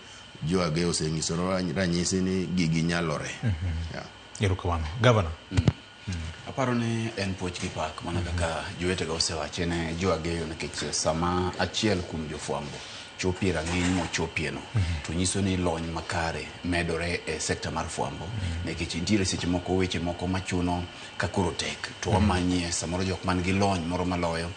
Joe Ageyo osenyiso ranyisi ni gigi nyalore. Yeah. Erokamano. Governor. Aparo ni en puoch gi pak mana kaka jowetega osewache ne Joe Ageyo nikech sama achiel kuom jofwambo chopie rang'iny mochopieno to nyiso ni lony makare medore e sekta mar fwambo nikech nitiere seche moko weche moko machuno ka koro tek to wamanyie samoro jok man gi lony moro maloyo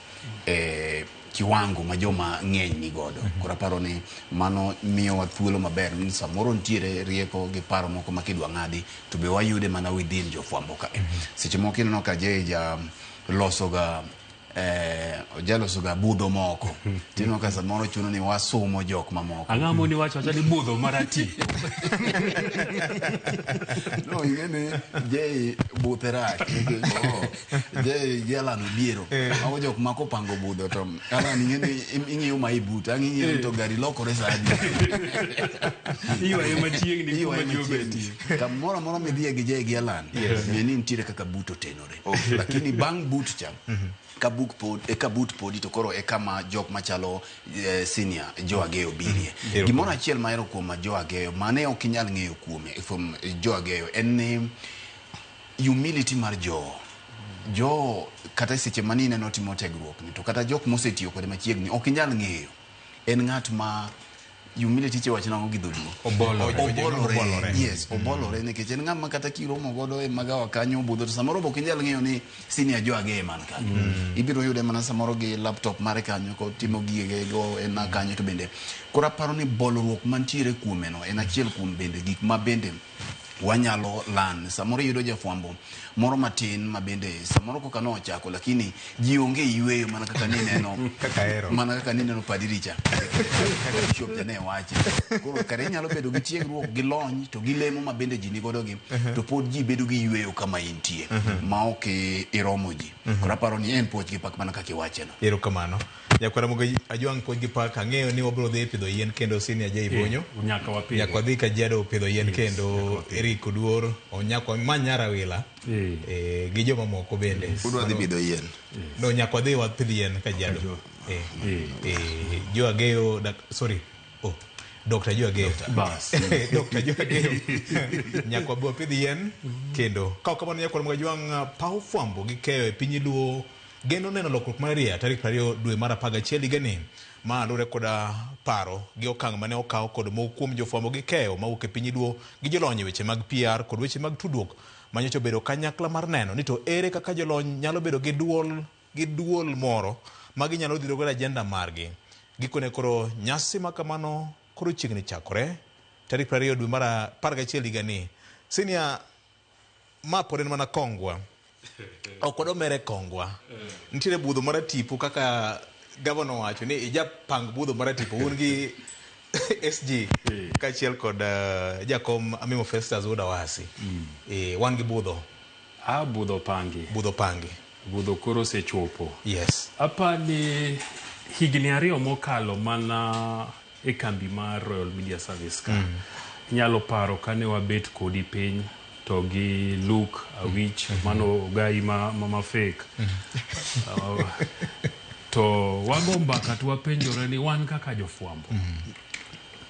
e kiwango ma joma ng'eny ni godo. Koro aparo ni mano miyowa thuolo maber ni samoro nitiere rieko gi paro moko ma kidwa ng'adi to be wayude mana within jofwambo ka. Seche moko ineno ka Jay ja losoga jalosoga budho moko tineno ka samoro chuno ni wasumo jok mamoko. Ang'o moni wacho wacha ni budho marati? No, ing'e ni Jay buthe rach nikech Jay gi Alan Obiero mago jok ma kopango budho to Alan ing'e ni ing'iyo ma ibut ang' ing'iyo ni to gari lokore sa adi. Iywaye machiegni kuma Iywaye ji machiegni. obetie. Kamoro amora midhiye gi Jay gi Alan ng'e ni nitiere kaka but otenore. Lakini bang' but cha ka buk pod ka but podi to koro e kama jok machalo senior Joe Ageyo birie. Gimoro achiel mahero kuom Joe Ageyo mane ok inyal ng'eyo kuome from Joe Ageyo en ni humility mar Joe. Joe kata seche mane ineno timo tiegruok ni to kata jok mosetiyo kode machiegni ok inyal ng'eyo. En ng'at ma humility che wacho nang'o gi dholuo? Obolore. Obolore. Obolore. Yes, obolore nikech en ng'ama kata kiromo godo e magawa kanyo obudho to samoro be ok inyal ng'eyo ni senior Joe Ageyo man kanyo. Ibiro yude mana samoro gi laptop mare kanyo kotimo gige go en kanyo to bende. Koro aparo ni bolruok mantiere kuome no en achiel kuom bende gik ma bende wanyalo lan. Samoro iyudo jafwambo moro matin ma bende samoro koka nochako lakini ji onge yweyo mana kaka nineno Kaka ahero. mana kaka nineno padiri cha kaka bishop cha ne wache. Koro kare inyalo bedo gi tiegruok gi lony to gi lemo ma bende ji nigodo gi to pod ji bedo gi yweyo kama intie ma ok iromo ji. Koro aparo ni en puoch gi pak mana kaka iwache no. Erokamano. Nyakwara Ramogi Ajwang' puoch gi pak ang'eyo ni wabiro dhi pidho yien kendo senior Jay Bonyo. Nyaka wapidhe. Nyaka wadhi Kajiado pidho yien kendo Eric Oduor nyaka many Nyarawila gi joma moko bende. Udwa dhi pidho yien? No, nyaka wadhi wapidh yien Kajiado. Joe Ageyo, sorry. Oh, Dr. Joe Ageyo. Bas. Dr. Joe Ageyo. Nyaka wabi wapidh yien kendo. Ka ok kamano nyakwara Ramogi Ajwang' paw fwambo gi keyo e piny Luo geno neno lokruok mar ria tarik 20 dwe mar 11 higani ma luwore koda paro gi okang' mane okaw kod moko kuom jofwambo gi keyo mawuok e piny Luo gi jolony e weche mag PR kod weche mag tudruok manyocha obedo kanyakla mar neno ni to ere kaka jolony nyalo bedo gi duol moro ma ginyalo dhiro godo agenda margi. Gikone koro nyasi ma kamano koro chiegni chakore tarik 20 dwe mar 11 higani. Senior, ma pod en mana kongwa. Ok wadomere kongwa. Nitiere budho mar tipo kaka gavana owacho ni ijapang budho mar tipo un gi SG kaachiel kod jakom Amimo Festus Wuod Awasi. Wan gi budho. Budho pangi. Budho pangi. Budho koro osechopo. Yes. Apani higni 2 mokalo mana e kambi mar Royal Media Service ka. Inyalo paro kane wabet kodi piny to gi Luke Awich mano ogai ma fake. To wago mbaka to wapenjore ni wan kaka jofwambo.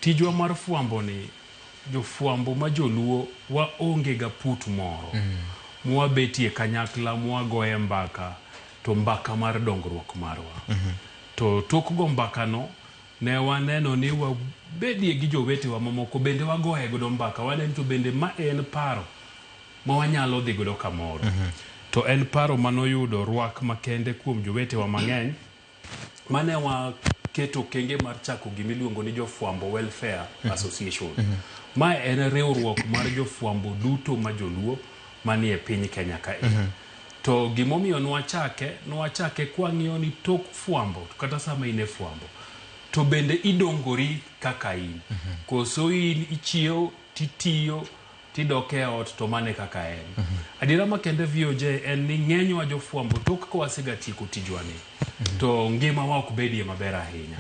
Tijwa mar fwambo ni jofwambo ma joluo waonge ga put moro. Mwabetie kanyakla mwagoye mbaka to mbaka mar dongruok marwa. To tok go mbaka no ne waneno ni wabedie gi jowetewa mamoko bende wagoye godo mbaka waneno to bende ma en paro ma wanyalo dhi godo kamoro. To en paro manoyudo rwak makende kuom jowetewa mang'eny mane waketo okenge mar chako gimiluongo ni Jofwambo Welfare Association. Mae en riwruok mar jofwambo duto ma joluo manie piny Kenya kae. To gimomiyo nwachake, nwachake kwang'iyo ni tok fwambo to kata sama in e fwambo to bende idongori kaka in. Koso in ichiew titiyo tidok e ot to mane kaka en. Adiera makende VOJ en ni ng'enywa jofwambo tok ka wasegatieko tijwa ni to ngimawa ok bedie maber ahinya.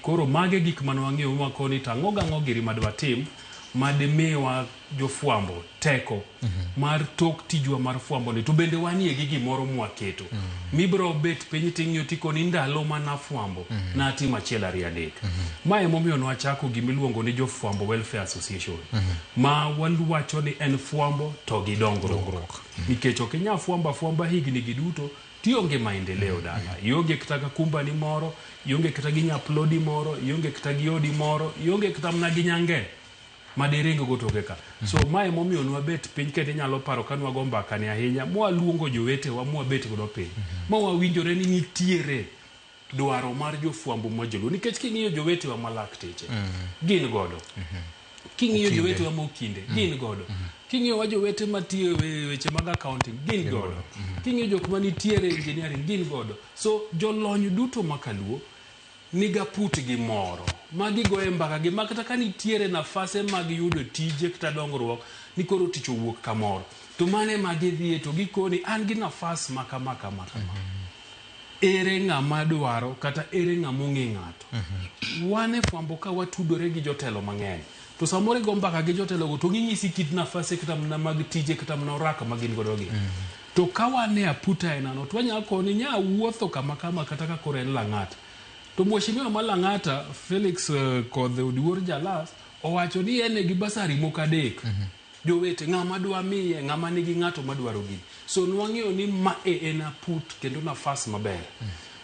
Koro mage gik mane wang'iyo mwakoni to ang'o gang'o giri madwatim madimiwa jofwambo teko mar tok tijwa mar fwambo ni to bende wanie gi gimoro mwaketo mibro bet piny ting'iyo tikoni ndalo mana fwambo natimo achiel ariyo adek. Ma emomiyo nwachako gimiluongo ni Jofwambo Welfare Association ma wawacho ni en fwambo to gi dongruok, nikech ok inyal fwambo afwamba higni gi duto tionge maendeleo dala, ionge kata ka kumbani moro, ionge kata gi nyaplodi moro, ionge kata gi odi moro, ionge kata mana gi nyange madiring go toke ka. So mae emomiyo nwabet piny kendo inyalo paro ka nwago mbaka ni ahinya mwaluongo jowetewa mwabet godo piny ma wawinjore ni nitiere dwaro mar jofwambo ma joluo, nikech king'iyo jowetewa ma lakteche gin godo, king'iyo Okinde. jowetewa ma okinde gin godo, king'iyo wa jowete matiyo e weche mag accounting gin godo, king'iyo jok manitiere engineering gin godo. So jolony duto ma kaluo niga putgi moro ma gigoye mbaka gi ma kata ka nitiere nafase mag yudo tije kata dongruok ni koro tich owuok kamoro to mane ma gidhiye to gikoni an gi nafas ma kama kama kama, ere ng'ama dwaro kata ere ng'ama ong'e ng'ato. Wan e fwambo ka watudore gi jotelo mang'eny to samoro igo mbaka gi jotelogo to ginyisi kit nafase kata mana mag tije kata mana oraka ma gin godo gi. To ka wan e aputa enano to wanyalo koni nya wuotho kama kama kata ka koro en Lang'ata to mheshimiwa ma Lang'ata Felix Kodhe Odiwuor Jalas owacho ni en gi basari moko adek. Jowete ng'ama dwa miye, ng'ama nigi ng'ato madwaro gini. So nwang'eyo ni ma e en aput kendo nafas maber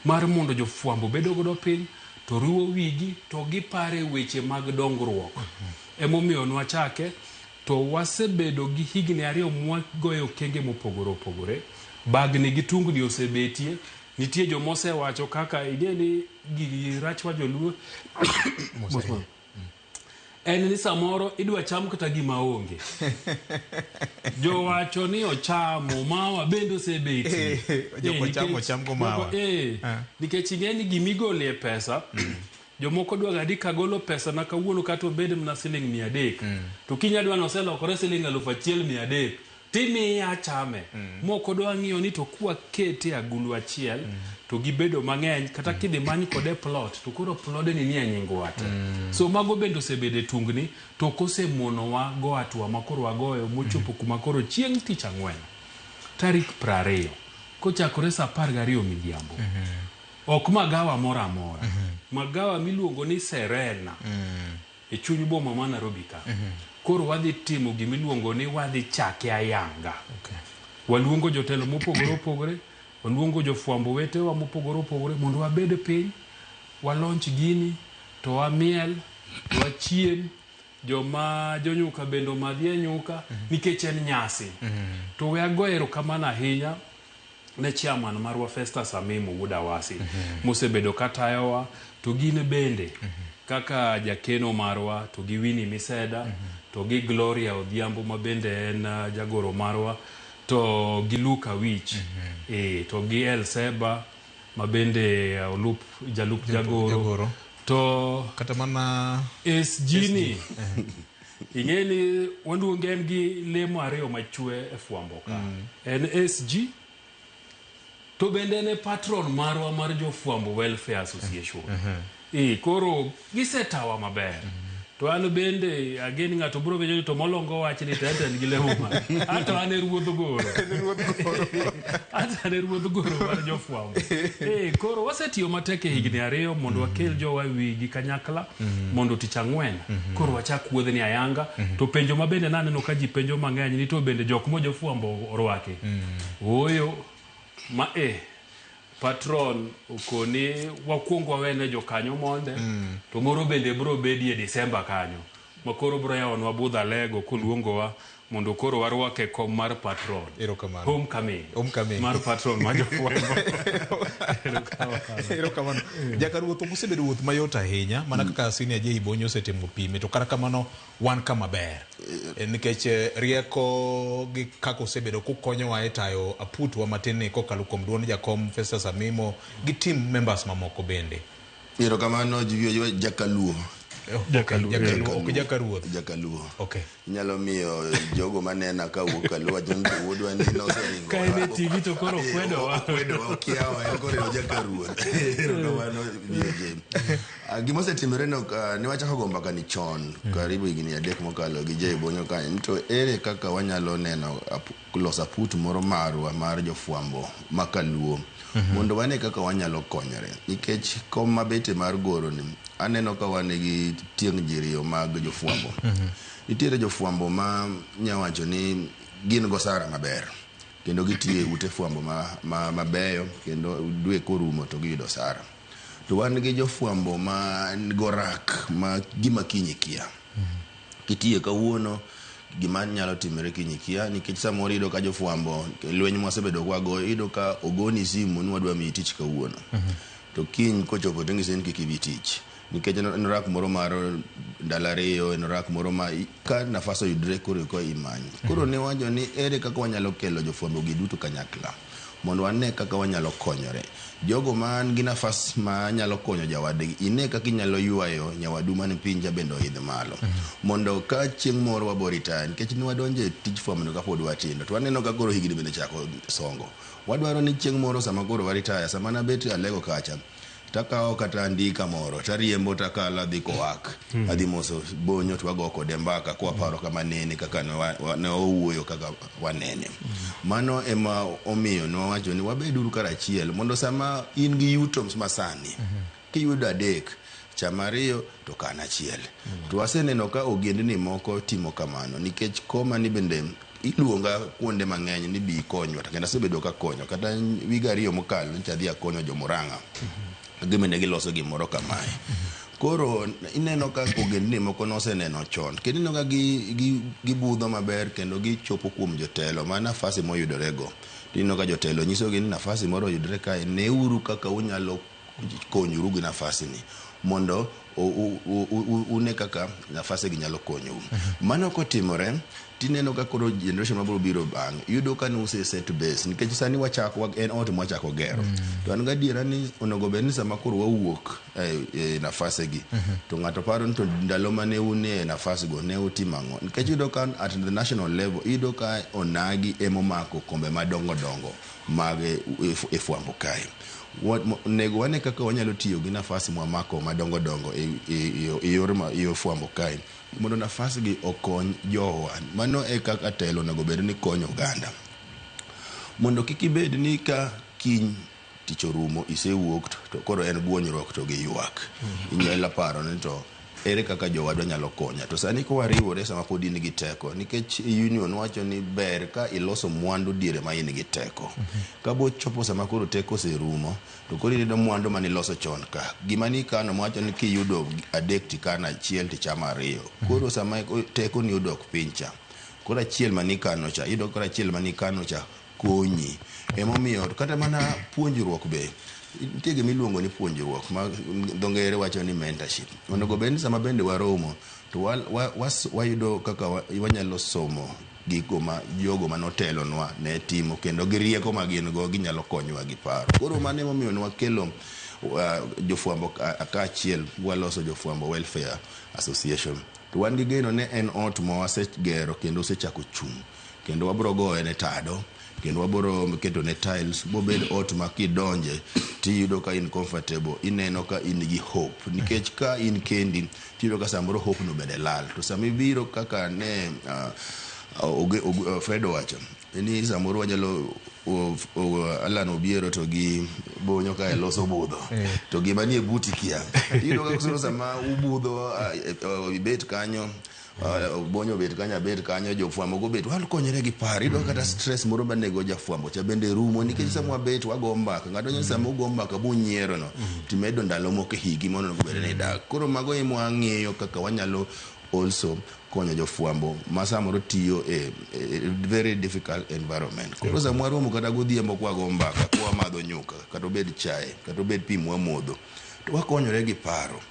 mar mondo jofwambo bedo godo piny to riwo wigi to gipare weche mag dongruok. Emomiyo nwachake to wasebedo gi higni 2 mwagoyo okenge mopogore opogore. Bagni gi tungni osebetie, nitie joma osewacho kaka ing'e ni gigi rach wa joluo en ni samoro idwa cham kata gima onge. Jowacho ni ochamo mawa bende osebetie. Joko chamo cham go mawa. Nikech ing'e ni gimigolie pesa jomoko dwa ga ni kagolo pesa na kawuono kata obed mana siling 300 to kiny adwa noselokore siling 1300 timiya achame. Moko dwa ng'iyo ni to kwakete agulu achiel to gibedo mang'eny kata kidhi many kode plot to koro plode ni nie nyingwa te. So mago bende osebedo e tungni to kosemonowa go hatua ma koro wagoyo mochopo kuma koro chieng' tich ang'wen tarik 20 kochakore saa 12 midhiambo. Ok magawa moro amora. Magawa miluongo ni Serena e chuny boma ma Nairobi ka. Koro wadhi timo gimiluongo ni wadhi chake ayanga. Waluongo jotelo mopogore opogore, waluongo jofwambo wetewa mopogore opogore mondo wabed piny, walonch gini, to wamiel, to wachiem, joma jonyuka bende omadhie nyuka, nikech en nyasi. To we ago erokamano ahinya ne chairman marwa Festus Amimo wuod Awasi mosebedo katayowa to gin bende kaka jakeno marwa to gi Winnie Miseda to gi Gloria Odhiambo ma bende en jagoro marwa to gi Luka Wich to gi El Seba ma bende olup jalup jagoro to kata mana SG ni ing'e ni waluonge en gi lemo ariyo machwe e fwambo ka en SG to bende en e patron marwa mar jofwambo Welfare Association. Koro gisetawa maber. To an bende again ng'ato biro penjo ni to molongo wachni to en gi lemo mane. Ato an e ruodh goro. Ato an e ruodh goro mar jofwambo. Koro wasetiyo matek e higni 2 mondo wakel jowa wigi kanyakla mondo tich ang'wen. Koro wachak wuodhni ayanga. To penjo ma bende naneno ka ji penjo mang'eny ni to bende jok mo jofwambo orwaki. Ooyo ma patron okoni wakuong wawene jokanyo monde to moro bende biro bedie Disemba kanyo. Ma koro biro yawonwa budho alego koluongowa mondo koro warwake kom mar patron. Erokamano. Homecoming. Homecoming. Mar patron ma jofwambo. Erokamano. Jakaruoth ok osebedo wuoth mayot ahinya mana kaka senior J Bonyo osetemo pime to kata kamano wan kama ber. Nikech rieko gi kaka osebedo kukonyowa e tayo aputwa matin ni kokalo kuom duond jakom Festus Amimo gi team members mamoko bende. Erokamano Jakaluo. Jakaluo, Jakaluo, ok Jakaruoth. Jakaluo. Okay. Inyalo miyo jogo manena kawuok Kaluo wacho ni to wuodwa ni noseringo. Ka en e TV to koro okwedowa. Okwedowa, okiawa, en koro en Jakaruoth. Erokamano VJ. Gima osetimore no ne wachako go mbaka ni chon karibu higni 3 mokalo gi Jay Bonyo kanyo ni to ere kaka wanyalo neno loso aput moro marwa mar jofwambo ma Kaluo mondo wane kaka wanyalo konyore nikech kom mabete mar goro ni aneno ka wan gi tieng' jiriyo mag jofwambo. Nitiere jofwambo ma nyawacho ni gin gosara maber kendo gitiyo e ute fwambo mabeyo kendo dwe korumo to giyudo sara. To wan gi jofwambo ma gorak ma gima kiny ikia. Kitiye kawuono gima nyalo timore kiny ikia nikech samoro iyudo ka jofwambo lweny mwasebedo kwagoyo iyudo ka ogoni simu ni wadwa miyi tich kawuono. To kiny kochopo to ing'isi ni kik ibi tich. Nikech en rak moro mar ndalo 2, en rak moro ma ka nafas oyudre koro eko imanyo. Koro ne wacho ni ere kaka wanyalo kelo jofwambo gi duto kanyakla mondo wane kaka wanyalo konyore. Jogo man gi nafas ma nyalo konyo jawadgi, ine kaka inyalo ywayo nyawadu man piny cha bende oidh malo. Mondo ka chieng' moro wabo retire, nikech ne wadonjo e tij fwambo kapod watindo, to waneno ka koro higni bende chako songo. Wadwaro ni chieng' moro sama koro wa retire, sama nabet alego kacha, takawo kata andika moro, tariembo takalo adhi kowak, adhi moso Bonyo to wago kode mbaka kwaparo kama nene kaka ne wawuoyo kaka wanene. Mano ema omiyo ne wawacho ni wabeduru karachiel mondo sama in gi yuto masani, kiyudo 3, cham 2 to kan 1. To waseneno ka ogendni moko timo kamano nikech koma ni bende iluonga kuonde mang'eny ni bi ikonywa, to kendo asebedo ka konyo. Kata wiga 2 mokalo nyocha adhi akonyo jo Murang'a. Gibende giloso gimoro kamae. Koro ineno ka ogendni moko noseneno chon. Kendo ineno ka gibudho maber kendo gichopo kuom jotelo ma nafasi moyudorego. Ineno ka jotelo nyisogi ni nafasi moro oyudore kae, neuru kaka unyalo konyoru gi nafasi ni mondo une kaka nafasi gi nyalo konyou. Mano kotimore, tineno ka koro generation mabiro biro bang'e, iyudo ka nuse set base nikech sani wachako en ot mwachako gero. To an gadiera ni onego bed ni sama koro wawuok e nafase gi, to ng'ato paro ni to ndalo mane un e nafas go ne utimo ang'o? Nikech iyudo ka at the national level iyudo ka onagi emomako kombe madongo dongo mag e fwambo kae. Onego wane kaka wanyalo tiyo gi nafas mwamako madongo dongo e yor fwambo kae mondo nafas gi okony jowa. Mano e kaka telo onego bed ni konyo oganda. Mondo kik ibed ni ka kiny tich orumo isewuok to koro en guonyruok to gi ywak. Inyalo paro ni to ere kaka jowadwa nyalo konya. To sani kowariwore sama pod in gi teko, nikech union wacho ni ber ka iloso mwandu diere ma in gi teko. Ka bo chopo sama koro teko oserumo, to koro iyudo mwandu maniloso chon ka. Gima nikano wacho ni kiyudo 3 tikano 1 tichamo 2. Koro sama teko ni odok piny cha, koro 1 manikano cha, iyudo koro 1 manikano cha konyi. Emomiyo kata mana puonjruok be nitie gima iluongo ni puonjruok ma dho ngere wacho ni mentorship. Onego bed ni sama bende waromo to wayudo kaka wanyalo somo gigo ma jogo manotelonwa ne timo kendo gi rieko ma gin go ginyalo konyowa gi paro. Koro mano emomiyo ne wakelo jofwambo kaachiel waloso Jofwambo Welfare Association. To wan gi geno ne en ot ma wasegero kendo osechako chung', kendo wabro goye ne tado, kendo wabro keto ne tiles bobed ot ma kidonje tiyudo ka in comfortable, ineno ka in gi hope. Nikech ka in kendi tiyudo ka samoro hope no bende lal. To sama ibiro kaka ne Fred owacho ni samoro wanyalo Alan Obiero to gi Bonyo kae loso budho to gima nie buti kia. Iyudo ka koro sama ubudho ibet kanyo, Bonyo obet kanyo, abet kanyo, jofwambo go bet, wakonyore gi paro. Iyudo kata stress moro manego jafwambo cha bende rumo nikech sama wabet wago mbaka, ng'ato nyalo sama ugo mbaka bunyiero no timedo ndalo moko e higi mondo onego bed ni idak. Koro mago ema wang'iyo kaka wanyalo also konyo jofwambo ma samoro tiyo e, e very difficult environment. Koro sama waromo kata godhiambo kwago mbaka, kwamadho nyuka, kata obed chae, kata obed pi mwamodho, to wakonyore gi paro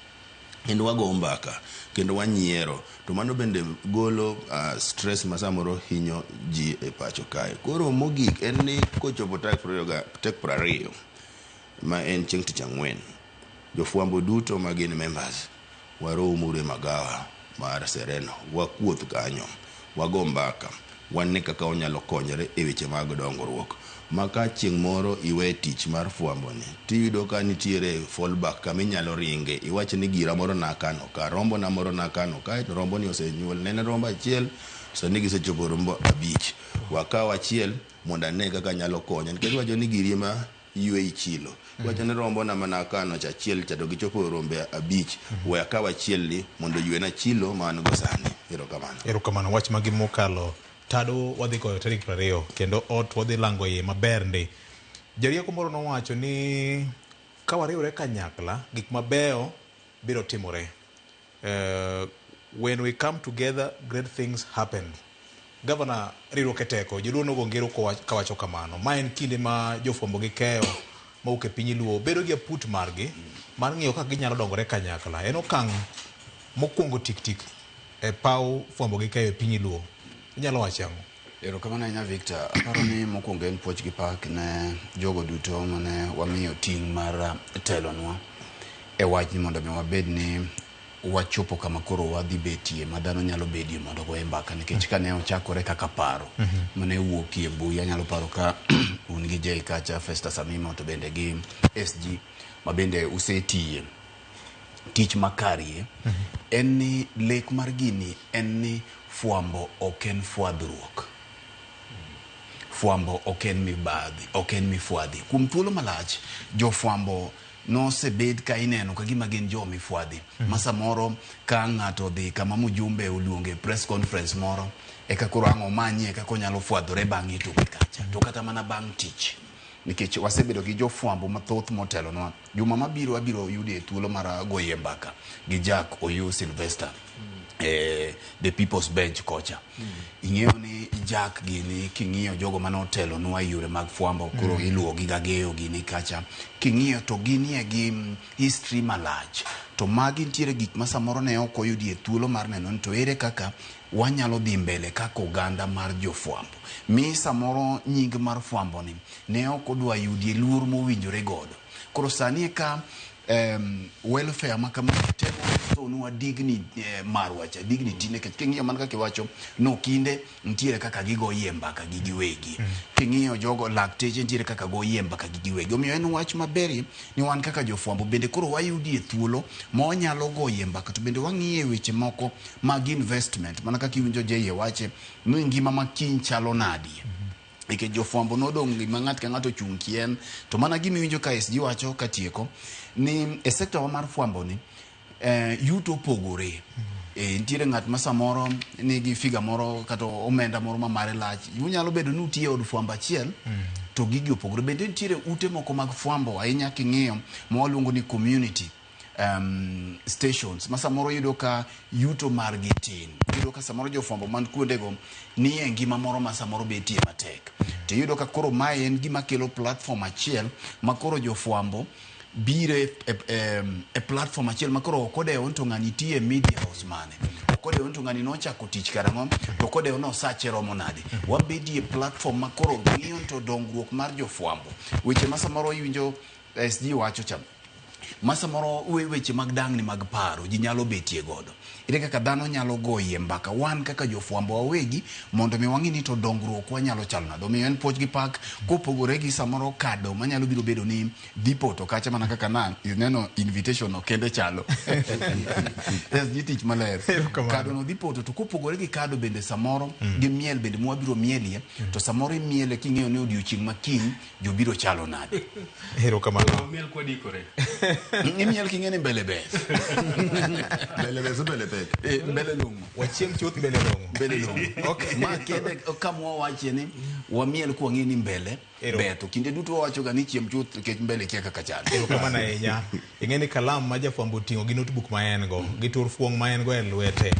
kendo wago mbaka kendo wanyiero to mano bende golo stress ma samoro hinyo ji e pacho kae. Koro mogik en ni kochopo tarik 20 ma en chieng' tich ang'wen, jofwambo duto ma gin members warom uru e magawa mar Sereno, wakuoth kanyo, wago mbaka, wane kaka wanyalo konyore e weche mag dongruok. Ma ka chieng' moro iwe tich mar fwambo ni, tiyudo ka nitiere fallback kama inyalo ringe, iwach ni gira moro nakano ka, rombo na moro nakano kae to rombo ni osenyuol, ne en rombo achiel, sani gisechopo rombo 5. Wakaw achiel mondo ane kaka anyalo konyo, nikech iwacho ni giri ema yweyi chilo. Iwacho ni rombo na manakano cha achiel cha to gichopo rombe 5, we akaw achiel ni mondo oywena chilo ma an go sani. Erokamano. Erokamano. Wach magi mokalo tado wadhi goyo tarik 20 kendo ot wadhi lango iye maber ndi. Jarieko moro nowacho ni ka wariwre kanyakla gik mabeyo biro timore. When we come together great things happen. Gavana, riwruok e teko, joluo nogo ngero kawacho kamano. Ma en kinde ma jofwambo gi keyo mawuok e piny Luo bedo gi aput margi mar ng'iyo kaka ginyalo dongore kanyakla. En okang' mokwongo tik tik e paw fwambo gi keyo e piny Luo. Inyalo wacho ang'o? Erokamano ahinya Victor. Aparo ni mokwongo en puoch gi pak ne jogo duto mane wamiyo ting' mar telonwa e wachni mondo mi wabed ni wachopo kama koro wadhi betie ma dhano nyalo bedie mondo ogoye mbaka nikech kane ochakore kaka paro mane wuokie mbui anyalo paro ka un gi Jay kacha Festus Amimo to bende gi SG ma bende usetiye tich makarie en ni lek mar gini en ni fwambo ok en fwadhruok fwambo ok en mibadhi ok en mifwadhi kuom thuolo malach jofwambo nosebed ka ineno ka gima gin jo mifwadhi ma samoro ka ng'ato odhi kama mjumbe oluonge press conference moro eka koro ang' omanye kaka onyalo fwadhore bang'e toke kacha to kata mana bang' tich nikech wasebedo gi jofwambo mathoth motelonwa juma mabiro abiro yude thuolo mar goye mbaka gi Jack Oyo Sylvester the People's Bench kocha ing'eyo ni Jack gini king'iyo jogo mane otelonwa e yore mag fwambo koro iluwo gi gageyo gini kacha king'iyo to ginie gi history malach to magi nitiere gik ma samoro ne ok oyudie thuolo mar neno ni to ere kaka wanyalo dhi mbele kaka oganda mar jofwambo mi samoro nying mar fwambo ni ne ok odwa yudie luor mowinjore godo koro sani eka welfare ma kama temo restonwa dignity marwa cha dignity nikech king'iyo mana kaka iwacho no kinde nitiere kaka gigoyie mbaka gi giwegi king'iyo jogo lakteche nitiere kaka goyie mbaka gi giwegi omiyo en wach maberie ni wan kaka jofwambo bende koro wayudie thuolo ma wanyalo goyie mbaka to bende wang'iye weche moko mag investment mana kaka iwinjo Jay wache ni ngima ma kiny chalo nadi nikech jofwambo nodong' gima ng'ato ka ng'ato ochung' kien to mana gima iwinjo ka SG wacho katieko ni e sekta wa mar fwambo ni yuto opogore nitiere ng'at ma samoro nigi figa moro kata omenda moro ma mare lach unyalo bedo ni utiyo e od fwambo achiel to gigi opogore bende nitiere ute moko mag fwambo ahinya king'iyo ma waluongo ni community stations ma samoro iyudo ka yuto margi tin iyudo ka samoro jofwambo man kuondego ni e ngima moro ma samoro betie matek to iyudo ka koro mae en gima kelo platform achiel ma koro jofwambo biro e platform achiel ma koro ok odewo ni to ng'ani tiyo e media house mane ok odewo ni to ng'ani nochako tich karang'o to ok odewo ni osache romo nade wabedie platform ma koro ng'iyo ni to dongruok mar jofwambo weche ma samoro iwinjo SG wacho cha ma samoro weche mag dang'ni mag paro ji nyalo betie godo ere kaka dhano nyalo goyie mbaka wan kaka jofwambo wawegi mondo mi wang'i ni to dongruok wanyalo chalo nade omiyo en puoch gi pak kopogore gi samoro kado manyalo biro bedo ni dhi poto kacha mana kaka na ineno invitation no kende chalo SG tich maler kado no dhi poto to kopogore gi kado bende samoro gi miel bende mwabiro mielie to samoro imiele king'eyo ni odiochieng' ma kiny jobiro chalo nade Erokamano. Miel kwadikore. Imiel king'e ni mbele ber mbele ber mbele pek mbele long'o wachiem chuth mbele long'o mbele long'o okay. Ma kende kama wawache ni wamiel kwang'e ni mbele ber to kinde duto wawacho ga ni chiem chuth nikech mbele kia kaka chalo. Erokamano ahinya. Ing'e ni kalam ma jafwambo oting'o gi notebook ma en go gi tur fuong' ma en go e lwete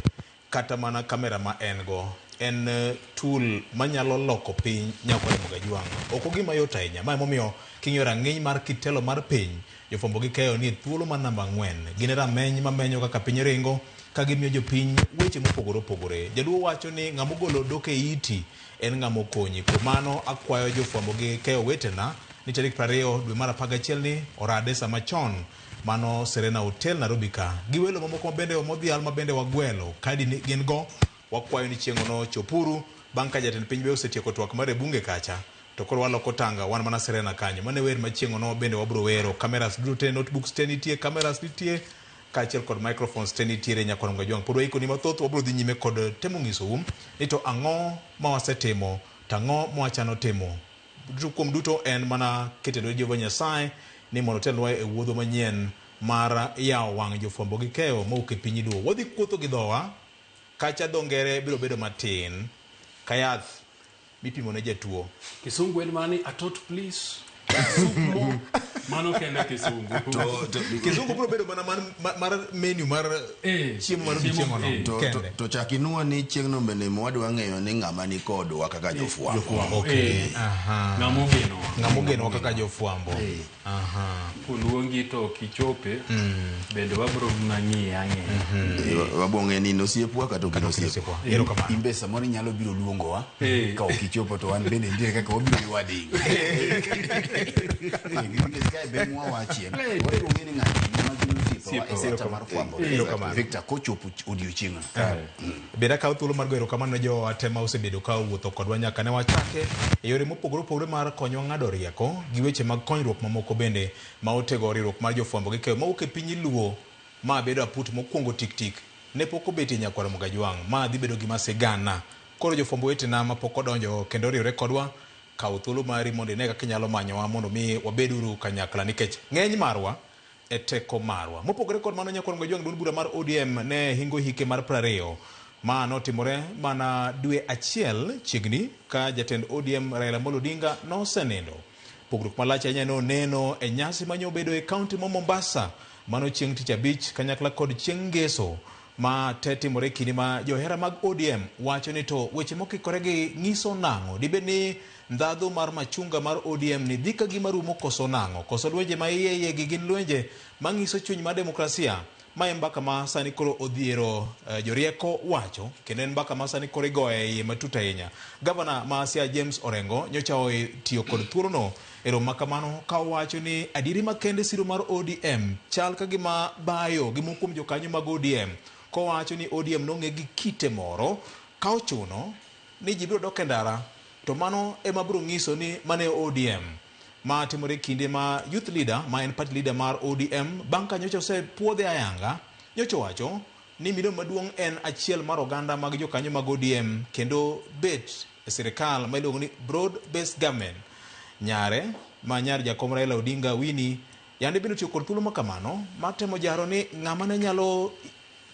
kata mana kamera ma en go en tool manyalo loko piny nyaka Ramogi Ajwang'. Ok ogima yot ahinya. Ma emomiyo king'iyo rang'iny mar kit telo mar piny, jofwambo gi keyo ni e thuolo mar namba 4. Gin e rameny mamenyo kaka piny ringo ka gimiyo jopiny weche mopogore opogore. Jaluo wacho ni ng'ama ogolo odok e iti en ng'ama okonyi. Kuom mano akwayo jofwambo gi keyo wetena ni tarik 20 dwe mar 11 ni orade sama chon mano Serena Hotel Nairobi ka. Gi welo mamoko mabende modhial mabende wagwelo kadi ni gin go wakwayo ni chieng'ono chopuru bang' ka jatend piny be osetieko twak mar e bunge kacha to koro waloko tanga wan mana Serena kanyo. Mano e wer ma chieng'ono bende wabro wero. Cameras duto te, notebooks te nitie, cameras nitie kaachiel kod microphones te nitiere nyaka Ramogi Ajwang'. Pod waikoni mathoth, wabro dhi nyime kod temo nyisou ni to ang'o ma wasetimo to ang'o ma wachano timo. Duto kuom duto en mana keto e lwet Jehova Nyasaye ni mondo otelnwa e wuodhwa manyien mar yawo wang' jofwambo gi keyo mowuok e piny Luo. Wadhi kuotho gi dhowa kacha dho ngere biro bedo matin ka yath mipimo ne jatuo. Kisungu en mana ni atot please. Soup mo. Mano kende kisungu. Kisungu biro bedo mana mar menu mar chiemo mar odiochieng'ono kende. To chak inuo ni chieng'no bende mwadwa ng'eyo ni ng'ama ni kodwa kaka jofwambo. Jofwambo. Okay. Aha. Ng'ama ogenowa. Ng'ama ogenowa kaka jofwambo. Aha. Koluongi to ok ichope, bende wabro mana ng'iye ang'iya. Wabro ng'eyo ni in osiepwa kata ok in osiepwa. In be samoro inyalo biro luongowa ka ok ichopo to wan bende nitiere kaka wabiro ywadi. Nikech kae be mwawachie, wabiro ng'eyo ni ng'ato ma gin osiepewa e sekta mar fwambo. Victor kochopo odiochieng'no. Bende akawo thuolo mar goyo erokamano ne jowa te ma osebedo ka owuotho kodwa nyaka ne wachake e yore mopogore opogore mar konyowa ng'ado rieko gi weche mag konyruok mamoko bende ma otego riwruok mar jofwambo gi keyo mawuok e piny Luo ma bedo aput mokwongo tik tik ne pok obetie nyakwar Ramogi Ajwang'. Ma dhi bedo gima sigana. Koro jofwambo wetena mapok odonjo kendo oriwore kodwa, kaw thuolo mari mondo ine kaka inyalo manyowa mondo mi wabed uru kanyakla nikech ng'eny marwa e teko marwa. Mopogore kod mano nyakwar Ramogi Ajwang', duond bura mar ODM ne hingo hike mar 20 ma notimore mana dwe achiel chiegni ka jatend ODM Raila Amolo Odinga nosenindo. Pogruok malach ahinya ne oneno e nyasi mane obedo e kaunti ma Mombasa mano chieng' tich abich kanyakla kod chieng' ngeso ma te timore kinde ma johera mag ODM wacho ni to weche mokikore gi nyiso nang'o. Dibed ni ndhadhu mar machunga mar ODM ni dhi ka gima rumo koso nang'o? Koso lwenje ma iye iye gi gin lwenje manyiso chuny mar demokrasia? Ma en mbaka ma sani koro odhiero jorieko wacho kendo en mbaka ma sani koro igoye iye matut ahinya. Gavana ma Siaya James Orengo nyocha otiyo kod thuolono e romo ma kamano ka owacho ni adieri makende siro mar ODM chal ka gima bayo gi moko kuom jokanyo mag ODM kowacho ni ODM nong'e gi kite moro ka ochuno ni ji biro dok e ndara to mano ema biro nyiso ni mane ODM. Ma timore kinde ma youth leader ma en party leader mar ODM bang' ka nyocha osepuodhe ayanga nyocha owacho ni milome maduong' en achiel mar oganda mag jokanyo mag ODM kendo bet e sirikal ma iluongo ni broad based government. Nyare ma nyar jakom Raila Odinga Winnie yande bende otiyo kod thuolo ma kamano mar temo jaro ni ng'ama ne nyalo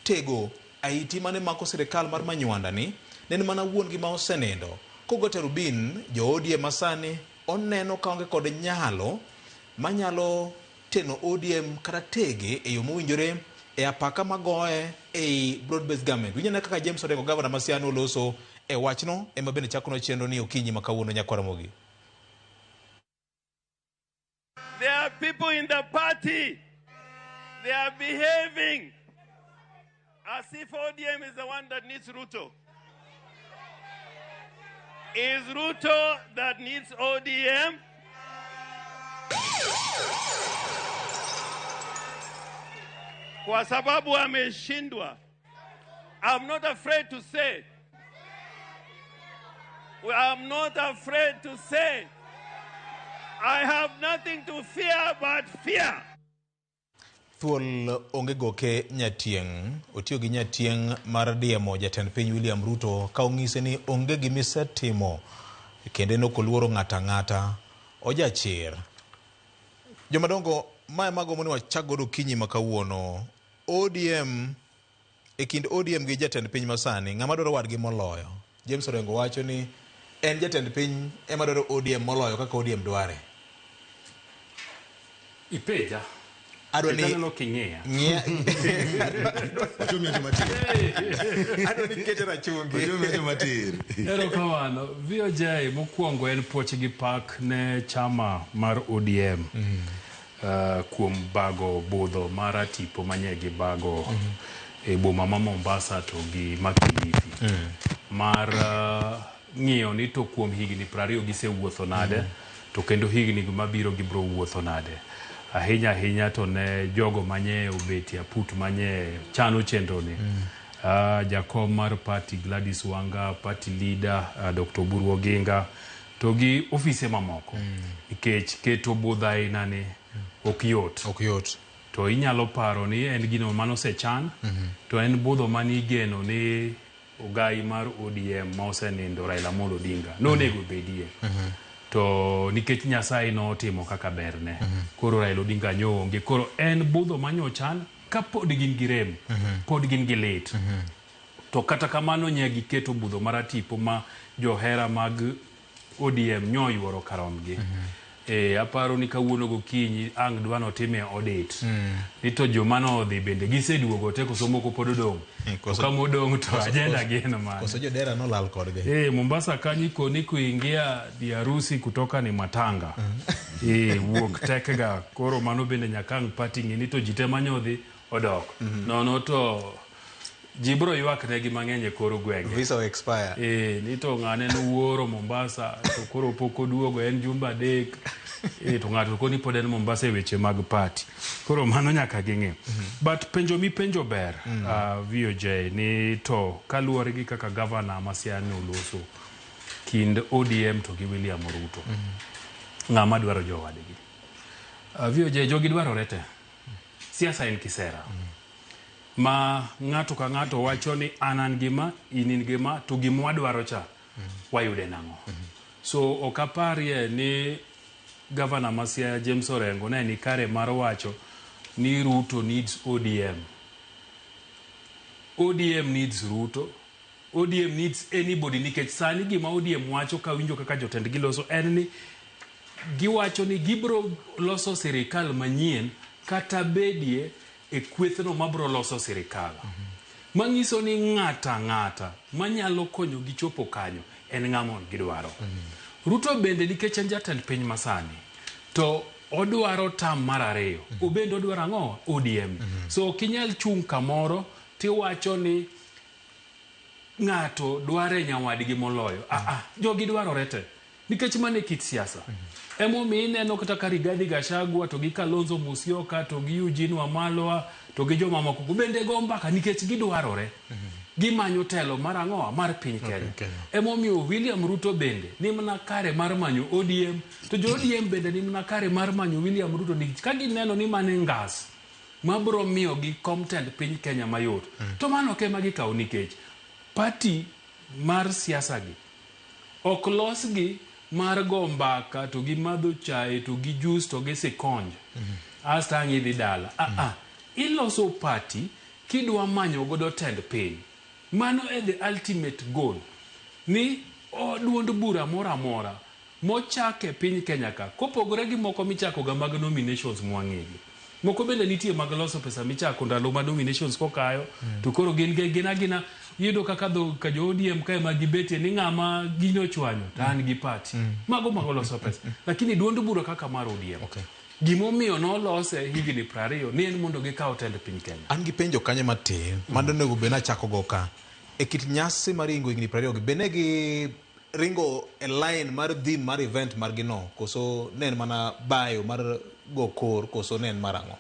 tego aiti mane mako sirikal mar Manywanda ni ne en mana wuon gi ma osenindo. Kogo Terubin jo ODM masani oneno kaonge kod nyalo manyalo teno ODM kata tege e yo mowinjore e apaka magoye ei broad based government. Winjo kaka James Orengo gavana ma Siaya noloso e wachno ema bende chakonwa chenro ni okinyi ma kawuono nyakwar Ramogi. There are people in the party. They are behaving as if ODM is the one that needs Ruto. Is Ruto that needs ODM? Kwa sababu ameshindwa. I'm not afraid to say. I'm not afraid to say. I have nothing to fear but fear. Thuol onge goke nyatieng'. Otiyo gi nyatieng' mar diemo jatend piny William Ruto ka ong'ise ni onge gimisetimo kendo en ok oluoro ng'ato ang'ata. Ojachir. Jomadongo, mae magombo ni wachak godo okinyi ma kawuono. ODM, e kind ODM gi jatend piny masani, ng'ama dwaro wadgi moloyo? James Orengo wacho ni en jatend piny ema dwaro ODM moloyo kaka ODM dware. Ipenja. Adwa ni Aneno king'iya. Ng'iya. Ochumi wacho matir. Adwa ni kete rachungi. Ochumi wacho matir. Erokamano. VOJ mokwongo en puoch gi pak ne chama mar ODM kuom bago budho mar tipo manye gibago e boma ma Mombasa to gi ma Kilifi mar ng'iyo ni to kuom higni 20 gisewuotho nade to kendo higni mabiro gibiro wuotho nade. Ahinya ahinya to ne jogo manye obetie aput manye chano chenro ni. Jakom mar party Gladys Wanga, party leader Dr. Oburu Oginga to gi ofise mamoko nikech keto budho aina ni ok yot. Ok yot. To inyalo paro ni en gino manosechan to en budho manigeno ni ogai mar ODM ma osenindo Raila Amolo Odinga nonego bedie. To nikech Nyasaye notimo kaka berne, koro Raila Odinga nyo onge. Koro en budho manyochan ka pod gin gi rem, pod gin gi lit. To kata kamano nye giketo budho maratipo ma johera mag ODM nyoyuoro karomgi. Aparo ni kawuono gokinyi ang' dwa notime audit. Ni to joma nodhi bende giseduogo te koso moko pod odong'. To kama odong' to agenda gin mane? Koso jodera nolal kodgi. Mombasa kanyo ikoni kuingia di harusi kutoka ni matanga. Wuok tekga. Koro mano bende nyaka ang' party ng'i ni to ji te manyodhi odok. Nono to ji biro ywak negi mang'eny e kor gwenge. Visa o expire. Ni to ng'ane nowuoro Mombasa to koro pok oduogo en jumbe 3. To ng'ato koni pod en Mombasa e weche mag party. Koro mano nyaka ging'e. But penjo mipenjo ber, VOJ, ni to kaluwore gi kaka gavana ma Siaya ne oloso kind ODM to gi William Ruto. Ng'ama dwaro jowadgi. VOJ, jogi dwarore te. Siasa en kisera. Ma ng'ato ka ng'ato wacho ni an gima, in gima, to gima wadwaro cha, wayude nang'o. So ok aparie ni gavana ma Siaya James Orengo ne ni kare mar wacho ni Ruto needs ODM. ODM needs Ruto. ODM needs anybody nikech sani gima ODM wacho kawinjo kaka jotendgi loso en ni giwacho ni gibiro loso sirikal manyien kata bedie e kwethno mabiro loso sirikal. Manyiso ni ng'ata ng'ata manyalo konyo gi chopo kanyo en ng'ama gidwaro. Ruto bende nikech en jatend piny masani to odwaro tam mar 2. Obende odwaro ang'o? ODM. So ok inyal chung' kamoro tiwacho ni ng'ato dware nyawadgi moloyo. Jogi dwarore te. Nikech mano e kit siasa. Emomiyo ineno kata ka Rigathi Gachagua to gi Kalonzo Musyoka to gi Eugene Wamalwa to gi jomamoko bende go mbaka nikech gidwarore. Gimanyo telo mar ang'o? Mar piny Kenya. Emomiyo William Ruto bende ni mana kare mar manyo ODM to jo ODM bende ni mana kare mar manyo William Ruto nikech ka gineno ni mane ngas mabiro miyo gi kom tend piny Kenya mayot. To mano ok ema gikawo nikech party mar siasa gi ok losgi mar go mbaka to gi madho chae to gi juice to gi sikonj. Asto ang' idhi dala. Iloso party kidwa manyo godo tend piny. Mano e the ultimate goal. Ni duond bura moro amora mochak e piny Kenya ka kopogore gi moko michako ga mag nominations mwang'egi. Moko bende nitie mag loso pesa michako ndalo ma nominations kokayo to koro gin agina iyudo kaka dho ka jo ODM kae ma gibetie ni ng'ama gino ochwanyo to an gi party. Mago loso pesa. Lakini duond bura kaka mar ODM. Gimomiyo nolose higni 20 ni en mondo gikaw tend piny Kenya. An gi penjo kanyo matin mano onego bed nachako go ka. E kit nyasi mar ringo higni 20 gi bende gi ringo e line mar theme mar event margi no koso ne en mana bayo mar go kor koso ne en mar ang'o?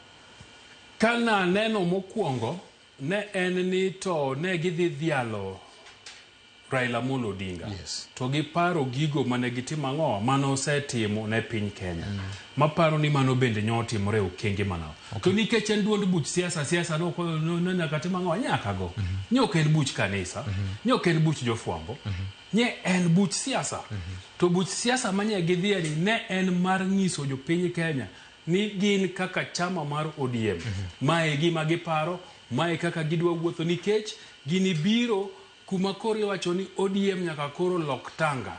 Kana neno mokwongo ne en ni to ne gidhi dhialo Raila Amolo Odinga. To giparo gigo mane gitimo ang'o mane osetimo ne piny Kenya. Maparo ni mano bende nyotimore e okenge manao. To nikech en duond buch siasa, siasa no nyaka tim ang'o nyaka go. Nye ok en buch kanisa, nye ok en buch jofwambo, nye en buch siasa. To buch siasa manye gidhie ni ne en mar nyiso jopiny Kenya ni gin kaka chama mar ODM. Mae gima giparo, mae kaka gidwa wuotho nikech gini biro kuma koro iwacho ni ODM nyaka koro lok tanga,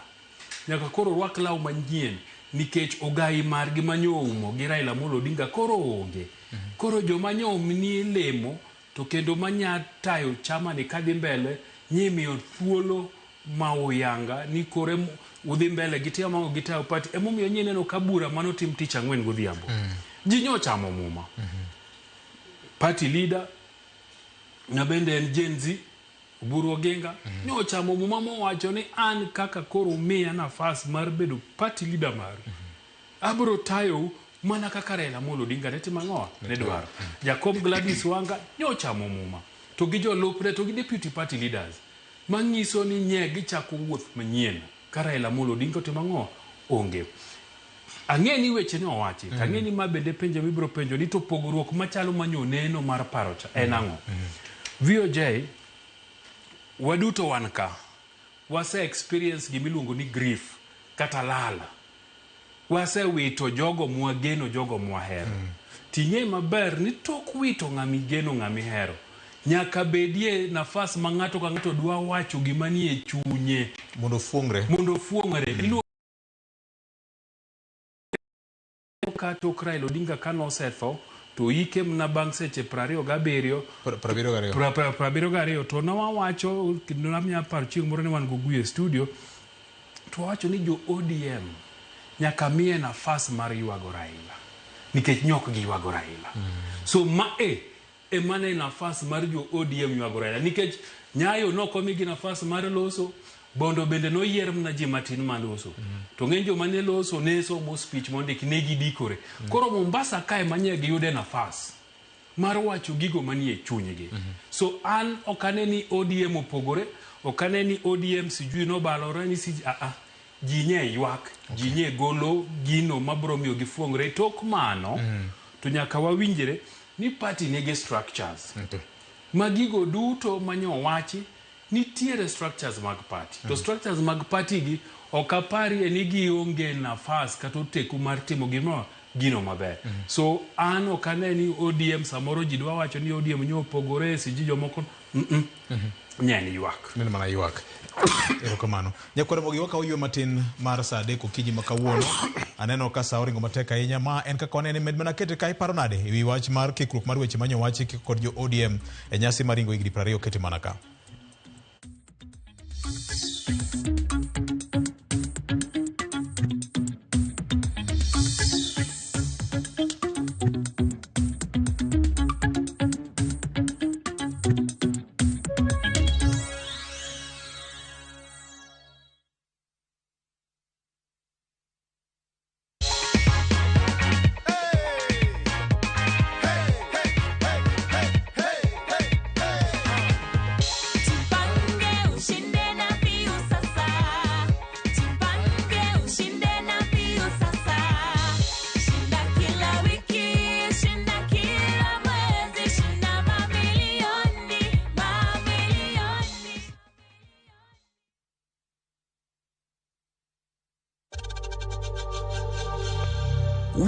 nyaka koro rwak law manyien nikech ogai margi manyoumo gi Raila Amolo Odinga koro onge. Koro joma nyo nie lemo to kendo manya tayo chama ni kadhi mbele nyimiyo thuolo ma uyanga ni kore udhi mbele gi timo ang'o gi tayo party. Emomiyo nyineno ka bura manotim tich ang'wen godhiambo. Ji nyochamo muma. Party leader na bende en Gen Z Oburu Oginga nyochamo muma mowacho ni an kaka koro umiya nafas mar bedo party leader maru. Abiro tayou mana kaka Raila Amolo Odinga ne timo ang'o? Ne dwaro. Jakom Gladys Wanga nyochamo muma. To gi jolupne to gi deputy party leaders manyiso ni nye gichako wuoth manyien ka Raila Amolo Odinga otimo ang'o? Onge. Ang'e ni weche ne owachi, to ang'e ni ma bende penjo mibiro penjo ni to pogruok machalo manyoneno mar paro cha en ang'o? VOJ, waduto wan ka, wase experience gimiluongo ni grief kata lala. Wasewito jogo mwageno, jogo mwahero. Ting'e maber ni tok wito ng'ama igeno, ng'ama ihero, nyaka bedie nafas ma ng'ato ka ng'ato dwa wacho gima nie chunye. Mondo ofuong're. Mondo ofuong're. Iluongo ka tok Raila Odinga ka nosetho to ike mana bang' seche 27 72. 72 to nowawacho kendo namiya paro chieng' moro ne wan go e studio to wawacho ni jo ODM nyaka miye nafas mar ywago Raila nikech nyok giywago Raila. So ma e ema ne nafas mar jo ODM ywago Raila nikech Nyayo nokomigi nafas mar loso Bondo bende noyier mana ji matin maloso. To ng'eny joma ne loso ne somo speech mondiki ne gidikore. Koro Mombasa kae manye giyude nafas mar wacho gigo manie chunygi. So an ok ane ni ODM opogore, ok ane ni ODM sijui nobalore ni sijui a a ji nye ywak, ji nye golo gino mabro miyo gifuong're. Tok mano to nyaka wawinjre ni party nigi structures. Ma gigo duto manyowachi nitiere structures mag party. To structures mag party gi ok aparie ni gionge nafas kata oteku mar timo gimo gino maber. So an ok ane ni ODM samoro ji dwa wacho ni ODM nyo opogore siji jomoko Nye en ywak. Neno mana ywak. Erokamano. Nyakwar Mogi wakawo ywe matin mar saa 3 okinyi ma kawuono. Aneno ka saa oringo matek ahinya. Ma en kaka wanene med mana kete ka iparo nade e wi wach mar kikruok mar weche manyowachi kod jo ODM e nyasi mar ringo higni 20 kete mana ka. Jipange ushinde na Piu sasa. Jipange ushinde na Piu sasa. Shinda kila wiki, shinda kila mwezi, shinda mamilioni, mamilioni.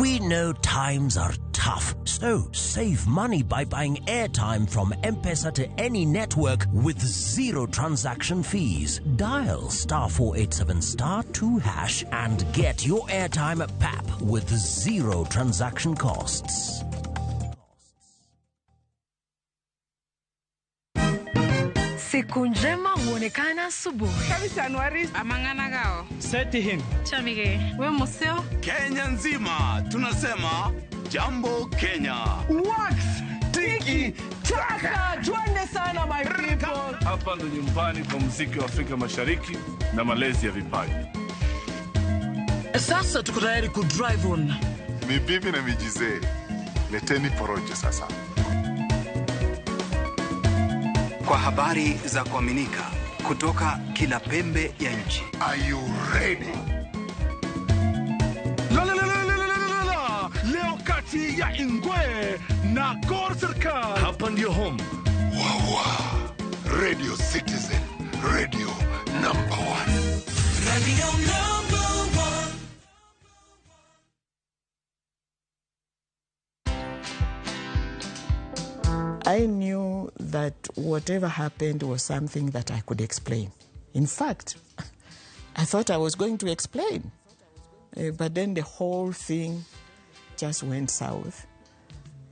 We know times are tough, so save money by buying airtime from M-Pesa to any network with zero transaction fees. Dial *487 *2# and get your airtime at PAP with zero transaction costs. Siku njema huonekana asubuhi. Amang'ana gao. Setihin. Chamige. We museo. Kenya nzima tunasema jambo Kenya. Wax tiki taka, twende sana my people. Hapa ndo nyumbani kwa muziki wa Afrika Mashariki na malezi ya vipaji. Sasa tuko tayari ku drive on. Ni bibi na mijizee, leteni porojo sasa. Kwa habari za kuaminika kutoka kila pembe ya nchi. Are you ready? La, la, la, la, la, la, la, la. Leo kati ya Ingwe na Gor Serikal. Hapa ndio home. Wawa. Radio Citizen, radio number one. Radio number one. I knew that whatever happened was something that I could explain. In fact, I thought I was going to explain. But then the whole thing just went south.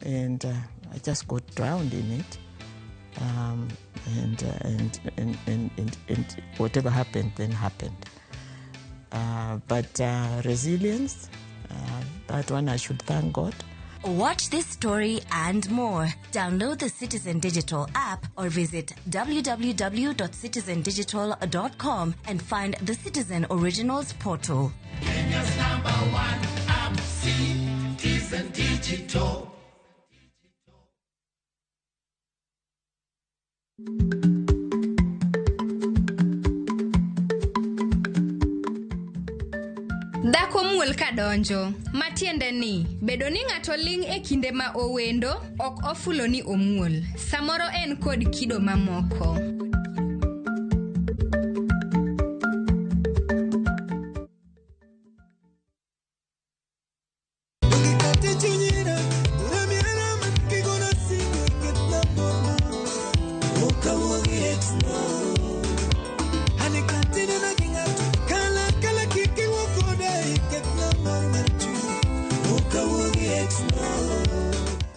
And I just got drowned in it. And whatever happened, then happened. But resilience, that one I should thank God. Watch this story and more. Download the Citizen Digital app or visit www.citizendigital.com and find the Citizen Originals portal. Kenya's number one app, Citizen Digital. Dhako muol kadonjo, matiende ni bedo ni ng'ato ling' e kinde ma owendo ok ofulo ni omuol. Samoro en kod kido mamoko.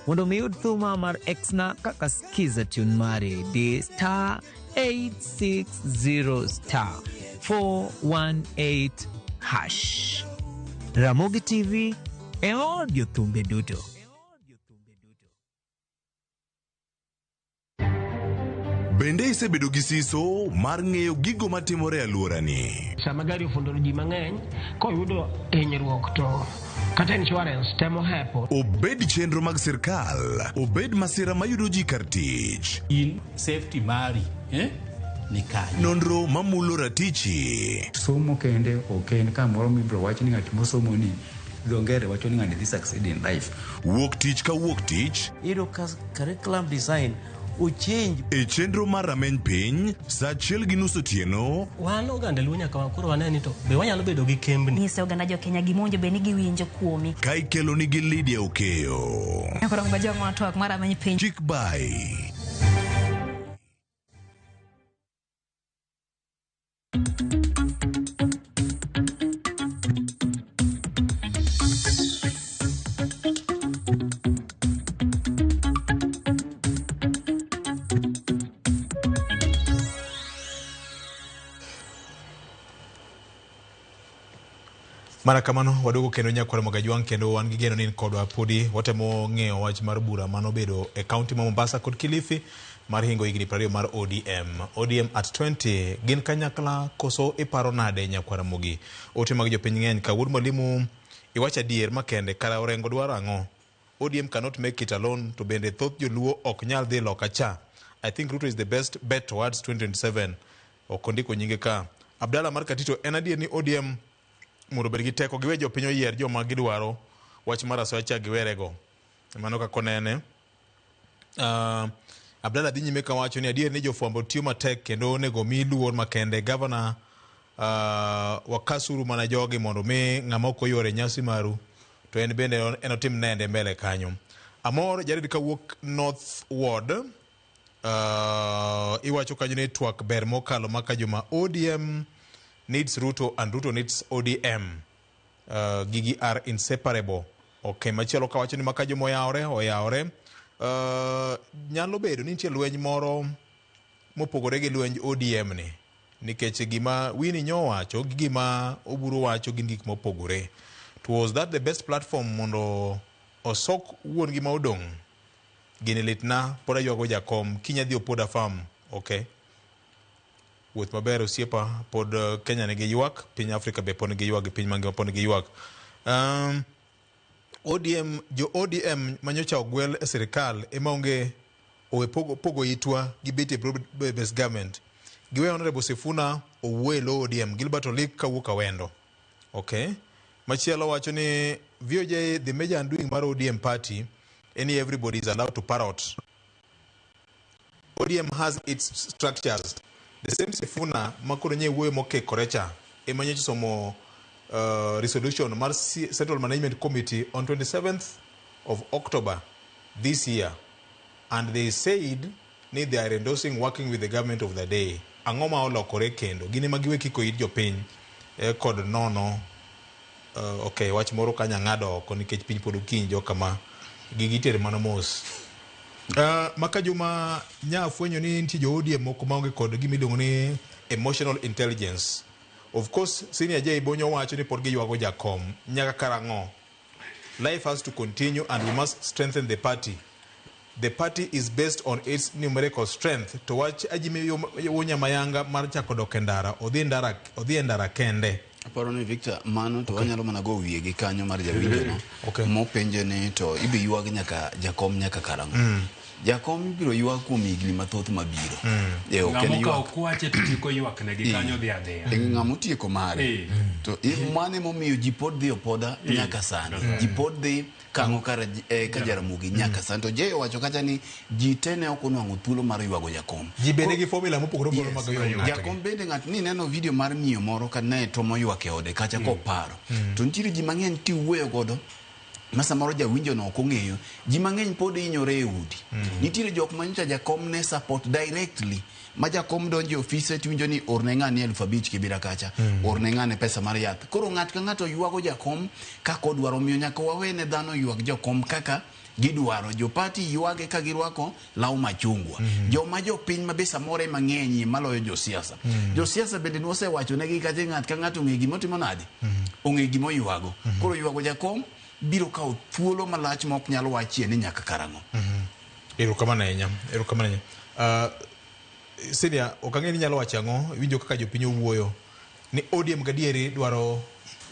Mondo mi yud thuma mar Exna kaka skiza tune mari di star 860 star 418 hash. Ramogi TV e od jothumbe duto. Bende isebedo gi siso mar ng'eyo gigo matimore e alworani? Sama gari ofundo ji mang'eny, koyudo hinyruok to kata insurance temo hepo. Obed chenro mag sirkal, obed masira mayudo ji kar tich. In safety mari, ni kanye. Nonro mamulo ratichi. Somo kende ok en kamoro mibiro wach ni ng'at mosomo ni dho ngere wacho ni ng'ani dhi succeed in life. Wuok tich ka wuok tich. Iyudo ka curriculum design ochange. E chenro mar rameny piny, saa 1:30 otieno. Wan oganda Luo nyaka koro wane ni to be wanyalo bedo gi kembni. Nyiso oganda jo Kenya gima owinjo bed ni giwinjo kuomi. Ka ikelo nigi Lydia Okeyo. Koro ng'ajo twak mar rameny piny. Chik bai. Mana kamano waduogo kendo nyakwar Mogajwang' kendo wan gi geno ni in kodwa podi watemo ng'eyo wach mar bura manobedo e kaunti ma Mombasa kod Kilifi mar hingo higni 20 mar ODM. ODM at 20 gin kanyakla koso iparo nade nyakwar Ramogi? Ote mag jopiny ng'eny ka wuod mwalimu iwacho adier makende kara Orengo dwaro ang'o? ODM cannot make it alone to bende thoth joluo ok nyal dhi loka cha. I think Ruto is the best bet towards 2027. Ok ondiko nyinge ka. Abdalla mar Katito en adier ni ODM mondo obed gi teko giwe jopiny oyier joma gidwaro wach mar asoya cha giwerego. Mano kaka onene. Abdalla dhi nyime kawacho ni adier ni jofwambo tiyo matek kendo onego mi luor makende. Gavana wakasuru mana jogi mondo mi ng'ama ok oyuore nyasi maru to en bende enotim nende mbele kanyo. Amor Jared kawuok North Ward iwacho kanyo ni twak ber mokalo maka juma ODM needs Ruto and Ruto needs ODM. Gigi are inseparable. Okay, machielo kawacho ni maka juma oyawore. Nyalo bedo ni nitie lweny moro mopogore gi lwenj ODM ni. Nikech gima Winnie nyo wacho gi gima Oburu wacho gin gik mopogore. To was that the best platform mondo osok wuon gi ma odong'? Gini litna pod aywago jakom kinya dhi opoda farm. Okay. Wuoth maber osiepa pod Kenya nigi ywak, piny Afrika be pod nigi ywak gi piny mangima pod nigi ywak. ODM jo ODM manyocha ogwel e sirikal ema onge owe pogo itwa gi bet e broad-based government. Giwe Honorable Sifuna owuoye lo ODM Gilbert Olik kawuok Awendo. Okay. Machielo wacho ni VOJ the major undoing mar ODM party any everybody is allowed to parrot. ODM has its structures. The same Sifuna makoro nye wuoyo mokekore cha ema nyocha somo resolution mar Central Management Committee on 27th of October this year, and they said ni they are endorsing working with the government of the day. Ang'o ma olokore kendo gin ema giwe kiko it jopiny kod nono. Okay, wach moro kanya ng'ado oko nikech piny pod okinyi jo kama Gigi itere mana mos. Maka Juma nya fwenyo ni nitie jo ODM moko maonge kod gima iluongo ni emotional intelligence. Of course, Senior J Bonyo wacho ni pod giywago jakom. Nyaka karang'o? Life has to continue and we must strengthen the party. The party is based on its numerical strength. To wach Ajimi Nyamayanga mar chako dok e ndara, odhi e ndara, odhi e ndara kende. Aparo ni Victor, mano to wanyalo mana go wiye gi kanyo mar jawinjo no. Mopenje ni to ibi ywag nyaka jakom nyaka karang'o. Jakom ibiro ywag kuom higni mathoth mabiro. Ok en Ng'ama okawo ywak. kwache to tieko ywak ne gi kanyo dhi adhiya. Ng'ama otieko mare. To mano emomiyo ji pod dhi opoda nyaka sani. Ji pod dhi kang'o kar ka Jaramogi nyaka sani. To Jay owacho kacha ni ji te ne ok onwang'o thuolo mar ywago jakom. Ji bende gi formula mopogore opogore mag ywago ng'ato. Jakom bende ng'at ni neno video mar miyo moro ka ne tomo ywak e ode kacha koparo. To nitiere ji mang'eny tiwuoyo godo ma samoro jawinjo no ok ong'eyo. Ji mang'eny pod hinyore e udi. Nitiere jok ma nyocha jakom ne support directly. Ma jakom donjo e ofise tiwinjo ni orne ng'ani 5,000 kibira kacha. Orne ng'ane pesa mar yath. Koro ng'at ka ng'ato ywago jakom kaka odwaro. Omiyo nyaka wawe ne dhano ywag jakom kaka gidwaro. Jopati ywage ka girwako law machungwa. Joma jopiny ma be samoro ema ng'enyie maloyo josiasa. Josiasa bende nwasewacho negi kacha ng'at ka ng'ato ong'e gima otimo nade. Ong'e gima oywago. Koro ywago jakom biro kawo thuolo malach ma ok nyal wachie ni nyaka karang'o. Erokamano ahinya. Erokamano ahinya. Senior, ok ang'e ni inyalo wacho ang'o, iwinjo kaka jopiny owuoyo ni ODM gadieri dwaro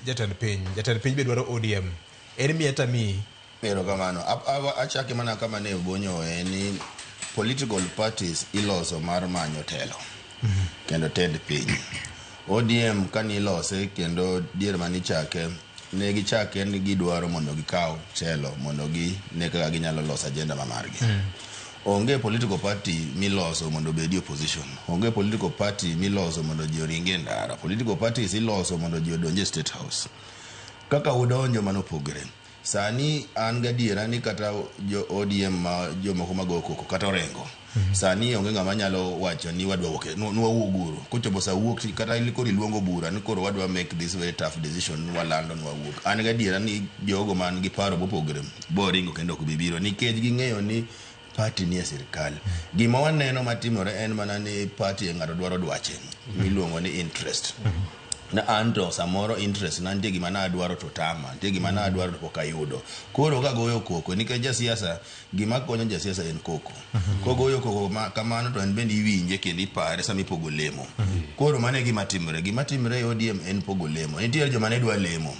jatend piny, jatend piny be dwaro ODM. En miya tamiyi. Erokamano. Achake mana kama ne Obonyo en ni political parties iloso mar manyo telo kendo tend piny. ODM kane ilose kendo diere mane ichake, ne gichake ni gidwaro mondo gikaw telo mondo gine kaka ginyalo loso agenda ma margi. Onge political party miloso mondo obedi opposition. Onge political party miloso mondo ji oringi e ndara. Political parties iloso mondo ji odonj e State House. Kaka udonjo mano opogre. Sani an gadiera ni kata jo ODM ma jomoko mago koko kata Orengo. Sani onge ng'ama nyalo wacho ni wadwa wuok, nwawuog uru. Kochopo sa wuok kata koro iluongo bura ni koro wadwa make this very tough decision ni walando ni wawuok. An gadiera ni jogo man gi paro mopogre bo ringo kendo ok bi biro nikech ging'eyo ni party ni e sirikal. Gima waneno matimore en mana ni party e ng'ato dwaro dwache miluongo ni interest. Na anto samoro interest na nitie gima nadwaro to tama, nitie gima nadwaro to pok ayudo. Koro kagoyo koko nikech jasiasa gima konyo jasiasa en koko. Kogoyo koko kamano to en bende iwinje kendo ipare sama ipogo lemo. Koro mano e gima timore. Gima timore e ODM en pogo lemo. Nitiere joma ne dwa lemo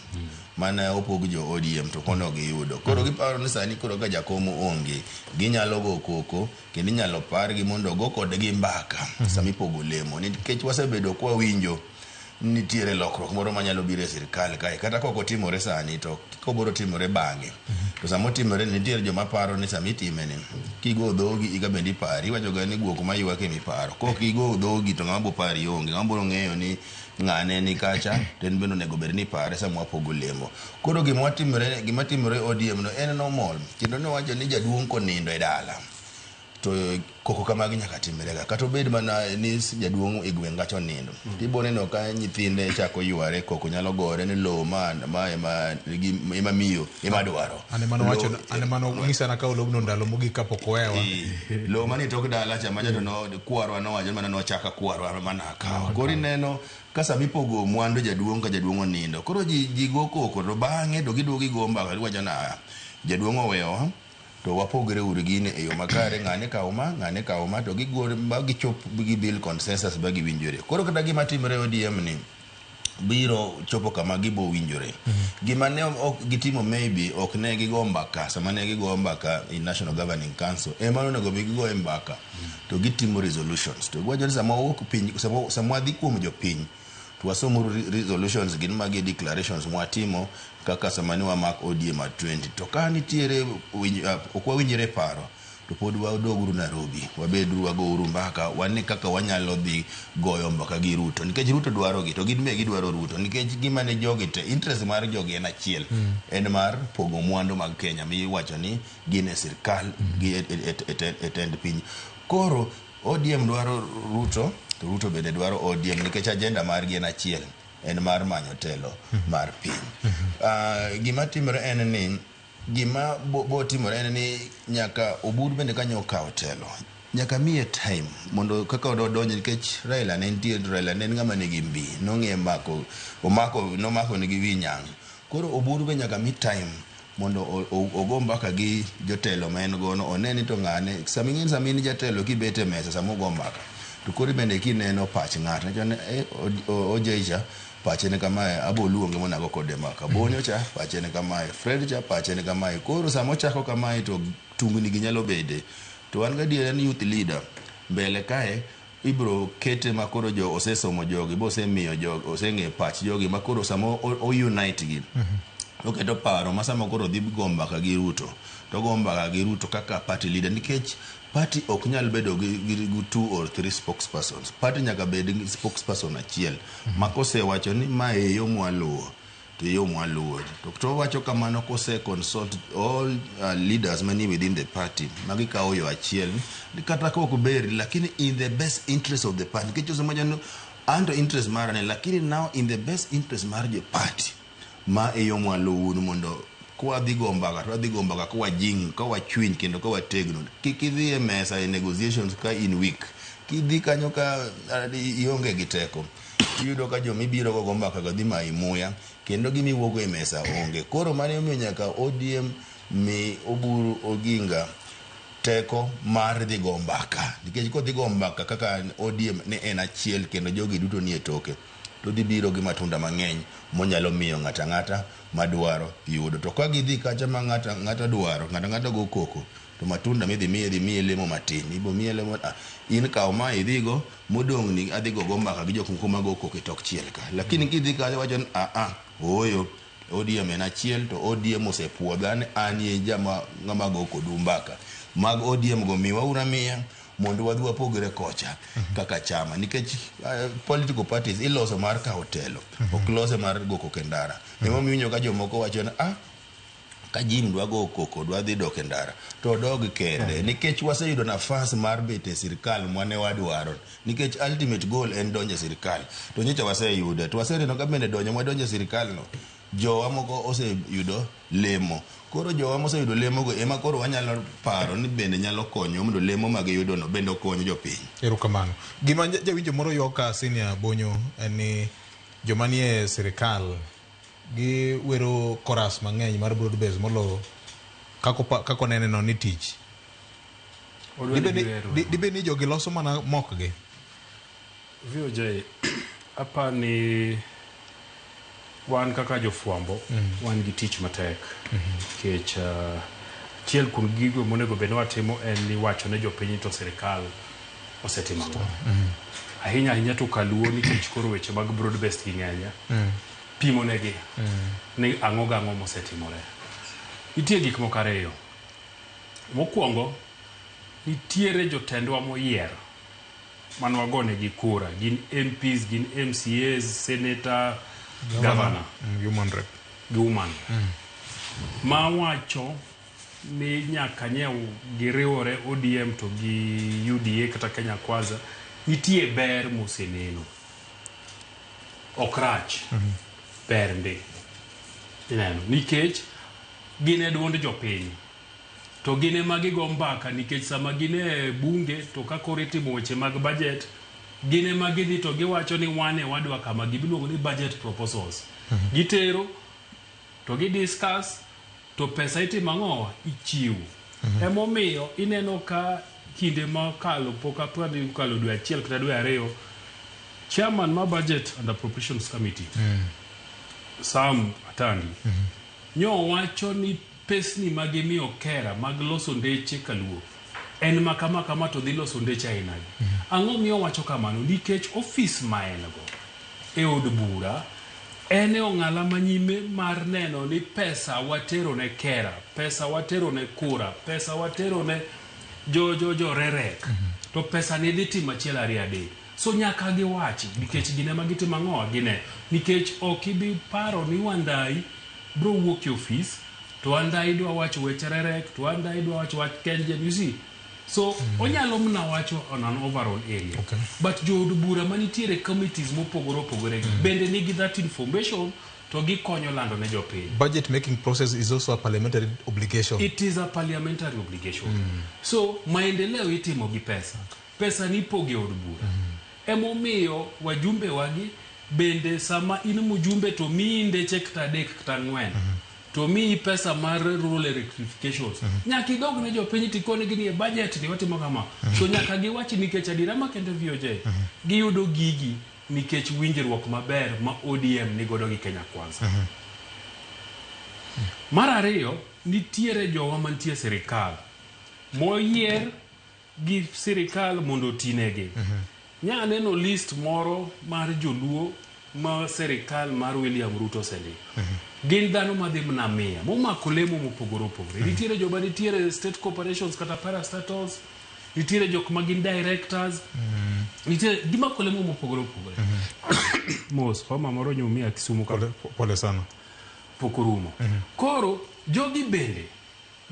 mana opog jo ODM to kono giyudo. Koro giparo ni sani koro ka jakom onge, ginyalo go koko kendo inyalo pargi mondo ogo kodgi mbaka sama ipogo lemo. Nikech wasebedo kwawinjo nitiere lokruok moro manyalo biro e sirikal kae kata kok otimore sani to kobiro timore bang'e. To sama otimore nitiere joma paro ni sama itime ni kigo dhogi iga bende ipari. Iwacho ga ni guok maywak ema iparo. Kok igo dhogi to ng'ama bo pari onge. Ng'ama biro ng'eyo ni ng'ane ni kacha to en bende onego bed ni ipare sama wapogo lemo. Koro gima timore ODM no en normal. Kendo nowacho ni jaduong' konindo e dala to koko kamagi nyaka timrega. Kata obed mana ni jaduong' e gweng' kacha onindo. Tibo neno ka nyithinde chako yware, koko nyalo gore ni lowo ma ema miyo ema dwaro. Ane mano nyisa na kawo lobno ndalo mogik kapok owewa. Lowo manie tok dala cha macha to no kwarwa nowacho mana nochaka kwarwa mana akawo. Koro ineno ka sama ipogo mwandu jaduong' ka jaduong' onindo. Koro ji go koko to bang'e to giduogo gigo mbaka giwacho na jaduong' owewa to wapogre uru gini e yo makare, ng'ane kaw ma, ng'ane kaw ma, to gigo ma gichop gi build consensus ba giwinjore. Koro kata gima timore ODM ni biro chopo kama gibo winjore. Gima ne ok gitimo maybe ok ne gigo mbaka, sama ne gigo mbaka in National Governing Council, ema onego bi gigo e mbaka to gitimo resolutions. To giwacho ni sama wawuok piny, sama wadhi kuom jopiny, to wasomuru resolutions gin magi declarations mwatimo kaka sama ni wamak ODM at 20. To ka nitiere ok wawinjre paro to pod wadoguru Nairobi, wabeduru wagouru mbaka, wane kaka wanyalo dhi goyo mbaka gi Ruto. Nikech Ruto dwaro gi, to gin be gidwaro Ruto. Nikech gima ne jogi te, interest mar jogi en achiel. En mar pogo mwandu mag Kenya miwacho ni gin e sirkal gi e tend piny. Koro ODM dwaro Ruto, to Ruto bende dwaro ODM nikech agenda margi en achiel, en mar manyo telo mar piny. Gima timore en ni Gima bo timore en ni nyaka Oburu bende kanyo okawo telo. Nyaka miye time mondo kaka odonjo nikech Raila ne nitie, Raila ne en ng'ama nigi mbi, nong'e mako, omako, nomako nigi wi nyang'. Koro Oburu be nyaka mi time mondo ogo mbaka gi jotelo ma en gono, one ni to ng'ane, sama ing'e ni sama in jatelo kibet e mesa sama ugo mbaka, to koro bende kineno pach ng'ato, niwacho ni OJ cha pache ni kamae, abo luonge mondo ago kode mbaka. Bonyo cha pache ni kamae, Fred cha pache ni kamae. Koro sama ochako kamae to tungni gi nyalo bede. To wan gadiera ni youth leader mbele kae ibro kete ma koro jo osesomo jogi bosemiyo jogi oseng'eyo pach jogi ma koro sama o unite gi oketo paro ma sama koro dhi go mbaka gi Ruto to go mbaka gi Ruto kaka party leader, nikech party ok nyal bedo gi 2 or 3 spokespersons. Party nyaka bed gi spokesperson achiel ma kosewacho ni ma e yo mwaluwo to yo mwaluwo, to wacho kamano kose consult all leaders mani within the party ma gikawo yo achiel kata ka ok ber, lakini in the best interest of the party, nikech osewacho ni anto interest mara ni, lakini now in the best interest mar jo party ma e yo mwaluwo mondo kwadhi go mbaka to wadhi go mbaka kwajing, ka wachwiny kendo ka wategno. Kik idhi e mesa e negotiations ka in weak, kidhi kanyo ka ionge gi teko, iyudo ka jomibiro go mbaka go dhi mayi muya kendo gimiwuogo e mesa onge. Koro mano emomiyo nyaka ODM mi Oburu Oginga teko mar dhi go mbaka, nikech kodhi go mbaka kaka ODM ne en achiel kendo jogi duto nie toke, to dhi biro gi matunda mang'eny monyalo miyo ng'ato ang'ata madwaro yudo. To ka gidhi kacha ma ng'ato ang'ata dwaro, ng'ato ang'ata go koko, to matunda midhi miye dhi miye lemo matin, ibo miye lemo, in kaw ma idhigo, modong' ni adhi go go mbaka gi jok moko mago koko e tok chiel ka. Lakini kidhi kacha wacho ni ooyo, ODM en achiel to ODM osepuodha ni an e jama ng'ama go kodu mbaka. Mag ODM go miwa uru amiya mondo wadhi wapogre kocha kaka chama, nikech political parties iloso mar kawo telo, ok lose mar go koko e ndara. Emomiyo iwinjo ka jomoko wacho ni ka Jim dwa go koko, dwa dhi dok e ndara, to odog kende, nikech waseyudo nafas mar bet e sirikal mwane wadwaro, nikech ultimate goal en donjo e sirikal, to nyocha waseyude, to waseneno ka bende donjo mwadonjo e sirikal no, jowa moko oseyudo lemo. Koro jowa moseyudo lemo go ema koro wanyalo paro ni bende nyalo konyo mondo lemo ma giyudo no bende okony jopiny. Erokamano. Gima jawinjo moro ywak ka Senior Bonyo en ni joma nie sirikal giwero chorus mang'eny mar broad base molo kako nene no ni tich. Dibed ni jogi loso mana mokgi? VOJ, apani wan kaka jofwambo wan gi tich matek, nikech achiel kuom gigo monego bed ni watimo en ni wacho ne jopiny to sirikal osetimo ang'o. Ahinya ahinya to kaluo, nikech koro weche mag broad based gi ng'eny, pimo negi ni ang'o gang'o mosetimore. Nitie gik moko ariyo. Mokwongo, nitiere jotendwa moyier mane wagonegi kura, gin MPs, gin MCAs, senator, governor, Human rep. gi woman ma wacho ni nyaka nyiew giriwore ODM to gi UDA kata Kenya Kwanza, nitie ber moseneno, ok rach, ber ndi ineno, nikech gin e duond jopiny to gin ema gigo mbaka, nikech sama gin e bunge to ka koro itimo weche mag budget, gin ema gidhi to giwacho ni wan e wadwa kama, gimiluongo ni budget proposals, gitero to gi discuss to pesa itimo ang'o, ichiwo. Emomiyo ineno ka kinde mokalo pok apani okalo dwe achiel kata dwe ariyo, chairman ma budget and appropriations committee, Sam Atandi, nyo wacho ni pesni magimiyo kera mag loso ndeche kaluo en ma kama kama, to dhi loso ndeche ainagi. Ang'o miyo wacho kamano? Nikech ofis ma en go e od bura en e ong'ala manyime mar neno ni pesa watero ne kera, pesa watero ne kura, pesa watero ne jo rerek, to pesa ni dhi timo achiel ariyo adek. So nyaka giwachi, nikech gin ema gitimo ang'o, gine, nikech ok ibi paro ni Wandai bro wuok e ofis to Wandai dwa wacho weche rerek, to Wandai dwa wacho wach Kengen, you see. So onyalo mna wacho on an overall area, but jood bura manitiere committees mopogore opogore bende nigi that information. to gikonyo lando ne jopiny. Budget making process is also a parliamentary obligation. It is a parliamentary obligation. So maendeleo itimo gi pesa. Pesa ni ipogo e od bura. Emomiyo wajumbe wagi bende sama in mjumbe to miyi ndeche kata adek kata ang'wen to miyi pesa mar rural electrifications. Nyaka idog ne jopiny tikonegi ni e budget ni watimo kama. So nyaka giwach nikech adiera makende VOJ giyudo gigi nikech winjruok maber ma ODM nigodo gi Kenya Kwanza. Mar ariyo, nitiere jowa mantie e sirikal moyier gi sirikal mondo otinegi. Nya neno list moro mar joluo ma sirikal mar William Ruto osendiko. Gin dhano madhi mana mia momako lemo mopogore opogore. Nitiere joma nitiere state corporations kata parastatals, nitiere jok ma gin directors, nitiere gimako lemo mopogore opogore. Mos, homa moro nyumia Kisumu ka. Pole sana. Pok orumo. Koro jogi bende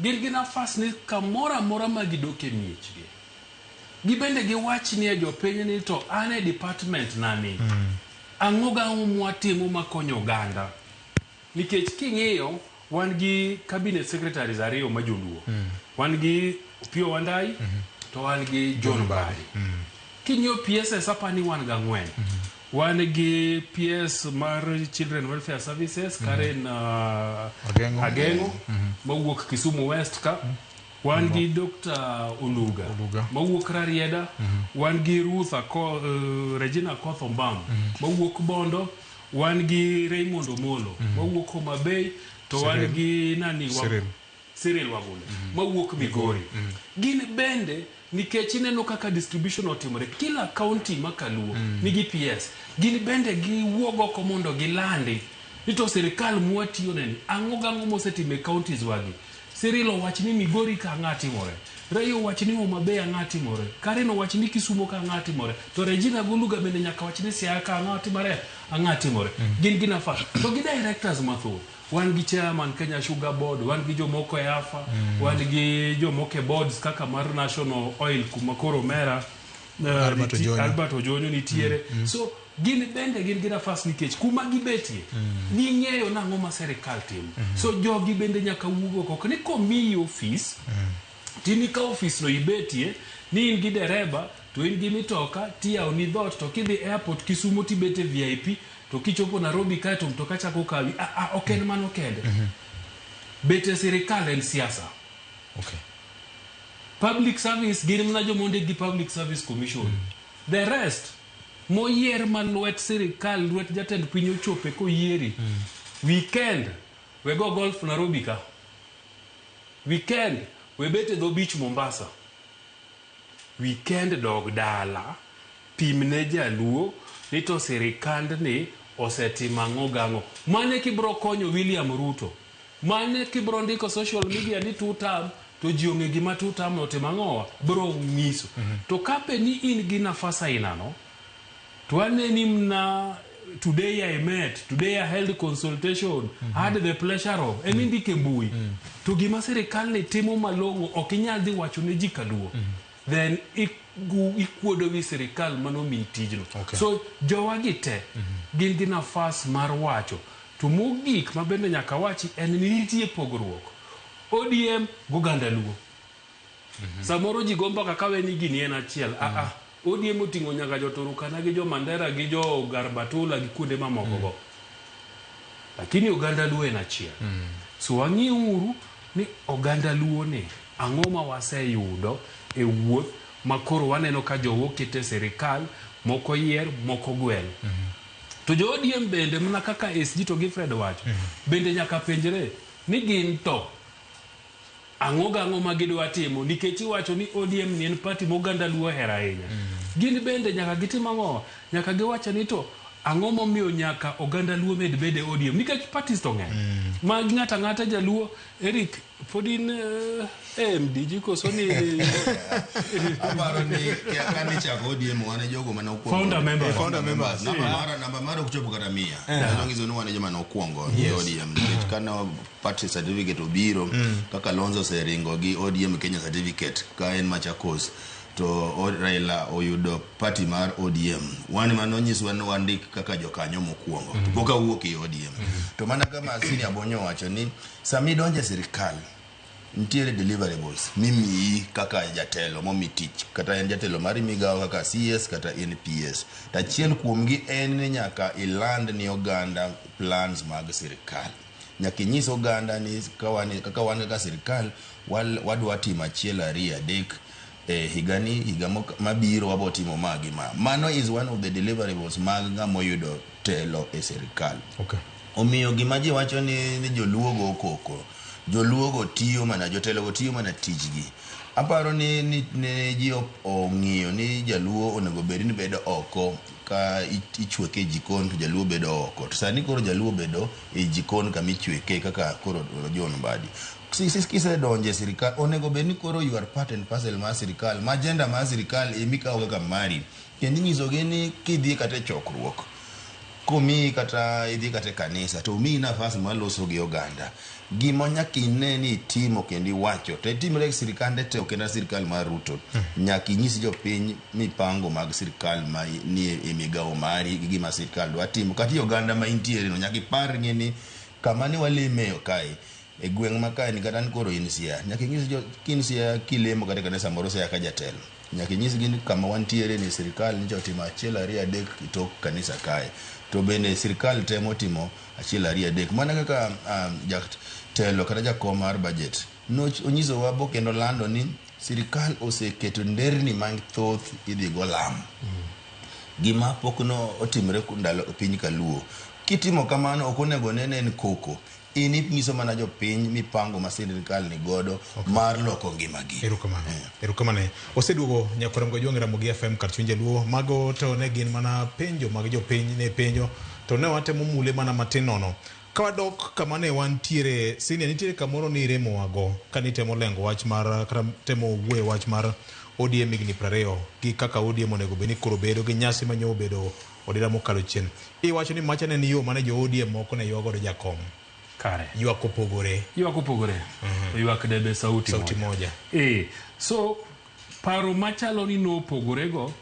gin gi nafas ni kamoro amora ma gidok e miechgi. Gibende giwach ni e jopiny ni to an e department nani. Ang'o gang'o mwatimo makonyo oganda. Nikech king'iyo wan gi cabinet secretaries ariyo ma joluo. Wan gi Opiyo Wandayi to wan gi John Mbadi. King'iyo PSS apani wan gang'wen. Wan gi PS mar Children Welfare Services Karen Ageng'o. Ageng'o mawuok Kisumu West ka. Wan gi Dr. Oluga mawuok Rarieda. Wan gi Ruth Ako, Regina Akoth Ombam mawuok Bondo. Wan gi Raymond Omolo mawuok Homa Bay to wan gi nani Cyril. Cyril Wagule mawuok Migori. Gin bende nikech ineno kaka distribution otimore kila county ma kaluo nigi PS gin bende giwuog oko mondo gilandi ni to sirikal mwatiyo neni ang'o gang'o mosetimo e counties wagi. Cyril owach ni Migori ka ang'a timore, Ray owach ni Homa Bay ang'a timore, Karen owach ni Kisumo ka ang'a timore, to Regina Goluga bende nyaka wach ni Siaya ka ang'a timore, ang'a timore. Gin gi nafas to gi directors mathoth. Wan gi chairman Kenya Sugar Board, wan gi jomoko e AFA, wan gi jomoko e boards kaka mar National Oil kuma koro omera Albert Ojonyo. Albert Ojonyo nitiere. So gin bende gin gi nafas nikech kuma gibetie ging'eyo nang'o ma sirikal timo. So jogi bende nyaka wuog oko. Ok ni komiyi ofis tini ka ofis no ibetie ni in gi dereba to in gi mitoka tiyawoni dhoot to kidhi airport Kisumu tibet e VIP to kichopo Nairobi kae to mtoka chako kawi. Ok en mano kende. Bet e sirikal en siasa. Okay. Public service gin mana joma ondik gi Public Service Commission. The rest moyier ma lwet sirikal lwet jatend piny ochope koyieri. Weekend we go golf Nairobi ka. Weekend we bet e dho beach Mombasa. Weekend dog dala pimne jaluo ni to sirikandni osetimo ang'o gang'o. Mane kibro konyo William Ruto. Mane kibro ndiko social media ni two term to ji ong'e gima two term otimo ang'owa bro nyiso. To kape ni in gi nafas ainano to aneni mna today I met, today I held consultation, had the pleasure of emindike mbui. To gima sirikal ni timo malong'o ok inyal dhi wacho ne ji kaluo. Then ikuodo wi sirikal manomiyi tijno. Okay. So jowagi te gin gi nafas mar wacho. To mogik ma bende nyaka wachi en ni nitie pogruok. ODM goganda Luo. Samoro ji go mbaka kawe ni gini en achiel. ODM oting'o nyaka jo Turkana gi jo Mandera gi jo Garbatula gi kuonde mamoko go. Lakini oganda Luo en achiel. So wang'iuru ni oganda Luo ni ang'o ma waseyudo e wuoth ma koro waneno ka jowo kete sirikal moko yier moko gwel. To jo ODM bende mana kaka SG to gi Fred wacho bende nyaka penjre ni gin to ang'o gang'o ma gidwa timo nikech iwacho ni ODM ni en party ma oganda Luo ohero ahinya. Gin bende nyaka gitim ang'o? Nyaka giwach ni to ang'o momiyo nyaka oganda Luo med bede ODM nikech parties to ng'eny. Ma ng'ato ang'ata jaluo Eric pod in MDG koso ni Aparo ni kane chako ODM wan e jogo mane okwongo. Founder members. Founder members. Yeah. Namba mara ok chopo kata 100. Yeah. Mano nyiso ni wan e joma nokwongo e Yes. ODM nikech kane party certificate obiro kaka Kalonzo oseringo gi ODM Kenya certificate ka en Machakos. To Raila oyudo party mar ODM. Wan mane onyiswa ni wandik kaka jokanyo mokwongo. To pok awuok e ODM. To mana kama Senior Bonyo owacho ni sama idonjo e sirikal nitiere deliverables mimiyi kaka jatelo momi tich kata en jatelo mar migawo kaka CS kata en PS. To achiel kuomgi en ni nyaka iland ni oganda plans mag sirikal. Nyaka inyis oganda ni kaka wan kaka sirikal wadwa timo 1 2 3 e higani, higa mabiro wabo timo ma gi ma. Mano is one of the deliverables mag ng'ama oyudo telo e sirikal. Okay. Omiyo gima ji wacho ni joluo go koko, joluo go tiyo mana, jotelo go tiyo mana tijgi. Aparo ni ji ong'iyo ni jaluo onego bed ni bedo oko ka ichweke e jikon to jaluo bedo oko. To sani koro jaluo bedo e jikon kama ichweke kaka koro John Mbadi. Kisedonjo e sirikal onego bed ni koro you are part and parcel mar sirikal, ma agenda mar sirikal emikawo kaka mari. Kendo inyisogi ni kidhi kata e chokruok, komiyi kata idhi kata e kanisa to omiyi nafas mar loso gi oganda. Gima nyaka ine ni itimo kendo iwacho to itimre e sirikande te, ok en sirikal mar Ruto. Nyaka inyis jopiny mipango mag sirikal ma ni e migawo mari gi gima sirikal dwa timo. Kata i oganda ma intiere no nyaka ipar ni kama ne waleme kae e gweng' ma kae ni kata ni koro in Siaya. Nyaka inyis jo kin Siaya kilemo kata e kanisa moro Siaya ka jatelo. Nyaka inyisgi ni kama wantiere ni sirikal nyocha otimo 1 2 3 tok kanisa kae. To bende sirikal temo timo 1 2 3. Mana kaka jatelo kata jakom mar budget onyisowa bo kendo lando ni sirikal oseketo nderni mathoth idhi go lam. Gima pok no otimre ndalo piny kaluo. Kitimo kamano ok onego nene en koko. In inyiso mana jopiny mipango ma sirikal ni godo mar loko ngimagi. Erokamano. Erokamano. Oseduogo nyakwar Mgajwang' Ramogi FM kar chuny jaluo. Mago to ne gin mana penjo mag jopiny ne penjo to ne watemo mule mana matin nono. Ka wadok kama ne wantiere, Senior, nitiere kamoro ni iremowago ka nitemo lengo wach mar kata temo wuoyo wach mar ODM higni 20 gi kaka ODM onego bed ni koro bedo gi nyasi ma nyo obedo odira mokalo chien. Iwacho ni macha ne en yo mane jo ODM moko ne ywago godo jakom. Kare. Ywak opogore. Ywak opogore. Ywak debe sauti moja. So paro machalo ni nopogore go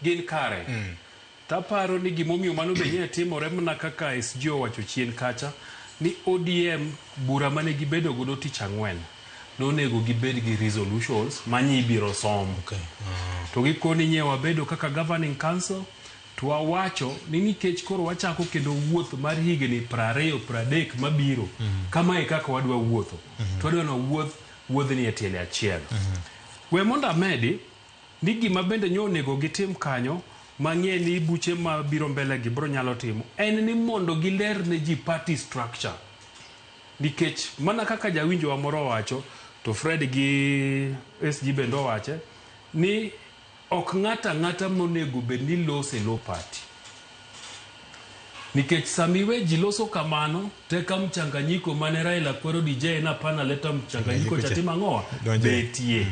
gin kare. Taparo ni gimomiyo mano be nye timore mana kaka SG owacho chien kacha ni ODM bura mane gibedo godo tich ang'wen nonego gibed gi resolutions manyi ibiro som. Okay. To gikoni nye wabedo kaka governing council to wawacho ni nikech koro wachako kendo wuoth mar higni 20 30 mabiro. Kama e kaka wadwa wuotho. To wadwa na wuodhni e tiende achiel. We mondo amedi ni gima bende nyo onego gitim kanyo mang'e ni buche mabiro mbele gi bro nyalo timo en ni mondo giler ne ji party structure. Nikech mana kaka jawinjo wa moro owacho to Fred gi SG bende owache ni ok ng'ato ang'ata monego bed ni lose lo party. Nikech sami we ji loso kamano teka mchanganyiko mane Raila kwero DJ na pana leta mchanganyiko cha timo ang'owa betie.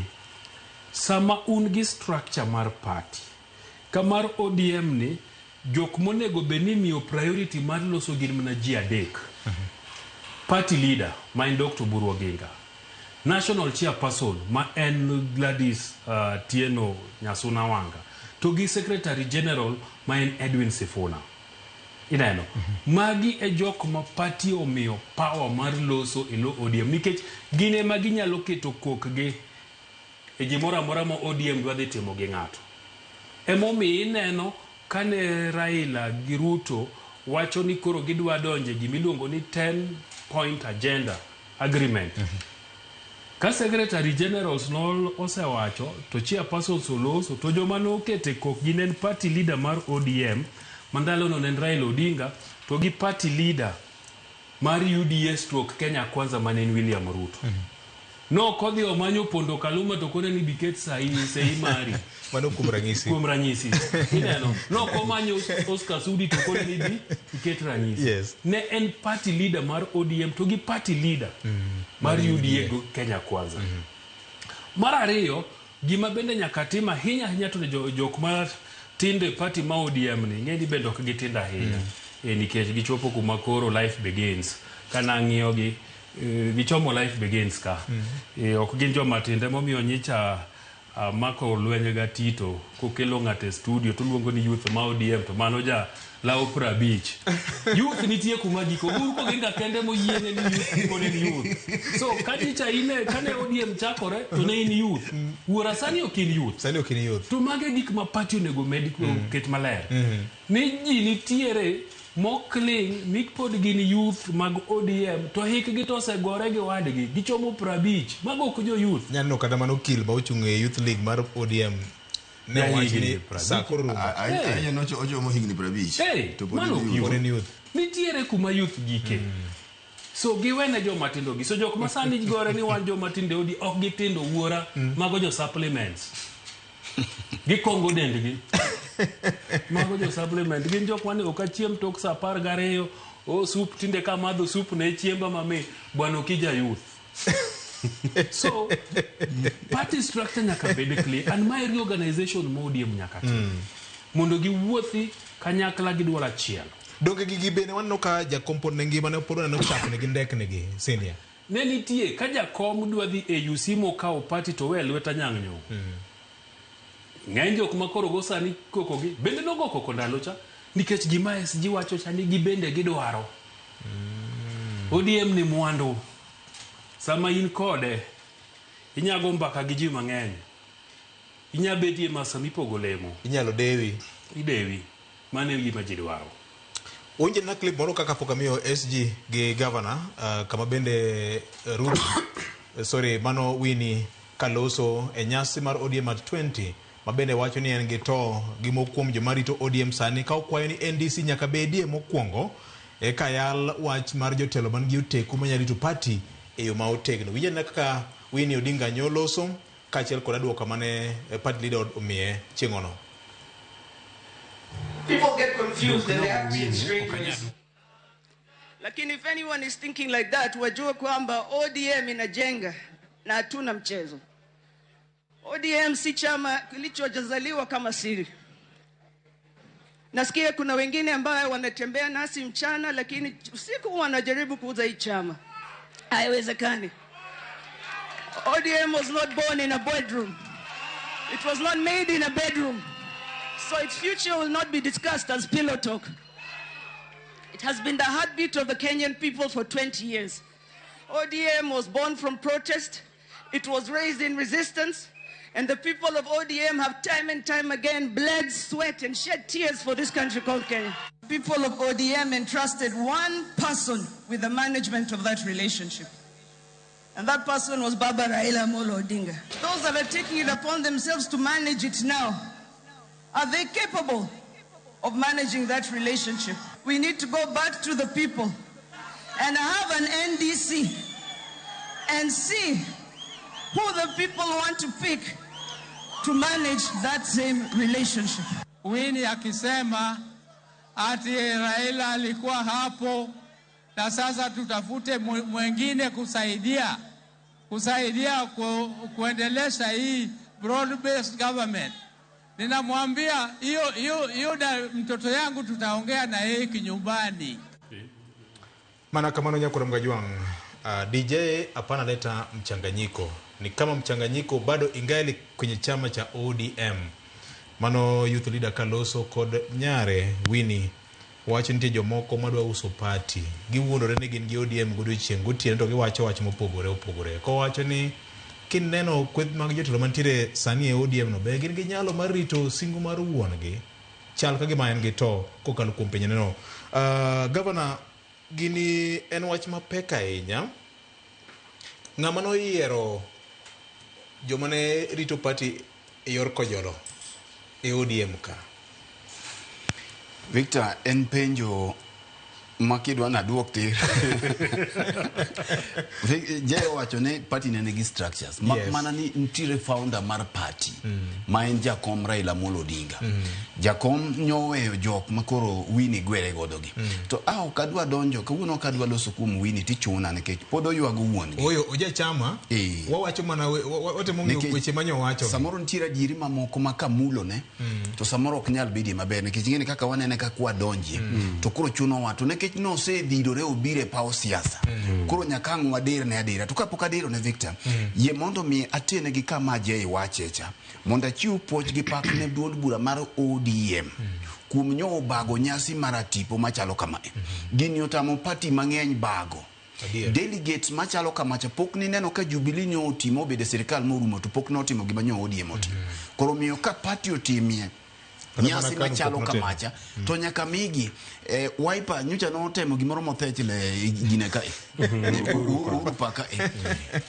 Sama un gi structure mar party kamar ODM ni jok monego bed ni miyo priority mar loso gin mana ji adek. Party leader ma en Dr. Oburu Oginga, national chairperson ma en Gladys Tieno Nyasuna Wanga, to gi secretary general ma en Edwin Sifuna. Ineno, magi e jok ma party omiyo power mar loso e lo ODM nikech gin ema ginyalo keto kokgi e gimoro amora ma ODM dwa dhi timo gi ng'ato. Emomiyo ineno kane Raila gi Ruto wacho ni koro gidwa donje gimiluongo ni 10 point agenda agreement. Ka secretary generals no osewacho to chairpersons oloso to joma nokete kok gin en party leader mar ODM mandalo no ne en Raila Odinga to gi party leader mar UDA stroke Kenya Kwanza mane en William Ruto. No kodhi omanyo Pondo Kaluma to kone ni biket sahi mari. Mano kuom ranyisi. Kuom ranyisi. Ineno. No komanyo Oscar Sudi to kone ni bi iket ranyisi. Yes. Ne en party leader mar ODM to gi party leader mar UDA go Kenya Kwanza. Mar ariyo, gima bende nyaka tim ahinya ahinya to jok ma tindo e party ma ODM ni, ng'e ni bende ok gitindo ahinya. Nikech gichopo kuma koro life begins. Kana ang'iyo gi gichomo life begins ka. Ok gin joma tindo emomiyo nyicha Mako lweny ga Tito kokelo ng'ato e studio to luongo ni youth ma ODM to mano ja lawo 50. Youth nitie kuma giko. Uhuru Koginga kende moyiene ni youth gikone ni youth. So kachicha ine kane ODM chakore to ne in youth. Wuora sani ok in youth. Sani ok in youth. To mage gik ma party onego med ket maler. Ni ji nitiere mokling ni pod gin youth mag ODM to hikgi to osegore gi wadgi gichomo 50 mago ok jo youth. Nyaneno kata mano okil ma ochung' e youth league mar ODM ne Ja owach higni ni 50. sa koro rumo. Ahinya ne ochomo higni 50. Hey, To pod mano en ok youth. Pod en youth. Nitiere kuma youth gike. So giwene joma tindo gi. So jok ma sani gore ni wan joma tindo e ODM ok gitindo wuora mago jo supplements. Gikongo dendgi. Mago jo supplement. Gin jok mane ok achiem tok saa 12, o sup tinde kamadho sup ne chiemba mamit. Bwana ok ija youth. So party structure nyaka bed clear and my reorganization ma ODM nyaka tim. Mondo giwuothi kanyakla gi duol achiel. Donge gigi bende waneno ka jakom pod ne ngima ne pod waneno chakne gi ndekne gi senior. Ne nitie ka jakom dwa dhi AUC mokawo party to we lwet Anyang' Nyong'o. Ng'eny jok ma koro go sani koko gi bende nogo koko ndalo cha nikech gima SG wacho cha ni gibende gidwaro. ODM ni mwandu. Sama in kode inyago mbaka gi ji mang'eny. Inya betie ma sama ipogo lemo. Inyalo dewi. Idewi. Mano e gima ji dwaro. Winje na clip moro kaka pok amiyo SG gi governor kama bende Ruth sorry mano Winnie Kaloso e nyasi mar ODM at 20 ma bende wacho ni en gi to gi moko kuom joma rito ODM sani ka okwayo ni NDC nyaka bedie mokwongo eka yal wach mar jotelo man gi oteku manyalo rito party e yo ma otegno. Winje na kaka Winnie Odinga nyoloso kaachiel kod adwoka mane party leader omiye chieng'ono. People get confused and they act in strange ways. Lakini if anyone is thinking like that, wajue kwamba ODM inajenga na hatuna mchezo. ODM si chama kilichojazaliwa kama siri. Nasikia kuna wengine ambao wanatembea nasi mchana lakini usiku wanajaribu kuuza hii chama. Haiwezekani. ODM was not born in a bedroom. It was not made in a bedroom. So its future will not be discussed as pillow talk. It has been the heartbeat of the Kenyan people for 20 years. ODM was born from protest. It was raised in resistance. And the people of ODM have time and time again bled, sweat, and shed tears for this country called Kenya. People of ODM entrusted one person with the management of that relationship. And that person was Baba Raila Amolo Odinga. Those that are taking it upon themselves to manage it now, are they capable of managing that relationship? We need to go back to the people and have an NDC and see who the people want to pick to manage that same relationship. Winnie akisema ati Raila alikuwa hapo na sasa tutafute mwengine kusaidia kuendelesha hii broad-based government. Ninamwambia hiyo mtoto yangu tutaongea na yeye kinyumbani. Maana kama nonya kuna mgajwang, DJ hapana leta mchanganyiko. Ni kama mchanganyiko bado ingali kwenye chama cha ODM. Mano youth leader Kaloso kod Nyare Winnie wacho nitie jomoko madwa uso party. Giwuondore ni gin gi ODM godiochieng' gotieno to giwacho wach mopogore opogore. Kowacho ni kineno kweth mag jotelo mantiere sani e ODM no be gin gi nyalo mar rito singo mar wuon-gi chal ka gima en gi to kokalo kuom penjone no. Governor, gini en wach mapek ahinya. Ng'ama noyiero joma ne rito party e yor kojolo e ODM ka? Victor, en penjo ma kidwa naduok tir. Je owacho ni party ne nigi structures. Yes. Mana ni nitiere founder mar party ma en Jakom Raila Amolo Odinga. Jakom nyoweyo jok ma koro Winnie gwere godo gi. To ok adwa donjo, kawuono ok adwa loso kuom Winnie tichuna nikech pod oywago wuon gi. Oyo oja chama. Wawacho mana watemo ng'iyo weche manyo wacho. Samoro nitiere adieri mamoko ma kamulo ne to samoro ok nyal bedie maber nikech ing'eni kaka wanene kaka wadonjie. To koro chunowa to nikech nikech nosedhirore obiro e paw siasa. Koro nyaka ang' wadir ne adira. To kapok adiro ne Victor, yie mondo mi atene gi kama Jay wache cha. Mondo achiw puoch gi pak ne duond bura mar ODM. Kuom nyo bago nyasi mar atipo machalo kamae. Gini otamo party mang'eny bago. Delegates machalo kamacha pok nineno ka Jubilee nyo otimo obedo e sirikal morumo to pok notimo gima nyo ODM otimo. Koro omiyo ka party otimie Kata mana nyasi KANU pok machalo notimo. kamacha to nyaka migi Wiper nyocha notemo gimoro mothech le gine kae Uhuru Park kae.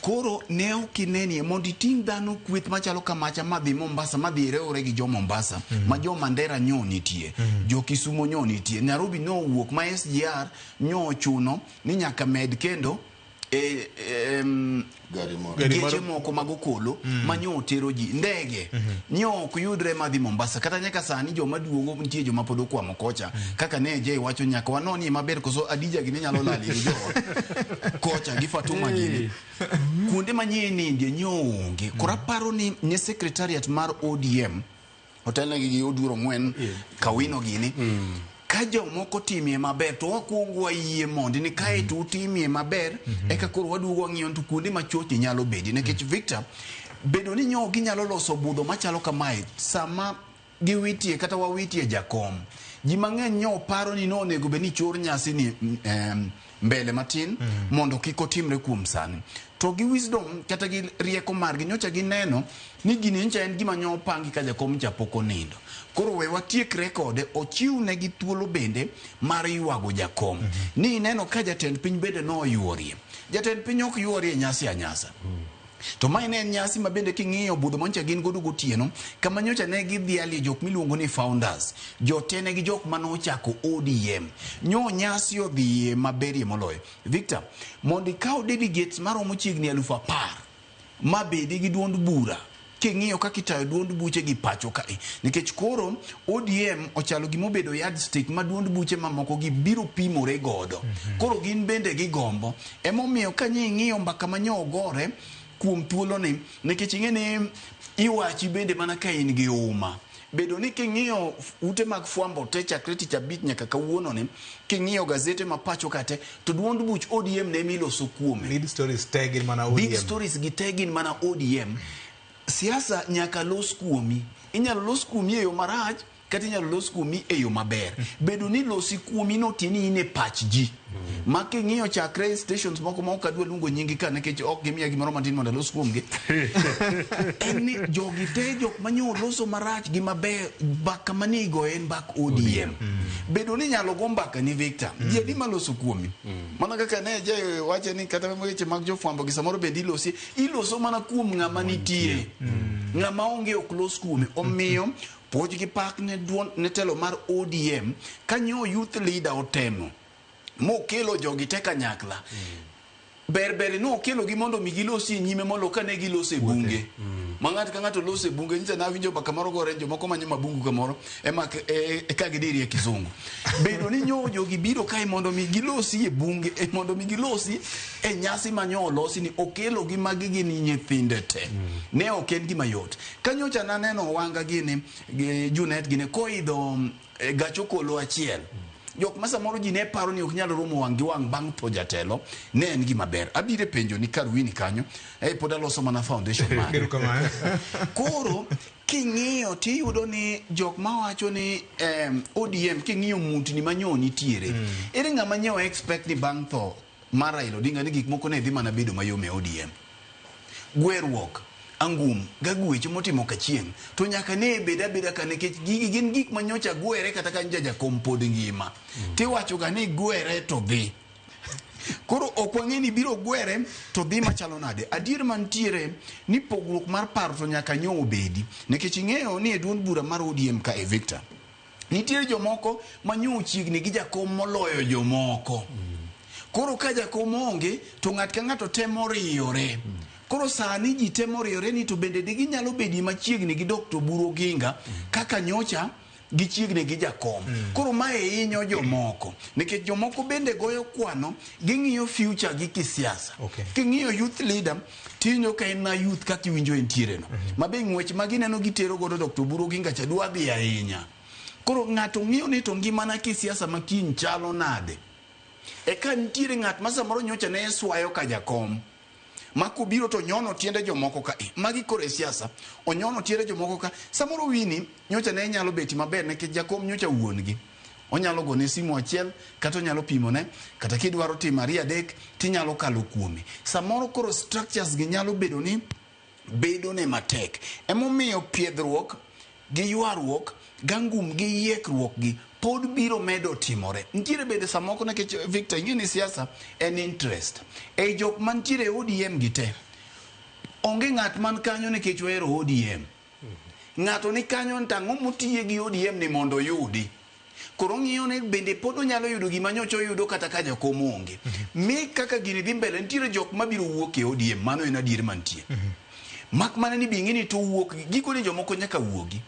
Koro ne ok inenie mondo iting' dhano kweth machalo kamacha madhi Mombasa madhi riwre gi jo Mombasa ma jo Mandera nyo nitie jo Kisumo nyo nitie Nairobi nowuok ma SGR nyo ochuno ni nyaka med kendo geche moko mag okolo ma nyo otero ji ndege nyo ok yudre madhi Mombasa kata nyaka sani joma duogo nitie joma pod okwamo kocha kaka ne Jay wacho nyaka wanonie maber koso Adija gini nyalo lali gi jowa kocha gi Fatuma gini kuonde ma nyie nindie nyo onge koro aparo ni ne secretariat mar ODM otelnegi gi Oduor Ong'wen Kawino gini ka jomoko timie maber to wakwongo wayie mondi ni kae to utimie maber eka koro waduogo wang'iyo to kuonde ma chochni nyalo bedi nikech Victor bedo ni nyo ginyalo loso budho machalo kamae sama giwitie kata wawitie jakom ji mang'eny nyo paro ni nonego bed ni chor nyasi ni mbele matin mondo kik otimre kuom sani to gi wisdom kata gi rieko margi nyocha gineno ni gini nyocha en gima nyo opangi ka jakom cha pok onindo koro we watiekre kode ochiw negi thuolo bende mar ywago jakom ni ineno ka jatend piny bende noyuorie jatend piny ok yuorie nyasi anyasa To mae ne en nyasi ma bende king'iyo budho manyocha gin godo gotieno, kama nyocha ne gidhialie jok miluongo ni founders, jotene gi jok mane ochako ODM. Nyo nyasi odhiye maberie moloyo. Victor, mondo ikaw delegates maromo chiegni 10,000 mabedi gi duond bura, king'iyo kaka itayo duond buche gi pacho kae, nikech koro ODM ochalo gima obedo yardstick ma duond buche mamoko gi biro pimore godo. Koro gin bende gigombo. Emomiyo ka nyi ing'iyo mbaka ma nyo ogore kuom thuoloni, nikech ing'e ni iwachi bende mana ka in gi uma. Bedo ni king'iyo ute mag fwambo te chakre tich abich nyaka kawuono ni, king'iyo gazete ma pacho ka te, to duond buch ODM ne miloso kuome. Lead stories te gin mana ODM. Big stories gi te gin mana ODM. Siasa nyaka los kuomi. Inyalo los kuomi e yo marach kata inyalo los kuomi e yo maber. Bedo ni losi kuomi no tiende ni in e pach ji. Ma king'iyo chakre stations moko ma ok adwa luongo nyingi ka nikech ok gimiya gimoro matin mondo alos kuomgi. En ni jogi te jok manyo loso marach gi maber mbaka mane igoyo en mbak ODM. Bedo ni inyalo go mbaka ni Victor. Ji adi maloso kuomi. Mana kaka ne je wache ni kata weche mag jofwambo gi samoro bende ilosi iloso mana kuom ng'ama nitie. Ng'ama onge ok los kuome. Omiyo puonj gi pak ne duond ne telo mar ODM kanyo youth leader otemo mokelo jogi te kanyakla. Ber ber ni okelo gi mondo mi gilosi e nyime molo kane giloso e bunge. Ma ng'ato ka ng'ato loso e bunge nyicha nawinjo mbaka moro gore jomoko manyo mabungu kamoro ema ka gidirie kizungu. Bedo ni nyo jogi biro kae mondo mi gilosi e bunge mondo mi gilosi e nyasi ma nyo olosi ni okelo gi magi gin nyithinde te. Ne ok en gima yot. Kanyocha naneno Wanga gini gi Junet gini koidho gach okolo achiel. Jok ma samoro ji ne paro ni ok nyal romo wang' gi wang' bang' tho jatelo, ne en gima ber. Abiro e penjo ni kar Winnie kanyo, pod aloso mana foundation mare. Koro king'iyo tiyudo ni jok mawacho ni ODM king'iyo mutni manyo nitiere. Ere ng'ama nyo expect ni bang' tho mar Raila Odinga ni gik moko ne dhi mana bedo mayom e ODM. Gweruok, angum, gagwecho motimo kachieng' to nyaka ne bed abeda ka nikech gigi gin gik manyocha gwere kata ka nja jakom pod ngima. Tiwacho ga ni gwere to dhi. Koro ok wang'e ni biro gwere to dhi machalo nade. Adier mantiere ni pogruok mar paro to nyaka nyo obedi. Nikech ing'eyo ni e duond bura mar ODM ka e Victor, nitiere jomoko manyo chiegni gi jakom moloyo jomoko. Koro ka jakom onge to ng'at ka ng'ato temo riyore. Koro sani ji temo riyore ni to bende de ginyalo bedo machiegni gi Dr. Oburu Oginga kaka nyocha gichiegni gi jakom. Koro mae hinyo jomoko nikech jomoko bende goyo kwano ging'iyo future gi kisiasa. King'iyo youth leader tiwinjo ka en na youth kaka iwinjo entiere no. Ma be ng'wech ma gineno gitero godo Dr. Oburu Oginga cha dwa dhi ahinya. Koro ng'ato ng'iyo ni to ngimana kisiasa ma kiny chalo nade. Eka nitiere ng'at ma samoro nyocha ne swayo ka jakom ma kobiro to nyono tiende jomoko ka e magi koro e siasa onyono tiende jomoko ka samoro wini nyocha ne nyalo bet maber nikech jakom nyocha wuon gi onyalo gone simu achiel kata onyalo pimone kata kidwaro timo ariyo adek tinyalo kalo kuome samoro koro structures gi nyalo bedo ni bedo ne matek emomiyo piedhruok gi ywaruok gangum gi yiekruok gi pod biro medo timore nitiere bende samoko nikech Victor ing'e ni siasa en interest ei jok mantiere e ODM gi te onge ng'at man kanyo nikech ohero ODM ng'ato ni kanyo to ang'o motiye gi ODM ni mondo oyudi koro ong'iyo ni bende pod onyalo yudo gima nyocha oyudo kata ka jakom onge mi kaka gini dhi mbele nitiere jok mabiro wuok e ODM mano en adier mantie mak mana ni bing'i ni to wuok gikone jomoko nyaka wuogi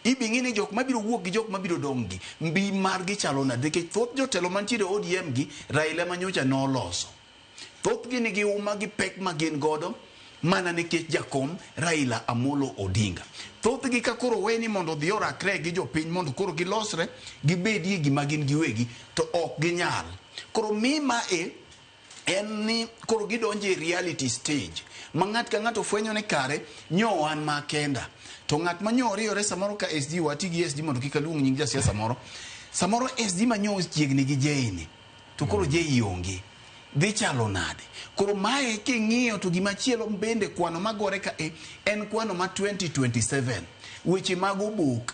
ibing'i ni jok mabiro wuok gi jok mabiro dong' gi mbi margi chalo nade nikech thoth jotelo mantiere e ODM gi Raila manyocha noloso thothgi nigi uma gi pek ma gin godo mana nikech jakom Raila Amolo Odinga. Thothgi ka koro we ni mondo odhi orakre gi jopiny mondo koro gilosre gibedie gima gin giwegi to ok ginyal. Koro mi ma e en ni koro gidonjo e reality stage ma ng'at ka ng'ato fwenyo ni kare nyo an ma kenda to ng'at ma nyo oriyore samoro ka SG wati gi SG mondo kik aluong nying jasiasa moro samoro SG ma nyo chiegni gi Jay ni to koro Jay onge dhi chalo nade koro mae king'iyo to gima chielo bende kwano magore ka e en kwano ma 2027 weche mag obok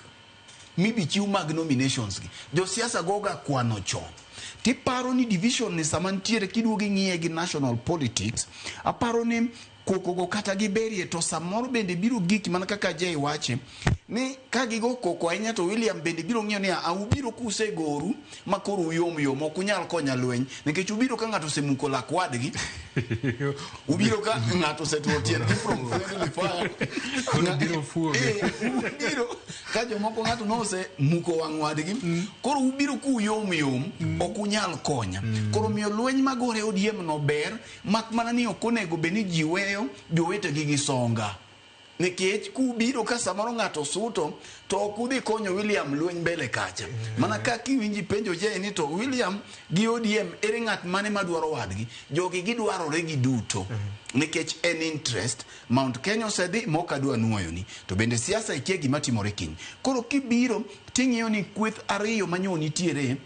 mibichiw mag nominations gi josiasa goga kwano chon tiparo ni division ni sama nitiere kiduogo ing'iye gi national politics aparo ni kokogo kata giberie to samoro bende biro gik mana kaka Jay wache ni ka gigo koko ahinya to William bende biro ng'iyo ni a ubiro kusegoru ma koro uyom yom ok unyal konya lweny nikech ubiro ka ng'ato osemuko lak wadgi ubiro ka ng'ato oseturo tiendgi from friendly fire Ubiro fuoge. Eh, ubiro ka jomoko ng'ato nosemuko wang' wadgi koro ubiro kuyom yom ok unyal konya koro miyo lweny magore ODM no ber mak mana ni ok onego bed ni ji weyo jowetegi gi songa nikech kubiro ka samoro ng'ato suto to ok udhi konyo William lweny mbele kacha mana ka kiwinji penjo Jay ni to William gi ODM ere ng'at mane madwaro wadgi jogi gidwarore giduto nikech en interest Mount Kenya osedhi mok adwa nuoyoni to bende siasa ikia gima timore kiny koro kibiro ting'iyo ni kweth ariyo manyo nitiere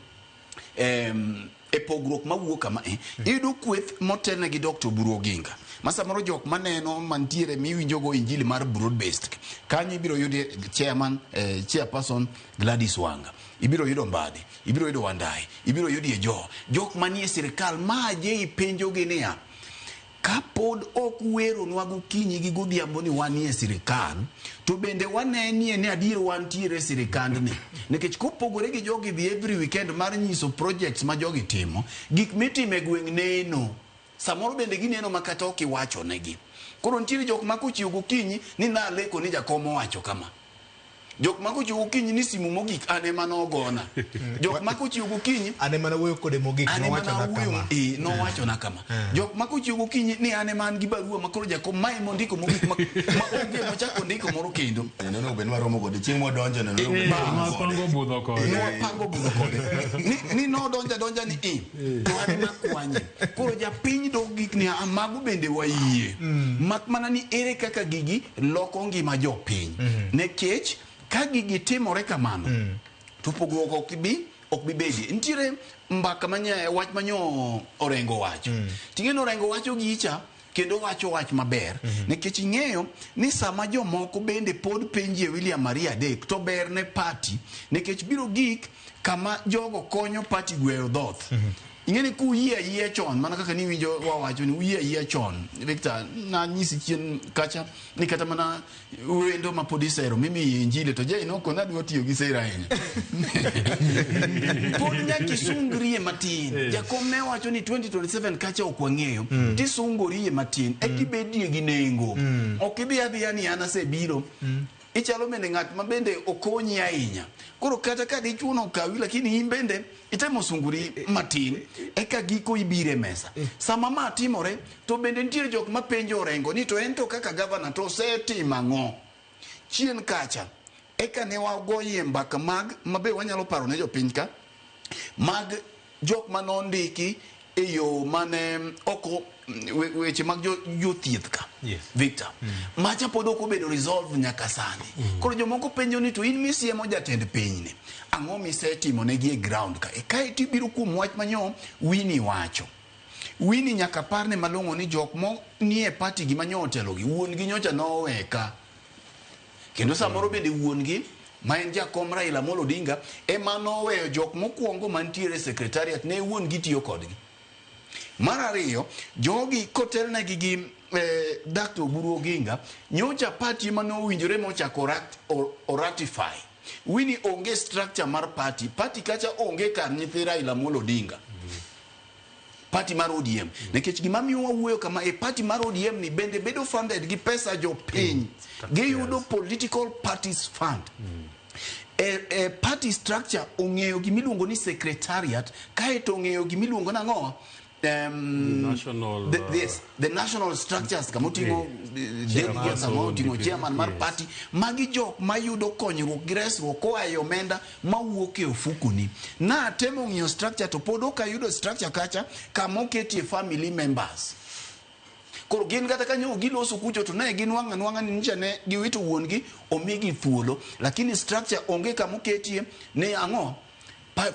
e pogruok mawuok kama e iyudo kweth motelne gi Dr. Oburu Oginga ma samoro jok maneno mantiere miwinjogo injili mar broad based kanyo ibiro yudo chairman chairperson Gladys Wanga ibiro yudo Mbadi ibiro yudo Wandayi ibiro yudo Joho jok manie sirikal ma je ipenjogi niya kapod ok weronwa gokinyi gi godhiambo ni wanie sirikal to bende wanenie ni adier wantiere e sirikandni nikech kopogore gi jogi dhi every weekend mar nyiso projects ma jogi timo gik mitimo e gweng' neno samoro bende gineno ma kata ok iwachonegi koro nitiere jok ma kochiew gokinyi ni naleko ni jakom owacho kama jok ma kochiew gokinyi ni simu mogik an ema nogona jok ma kochiew gokinyi an ema nawuoyo kode mogik an ema nowachona nawuoyo kama eh, nowachona kama jok ma kochiew gokinyi ni an ema an gi barua ma koro jakom mae mondiko mogik ma ma onge mochako ndiko moro kendo Neno bed waromo kode chieng' mwadonjo no onego bed waromo kode. Nwapango budho kode. Nwapango budho kode ni nodonja donja ni i to an ema kwanye koro japiny dok gik ni "Ah, mago bende wayie mak mana ni ere kaka gigi loko ngima jopiny nikech ka gigi timore kamano to pogruok ok bi bedie nitiere mbaka manye wach manyo Orengo wacho ting'e ni Orengo wacho gicha kendo wacho wach maber nikech ing'eyo ni sama jomoko bende pod penjie William Maria adek to ber ne party nikech biro gik kama jogo konyo party gweyo dhoth ing'e ni kuyie ayie chon mana kaka niwinjo wawacho ni uyie ayie chon Victor nanyisi chien kacha ni kata mana wendo ma pod isero mimiyo injili to Jay nokona adwa tiyo gi sero ahinya pod nyaka isungrie matin jakom ne wacho ni 2027 kacha ok wang'eyo tisungorie matin ekibedie gi nengo ok idhi adhiya ni an asebiro ichalo bende ng'at ma bende okonyi ahinya koro kata ka dichuo no okawi lakini in bende itemo sunguri matin eka giko ibire mesa sama ma timore to bende nitiere jok ma penjo Orengo ni to en to kaka gavana to osetimo ang'o chien kacha eka ne wagoyie mbaka mag mabe wanyalo paro ne jopiny ka mag jok manondiki e yo mane oko weche mag jothieth ka. Yes. Victor. Macha pod ok obedo resolve nyaka sani. Koro jomoko penjo ni to in misiemo jatend pinyni, ang'o misetimo negi e ground ka? E kae to ibiro kuom wach manyo Winnie wacho. Winnie nyaka parne malong'o ni jok mo nie party gi manyo otelogi, wuon gi nyocha noweka. Kendo samoro bende wuon gi ma en jakom Raila Amolo Odinga ema noweyo jok mokwongo mantiere e secretariat ne wuon gi tiyo kodgi. Mar ariyo, jogi kotelnegi gi Dr. Oburu Oginga, nyocha party ema nowinjore mochako oratify. Winnie onge structure mar party, party kacha onge kar nyithi Raila Amolo Odinga. Party mar ODM. Nikech gima miyo wawuoyo kama e party mar ODM ni bende bedo funded gi pesa jopiny. Giyudo political parties fund. E party structure ong'eyo gimiluongo ni secretariat, kaeto ong'eyo gimiluongo nang'o? National, the national structures kama oting'o delegates, kama oting'o chairman mar party, magi jok mayudo konyruok gi resruok koa e omenda mawuok e ofukoni. Na temo ng'iyo structure to pod ok ayudo structure kacha kama oketie family members. Koro gin kata kanyo giloso kucho to ne ginwang'o anwang'a ni nyicha ne giwito wuon gi omigi thuolo, lakini structure onge kama oketie ne ang'o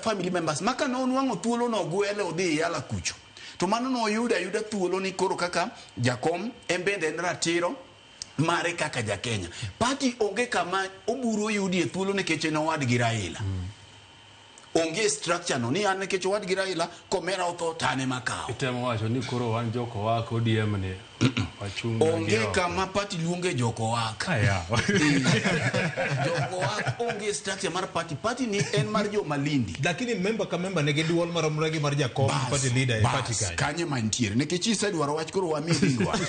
family members. Maka nonwang'o thuolo no gwele odhi yala kucho. To mano noyudo ayuda thuolo ni koro kaka jakom en bende en ratiro mare kaka ja Kenya. Party onge kama Oburu oyudie thuolo nikech en owadgi Raila. Onge structure no ni an nikech owadgi Raila komera otho to an ema akawo. Itemo wacho ni koro wan joko wak ODM ni wachung' Onge kama party luonge joko wak. Joko wak onge structure mar party. Party ni en mar joma Lindi. Lakini member ka member nigi duol maromre gi mar jakom party leader e party kanyo. Kanye mantiere nikech isedwaro wach koro wamiyi dwaro.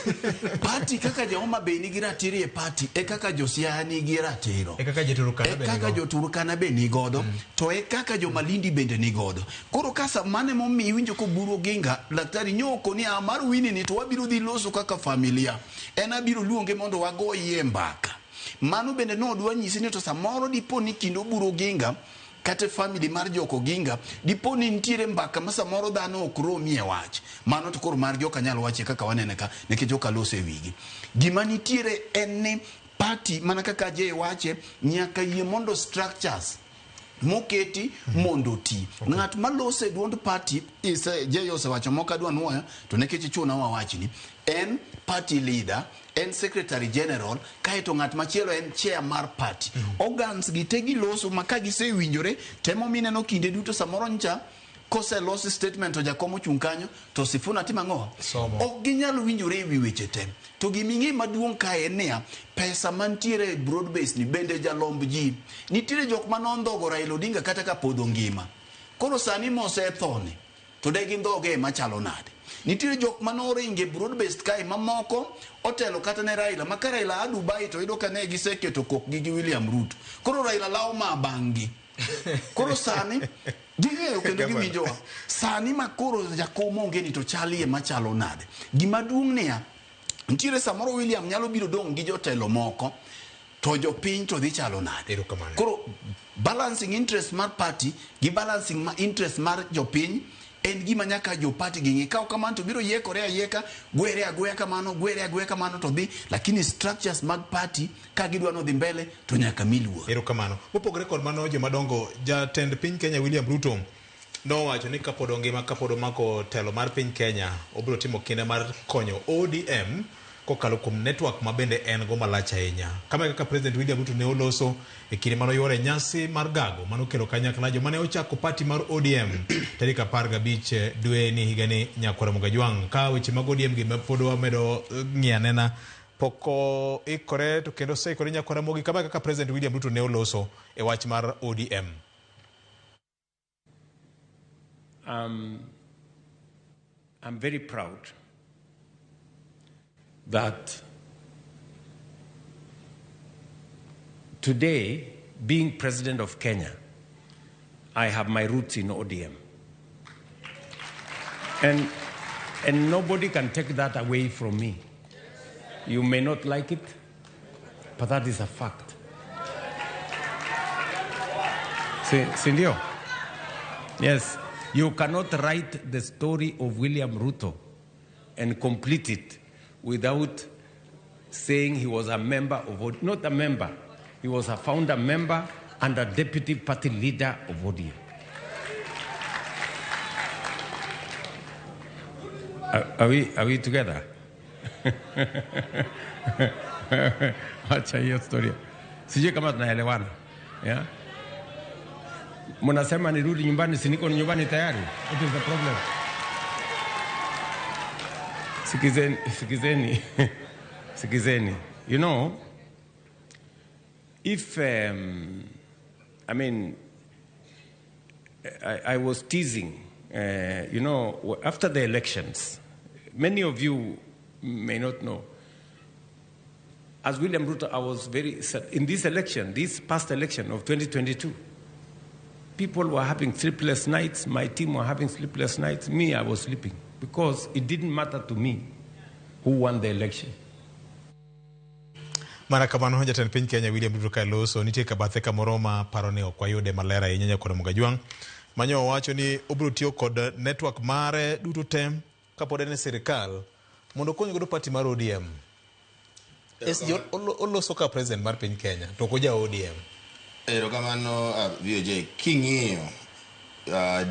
Party kaka jo Homa Bay nigi ratiro e party e kaka jo Siaya nigi ratiro. E kaka jo Turkana be E kaka nigo. jo Turkana be nigodo. To e kaka jo Malindi bende nigodo. Koro kasa mane momiyo iwinjo koburu Oginga, daktari nyoko ni a mar Winnie ni to wabiro dhi loso kaka familia. En abiro luonge mondo wagoyie mbaka. Mano bende nodwa nyisi ni to samoro dipo ni kind Oburu Oginga kata family mar jok Oginga dipo ni nitiere mbaka ma samoro dhano ok romie wach. Mano to koro margi ok anyal wache kaka wanene ka nikech ok aloso e wigi. Gima nitiere en ni party mana kaka Jay wache nyaka yie mondo structures moketi mondo oti. Ng'at maloso e duond party ise Jay osewacho moko adwa nuoyo to nikech ichuna wawachni en party leader, en secretary general, kaeto ng'at machielo en chair mar party. Organs gi te giloso ma ka gisewinjore temo mineno kinde duto samoro ncha koselosi statement to jakom ochung' kanyo to Sifuna timo ang'o? Ok ginyal winjore ewi weche te. To giming'e maduong' kae en niya, pesa mantiere e broad base ni bende jalomb ji. Nitiere jok manondhogo Raila Odinga kata ka pod ongima. Koro sani mosethoni to de gindhoge machalo nade? Nitiere jok manoringe broad based kae mamoko otelo kata ne Raila ma ka Raila a Dubai to yudo ka ne giseketo kokgi gi William Ruto. Koro Raila lawo ma bang'gi. Koro sani ging'eyo kendo giwinjowa. Sani ma koro jakom onge ni to chalie machalo nade? Gima duong' niya, nitiere samoro William nyalo biro dong' gi jotelo moko to jopiny to dhi chalo nade? Koro balancing interest mar party gi balancing ma interest mar jopiny en gima nyaka jo party gi ng'i. Ka ok kamano to biro yiekore ayieka, gwere agweya kamano, gwere agweya kamano to dhi, lakini structures mag party ka gidwa nodhi mbele to nyaka mi luor. Erokamano. Mopogore kod mano jomadongo, jatend piny Kenya William Ruto nowacho ni kapod ongima, kapod omako telo mar piny Kenya, obiro timo kinda mar konyo ODM kokalo kuom network ma bende en go malach ahinya. Kama e kaka President William Ruto ne oloso e kinde mane oyuoro e nyasi mar gago manokelo kanyakla joma ne ochako party mar ODM tarik 15 dwe ni higani nyakwar Mugajwang'. Ka weche mag ODM gi pod wamedo ng'iyo anena pok oikore to kendo oseikore nyakwar Ramogi. Kama e kaka President William Ruto ne oloso e wach mar ODM. I'm very proud that today, being president of Kenya, I have my roots in ODM. And nobody can take that away from me. You may not like it, but that is a fact. Sindio? Yes. You cannot write the story of William Ruto and complete it without saying he was a member of ODM. Not a member. He was a founder member and a deputy party leader of ODM. Are we together? Acha hiyo story. Sijui kama tunaelewana. Yeah? Mnasema nirudi nyumbani, si niko nyumbani tayari. What is the problem? Sikizeni, sikizeni. Sikizeni. You know, if, I mean, I was teasing, you know, after the elections, many of you may not know, as William Ruto, I was very sad. In this election, this past election of 2022, people were having sleepless nights. My team were having sleepless nights. Me, I was sleeping because it didn't matter to me who won the election. Mana kamano jatend piny Kenya William Ruto ka loso nitie ka bathe kamoro ma paro ne ok wayude maler ahinya nyakoro Mugajwang' manyo owacho ni obiro tiyo kod network mare duto te kapod en e sirikal mondo okony godo party mar ODM. SG oloso ka president mar piny Kenya to ok oja ODM. Erokamano VOJ king'iyo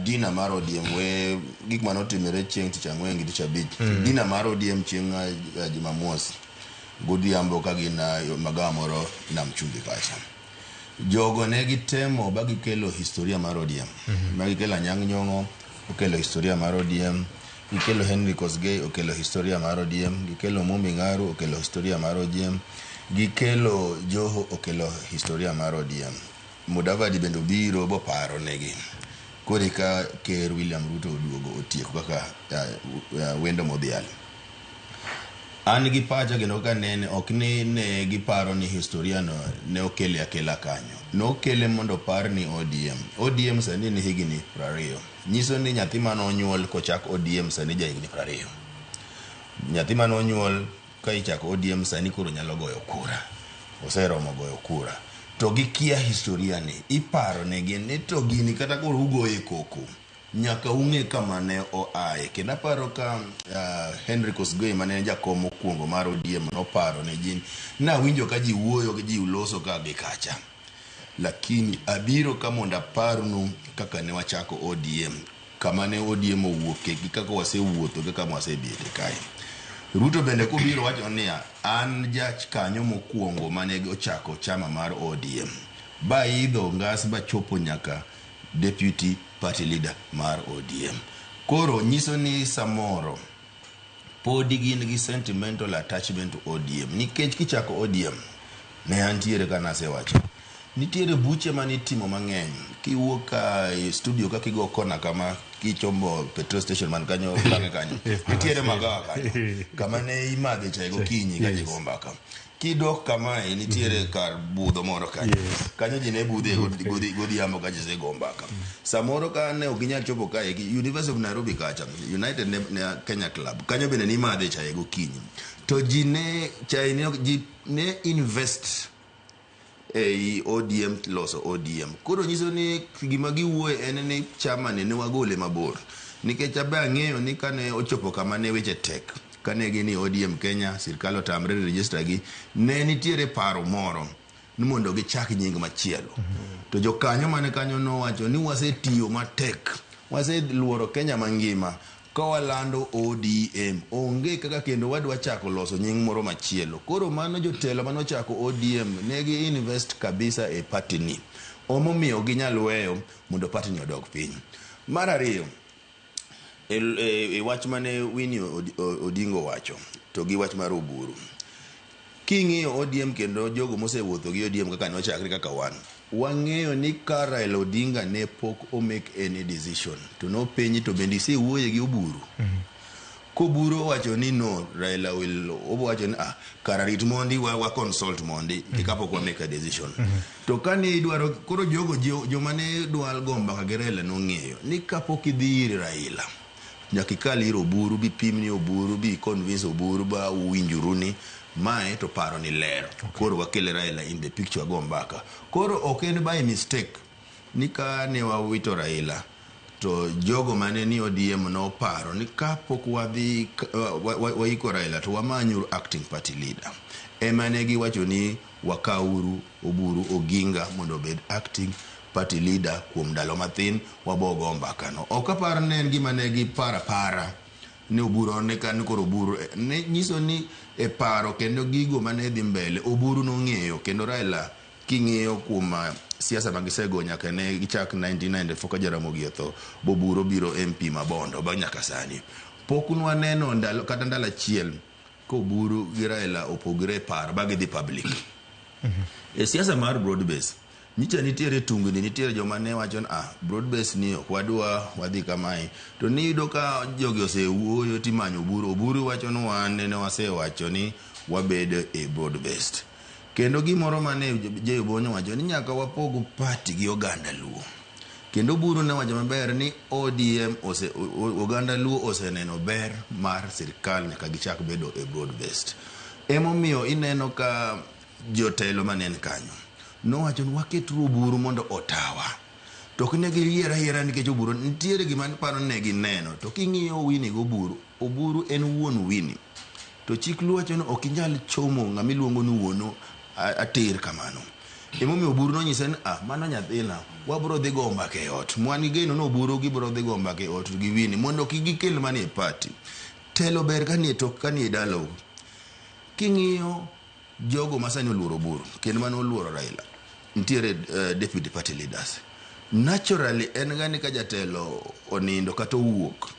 dina mar ODM we gik manotimore chieng' tich ang'wen gi tich abich. Dina mar ODM chieng' Jumamosi godhiambo ka gin magawa moro Nam Chumbi kacha. Jogo ne gitemo ba gikelo historia mar ODM. Ma gikelo Anyang' Nyong'o okelo historia mar ODM. Gikelo Henry Kosgei okelo historia mar ODM. Gikelo Mumbi Ngaru okelo historia mar ODM. Gikelo Joho okelo historia mar ODM. Mudavadi bende obiro boparo negi. Koro ka Ker William Ruto oduogo otieko kaka wendo modhial. An gi pacha kendo ka nene ok ni ne giparo ni historia no ne okele akela kanyo. Nokele mondo opar ni ODM. ODM sani ni higni 20. Nyiso ni nyathi mane onyuol kochak ODM sani ja higni 20. Nyathi mane onyuol ka ichako ODM sani koro nyalo goyo kura. Oseromo goyo kura. To gikia historia ni iparo negi ni to gini kata koro ugoye koko. Nyaka ung'e kama ne oaye. Kendo aparo ka Henry Kosgei mane en jakom mokwongo mar ODM noparo ne ji. Nawinjo ka ji wuoyo gi ji loso ka gi kacha. Lakini abiro ka mondo aparnu kaka ne wachako ODM. Kama ne ODM owuoke gi kaka wasewuotho gi kaka wasebete kae. Ruto bende kobiro wacho niya, an jach kanyo mokwongo mane ochako chama mar ODM. Ba idho ngas bachopo nyaka deputy party leader mar ODM. Koro nyiso ni samoro podi gin gi sentimental attachment to ODM. Nikech kichako ODM, ne antiere ka nasewacho. Nitiere buche manitimo mang'eny. Kiwuok ka e studio kaka igo kona kama kichombo petrol station man kanyo bang'e kanyo. Nitiere magawa kanyo. Kama ne imadhe chai gokinyi ka ji go mbaka. Kidok kamae nitiere kar budho moro kanyo. Kanyo ji ne budhe godhiambo ka ji osego mbaka. Samoro ka ne ok ginyal chopo kae University of Nairobi kacha, United ne Kenya Club. Kanyo bende nimadhe chai gokinyi. To ji ne chai ne ji ne invest ei ODM loso ODM. Koro nyiso ni gima giwuoye en ni chama ni ne wagole mabor. Nikech abe ang'eyo ni kane ochopo kama ne weche tek, kane gin ODM Kenya, sirkal otamre register gi, ne nitiere paro moro ni mondo gichak nying machielo. To jokanyo mane kanyo nowacho ni wasetiyo matek, waseluoro Kenya mangima ka walando ODM, onge kaka kendo wadwa chako loso nying moro machielo. Koro mano jotelo manochako ODM ne gi invest kabisa e party ni. Omomiyo ginyal weyo mondo party ni odog piny. Mar ariyo, e wach mane Winnie Odingo wacho to gi wach mar Oburu. King'iyo ODM kendo jogo mosewuotho gi ODM kaka nochakre kaka wan, wang'eyo ni ka Raila Odinga ne pok o make any decision to nopenji to bende isewuoye gi Oburu. Koburu owacho ni no, Raila will owacho ni kara rit mondi wa consult mondi kapok wa make a decision. To kane idwaro koro jogo joma ne dwal go mbaka gi Raila nong'eyo ni kapok idhi ir Raila nyaka ikal ir Oburu bi pimni Oburu bi convince Oburu ba uwinjuru ni mae to paro ni ler. Koro wakele Raila in the picture go mbaka. Koro ok en by mistake ni ka ne wawito Raila To jogo mane ni ODM noparo ni kapok wadhi waiko Raila to wamanyuru acting party leader. Ema ne giwacho ni wakauru Oburu Oginga mondo obed acting party leader kuom ndalo mathin wabogo mbakano. Ok apar ne en gima ne giparo apara ni Oburu ne ka ni koro Oburu ne nyiso ni e paro kendo gigo mane dhi mbele Oburu nong'eyo kendo Raila king'iyo kuom siasa ma gisego nyaka ne gichak 1994 ka Jaramogi otho Boburu obiro MP ma Bondo ba nyaka sani pok nwaneno ndalo kata ndalo achiel ka Oburu gi Raila opogre e paro ba gidhi public. E siasa mar broad base nyicha nitiere tungni, nitiere joma ne wacho ni broad base ni ok wadwa wadhi kamae, to niyudo ka jogi osewuoyo timanyo Oburu. Oburu wacho ni wan nene wasewacho ni wabedo e broad based. Kendo gimoro mane Jay Obonyo wacho ni nyaka wapog party gi oganda Luo. Kendo Oburu ne wacho maber ni ODM ose, oganda Luo oseneno ber mar sirikal nyaka gichak bedo e broad based. Emomiyo ineno ka jotelo mane ni kanyo nowacho ni waketuru Oburu mondo otawa. To ok ne giyier ayiera nikech Oburu nitiere gima paro ne gineno. To king'iyo Winnie gi Oburu, Oburu en wuon Winnie. To chik Luo wacho ni ok inyal chomo ng'ama iluongo ni wuonu atir kamano. Emomiyo Oburu nonyise ni mano nyathina, wabro dhi go mbaka e ot. Mwan gi geno ni Oburu gibro dhi go mbaka e ot gi Winnie mondo kik gikel mana e party. Telo ber ka nie tok ka nie dalau. King'iyo jogo ma sani oluoro Oburu kendo mane oluoro Raila, nitiere deputy party leaders. Naturally en ga ni ka jatelo onindo kata owuok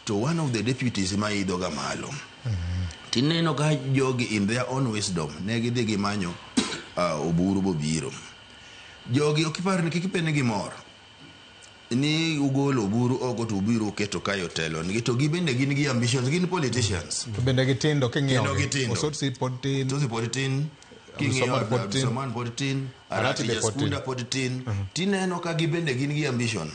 to one of the deputies ma idho ga malo. Tineno ka jogi in their own wisdom ne gidhi gimanyo Oburu bobiro. Jogi ok ipar ni kik ipen gi mor ni ugolo Oburu oko to ubiro uketo kae otelo nigi to gibende gin gi ambitions, gin politicians. To bende gitindo king'iyo. Kendo gitindo. Osotsi pod tin. Osotsi pod tin. King'iyo Abdulswamad pod tin. Abdulswamad pod tin. Arati Arati be pod tin. Jaskunda pod tin. Tineno ka gibende gin gi ambition.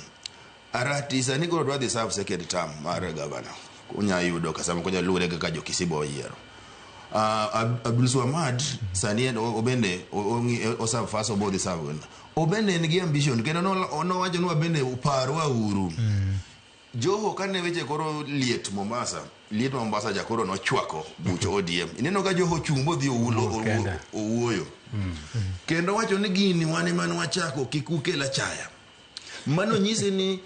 Arati sani koro dwa dhi serve second term mar governor. Onya yudo ka sama konya luwore kaka jo Kisibo oyiero. Abdulswamad sani en obende o serve first obo dhi serve. Obende en gi ambition kendo nowacho ni wabende parwa uru. Joho kane weche koro liet Mombasa, liet Mombasa ja koro nochwako buch ODM. Ineno ka Joho chung' modhi owuoyo. Kendo wacho ni gini wan ema ne wachako kik ukel achaya. Mano nyisi ni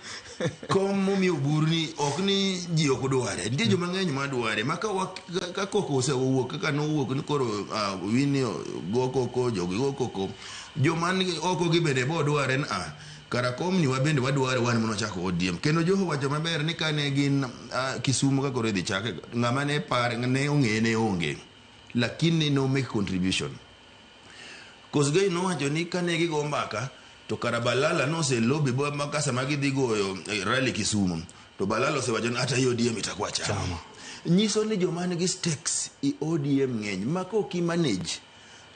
kom momiyo Oburu ni ok ni ji ok dware. Nitie joma ng'eny ma dware. Ma ka koko osewuok kaka nowuok ni koro Winnie go koko, jogi go koko. Joma ni oko gi bende bo dware ni kara kom ni wabende wadware wan mano chako ODM. Kendo Joho wacho maber ni kane gin Kisumu ka koro idhi chake, ng'ama ne par ne ong'e ne onge. Lakini no make contribution. Kosgei nowacho ni kane gigo mbaka to kara Balala nose lobby bo makasa ma gidhi goyo rally Kisumu. To Balala osewacho ni hata ODM itakuwa chama. Nyiso ni joma nigi stakes i ODM ng'eny ma kok i manage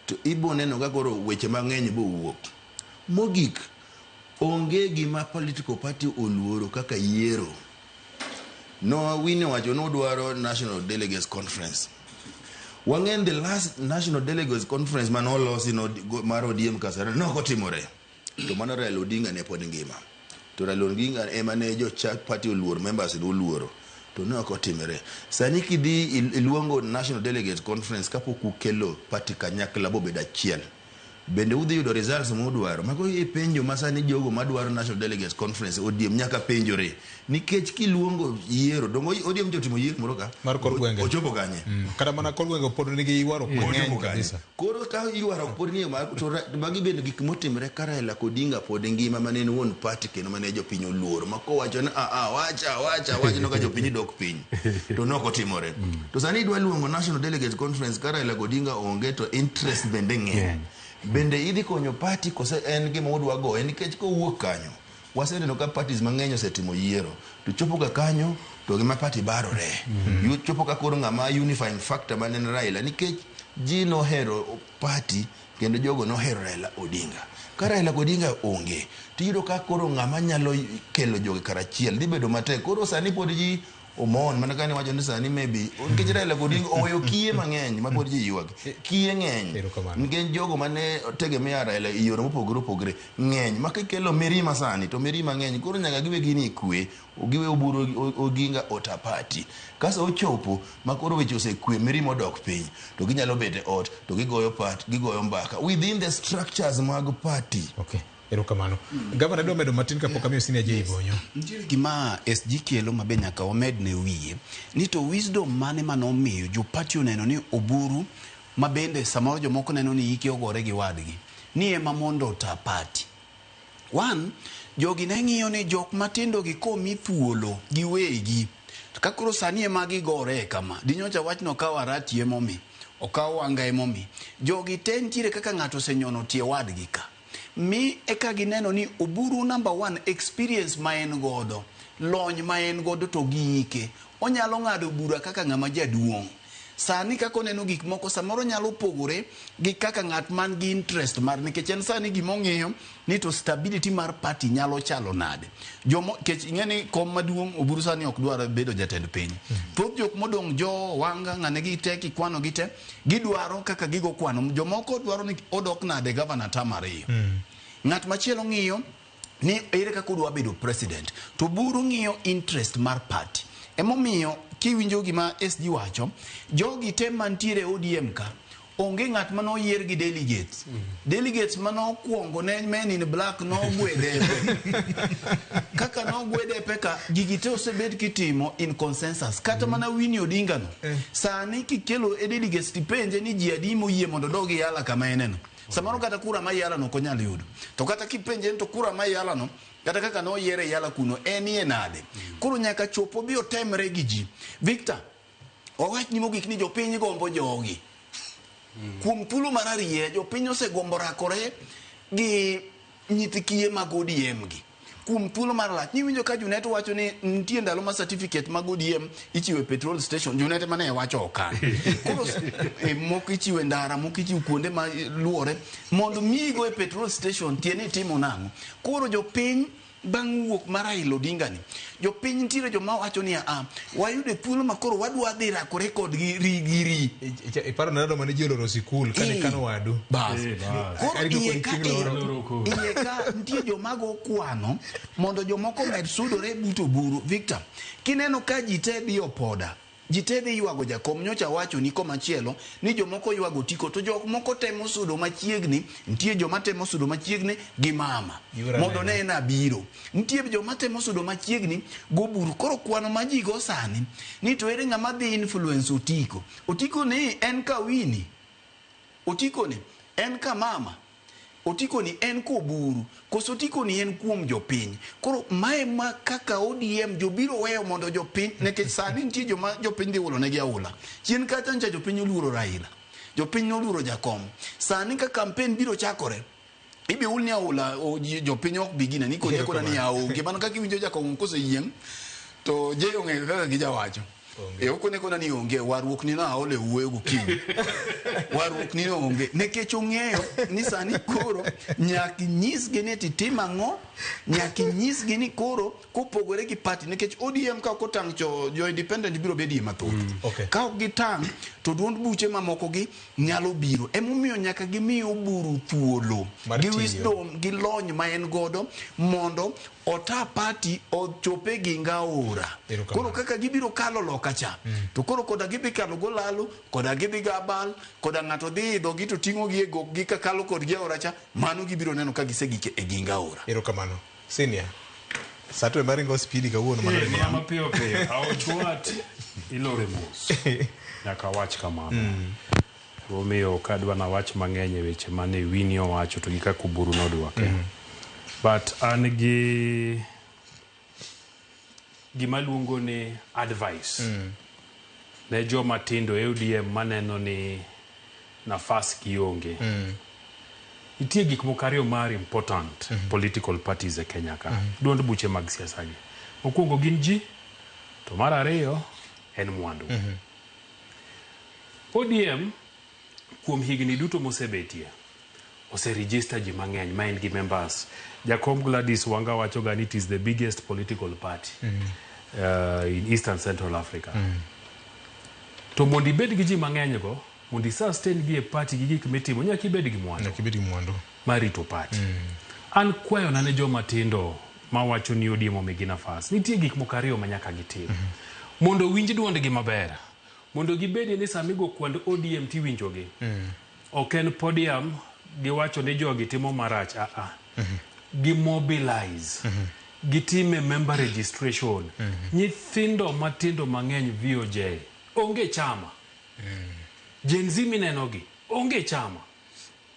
to ibo neno ka koro weche mang'eny bo wuok. Mogik, onge gima political party oluoro kaka yiero. No Winnie owacho ni odwaro National Delegates Conference. Wang'en the last National Delegates Conference mane olosi no mar ODM Kasarani ne ok otimore. To mano Raila Odinga ne pod ngima. To Raila Odinga ema ne jochak party oluoro, members ne oluoro. To ne ok otimore. Sani kidhi iluongo National Delegates Conference kapok ukelo party kanyakla bobedo achiel. Bende udhi yudo results mudwaro. Mago e penjo ma sani jogo madwaro National Delegates Conference ODM nyaka penjore. Nikech kiluongo yiero, dongo ODM jotimo yiero moro ka? Mar kor gwenge. Ochopo kanye? Kata mana kor gwenge pod nigi ywaruok mang'eny Ochopo kanye? kabisa. Koro ka ywaruok pod nie mar, to magi bende gik motimre ka Raila Odinga pod ngima mane en wuon party kendo mane jopiny oluoro. Ma kowacho ni wacha, wacha, wacha, no ka jopiny dok piny. To ne ok otimore. To sani idwa luongo National Delegates Conference ka Raila Odinga onge to interest bende ng'eny. Bende idhi konyo party kose en gima udwa goye nikech kowuok kanyo waseneno ka parties mang'eny osetimo yiero to chopo ga kanyo to gima party barore. Chopo ka koro ng'ama unifying factor mane en Raila nikech ji nohero party kendo jogo nohero Raila Odinga. Ka Raila Odinga onge tiyudo ka koro ng'ama nyalo kelo jogi karachiel dhi bedo matek. Koro sani pod ji Omon mana kane wacho ni sani maybe nikech Raila Odinga oweyo kiye mang'eny ma pod ji ywak. Kiye ng'eny. Nikech jogo mane tegemea Raila e yore mopogore opogore ng'eny ma kikelo mirima sani to mirima ng'eny koro nyaka giwe gini e kwe giwe Oburu Oginga ota party. Kaso ochopo ma koro weche osekwe mirima odok piny to ginyalo bet e ot to gigoyo pat gigoyo mbaka within the structures mag party. Okay. Erokamano. Gavana dwa medo matin kapok amiyo Senior J Bonyo. Nitiere gima SG kelo ma be nyaka wamed ne wiye ni to wisdom mane manomiyo jopati oneno ni Oburu ma bende samoro jomoko neno ni ike ogore gi wadgi ni ema mondo ota party. One, jogi ne ng'iyo ni jok matindo gi komi thuolo giwegi to ka koro sani ema gigore kama dinyocha wachno okaw Arati emomi okaw Wanga emomi jogi te nitiere kaka ng'ato osenyono tie wadgi ka mi eka gineno ni Oburu number one experience ma en godo lony ma en godo to gi ike onyalo ng'ado bura kaka ng'ama jaduong' sani kaka oneno gik moko samoro nyalo pogore gi kaka ng'at man gi interest mar nikech en sani gimong'iyo ni to stability mar party nyalo chalo nade jomo kech ing'e ni kom maduong' Oburu sani ok dwar bedo jatend piny thoth jok modong' jo Wanga ng'ane gi te kikwano gi te gidwaro kaka gigo kwano jomoko dwaro ni odok nade gavana tam ariyo ng'at machielo ng'iyo ni ere kaka odwa bedo president to Oburu ng'iyo interest mar party emomiyo kiwinjo gima SG wacho jogi te mantiere e ODM ka onge ng'at manoyier gi delegates delegates manokwongo ne men in black nogwe depe kaka nogwe depe ka gigi te osebed kitimo in consensus kata mana Winnie Odinga no sani kikelo e delegates tipenje ni ji adi moyie mondo odog Yala kama eneno samoro kata kura ma Yala no ok onyal yudo to kata kipenje ni to kura ma Yala no kata kaka noyiere Yala kuno enie nade koro nyaka chop obi otemre gi ji Victor wawach ni mogik ni jopiny gombo jogi kuom thuolo mar ariye jopiny osegombo rakore gi nyithi kiye mag ODM gi kuom thuolo mar lach niwinjo ka Junet wacho ni nitie ndalo ma certificate mag ODM ichiwo e petrol station Junet mane wacho okan koro moko ichiwo e ndara moko ichiwo kuonde ma luwore mondo miyigo e petrol station tie ni itimo nang'o koro jopiny bang' wuok mar Raila Odinga ni jopiny nitiere joma wacho ni a wayudo thuolo ma koro wadwa dhi rakore kodgi rigiri Iparo ndalo mane ji oloro sikul kane kano wadu. Bas. Koro Arito iye kod ka chieng' loro. iye ka nitie joma go kwano mondo jomoko med sudore but Oburu. Victor, kineno ka ji te dhi opoda ji te dhi ywago jakom nyocha wacho ni komachielo ni jomoko ywago Otiko to jok moko temo sudo machiegni nitie joma temo sudo machiegni gi mama Yura mondo neno. ne en abiro nitie joma temo sudo machiegni goburu koro kwano ma ji go sani ni to ere ng'ama dhi influence Otiko Otiko ni en ka Winnie Otiko ni en ka mama Otiko ni en koburu koso Otiko ni en kuom jopiny koro mae ma kaka ODM jobiro weyo mondo jopiny nikech sani nitie joma jopiny dhi ulo negi aula chien kacha ncha jopiny oluoro Raila jopiny noluoro Jakom sani ka campaign biro chakore ibi ul ni aula jopiny ok bi gine ni koni akona ni aonge mana kaka iwinjo Jakom koseyieng' to je ong'eyo kaka gijawacho e okone kona ni onge warruok ni naole wuoyo gokinyi warruok ni onge nikech ong'eyo ni sani koro nyaka inyisgi ni titim ang'o nyaka inyisgi ni koro kopogore gi party nikech ODM ka ok otang' cho jo independent biro bedie mathoth ka ok gitang' to duond buche mamoko gi nyalo biro emomiyo nyaka gimi Oburu thuolo Mar gi tiyo. wisdom gi lony ma en godo mondo ota party ochope gi ngaora koro kaka gibiro kalo loka cha to koro koda gidhi kalo golalo koda gidhi gabal koda ng'ato dhi idho gi to ting'o gi e gokgi ka kalo kodgi aora cha mano gibiro neno ka gisegik e ginga aora Erokamano. Senior. Sato ema ringo spidi kawuono mana Eh, mana mapiyo piyo aochwat ilore mos nyaka wach kamano Emomiyo ok adwa nawach mang'eny e weche mane Winnie owacho to gi kaka Oburu nodwoke. But an gi gima luongo ni advice ne joma tindo e ODM maneno ni nafas gi onge. Nitie gik moko ariyo mar important political parties e Kenya ka. Duond buche mag siasa gi. Mokwongo gin ji, to mar ariyo en mwandu. ODM kuom higni duto mosebetie oseregister ji mang'eny ma en gi members. Jakom Gladys Wanga wacho ga ni it is the biggest political party. in Eastern Central Africa. To mondo ibed gi ji mang'eny go, mondo i sustain gi e party gi gik mitimo, nyaka ibed gi mwandu. Nyaka ibed gi mwandu. Mar rito party. An kwayona ne joma tindo mawacho ni ODM omigi nafas. Nitie gik moko ariyo ma nyaka gitim. Mondo winj duondgi maber. Mondo gibedie ni sama igo kwand ODM tiwinjogi. Ok en podium giwacho ni jogi timo marach. Gi mobilize. Gitime member registration. Nyithindo matindo mang'eny VOJ onge chama. Gen Z minenogi onge chama.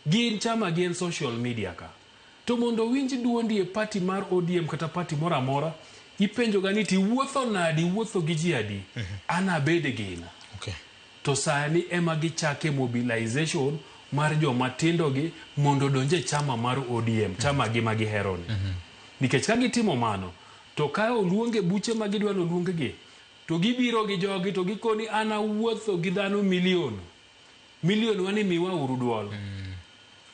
Gin chama gi en social media ka. To mondo winj duondi e party mar ODM kata party moro amora, ipenjo ga ni tiwuotho nadi, iwuotho gi ji adi? An abed gina. To sani ema gichake mobilization mar joma tindo gi mondo odonj e chama mar ODM, chama gi ma gihero ni. Nikech ka gitimo mano, to ka oluonge buche ma gidwa ni oluong gi, to gibiro gi jogi to gikoni an awuotho gi dhano milion. Milion wani miwa uru duol.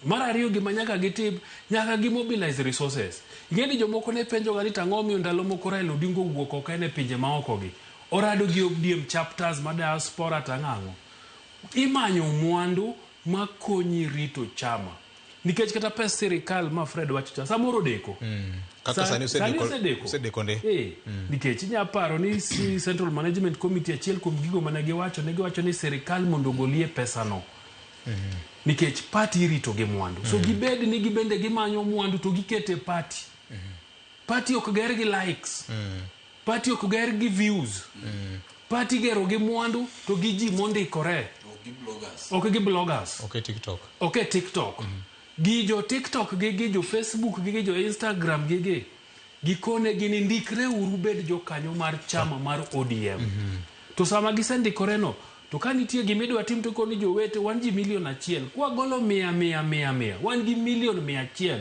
Mar ariyo gima nyaka gitim, nyaka gi mobilize resources. Ing'e ni jomoko ne penjo ga ni tang'o omiyo ndalo moko Raila Odinga owuok oko en e pinje maoko gi. Orado gi ODM chapters ma diaspora tang'ang'o. Imanyo mwandu makonyi rito chama. Nikech kata pes sirikal ma Fred wacho cha, samoro odeko. Kaka sani Sani osedeko. Osedeko ndi. Nikech inya paro ni Central Management Committee achiel kuom gigo mane giwacho, ne giwacho ni sirikal mondo ogolie pesano. Nikech party irito gi mwandu. So gibed ni gibende gimanyo mwandu to gikete party. Party ok ger gi likes. Party ok ger gi views. Party gero gi mwandu to gi ji mondikore. Ok gi bloggers. Ok e TikTok. Ok e TikTok. Gi jo TikTok gi jo Facebook gi jo Instagram gi gikone gini ndikre uru bed jokanyo mar chama mar ODM. To sama gisendikore no, to ka nitie gima idwa tim to koni jowete wan ji milion 1, kwagolo 100 100 100 100, wan gi milion 100,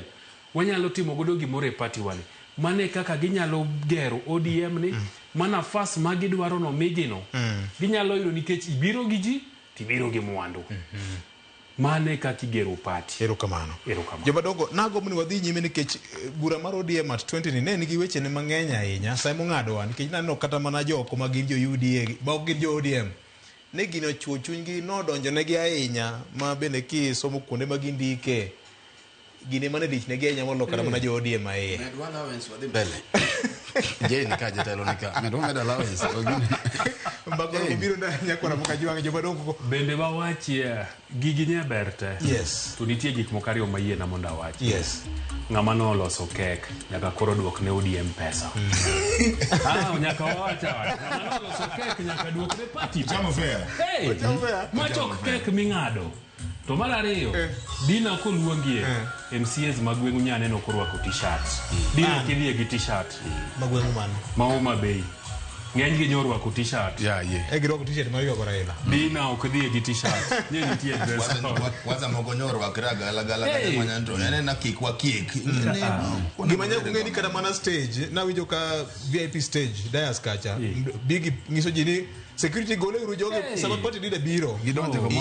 wanyalo timo godo gimoro e party wani. Mane kaka ginyalo gero ODM ni, ma nafas ma gidwaro no migino, ginyalo yudo nikech ibiro gi ji, tibiro gi mwandu. Mane kaka igero party. Erokamano. Erokamano. Jomadongo, nagombo ni wadhi nyime nikech bura mar ODM at 20 ni ne nigi weche ne mang'eny ahinya. Sa emong'adowa nikech naneno kata mana joko ma gin jo UDA, ma ok gin jo ODM. Ne gino ochuo chunygi nodonjonegi ahinya ma bende kisomo kuonde ma gindike gine mane dich negi ahinya moloyo kata mana jo ODM ahinya. Medwa allowance wadhi mbele. Jane ka jatelo ni ka. Medwa med allowance. Mbagoro biro na nyakwara moka jiwang'e jomadongo. Bende wawachie gigi nye ber te. Yes. To nitie gik moko ariyo mayiena mondo awach. Yes. Ng'ama noloso kek nyaka koro duok ne ODM pesa. Nyaka wawach awacha. Ng'ama noloso kek nyaka duok ne party. Chamo fair. Hey, machok kek ming'ado. To mar ariyo, Dina koluongie MCAs mag gweng'u nya neno korwako t-shirt. Dina kidhiye gi t-shirt. Ma gweng'u mano? Ma Homa Bay. Ng'eny gi nyorwako t-shirt. E girwako t-shirt mar ywago Raila. Dina ok dhiye gi t-shirt. Nye nitie dress code. Kwanza moko nyorwakre agala gala kata manyanto. En na kik wakiek. Gima nyaka ung'e ni kata mana stage, nawinjo ka VIP stage, dais kacha, bigi nyiso ji ni security gole uru jogi sama party leader biro.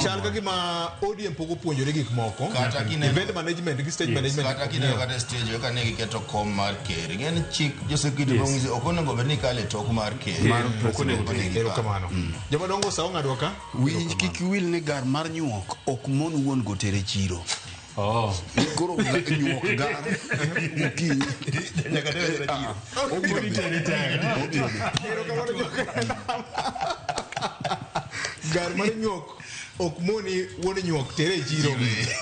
Chal ka gima ODM pok opuonjore gik moko. Event management gi stage management. Kata kineno kata stage kaka ne giketo kom mar ker. Ing'e ni chik jo security ong'iso ok onego bed ni kale tok mar ker. Ok onego bed. Erokamano. Jomadongo sa ong'adwa ka. Winj kik wil ni gar mar nyuok ok mon wuon go tere chiro. Koro nyuok gar okinyi. Nyaka tere chiro. Obiro tere chiro. Gar mar nyuok ok moni wuon nyuok tere chiro.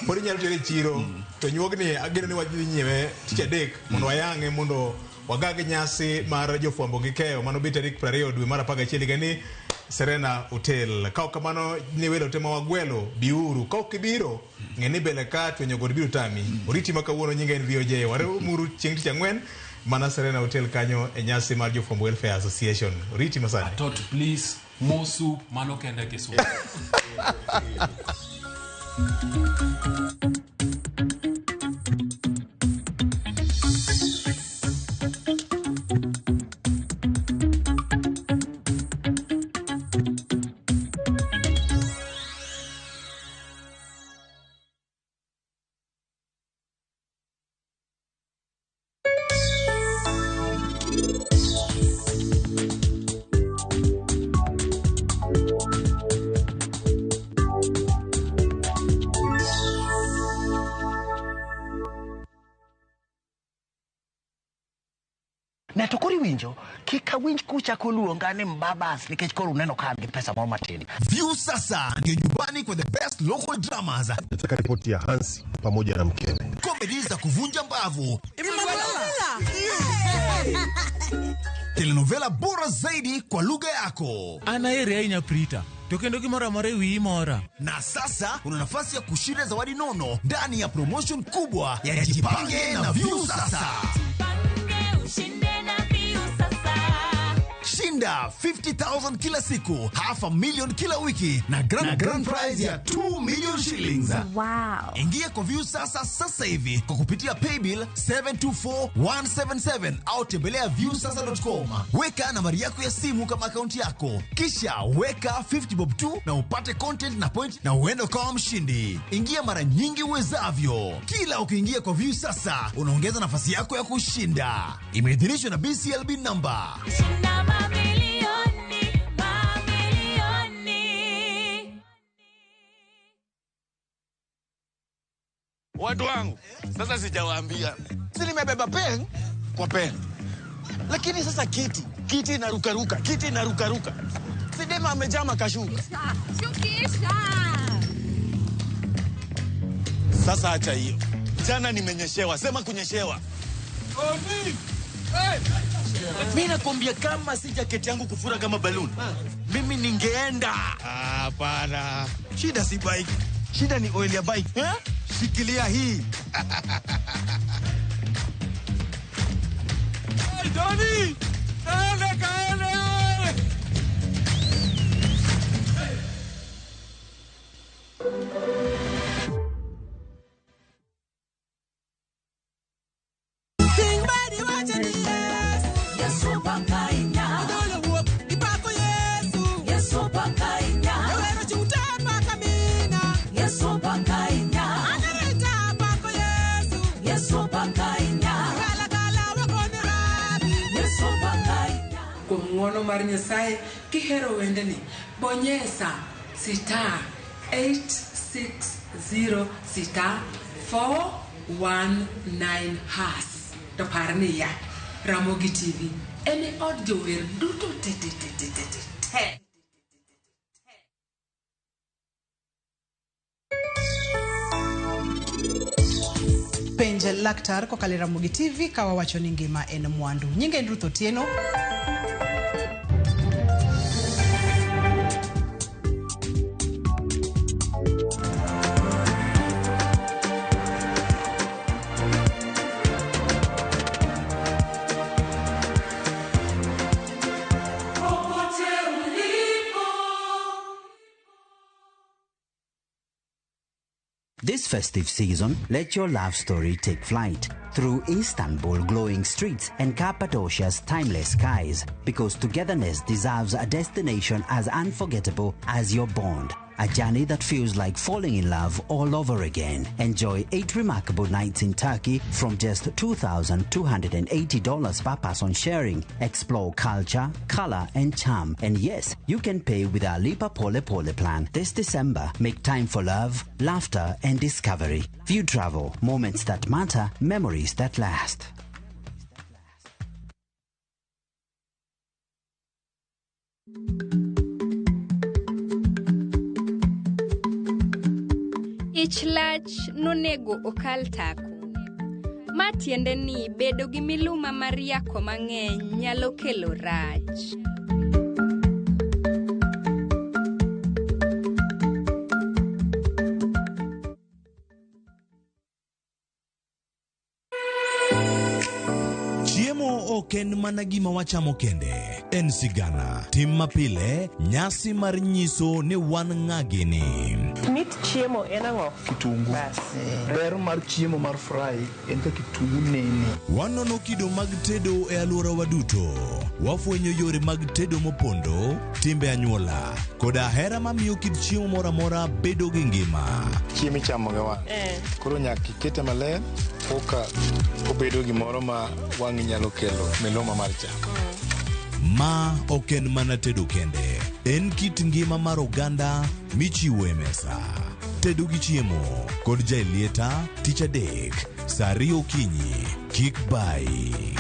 Pod inyalo tere chiro. To nyuogni ageno ni wadhi nyiewe tich adek mondo wayang'e mondo wagag nyasi mar jofwambo gi keyo mano bi tarik 20 dwe mar 11 higa ni Serena Hotel. Ka ok kamano ni welo te ma wagwelo biuru. Ka ok ibiro ng'e ni bele ka twenyo god biro tami. Oriti ma kawuono nyinga en VOJ. Waromuru chieng' tich ang'wen mana Serena Hotel kanyo e nyasi mar Jofwambo Welfare Association. Oriti masani. Atot please. Mo soup mano kende Kisumu. Ne to koro iwinjo, kik awinj kuchako luonga ni mbabas nikech koro uneno ka an gi pesa moro matin. Viusasa ndio nyumbani kwa the best local dramas. Nataka ripoti ya Hansi pamoja na mkewe. Comedy za kuvunja mbavu. Telenovela bora zaidi kwa lugha yako. An aheri ahinya Prita, to kendo gimoro amora e wiyi mora. Na sasa una nafasi ya kushinda zawadi nono ndani ya promotion kubwa ya Jipange na Viusasa. Ushinde na Viusasa. Shinda 50,000 kila siku, half a million kila wiki na grand prize ya 2 million shillings. Wow. Ingia kwa Viusasa sasa hivi kwa kupitia paybill 724177 au tembelea viusasa.com. Weka nambari yako ya simu kama akaunti yako, kisha weka 50 bob tu na upate content na point na uende ukawa mshindi. Ingia mara nyingi uwezavyo. Kila ukiingia kwa Viusasa unaongeza nafasi yako ya kushinda. Imeidhinishwa na BCLB number. Shinda mamilioni, mamilioni. Watu wangu, sasa sijawaambia. Si nimebeba pen kwa pen. Lakini sasa kiti inarukaruka, kiti inarukaruka. Sidema amejama kashuka. Shukisha. Sasa acha hiyo. Jana nimenyeshewa, sema kunyeshewa. Oni! Hey! Mimi nakwambia kama si jaketi yangu kufura kama balloon, mimi ningeenda. Hapana. Shida si bike. Shida ni oil ya bike. Eh? Shikilia hii. Hey, Johnny! Kaende, kaende! Kuom ng'uono mar Nyasaye kihero wendni, bonyesa star 860 star 419 hash. To par niya, Ramogi TV en e od jower duto te te te te te te te. Penj laktar kokalo e Ramogi TV ka wawacho ni ngima en mwandu. Nyinga en Ruth Otieno. Popote ulipo. This festive season, let your love story take flight through Istanbul glowing streets and Cappadocia's timeless skies, because togetherness deserves a destination as unforgettable as your bond. A journey that feels like falling in love all over again. Enjoy 8 remarkable nights in Turkey from just $2,280 per person sharing. Explore culture, color, and charm. And yes, you can pay with our Lipa Pole Pole plan. This December, make time for love, laughter, and discovery. View Travel, moments that matter, memories that last. Ich lach nonego okal tako. Ma tiende ni bedo gi miluma mar yako mang'eny nyalo kelo rach. Chiemo ok en mana gima wachamo kende, en sigana, tim mapile, nyasi mar nyiso ni wan ng'a gini. Mit chiemo en ang'o? Kitungu. Ber mar chiemo mar fry en ka kitungu nene. Wanono kido mag tedo e alworawa duto. Wafwenyo yore mag tedo mopondo, timbe anyuola, koda hera mamiyo kit chiemo moro amora bedo gi ngima. Chiemo ichamo gi wang'. Koro nyaka ikete maler koka obedo gimoro ma wang'i nyalo kelo miluma mar chak. Ma ok en mana tedo kende, en kit ngima mar oganda michiwo e mesa. Tedo gi chiemo kod Jaelieta tich adek saa 2 okinyi. Kik bayi.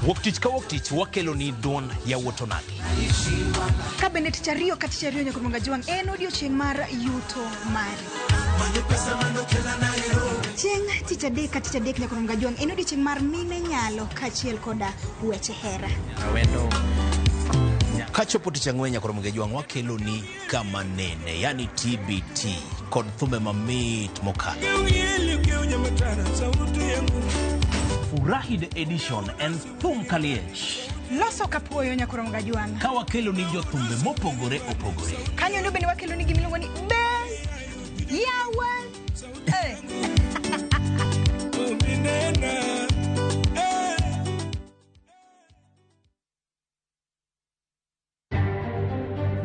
Wuok tich ka wuok tich wakelo ni duond yawuot onagi. Ka bende tich ariyo ka tich ariyo nyaka Ramogi Ajwang' en odiochieng' mar yuto mari. Chieng' tich adek ka tich adek nyaka Ramogi Ajwang' en odiochieng' mar mine nyalo kaachiel koda weche hera. Kachopo tich ang'wen nyaka Ramogi Ajwang' wakelo ni kama nene, yani TBT kod thumbe mamit mokalo. Furahi the edition en thum kaliech. Loso kapuoyo nyaka Ramogi Ajwang'. Ka wakelo ni jothumbe mopogore opogore. Kanyo no bende wakelo ni gimiluongo ni be yawa. Eh.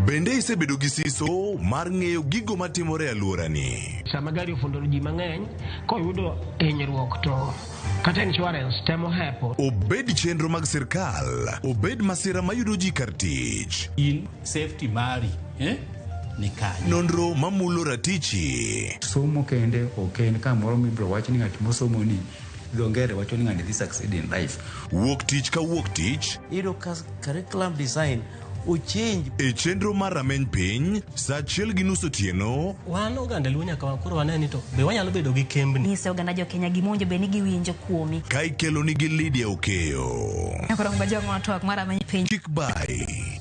Bende isebedo gi siso mar ng'eyo gigo matimore e alworani? Sama gari ofundo ji mang'eny koyudo hinyruok to kata insurance temo hepo. Obed chenro mag sirkal, obed masira mayudo ji kar tich. In safety mari, eh? Ni kanye? Nonro mamulo ratichi. Somo kende ok en kamoro mibiro wach ni ng'at mosomo ni dho ngere wacho ni ng'ani dhi succeed in life. Wuok tich ka wuok tich. Iyudo ka curriculum design ochange. E chenro mar rameny piny, saa 1:30 otieno. Wan oganda Luo nyaka koro wane ni to be wanyalo bedo gi kembni. Nyise oganda jo Kenya gima owinjo bed ni giwinjo kuomi. Ka ikelo nigi Lydia Okeyo. Nyaka Ramogi Ajwang' watwak mar rameny piny. Kik bai.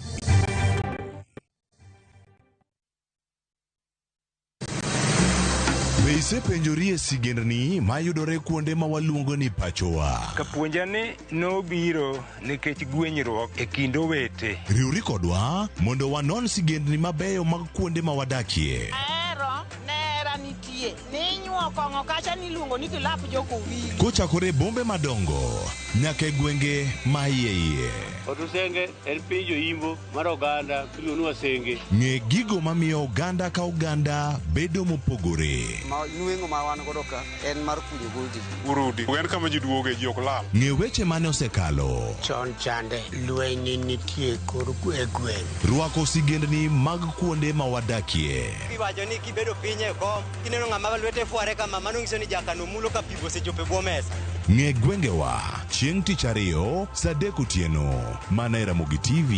Be isepenjori e sigendni mayudore kuonde ma waluongo ni pachowa? Kapuonja ni nobiro nikech gwenyruok e kind owete. Riwri kodwa mondo wanon sigendni mabeyo mag kuonde ma wadakie. Ahero nera nitie ninyuo kong'o kacha niluongo ni kilap jokowili. Kochakore e bombe madongo nyaka e gwenge ma iye iye. Otusenge en piny joimbo mar oganda miluongo ni Wasenge. Ng'e gigo mamiyo oganda ka oganda bedo mopogore. Ma nweng'o ma wan godo ka en mar kunyo goldi. Urudi en kama ji duoge ji ok lal. Ng'e weche mane osekalo. Chon chande lweny nitie kor e gweng'. Rwako sigendni mag kuonde ma wadakie. Iwacho ni kibedo piny e kom kineno ng'ama lwete fware kama mano nyiso ni jakano mulo ka pi osechopo e bwo mesa. Ng'e gwengewa chieng' tich ariyo saa 3 otieno mana e Ramogi TV.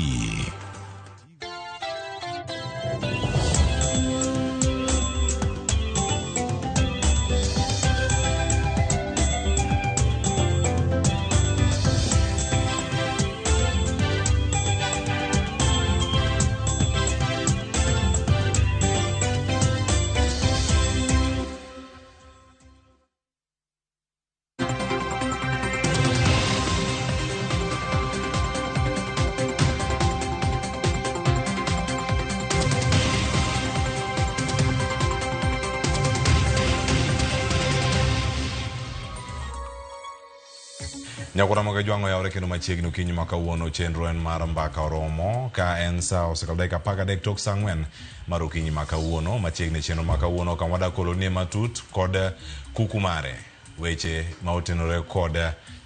Nyakora Ramogi Ajwang' oyawre kendo machiegni okinyi ma kawuono chenro en mar mbaka oromo ka en sa osekalo dakika 13 tok saa 4 mar okinyi ma kawuono machiegni chenro ma kawuono kama wadak kolonie matut kod kuku mare weche ma otenore kod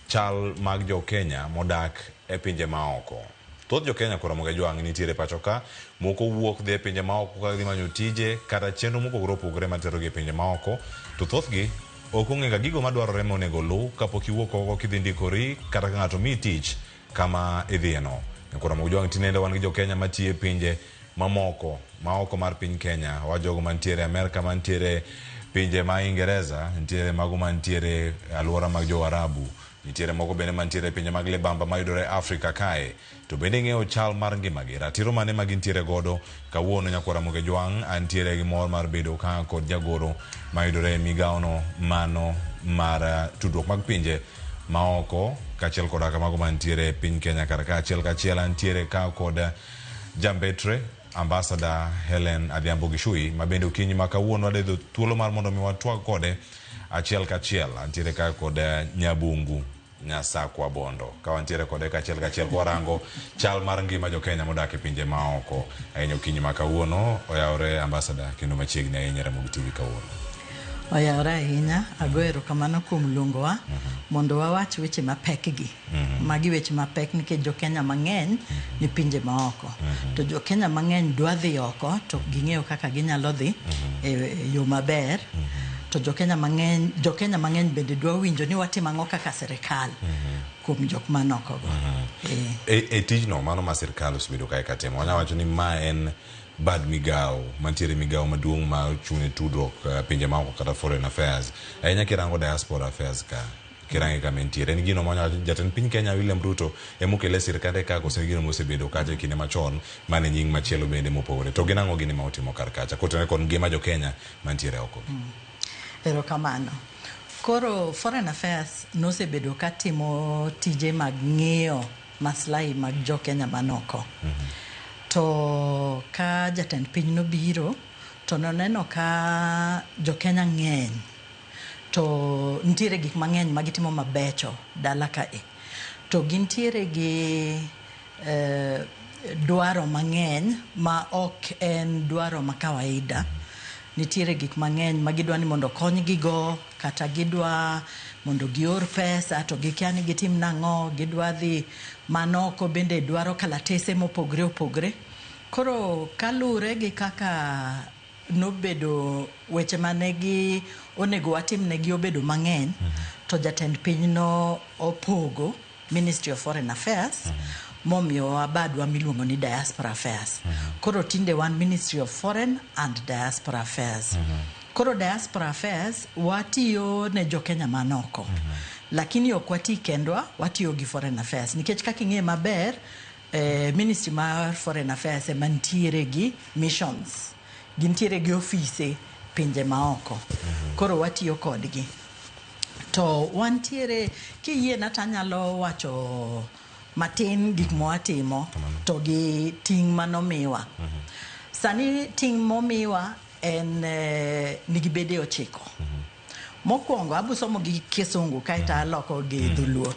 chal mag jo Kenya modak e pinje maoko. Thoth jo Kenya kod Ramogi Ajwang' nitiere pacho ka, moko wuok dhi e pinje maoko ka gidhi manyo tije kata chenro mopogore opogore materogi e pinje maoko, to thothgi ok ong'e ga gigo madwarore monego oluw kapok iwuok oko kidhi ndikori kata ka ng'ato miyi tich kama idhiyeno. Nyakor Ramogi Ajwang' tinende wan gi jo Kenya matiyo e pinje mamoko maoko mar piny Kenya, wa jogo mantiere Amerka, mantiere pinje ma Ingereza, nitiere mago mantiere alwora mag jo Arabu, nitiere moko bende mantiere pinje mag libamba mayudore Afrika kae. To bende ing'eyo chal mar ngimagi, ratiro mane ma gintiere godo. Kawuono Nyakor Ramogi Ajwang' antiere gi mor mar bedo ka kod jagoro mayudore e migawono mano mar tudruok mag pinje maoko kaachiel koda mago mantiere e piny Kenya kar ka achiel kachiel antiere ka kod jambetre Ambassador Hellen Adhiambo Gishui ma bende okinyi ma kawuono wadhi thuolo mar mondo mi watwag kode achiel kachiel. Antiere ka kod Nyabungu Nyasakwa Bondo ka wantiere kode kachiel kachiel kwarango chal mar ngima jo Kenya modak e pinje maoko ahinya okinyi ma kawuono. Oyawore Ambassador kendo machiegni ahinya Ramogi TV kawuono. Oyawore ahinya, ago erokamano kuom luongowa mondo wawach weche mapek gi. Magi weche mapek nikech jo Kenya mang'eny ni pinje maoko. To jo Kenya mang'eny dwa dhi oko to ok ging'eyo kaka ginyalo dhi e yo maber. To jokenya mang'eny, jokenya mang'eny bende dwa winjo ni watimo ang'o kaka sirikal kuom jok man oko go. E tijno mano ma sirkal osebedo kae katimo, wanyalo wacho ni ma en bad migawo mantiere migawo maduong' ma ochung' ne tudruok pinje maoko kata foreign affairs. Ahinya kirango diaspora affairs ka kirange kama entiere en gino ma jatend piny Kenya William Ruto emokele e sirkande ka koso en gino mosebedo kacha e kinde machon mane nying machielo bende mopogore. To gin ang'o gini ma otimo kar kacha kotenore kod ngima jo Kenya mantiere oko? Erokamano. Koro Foreign Affairs nosebedo katimo tije mag ng'iyo maslahi mag jo Kenya man oko. To ka jatend piny nobiro to noneno ka jo Kenya ng'eny to nitiere gik mang'eny ma gitimo mabecho dala kae. To gintiere gi dwaro mang'eny ma ok en dwaro ma kawaida. Nitiere gik mang'eny ma gidwa ni mondo okonygi go, kata gidwa mondo gior pesa to gikia ni gitim nang'o, gidwa dhi manoko bende dwaro kalatese mopogre opogre. Koro kalure gi kaka nobedo weche mane gi onego watimnegi obedo mang'eny, to jatend piny no opogo Ministry of Foreign Affairs momiyowa badwa miluongo ni Diaspora Affairs. Koro tinde wan Ministry of Foreign and Diaspora Affairs. Koro Diaspora Affairs watiyo ne jo Kenya man oko. Lakini ok wati kendwa, watiyo gi Foreign Affairs. Nikech kaka ing'e maber, Ministry mar Foreign Affairs ema nitiere gi missions. Gintiere gi ofise pinje maoko. Koro watiyo kodgi. To wantiere, kiyiena to anyalo wacho matin gik mwatimo to gi ting' manomiwa. Sani ting' momiwa en nigi bede 9. Mokwongo abusomo gi kisungu kaeto aloko gi dholuo.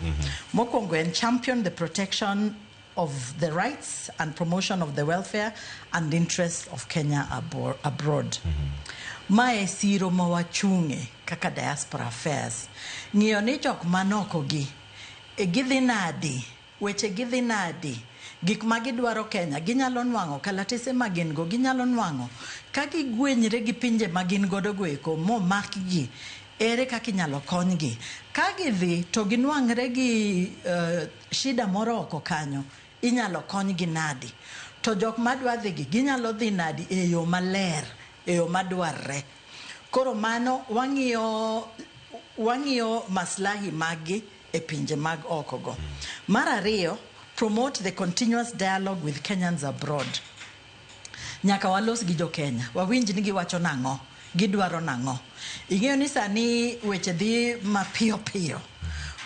Mokwongo en champion the protection of the rights and promotion of the welfare and interests of Kenya abroad. Mae siro ma wachung'e kaka Diaspora Affairs. Ng'iyo ni jok manoko gi, gidhi nadi, weche gidhi nadi, gik ma gidwaro Kenya ginyalo nwang'o, kalatese ma gin go ginyalo nwang'o. Ka gigwenyre gi pinje ma gin godo go eko momakgi, ere kaka inyalo konygi. Ka gidhi to ginwang're gi shida moro oko kanyo, inyalo konygi nadi. To jok madwa dhi gi, ginyalo dhi nadi e yo maler, e yo madwarre. Koro mano wang'iyo maslahi maggi e pinje mag oko go. Mar ariyo, promote the continuous dialogue with Kenyans abroad. Nyaka walos gi jo Kenya, wawinj ni giwacho nang'o, gidwaro nang'o. Ing'eyo ni sani weche dhi mapiyo piyo.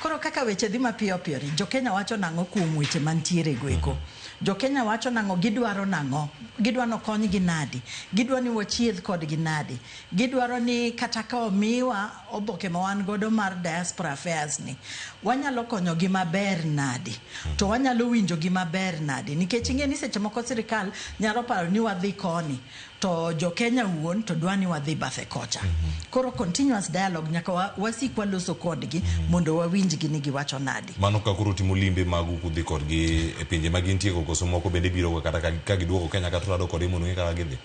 Koro kaka weche dhi mapiyo piyo ni, jo Kenya wacho nang'o kuom weche mantiere go eko. Jo Kenya wacho nang'o, gidwaro nang'o, gidwa ni okonygi nadi, gidwa ni wachiedh kodgi nadi, gidwaro ni kata ka omiwa oboke ma wan godo mar Diaspora Affairs ni, wanyalo konyogi maber nadi, to wanyalo winjogi maber nadi. Nikech ing'e ni seche moko sirikal nyalo paro ni wadhi koni, to jo Kenya wuon to dwa ni wadhi bathe kocha. Koro continuous dialogue nyaka wasik waloso kodgi mondo wawinjgi ni giwacho nadi. Mano ka koro timo limbe magu kudhi kodgi e pinje ma gintie go, koso moko bende biro kata ka giduogo Kenya kata rado kodgi mondo ng'e kaka gidhi.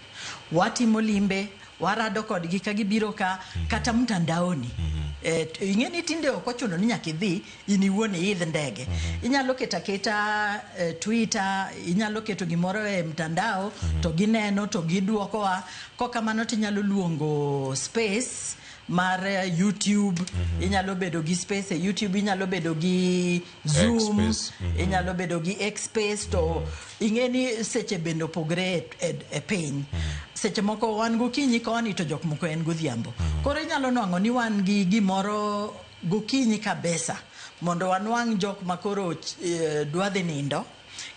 Watimo limbe, warado kodgi ka gibiro ka kata mtandaoni. Ing'e ni tinde ok ochuno ni nyaka idhi in iwuon iidh ndege. Inyalo keto aketa Twitter, inyalo keto gimoro e mtandao to gineno to giduokowa. Kokamano tinyalo luongo space mar YouTube, inyalo bedo gi space e YouTube, inyalo bedo gi Zoom, inyalo bedo gi X space. To ing'e ni seche bende opogre e piny. Seche moko wan gokinyi koni to jok moko en godhiambo. Koro inyalo nwang'o ni wan gi gimoro gokinyi kabisa mondo wanwang' jok ma koro dwa dhi nindo.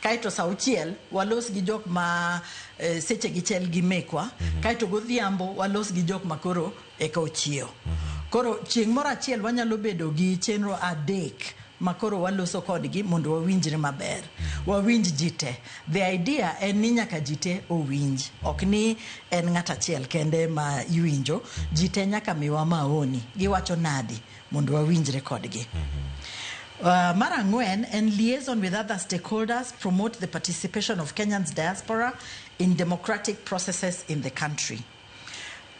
Kaeto sa 6 walos gi jok ma seche gi chel gi mekwa. Kaeto godhiambo walos gi jok ma koro eka ochiewo. Koro chieng' moro achiel wanyalo bedo gi chenro 3 ma koro waloso kodgi mondo wawinjre maber. Wawinj ji te. The idea en ni nyaka ji te owinj. Ok ni en ng'at achiel kende ma iwinjo. Ji te nyaka miwa maoni. Giwacho nadi mondo wawinjre kodgi. Mar 4 en liaison with other stakeholders, promote the participation of Kenyans diaspora in democratic processes in the country.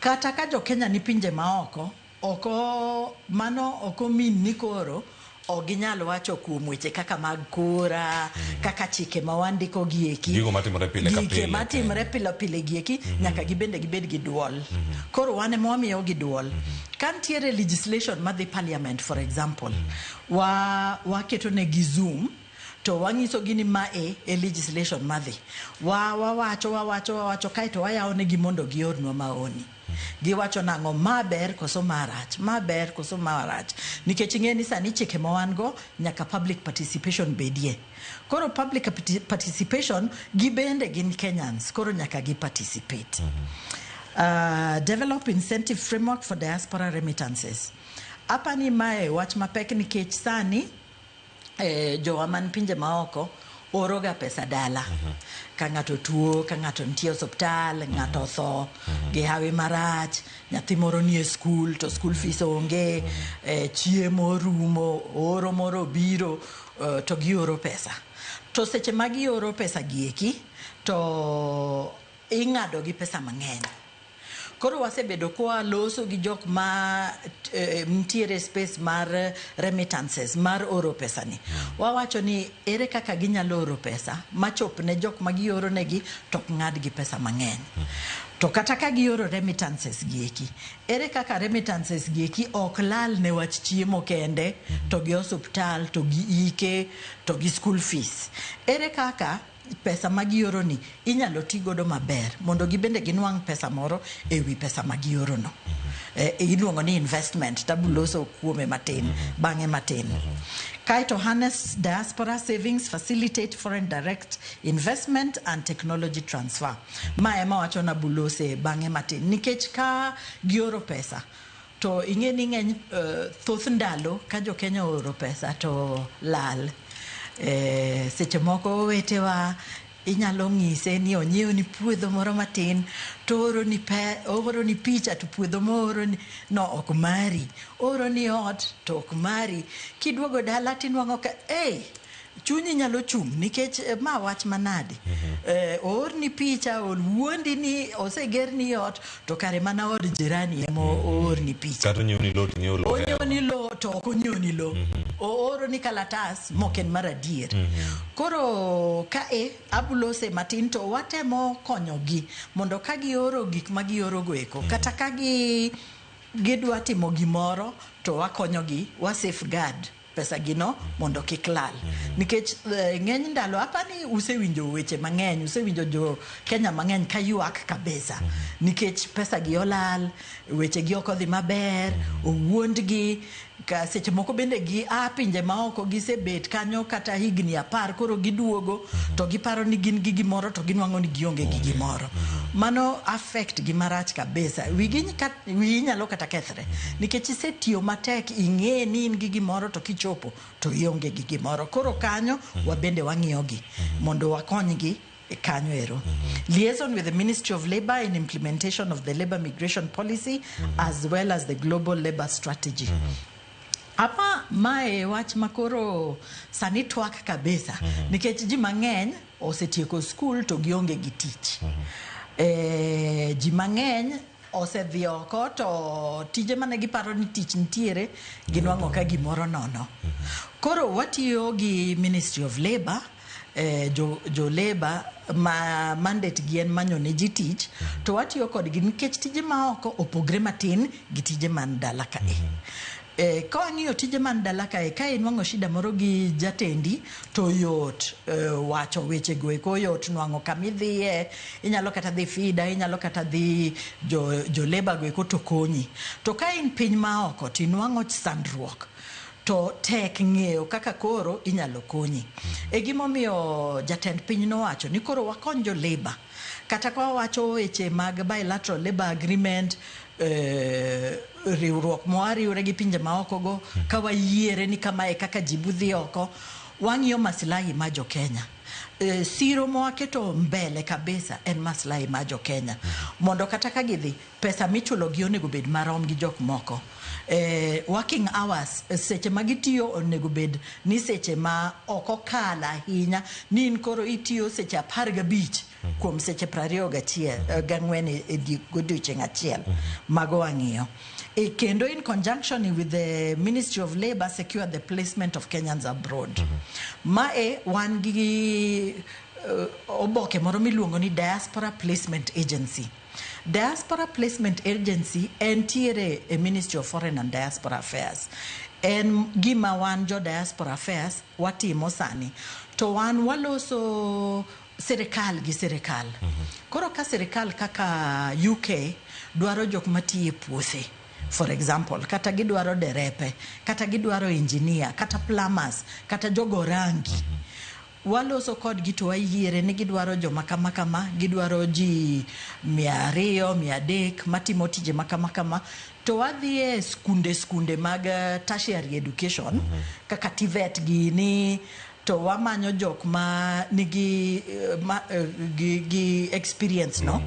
Kata ka jo Kenya ni pinje maoko, oko mano ok omin ni koro ok ginyal wacho kuom weche kaka mag kura, kaka chike ma wandiko gieki, Gigo matimore pile ka gike pile. matimore pile pile gieki, nyaka gibende gibed gi duol. Koro wan ema wamiyo gi duol. Ka nitiere legislation madhi parliament, for example, wa waketo negi Zoom to wang'iso gi ni ma e e legislation madhi. Wa wawacho wawacho wawacho kaeto wayawo negi mondo giornwa maoni. Giwacho nang'o, ma ber koso ma rach, ma ber koso ma rach, nikech ing'e ni sani chike ma wan go nyaka public participation bedie. Koro public participation, gibende gin Kenyans, koro nyaka gi participate. Develop incentive framework for diaspora remittances. Apani mae wach mapek nikech sani jowa man pinje maoko oroga pesa dala. Ka ng'ato tuo, ka ng'ato nitie e osiptal, ng'ato otho gi hawi marach, nyathi moro nie skul to school fees onge, chiemo rumo, oro moro obiro, to gioro pesa. To seche ma gioro pesa gieki to ing'ado gi pesa mang'eny. Koro wasebedo kwaloso gi jok ma nitiere space mar remittances, mar oro pesa ni. Wawacho ni ere kaka ginyalo oro pesa machop ne jok ma gioro negi to ok ng'ad gi pesa mang'eny. To kata ka gioro remittances gieki, ere kaka remittances gieki ok lal ne wach chiemo kende, to gi osuptal, to gi ike, to gi school fees. Ere kaka pesa ma gioro ni inyalo ti godo maber mondo gibende ginwang' pesa moro e wi pesa ma gioro no. Iluongo ni investment, tabuloso kuome matin, bang'e matin. Kaeto harness diaspora savings, facilitate foreign direct investment and technology transfer. Ma ema wacho na bulose bang'e matin nikech ka gioro pesa to ing'e ni ng'eny, thoth ndalo ka jo Kenya ooro pesa to lal. Seche moko owetewa inyalo ng'ise ni onyiew ni puodho moro matin to ooro ni picha to puodho mooro ni no ok mari, ooro ni ot to ok mari. Kiduogo dala tinwang'o ka ei chunyi nyalo chung' nikech ma wach manade. Oorni picha, owuondi ni osegerni ot to kare mana od jirani ema oorni picha. Kata onyiew ni lo to onyiew lo. Onyiew ni lo to ok onyiew ni lo. Ooro ni kalatas mok en mar adier. Koro ka e abulose matin to watemo konyogi mondo ka gioro gik ma gioro go eko, kata ka gi gidwa timo gimoro to wakonyogi wa safeguard pesa gino mondo kik lal. Nikech ng'eny ndalo apani usewinjo weche mang'eny, usewinjo jo Kenya mang'eny ka ywak kabisa nikech pesa gi olal, weche gi ok odhi maber, owuondgi. Ka seche moko bende gi a pinje maoko, gisebet kanyo kata higni 10, koro giduogo to giparo ni gin gi gimoro to ginwang'o ni gionge gi gimoro. Mano affect gi marach kabisa. Wigi wiyi nyalo kata kethre nikech isetiyo matek, ing'e ni in gi gimoro to kichopo to ionge gi gimoro. Koro kanyo wabende wang'iyo gi mondo wakonygi kanyo ero. Liaison with the Ministry of Labor in implementation of the labor migration policy as well as the global labor strategy. Apa mae wach makoro sani twak kabisa nikech ji mang'eny osetieko skul to gionge gi tich. Ji mang'eny osedhi oko to tije mane giparo ni tich nitiere ginwang'o ka gimoro nono. Koro watiyo gi Ministry of Labor, jo labor ma mandate gi en manyo ne ji tich, to watiyo kodgi nikech tije ma oko opogre matin gi tije man dala kae. Ka wang'iyo tije man dala kae, ka inwang'o shida moro gi jatendi to yot wacho weche go eko, yot nwang'o kamidhiye, inyalo kata dhi FIDA, inyalo kata dhi jo labor go eko to konyi. To ka in piny ma oko to inwang'o sandruok to tek ng'eyo kaka koro inyalo konyi. E gimomiyo jatend piny nowacho ni koro wakony jo labor. Kata ka wawacho weche mag bilateral labor agreement, riwruok mwariwre gi pinje maoko go, ka wayiere ni kamae kaka ji budhi oko, wang'iyo maslahi ma jo Kenya. Siro mwaketo mbele kabisa en maslahi ma jo Kenya. Mondo kata ka gidhi, pesa michulo gi onego bed marom gi jok moko. Working hours, seche ma gitiyo onego bed ni seche ma ok okal ahinya, ni in koro itiyo seche 15. kuom seche 21 gang'wen e godiochieng' achiel. Mago wang'iyo. Kendo in conjunction with the Ministry of Labour secure the placement of Kenyans abroad. Mae wan gi oboke moro miluongo ni Diaspora Placement Agency. Diaspora Placement Agency entiere e Ministry of Foreign and Diaspora Affairs. En gima wan jo Diaspora Affairs watimo sani. To wan waloso sirikal gi sirikal. Koro ka sirikal kaka UK dwaro jok matiyo e puothe, for example, kata gidwaro derepe, kata gidwaro engineer, kata plumbers, kata jogo rangi. Waloso kodgi to wayiere ni gidwaro joma kama kama, gidwaro ji 200, 300 matimo tije ma kama kama. To wadhi e skunde mag tertiary education, kaka TVET gini, to wamanyo jok ma nigi gi experience no.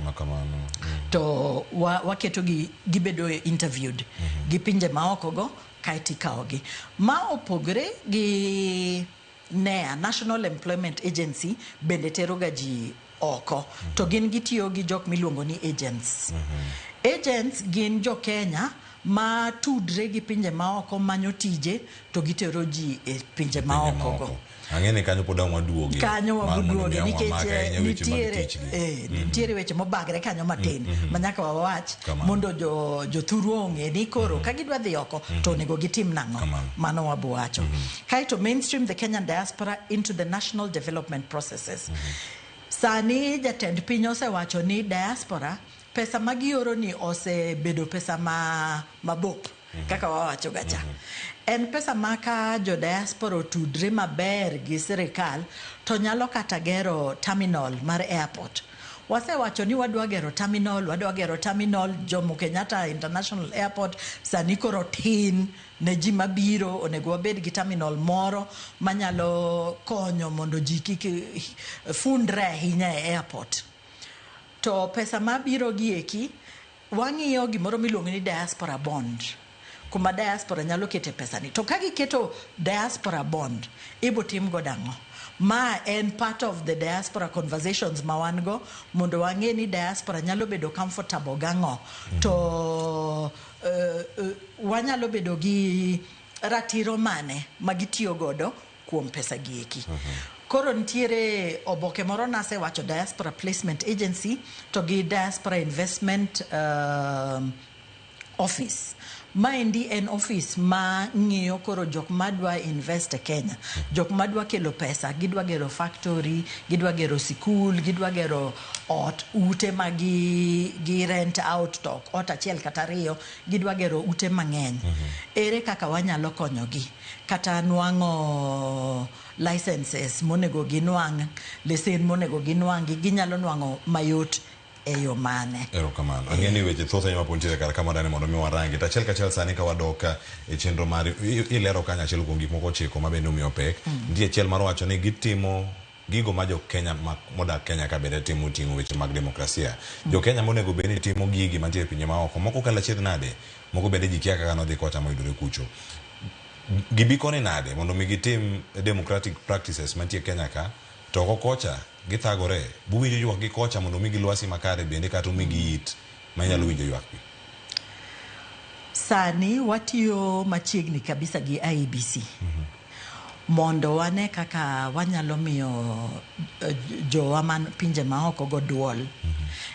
To waketo gi gibedo interviewed gi pinje maoko go kaeto ikawogi. Ma opogre gi NEA, National Employment Agency, bende tero ga ji oko. To gin gitiyo gi jok miluongo ni agents. Agents gin jo Kenya ma tudre gi pinje maoko manyo tije to gitero ji e pinje maoko go. Ang'e ni kanyo pod ang' waduoge. Kanyo wabuduoge nikech nitiere weche mobagre kanyo matin ma nyaka wawach mondo jothurwa ong'e ni koro ka gidwa dhi oko to onego gitim nang'o. Mano wabowacho. Kaeto mainstream the Kenyan diaspora into the national development processes. Sani jatend piny osewacho ni diaspora pesa magioro ni osebedo pesa mabop kaka wawacho gacha. En pesa ma ka jo diaspora otudre maber gi sirikal to nyalo kata gero terminal mar airport. Wasewacho ni wadwa gero terminal, Jomo Kenyatta International Airport sani koro tin ne ji mabiro, onego wabed gi terminal moro manyalo konyo mondo ji kik fundre ahinya e airport. To pesa mabiro gi eki, wang'iyo gimoro miluongo ni diaspora bond, kuma diaspora nyalo kete pesa ni. To ka giketo diaspora bond, ibo tim godo ang'o? Ma en part of the diaspora conversations ma wan go mondo wang'e ni diaspora nyalo bedo comfortable gang'o. To wanyalo bedo gi ratiro mane ma gitiyo godo kuom pesa gi eki. Koro nitiere oboke moro nasewacho Diaspora Placement Agency to gi Diaspora Investment Office. Maendi en office ma ng'iyo koro jok madwa invest e Kenya, jok madwa kelo pesa, gidwa gero factory, gidwa gero sikul, gidwa gero ot, ute ma gi rent out to ot achiel kata ariyo, gidwa gero ute mang'eny. Ere kaka wanyalo konyogi? Kata nwang'o licenses monego ginwang', lesen monego ginwang'i, ginyalo nwang'o mayot e yo mane? Erokamano. Ang'e ni weche thoth ahinya mapod nitiere kar ka madani mondo mi warangi. To achiel kachiel sani ka wadok e chenro mar ilero kanyo achiel kuom gik moko 9 ma bende omiyo pek. Nitie achiel mar wacho ni gitimo gigo ma jo Kenya modak Kenya ka bende timo ting'o weche mag demokrasia. Jo Kenya monego bed ni timo gigi mantie e pinje maoko. Moko kalo achiedh nade, moko bende ji kia kaka nodhi kocha moyudore kucho. Gibi koni nade mondo mi gitim democratic practices mantie Kenya ka, to oko kocha githagore, buwinjo ywak gi kocha mondo mi gilwasi makare bende kata omigi it ma inyalo winjo ywak gi. Sani watiyo machiegni kabisa gi IEBC mondo wane kaka wanyalo miyo jowa man pinje maoko go duol.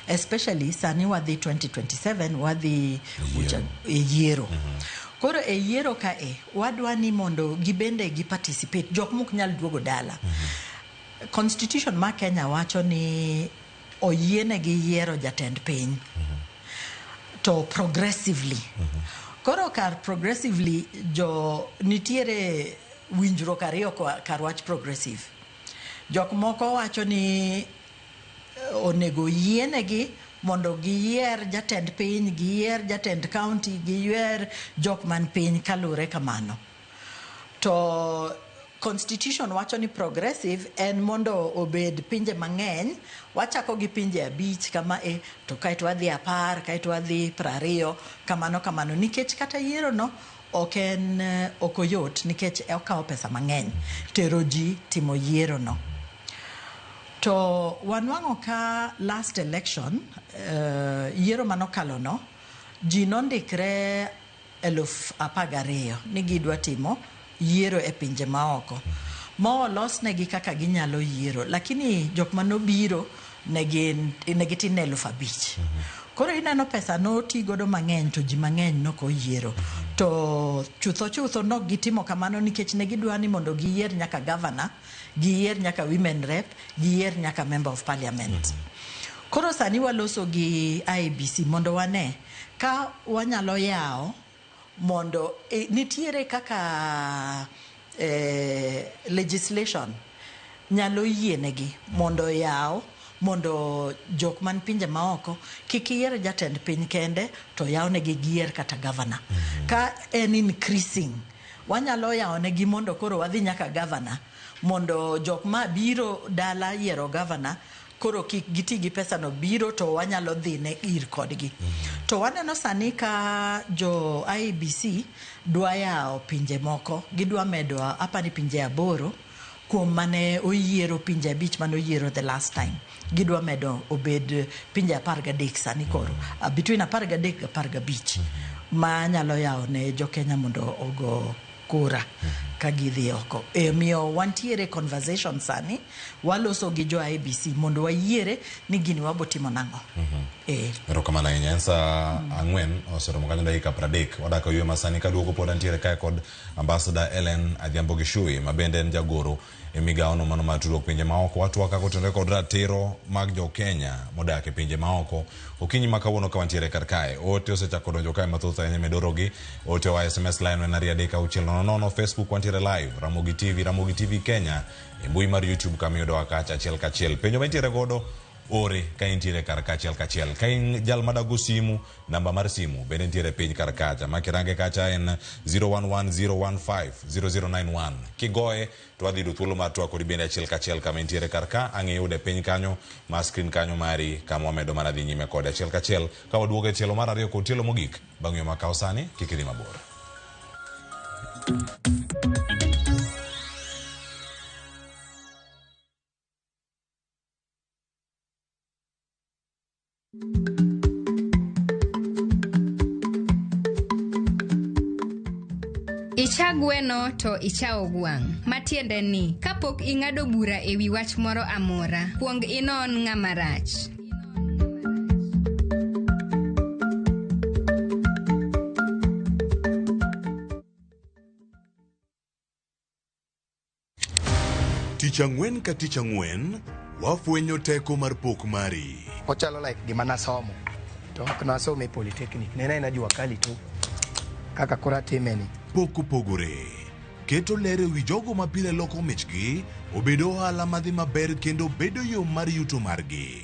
Especially sani wadhi 2027, wadhi e yiero. Koro e yiero ka e, wadwa ni mondo gibende gi participate, jok mok nyal duogo dala. Constitution ma Kenya wacho ni oyienegi yiero jatend piny to progressively. Koro kar progressively jo nitiere winjruok ariyo kar wach progressive. Jok moko wacho ni onego yienegi mondo giyier jatend piny, giyier jatend county, giyier jok man piny kaluwore kamano. To constitution wacho ni progressive en mondo obed pinje mang'eny, wachako gi pinje 5 kama e, to kaeto wadhi 10, kaeto wadhi 20, kamano kamano. Nikech kata yiero no ok en ok oyot nikech okawo pesa mang'eny tero ji timo yiero no. To wanwang'o ka last election, yiero manokalo no, ji nondikre 12,000 ni gidwa timo yiero e pinje maoko. Ma olosnegi kaka ginyalo yiero, lakini jok manobiro ne gitin 5,000. Koro ineno pesa noti godo mang'eny to ji mang'eny nok oyiero. To chutho chutho nok gitimo kamano nikech ne gidwa ni mondo giyier nyaka governor, giyier nyaka women rep, giyier nyaka member of parliament. Koro sani waloso gi IEBC mondo wane ka wanyalo yawo mondo nitiere kaka legislation nyalo yienegi mondo yaw mondo jok man pinje maoko kik yier jatend piny kende to yawnegi giyier kata governor. Ka en increasing, wanyalo yawnegi mondo koro wadhi nyaka governor mondo jok ma biro dala yiero governor koro kik giti gi pesa no biro to wanyalo dhi ne ir kodgi. To waneno sani ka jo IEBC dwa yawo pinje moko, gidwa medo apani pinje 8 kuom mane oyiero pinje 5 mane oyiero the last time. Gidwa medo obed pinje 13 sani koro, between 13 gi 15 ma nyalo yawo ne jo Kenya mondo ogo kura ka gidhi oko. Miyo wantiere conversation sani, waloso gi jo IEBC mondo wayiere ni gini wabotimo nang'o. Erokamano ahinya. En saa 4 oseromo kanyo dakika 30. Wadak e yweyo masani kaduogo pod antiere kae kod Ambassador Ellen Adhiambo Gichuhi ma bende en jagoro e migawono mano mar tudruok pinje maoko. Watwak kaka otenore kod ratiro mag jo Kenya modak e pinje maoko. Okinyi ma kawuono ka wantiere kar kae, ote osechako donjo kae mathoth ahinya medorogi. Ote wa SMS line en 23600, Facebook wantiere live, Ramogi TV, Ramogi TV Kenya, e mbui mar YouTube kama iyudowa kacha achiel kachiel. Penjo ma intiere godo ore ka intiere kar ka achiel kachiel. Ka in jal madago simu, namba mar simu bende nitiere piny kar kacha. Ma kirange kacha en 0110150091. Kigoye to wadhi yudo thuolo mar twak kodi bende achiel kachiel kama intiere kar ka. Ang' iyude piny kanyo ma screen kanyo mari kama wamedo mana dhi nyime kode achiel kachiel. Ka waduogo e tielo mar 2 kod tielo mogik, bang' yo makawo sani, kik idhi mabor. Icha gweno to ichawo gwang'. Matiende ni, kapok ing'ado bura e wi wach moro amora, kuong inon ng'ama rach. Tich ang'wen ka tich ang'wen, wafwenyo teko mar pok mari. Ochalo like gima nasomo to ok nasome e polytechnic, ne en aena jua kali to kaka koro atime ni. Pok opogore. Keto ler e wi jogo ma pile loko michgi obedo ohala madhi maber kendo bedo yo mar yuto margi.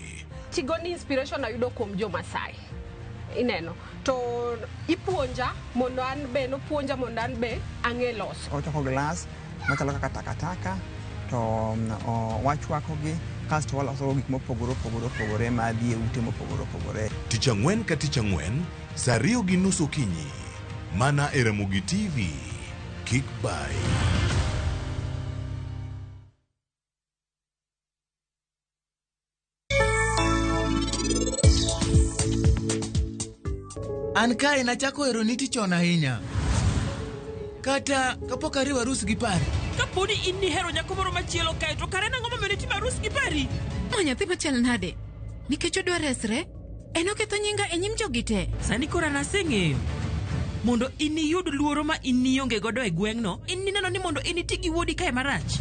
Tigoni inspiration ayudo kuom jo Masai. Ineno to ipuonja mondo an be nopuonja mondo an be ang'e loso. Ochoko glass machalo kaka takataka to wachwakogi kasto waloso gik mopogore opogore opogore madhi e ute mopogore opogore. Tich ang'wen ka tich ang'wen saa 2:30 okinyi mana e Ramogi TV. Kik bai. An kae nachako hero niti chon ahinya. Kata kapok ariwo arus gi Pari. Kapo ni in nihero nyako moro machielo kae to kare nang'o momiyo nitimo arus gi Pari? Ma nyathi machal nade? Nikech odwa resre, en oketho nyinga e nyim jogi te. Sani koro an aseng'eyo. Mondo in iyud luoro ma in nionge godo e gweng'no, in nineno ni mondo in iti gi wuodi kae marach.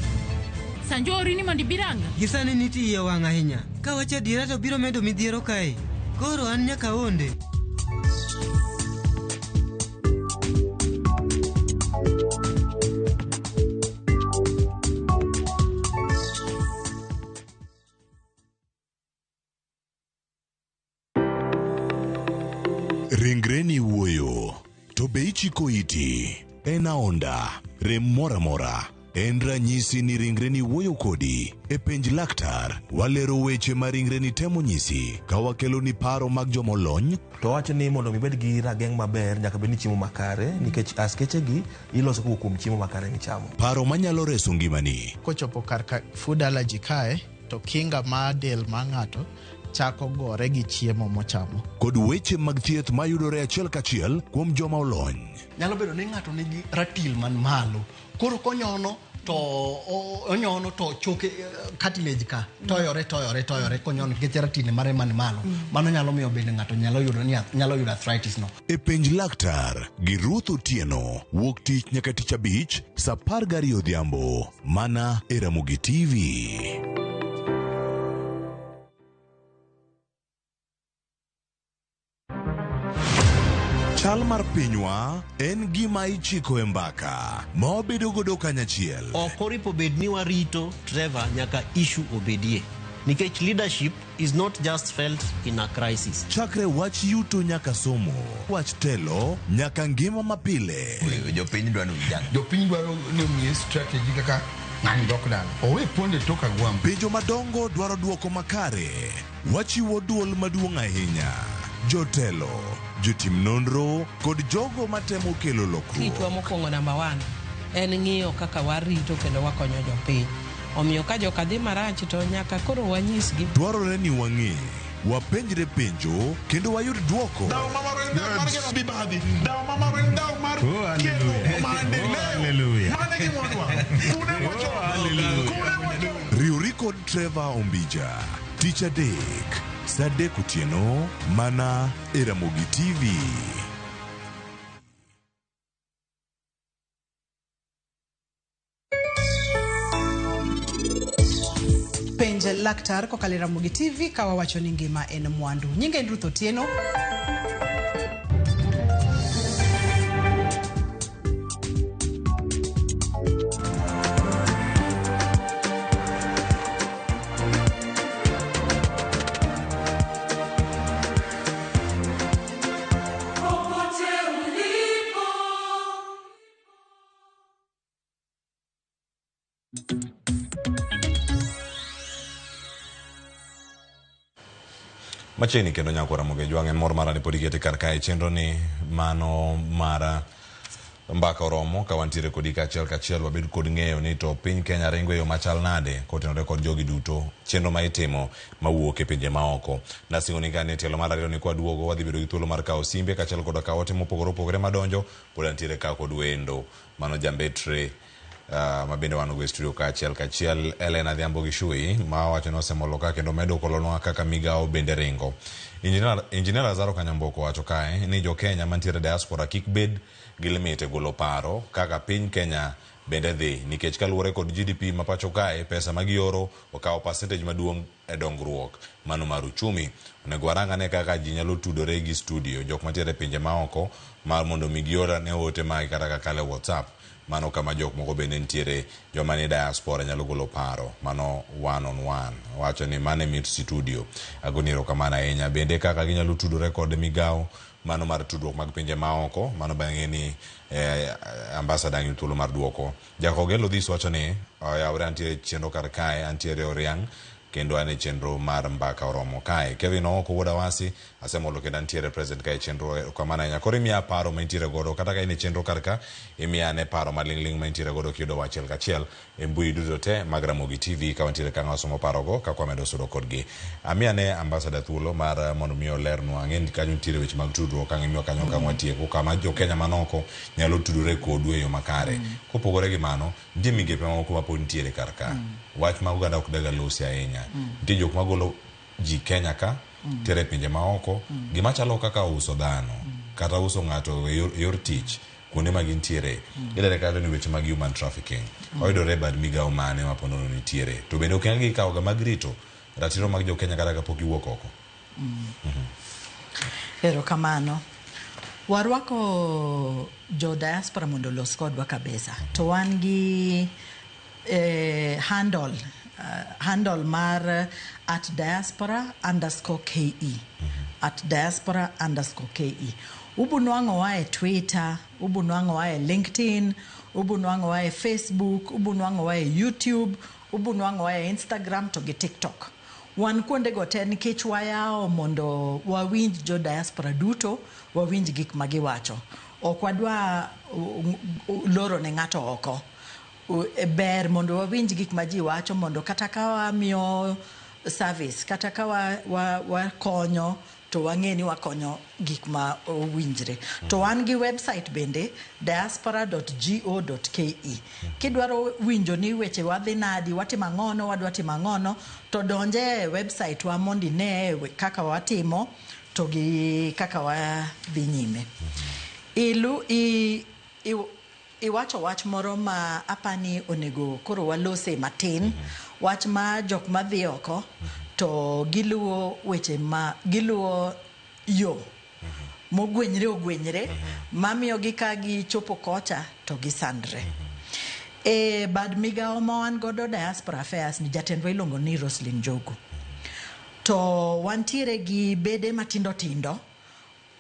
Sanjo ori ni mondo ibiranga. Gi sani niti iye wang' ahinya. Ka wacho adiera to biro medo midhiero kae. Koro an nyaka aonde. Ringreni wuoyo, to be ichiko iti? En aonda, rem moro amora. En ranyisi ni ringreni wuoyo kodi. E penj laktar, walero weche ma ringreni temo nyisi ka wakeloni paro mag jomolony. To wacho ni mondo mi ibed gi rageng' maber nyaka bed ni chiemo makare nikech askeche gi iloso kowuok kuom chiemo makare michamo. Paro manyalo reso ngimani. Kochopo kar ka food allergy kae, to kinga mar del mar ng'ato chako gore gi chiemo mochamo. Kod weche mag thieth mayudore achiel kachiel kuom joma olony. Nyalo bedo ni ng'ato nigi ratil man malo. Koro konyono to onyono to choke cartilage ka toyore toyore toyore konyono nikech ratil mare man malo. Mano nyalo miyo bende ng'ato nyalo yudo ni nyalo yudo arthritis no. E penj laktar gi Ruth Otieno wuok tich nyaka tich abich saa 12 odhiambo mana e Ramogi TV. Chal mar pinywa en gima ichiko e mbaka ma wabedo godo kanyachiel. Ok oripo bed ni warito Trevor nyaka issue obedie. Nikech leadership is not just felt in a crisis. Chakre wach yuto nyaka somo, wach telo nyaka ngima mapile. Jopiny dwaro ni ujang. Jopiny dwaro ni omiye strategy kaka ng'ani dok dala. Owe ponde tok agwambo. Penjo madongo dwaro duoko makare. Wachiwo duol maduong' ahinya. Jotelo, jotim nonro kod jogo matemo kelo lokruok. Tijwa mokwongo namba 1 en ng'iyo kaka warito kendo wakonyo jopiny. Omiyo ka joka dhi marach to nyaka koro wanyisgi. Dwarore ni wang'e, wapenjre penjo kendo wayud duoko. Riwri kod Trevor Ombija tich adek saa 3 otieno mana e Ramogi TV. Penj laktar kokalo e Ramogi TV ka wawacho ni ngima en mwandu. Nyinga en Ruth Otieno. Machiegni kendo nyako Ramogi Jwang' en mor mara ni pod ikete kar kae chenro ni mano mara mbaka oromo ka wantiere kodi kaachiel kachiel wabed kod ng'eyo ni to piny Kenya ringo e yo machal nade kotenore kod jogi duto chenro ma itimo mawuok e pinje maoko. Nasingo ni ka ni tielo mar ariyo ni kwaduogo wadhi bedo gi thuolo mar kawo simbe kaachiel koda kawo ote mopogore opogore madonjo pod antiere ka kod wendo mano jambetre ma bende wan go e studio kaachiel kachiel Ellen Adhiambo Gishui ma wacho ni osemolo ka kendo medo kolonwa kaka migawo bende ringo. Engineer Lazaro Kanyamboko wacho kae ni jo Kenya mantiere diaspora kik bed gi limit e golo paro kaka piny Kenya bende dhi nikech kaluwore kod GDP ma pacho kae pesa ma gioro okawo percentage maduong' e dongruok mano mar uchumi. Onego warang ane kaka ji nyalo tudore gi studio jok mantiere e pinje maoko mar mondo mi gior ane ote magi kata kakalo e WhatsApp. Mano kama jok moko bende nitiere joma ni diaspora nyalo golo paro mano one on one wacho ni mane mit studio agoni erokamano ahinya bende kaka ginyalo tudore kod migawo mano mar tudruok mag pinje maoko mano bang'e ni ambassador ang' thuolo mar duoko. Jakogelo Odhis wacho ni oyawre antiere chenro kar kae antiere Oriang' kendo an e chenro mar mbaka oromo kae. Kevin Ooko wuod Awasi asemolo kendo antiere present kae chenro erokamano ahinya. Koro imiya paro ma intiere godo kata ka in e chenro kar ka imiya ane paro maling'ling' ma intiere godo kiyudo wa achiel kachiel e mbui duto te mag Ramogi TV ka wantiere ka wasomo parogo kaka wamedo sudo kodgi. Amiya ne ambassador thuolo mar mondo mi olernwa ang'e ni kanyo nitiere weche mag tudruok ang' imiwa kanyo ka watieko kama jo Kenya manoko nyalo tudore kodu e yo makare. Kopogore gi mano nitie migepe mamoko ma pod nitiere kar ka. Wach ma oganda ok daga losi ahinya. Nitie jok magolo ji Kenya ka tere pinje maoko gima chalo kaka uso dhano kata uso ng'ato e yor tich kuonde ma gintiere ilere kata ni weche mag human trafficking oyudore e bad migawo mane ma ponono nitiere to bende okenge gikawoga mag rito ratiro mag jo Kenya kata kapok giwuok oko. Erokamano. Warwako jo diaspora mondo olos kodwa kabisa. To wan gi handle handle mar @diaspora_ke @diaspora_ke. Ubunwang'owa e Twitter, ubunwang'owa e LinkedIn, ubunwang'owa e Facebook, ubunwang'owa e YouTube, ubunwang'owa e Instagram to gi TikTok. Wan kuondego te nikech wayawo mondo wawinj jo diaspora duto, wawinj gik ma giwacho. Ok wadwa loro ne ng'ato oko. Ber mondo wawinj gik ma ji wacho mondo kata ka wamiyo service kata ka wakonyo to wang'e ni wakonyo gik ma owinjre. To wan gi website bende, diaspora.go.ke. Kidwaro winjo ni weche wadhi nadi, watimo ang'ono, wadwa timo ang'ono, to donje e website wa mondo ine kaka watimo to gi kaka wadhi nyime. Ilu, i, i, iwacho wach moro ma apani onego koro walose matin. Wach ma jok madhi oko to giluwo weche ma giluwo yo mogwenyre ogwenyre mamiyo gi ka gichopo kocha to gisandre. E bad migawo ma wan godo, Diaspora Affairs ni, jatendwa iluongo ni Roslyn Njogu. To wantiere gi bede matindo tindo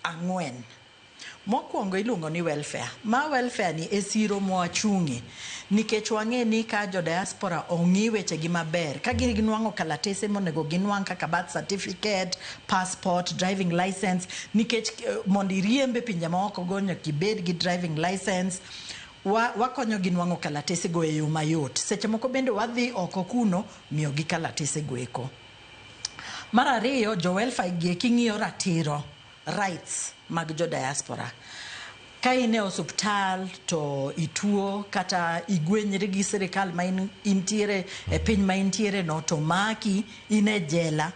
ang'wen. Mokwongo iluongo ni welfare. Ma welfare ni e siro mwachung'e nikech wang'e ni ka jo diaspora ong'i weche gi maber, ka ginwang'o kalatese monego ginwang' kaka birth certificate, passport, driving license, nikech mondo iriemb e pinje maoko go nyaka ibed gi driving license. Wakonyo gi nwang'o kalatese go e yo mayot. Seche moko bende wadhi oko kuno miyo gi kalatese go eko. Mar ariyo, jo welfare gi eki ng'iyo ratiro, rights mag jo diaspora. Ka in e osuptal to ituo kata igwenyri gi sirikal ma in, intiere e piny ma intiere no to maki in e jela,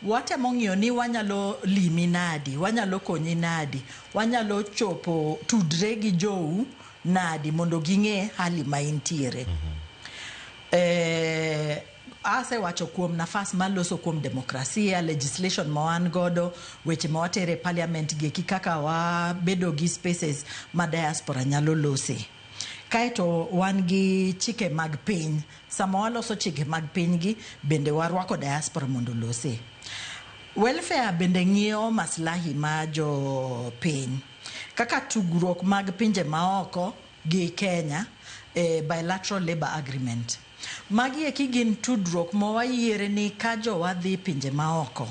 watemo ng'iyo ni wanyalo limi nadi, wanyalo konyi nadi, wanyalo chopo tudre gi jou nadi mondo ging'e hali ma intiere. Asewacho kuom nafas maloso kuom demokrasia, legislation ma wan godo, weche ma watere e parliament gi eki, kaka wabedo gi spaces ma diaspora nyalo lose. Kaeto wan gi chike mag piny. Sama waloso chike mag piny gi bende warwako diaspora mondo olose. Welfare bende ng'iyo maslahi ma jopiny kaka tugruok mag pinje maoko gi Kenya e bilateral labour agreement. Magi eki gin tudruok ma wayiere ni ka jowa dhi pinje maoko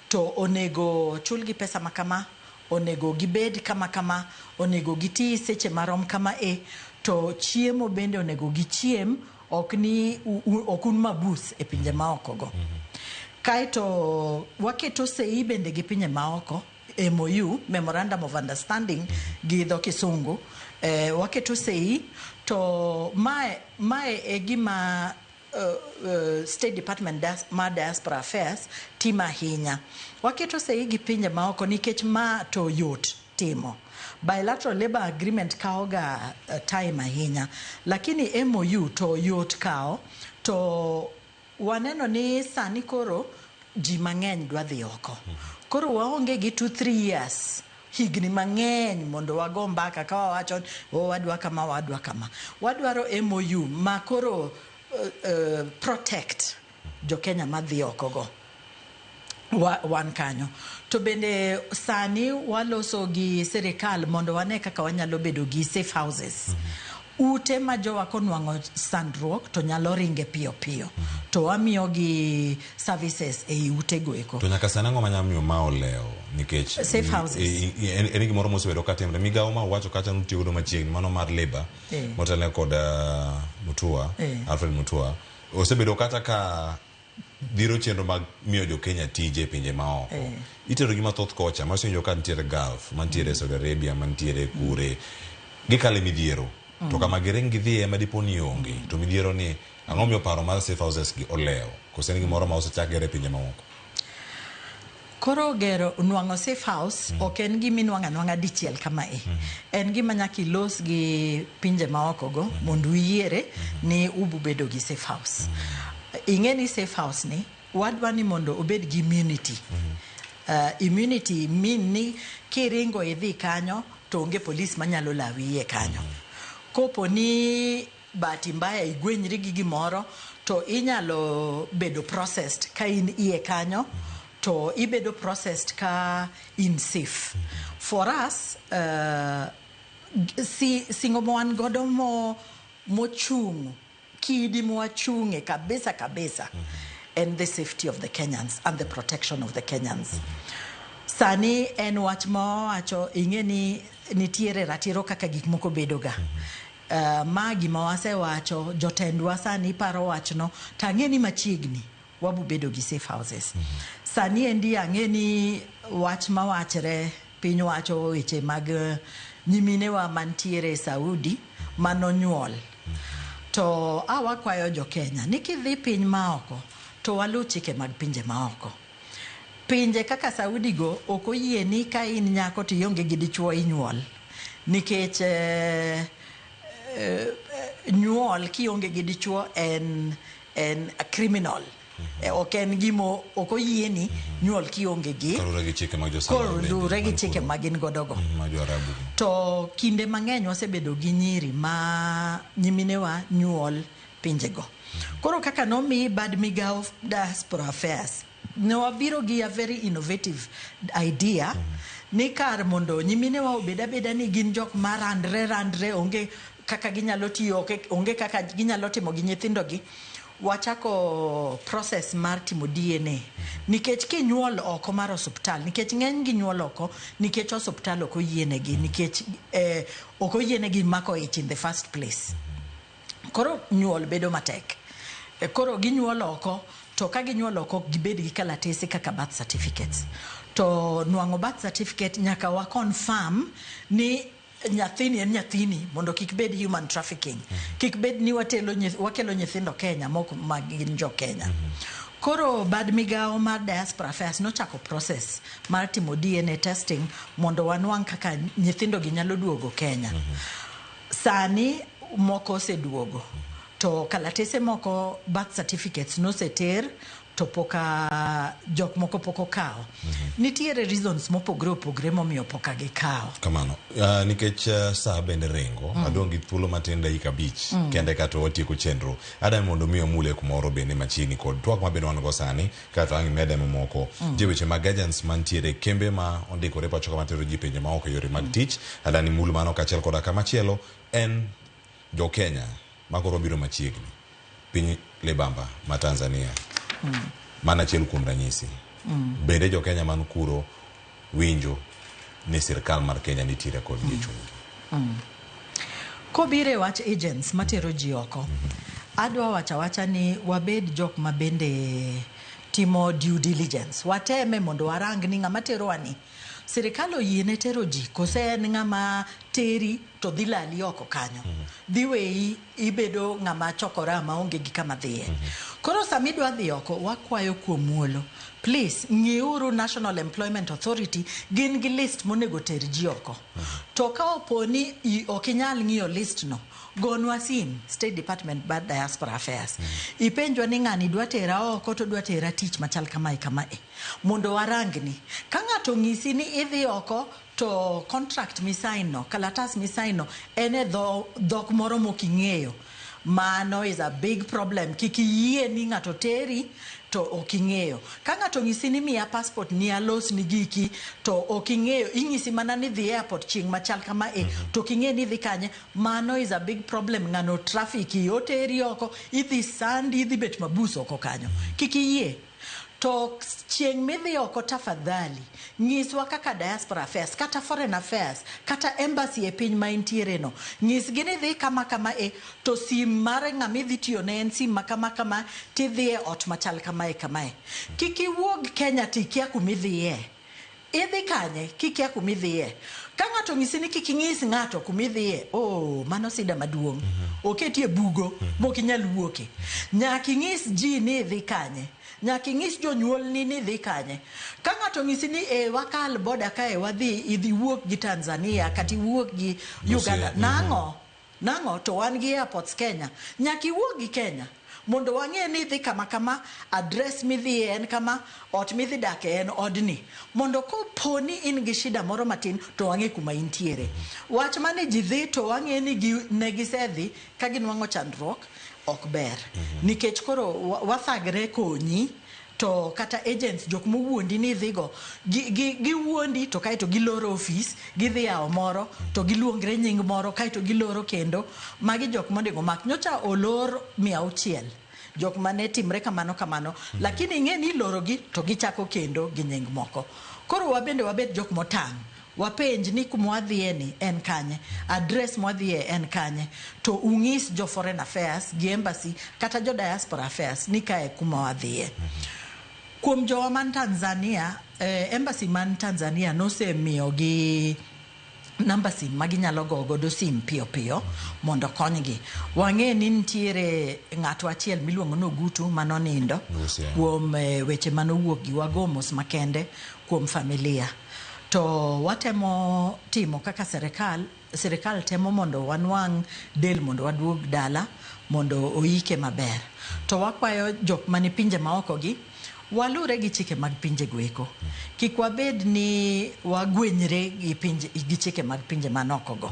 to onego chulgi pesa ma kama, onego gibed kama kama, onego giti seche marom kama e, to chiemo bende onego gichiem, ok ni ok un mabus e pinje maoko go. Kaeto waketo sei bende gi pinje maoko, MOU, Memorandum of Understanding gi dho Kisungu. Waketo sei to mae e gima State Department mar Diaspora Affairs timo ahinya. Waketo sei gi pinje maoko nikech ma to yot timo. Bilateral labor agreement kawo ga time ahinya, lakini MOU to yot kawo. To waneno ni sani koro ji mang'eny dwa dhi oko. Koro waonge gi 2-3 years, higni mang'eny mondo wago mbaka ka wawacho, oh, wadwa kama, wadwa kama. Wadwaro MOU ma koro protect jo Kenya madhi oko go. Wan kanyo. To bende sani waloso gi sirikal mondo wane kaka wanyalo bedo gi safe houses. Ute ma jowa konwang'o sandruok to nyalo ringe piyo piyo. To wamiyo gi services ei utego eko. To nyaka sani ang'o manyalo miyo ma olewo nikech Safe houses. En gimoro mosebedo katimre. Migawo ma uwacho kacha nutiyo godo machiegni, mano mar labour motelne kod Mutua, Alfred Mutua, osebedo kata ka dhiro chenro mag miyo jo Kenya tije e pinje maoko. Itero gi mathoth kocha, masewinjo ka nitiere Gulf, mantiere Saudi Arabia, mantiere kure, gikale midhiero. To kama giring gidhiye ema dipo ni onge. To midhiero ni ang'o miyo paro mar safe houses gi olewo? Koso en gimoro ma osechak gero e pinje mamoko? Koro gero nwang'o safe house ok en gima inwang'o anwang'a dichiel kama e. En gima nyaka ilos gi pinje maoko go mondo uyiere ni ubu bedo gi safe house. Ing'e ni safe house ni wadwa ni mondo obed gi immunity. Immunity mean ni kiringo idhi kanyo to onge polis manyalo lawi iye kanyo. Kopo ni bahati mbaya igwenyri gi gimoro to inyalo bedo processed ka in iye kanyo, to ibedo processed ka in safe. For us, singo ma wan godo mo mochung' kidi mwachung'e kabisa kabisa en the safety of the Kenyans and the protection of the Kenyans. Sani en wach ma wawacho, ing'e ni nitiere ratiro kaka gik moko bedo ga. Ma gima wasewacho, jotendwa sani paro wachno, to ang'e ni machiegni wabobedo gi safe houses. Sani endi ang'e ni wach mawachre piny wacho weche mag nyiminewa mantiere Saudi manonyuol. To a wakwayo jo Kenya ni kidhi piny maoko to waluw chike mag pinje maoko. Pinje kaka Saudi go ok oyie ni ka in nyako to ionge gi dichuo inyuol. Nikech nyuol kionge gi dichuo en criminal. Ok en gimo ok oyieni nyuol kionge gi Kaluwore gi chike mag jo-Saudi kaluwore gi chike ma gin godo go. Ma jo-Arabu. To kinde mang'eny wasebedo gi nyiri ma nyiminewa nyuol pinjego. Koro kaka nomi bad migawo Diaspora Affairs, ne wabiro gi a very innovative idea ni kar mondo nyiminewa obed abeda ni gin jok ma randre onge kaka ginyalo tiyo, onge kaka ginyalo timo gi nyithindogi, wachako process mar timo DNA. Nikech kinyuol oko mar osuptal, nikech ng'eny gi nyuol oko, nikech osuptal ok oyienegi, nikech ok oyienegi mako ich in the first place. Koro nyuol bedo matek. Koro ginyuol oko, to ka ginyuol oko gibed gi kalatese kaka birth certificates. To nwang'o birth certificate nyaka wa confirm ni nyathini en nyathini mondo kik bed human trafficking. Kik bed ni wakelo nyithindo Kenya mok ma gin jo Kenya. Koro bad migawo mar Diaspora Affairs nochako process mar timo DNA testing mondo wanwang' kaka nyithindo gi nyalo duogo Kenya. Sani moko oseduogo. To kalatese moko birth certificates noseter to poka jok moko pok okawo. Nitiere reasons mopogore opogore momiyo poka gikawo. Kamano. Nikech saa bende ringo, adong' gi thuolo matin dakika 5 kende kato watieko chenro. Adwa mondo mi omule kumoro bende machiegni kod twak ma bende wan go sani, kato ang' imede mamoko. Nitie weche mag agents mantiere kembe ma ondikore pacho ka matero ji pinje maoko e yore mag tich. Adwa ni mul mano kaachiel koda kamachielo en jo Kenya ma koro biro machiegni piny Libamba ma Tanzania. Mano achiel kuom ranyisi. Bende jo Kenya man kuro winjo ni sirkal mar Kenya nitiere kodgi e chunygi. Kobiro e wach agents matero ji oko, adwa wacho awacha ni wabed jok ma bende timo due diligence. Wateme mondo warang ni ng'ama terowa ni sirikal oyiene tero ji kose en ng'ama teri to dhi lali oko kanyo. Dhi weyi ibedo ng'ama chokora maonge gi kama dhiye. Koro sama idwa dhi oko, wakwayo kuom muolo. Please, ng'iuru National Employment Authority, gin gi list monego ter ji oko. To ka opo ni ok inyal ng'iyo list no, gonwa sim, State Department mar Diaspora Affairs. Ipenjwa ni ng'ani dwa tera oko to dwa tera tich machal kamae kamae. Mondo warangni. Ka ng'ato ong'isi ni idhi oko to contract misign no, kalatas misign no, en e dhok moro mok ing'eyo. Mano is a big problem. Kik iyie ni ng'ato teri to ok ing'eyo. Ka ng'ato ong'isi ni miya passport ni alos ni giki to ok ing'eyo, ing'isi mana ni dhi airport chieng' machal kama e, to ok ing'e ni idhi kanye, mano is a big problem. Ng'ano traffic oteri oko, idhi sandi, idhi bet mabus oko kanyo. Kik iyie. To chieng' midhi oko tafadhali, nyiswa kaka Diaspora Affairs, kata Foreign Affairs, kata embassy e piny ma intiere no. Nyisgi ni dhi kama kama e, to sim mar ng'ama idhi tiyone en sim ma kama kama, tidhi e ot machal kamae kamae. Kik iwuog Kenya tikia kumidhiye. Idhi kanye kikia kumidhiye. Ka ng'ato onyisi ni kik ing'is ng'ato kumidhiye, oh, mano sida maduong'. Oketi e bugo mok inyal wuoke. Nyaka ing'is ji ni idhi kanye. Nyaka ing'is jonyuolni ni idhi kanye. Ka ng'ato onyisi ni e wakal boda kae wadhi idhi wuok gi Tanzania kata iwuok gi Uganda. Nang'o? Nang'o? To wan gi airports Kenya. Nyaka iwuog gi Kenya. Mondo wang'e ni idhi kama kama, address midhiye en kama, ot midhi dake en odni. Mondo kopo ni in gi shida moro matin, to wang'e kuma intiere. Wach mane ji dhi to wang'e ni ne gisedhi ka ginwang'o chandruok, ok ber. Nikech koro wathagre konyi, to kata agents jok mowuondi ni idhigo, giwuondi to kaeto giloro ofis, gidhi yawo moro, to giluongre nying moro, kaeto giloro kendo. Magi jok monego mak. Nyocha olor 600. Jok mane timre kamano kamano. Lakini ing'e ni ilorogi to gichako kendo gi nying moko. Koro wabende wabed jok motang'. Wapenj ni kuma wadhiye ni en kanye, address mwadhiye en kanye, to ung'is jo foreign affairs gi embassy kata jo diaspora affairs ni kae kuma wadhiye. Kuom jowa man Tanzania, embassy man Tanzania nosemiyogi namba sim ma ginyalo go godo sim piyo piyo mondo konygi. Wang'e ni nitiere ng'ato achiel miluongo ni Ogutu manonindo kuom weche manowuok gi wago mos makende kuom familia. To watemo timo kaka serikal, sirikal temo mondo wanwang' del mondo waduog dala mondo oike maber. To wakwayo jok mani pinje maoko gi walure gi chike mag pinje goeko. Kik wabed ni wagwenyre gi pinje gi chike mag pinje manoko go.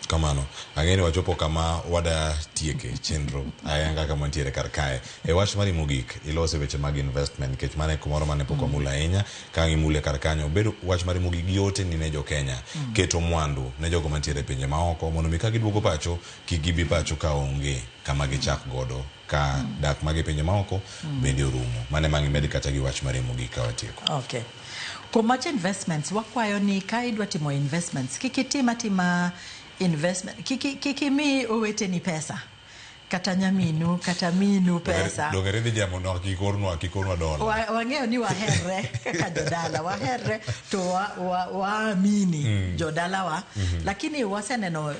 Kamano. Ang'e ni wachopo kama wada tieke chenro ayanga kama ntiere kar kae. E wach mari mogik, ilose weche mag investment nikech mano e kumoro mane pok wamulo ahinya. Ka ang' imule kar kanyo, bedo wach mari mogik gi ote ni ne jo Kenya keto mwandu ne jogo mantiere e pinje maoko mondo mi ka giduogo pacho kik gibi pacho ka onge kama gichak godo ka dak mag e pinje maoko bende orumo. Mano ema ang' imed kata gi wach mari mogik ka watieko. Okay. Kuom wach investments, wakwayo ni ka idwa timo investments, kik itim atima investment, kik imi oweteni pesa, kata nyaminu, kata minu pesa. Donge ridhi jamono kik ornwa dola. Wang'eyo ni waherre kaka jodala, waherre to waamini jodalawa. Lakini waseneno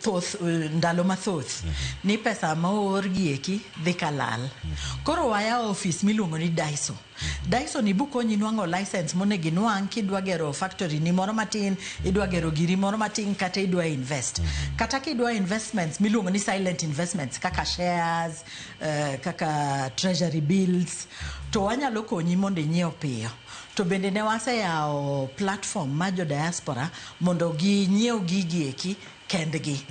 thoth ndalo mathoth ni pesa ma oor gi eki dhi kalal. Koro wayawo ofis miluongo ni Daiso. Daiso ni bukonyi nwang'o license monego inwang' kidwa gero factory ni moro matin, idwa gero giri moro matin kata idwa invest. Kata kidwa investments miluongo ni silent investments kaka shares, kaka treasury bills, to wanyalo konyi mondo inyiew piyo. To bende ne waseyawo platform mar jo diaspora mondo ginyiew gigi eki kendgi.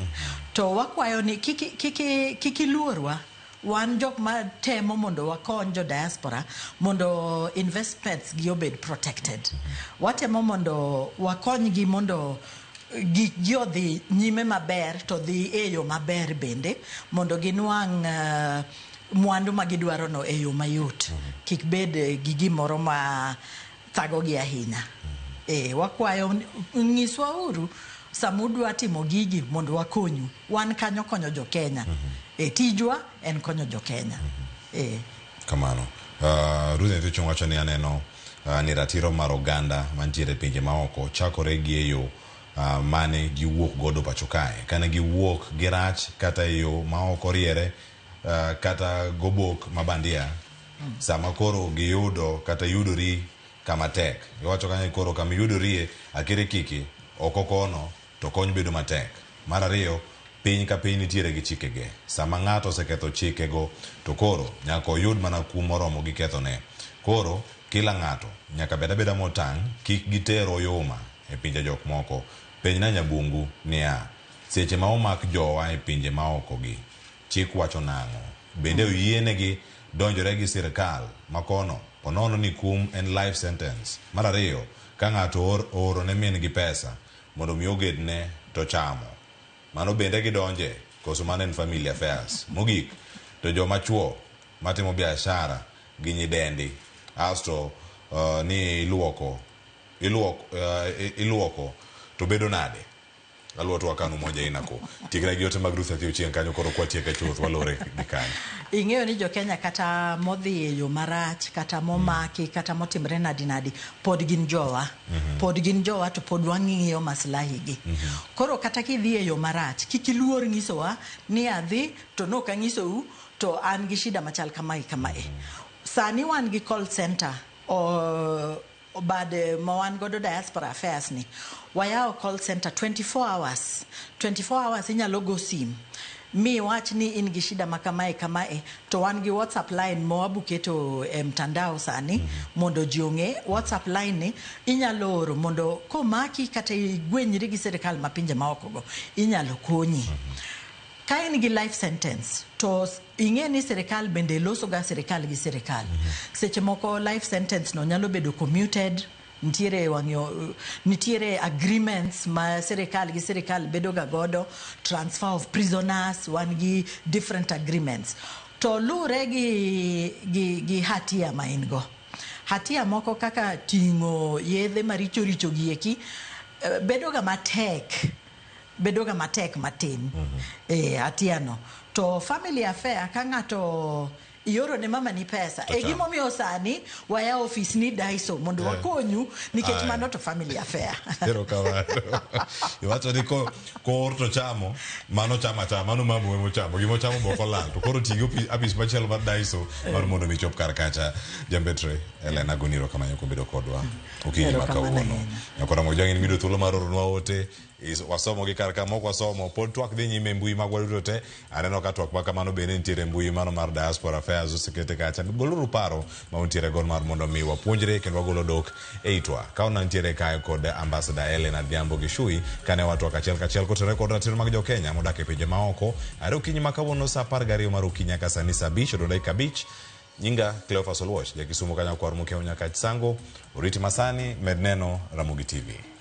To wakwayo ni kik iluorwa. Wan jok ma temo mondo wakony jo diaspora mondo investments gi obed protected. Watemo mondo wakonygi mondo gik gi odhi nyime maber to dhi e yo maber bende mondo ginwang' mwandu ma gidwaro no e yo mayot. Kik bed gi gimoro ma thagogi ahinya. Wakwayo nyiswa uru sama udwa timo gigi mondo wakonyu. Wan kanyo konyo jo Kenya. Tijwa en konyo jo Kenya. Kamano. Ruth Nyathi wacho ni aneno ni ratiro mar oganda mantiere e pinje maoko chakore gi e yo mane giwuok godo pacho kae. Kane giwuok gi rach kata e yo ma ok oriere kata gobok mabandia, sama koro giyudo kata yudori kama tek. Iwacho kanyo ni koro kama iyudorie akere kiki oko kono to kony bedo matek. Mar ariyo, piny ka piny nitiere gi chikege. Sama ng'ato oseketho chikego to koro nyaka oyud mana kum moromo gi kethone. Koro kila ng'ato nyaka bed abeda motang' kik giter oyuma e pinje jok moko. Penjna Nyabungu niya, seche ma omak jowa e pinje maoko gi, chik wacho nang'o? Bende oyienegi donjore gi sirkal makono ponono ni kum en life sentence. Mar ariyo, ka ng'ato ooro ne min gi pesa mondo mi ogedne to chamo. Mano bende gidonje koso mano en family affairs. Mogik, to joma chuo matimo biashara gi nyidendi asto ni iluoko to bedo nade? Aluo to wakanu moja inako. Tiekna gi ote mag Ruth Nyathi Ochieng' kanyo koro kwatieke chuth walore gi kanyo. Ing'eyo ni jo Kenya kata modhi e yo marach, kata momaki, kata motimre nadi nadi, pod gin jowa. Pod gin jowa to pod wang'iyo maslahi gi. Koro kata kidhi e yo marach, kik iluor nyisowa ni adhi to nok anyisou to an gi shida machal kamae kamae. Sani wan gi call center bad ma wan godo diaspora affairs ni wayawo call center 24 hours. 24 hours inyalo go sim mi wach ni in gi shida ma kamae kamae, to wan gi WhatsApp line ma wabuketo e mtandao sani mondo ji ong'e WhatsApp line ni inyalo oro mondo komaki kata igwenyri gi sirikal ma pinje maoko go inyalo konyi. Ka in gi life sentence to ing'e ni sirikal bende loso ga sirikal gi sirikal. Seche moko life sentence no nyalo bedo commuted, nitiere wang'yo, nitiere agreements ma sirikal gi sirikal bedo ga godo, transfer of prisoners, wan gi different agreements. To luwre gi hatia ma in go. Hatia moko kaka ting'o yedhe maricho richo gi eki bedoga matek, bedoga matek matin hatia no. To family affair, ka ng'ato ioro ne mamani pesa To e cham. Gimomiyo sani waya ofis ni Daiso mondo wakonyu nikech mano to family affair. Erokamano. Iwacho ni ko koor to chamo, mano chamo achama, mano mamu emochamo, gimochamo be ok olal. To koro ti gi apis machielo mar Daiso mar mondo mi chop kar kacha. Jambetre Ellen agoni erokamano kuom bedo kodwa okinyi ma Erokamano kawuono. ahinya. Nyakora Ramogi Jwang' in miyudo thuolo mar oronwa ote, wasomo gi kar ka mok wasomo, pod twak dhi nyime e mbui magwa duto te. Aneno ka twak ma kamano bende nitiere e mbui mano mar Diaspora Affairs osekete kacha. Goluru paro ma untiere godo mar mondo mi wapuonjre kendo wagolo dok e itwa. Ka wantiere kae kod Ambassador Ellen Adhiambo Gishui kane watwak achiel kachiel kotenore kod ratiro mag jokenya modak e pinje maoko. Are okinyi ma kawuono saa 12 mar okinyi nyaka sani saa 5 odong' dakika 5. Nyinga Cleophas Oluoch, ja Kisumu kanyo kwar mokiewo nyaka Sango, oriti masani med neno Ramogi TV.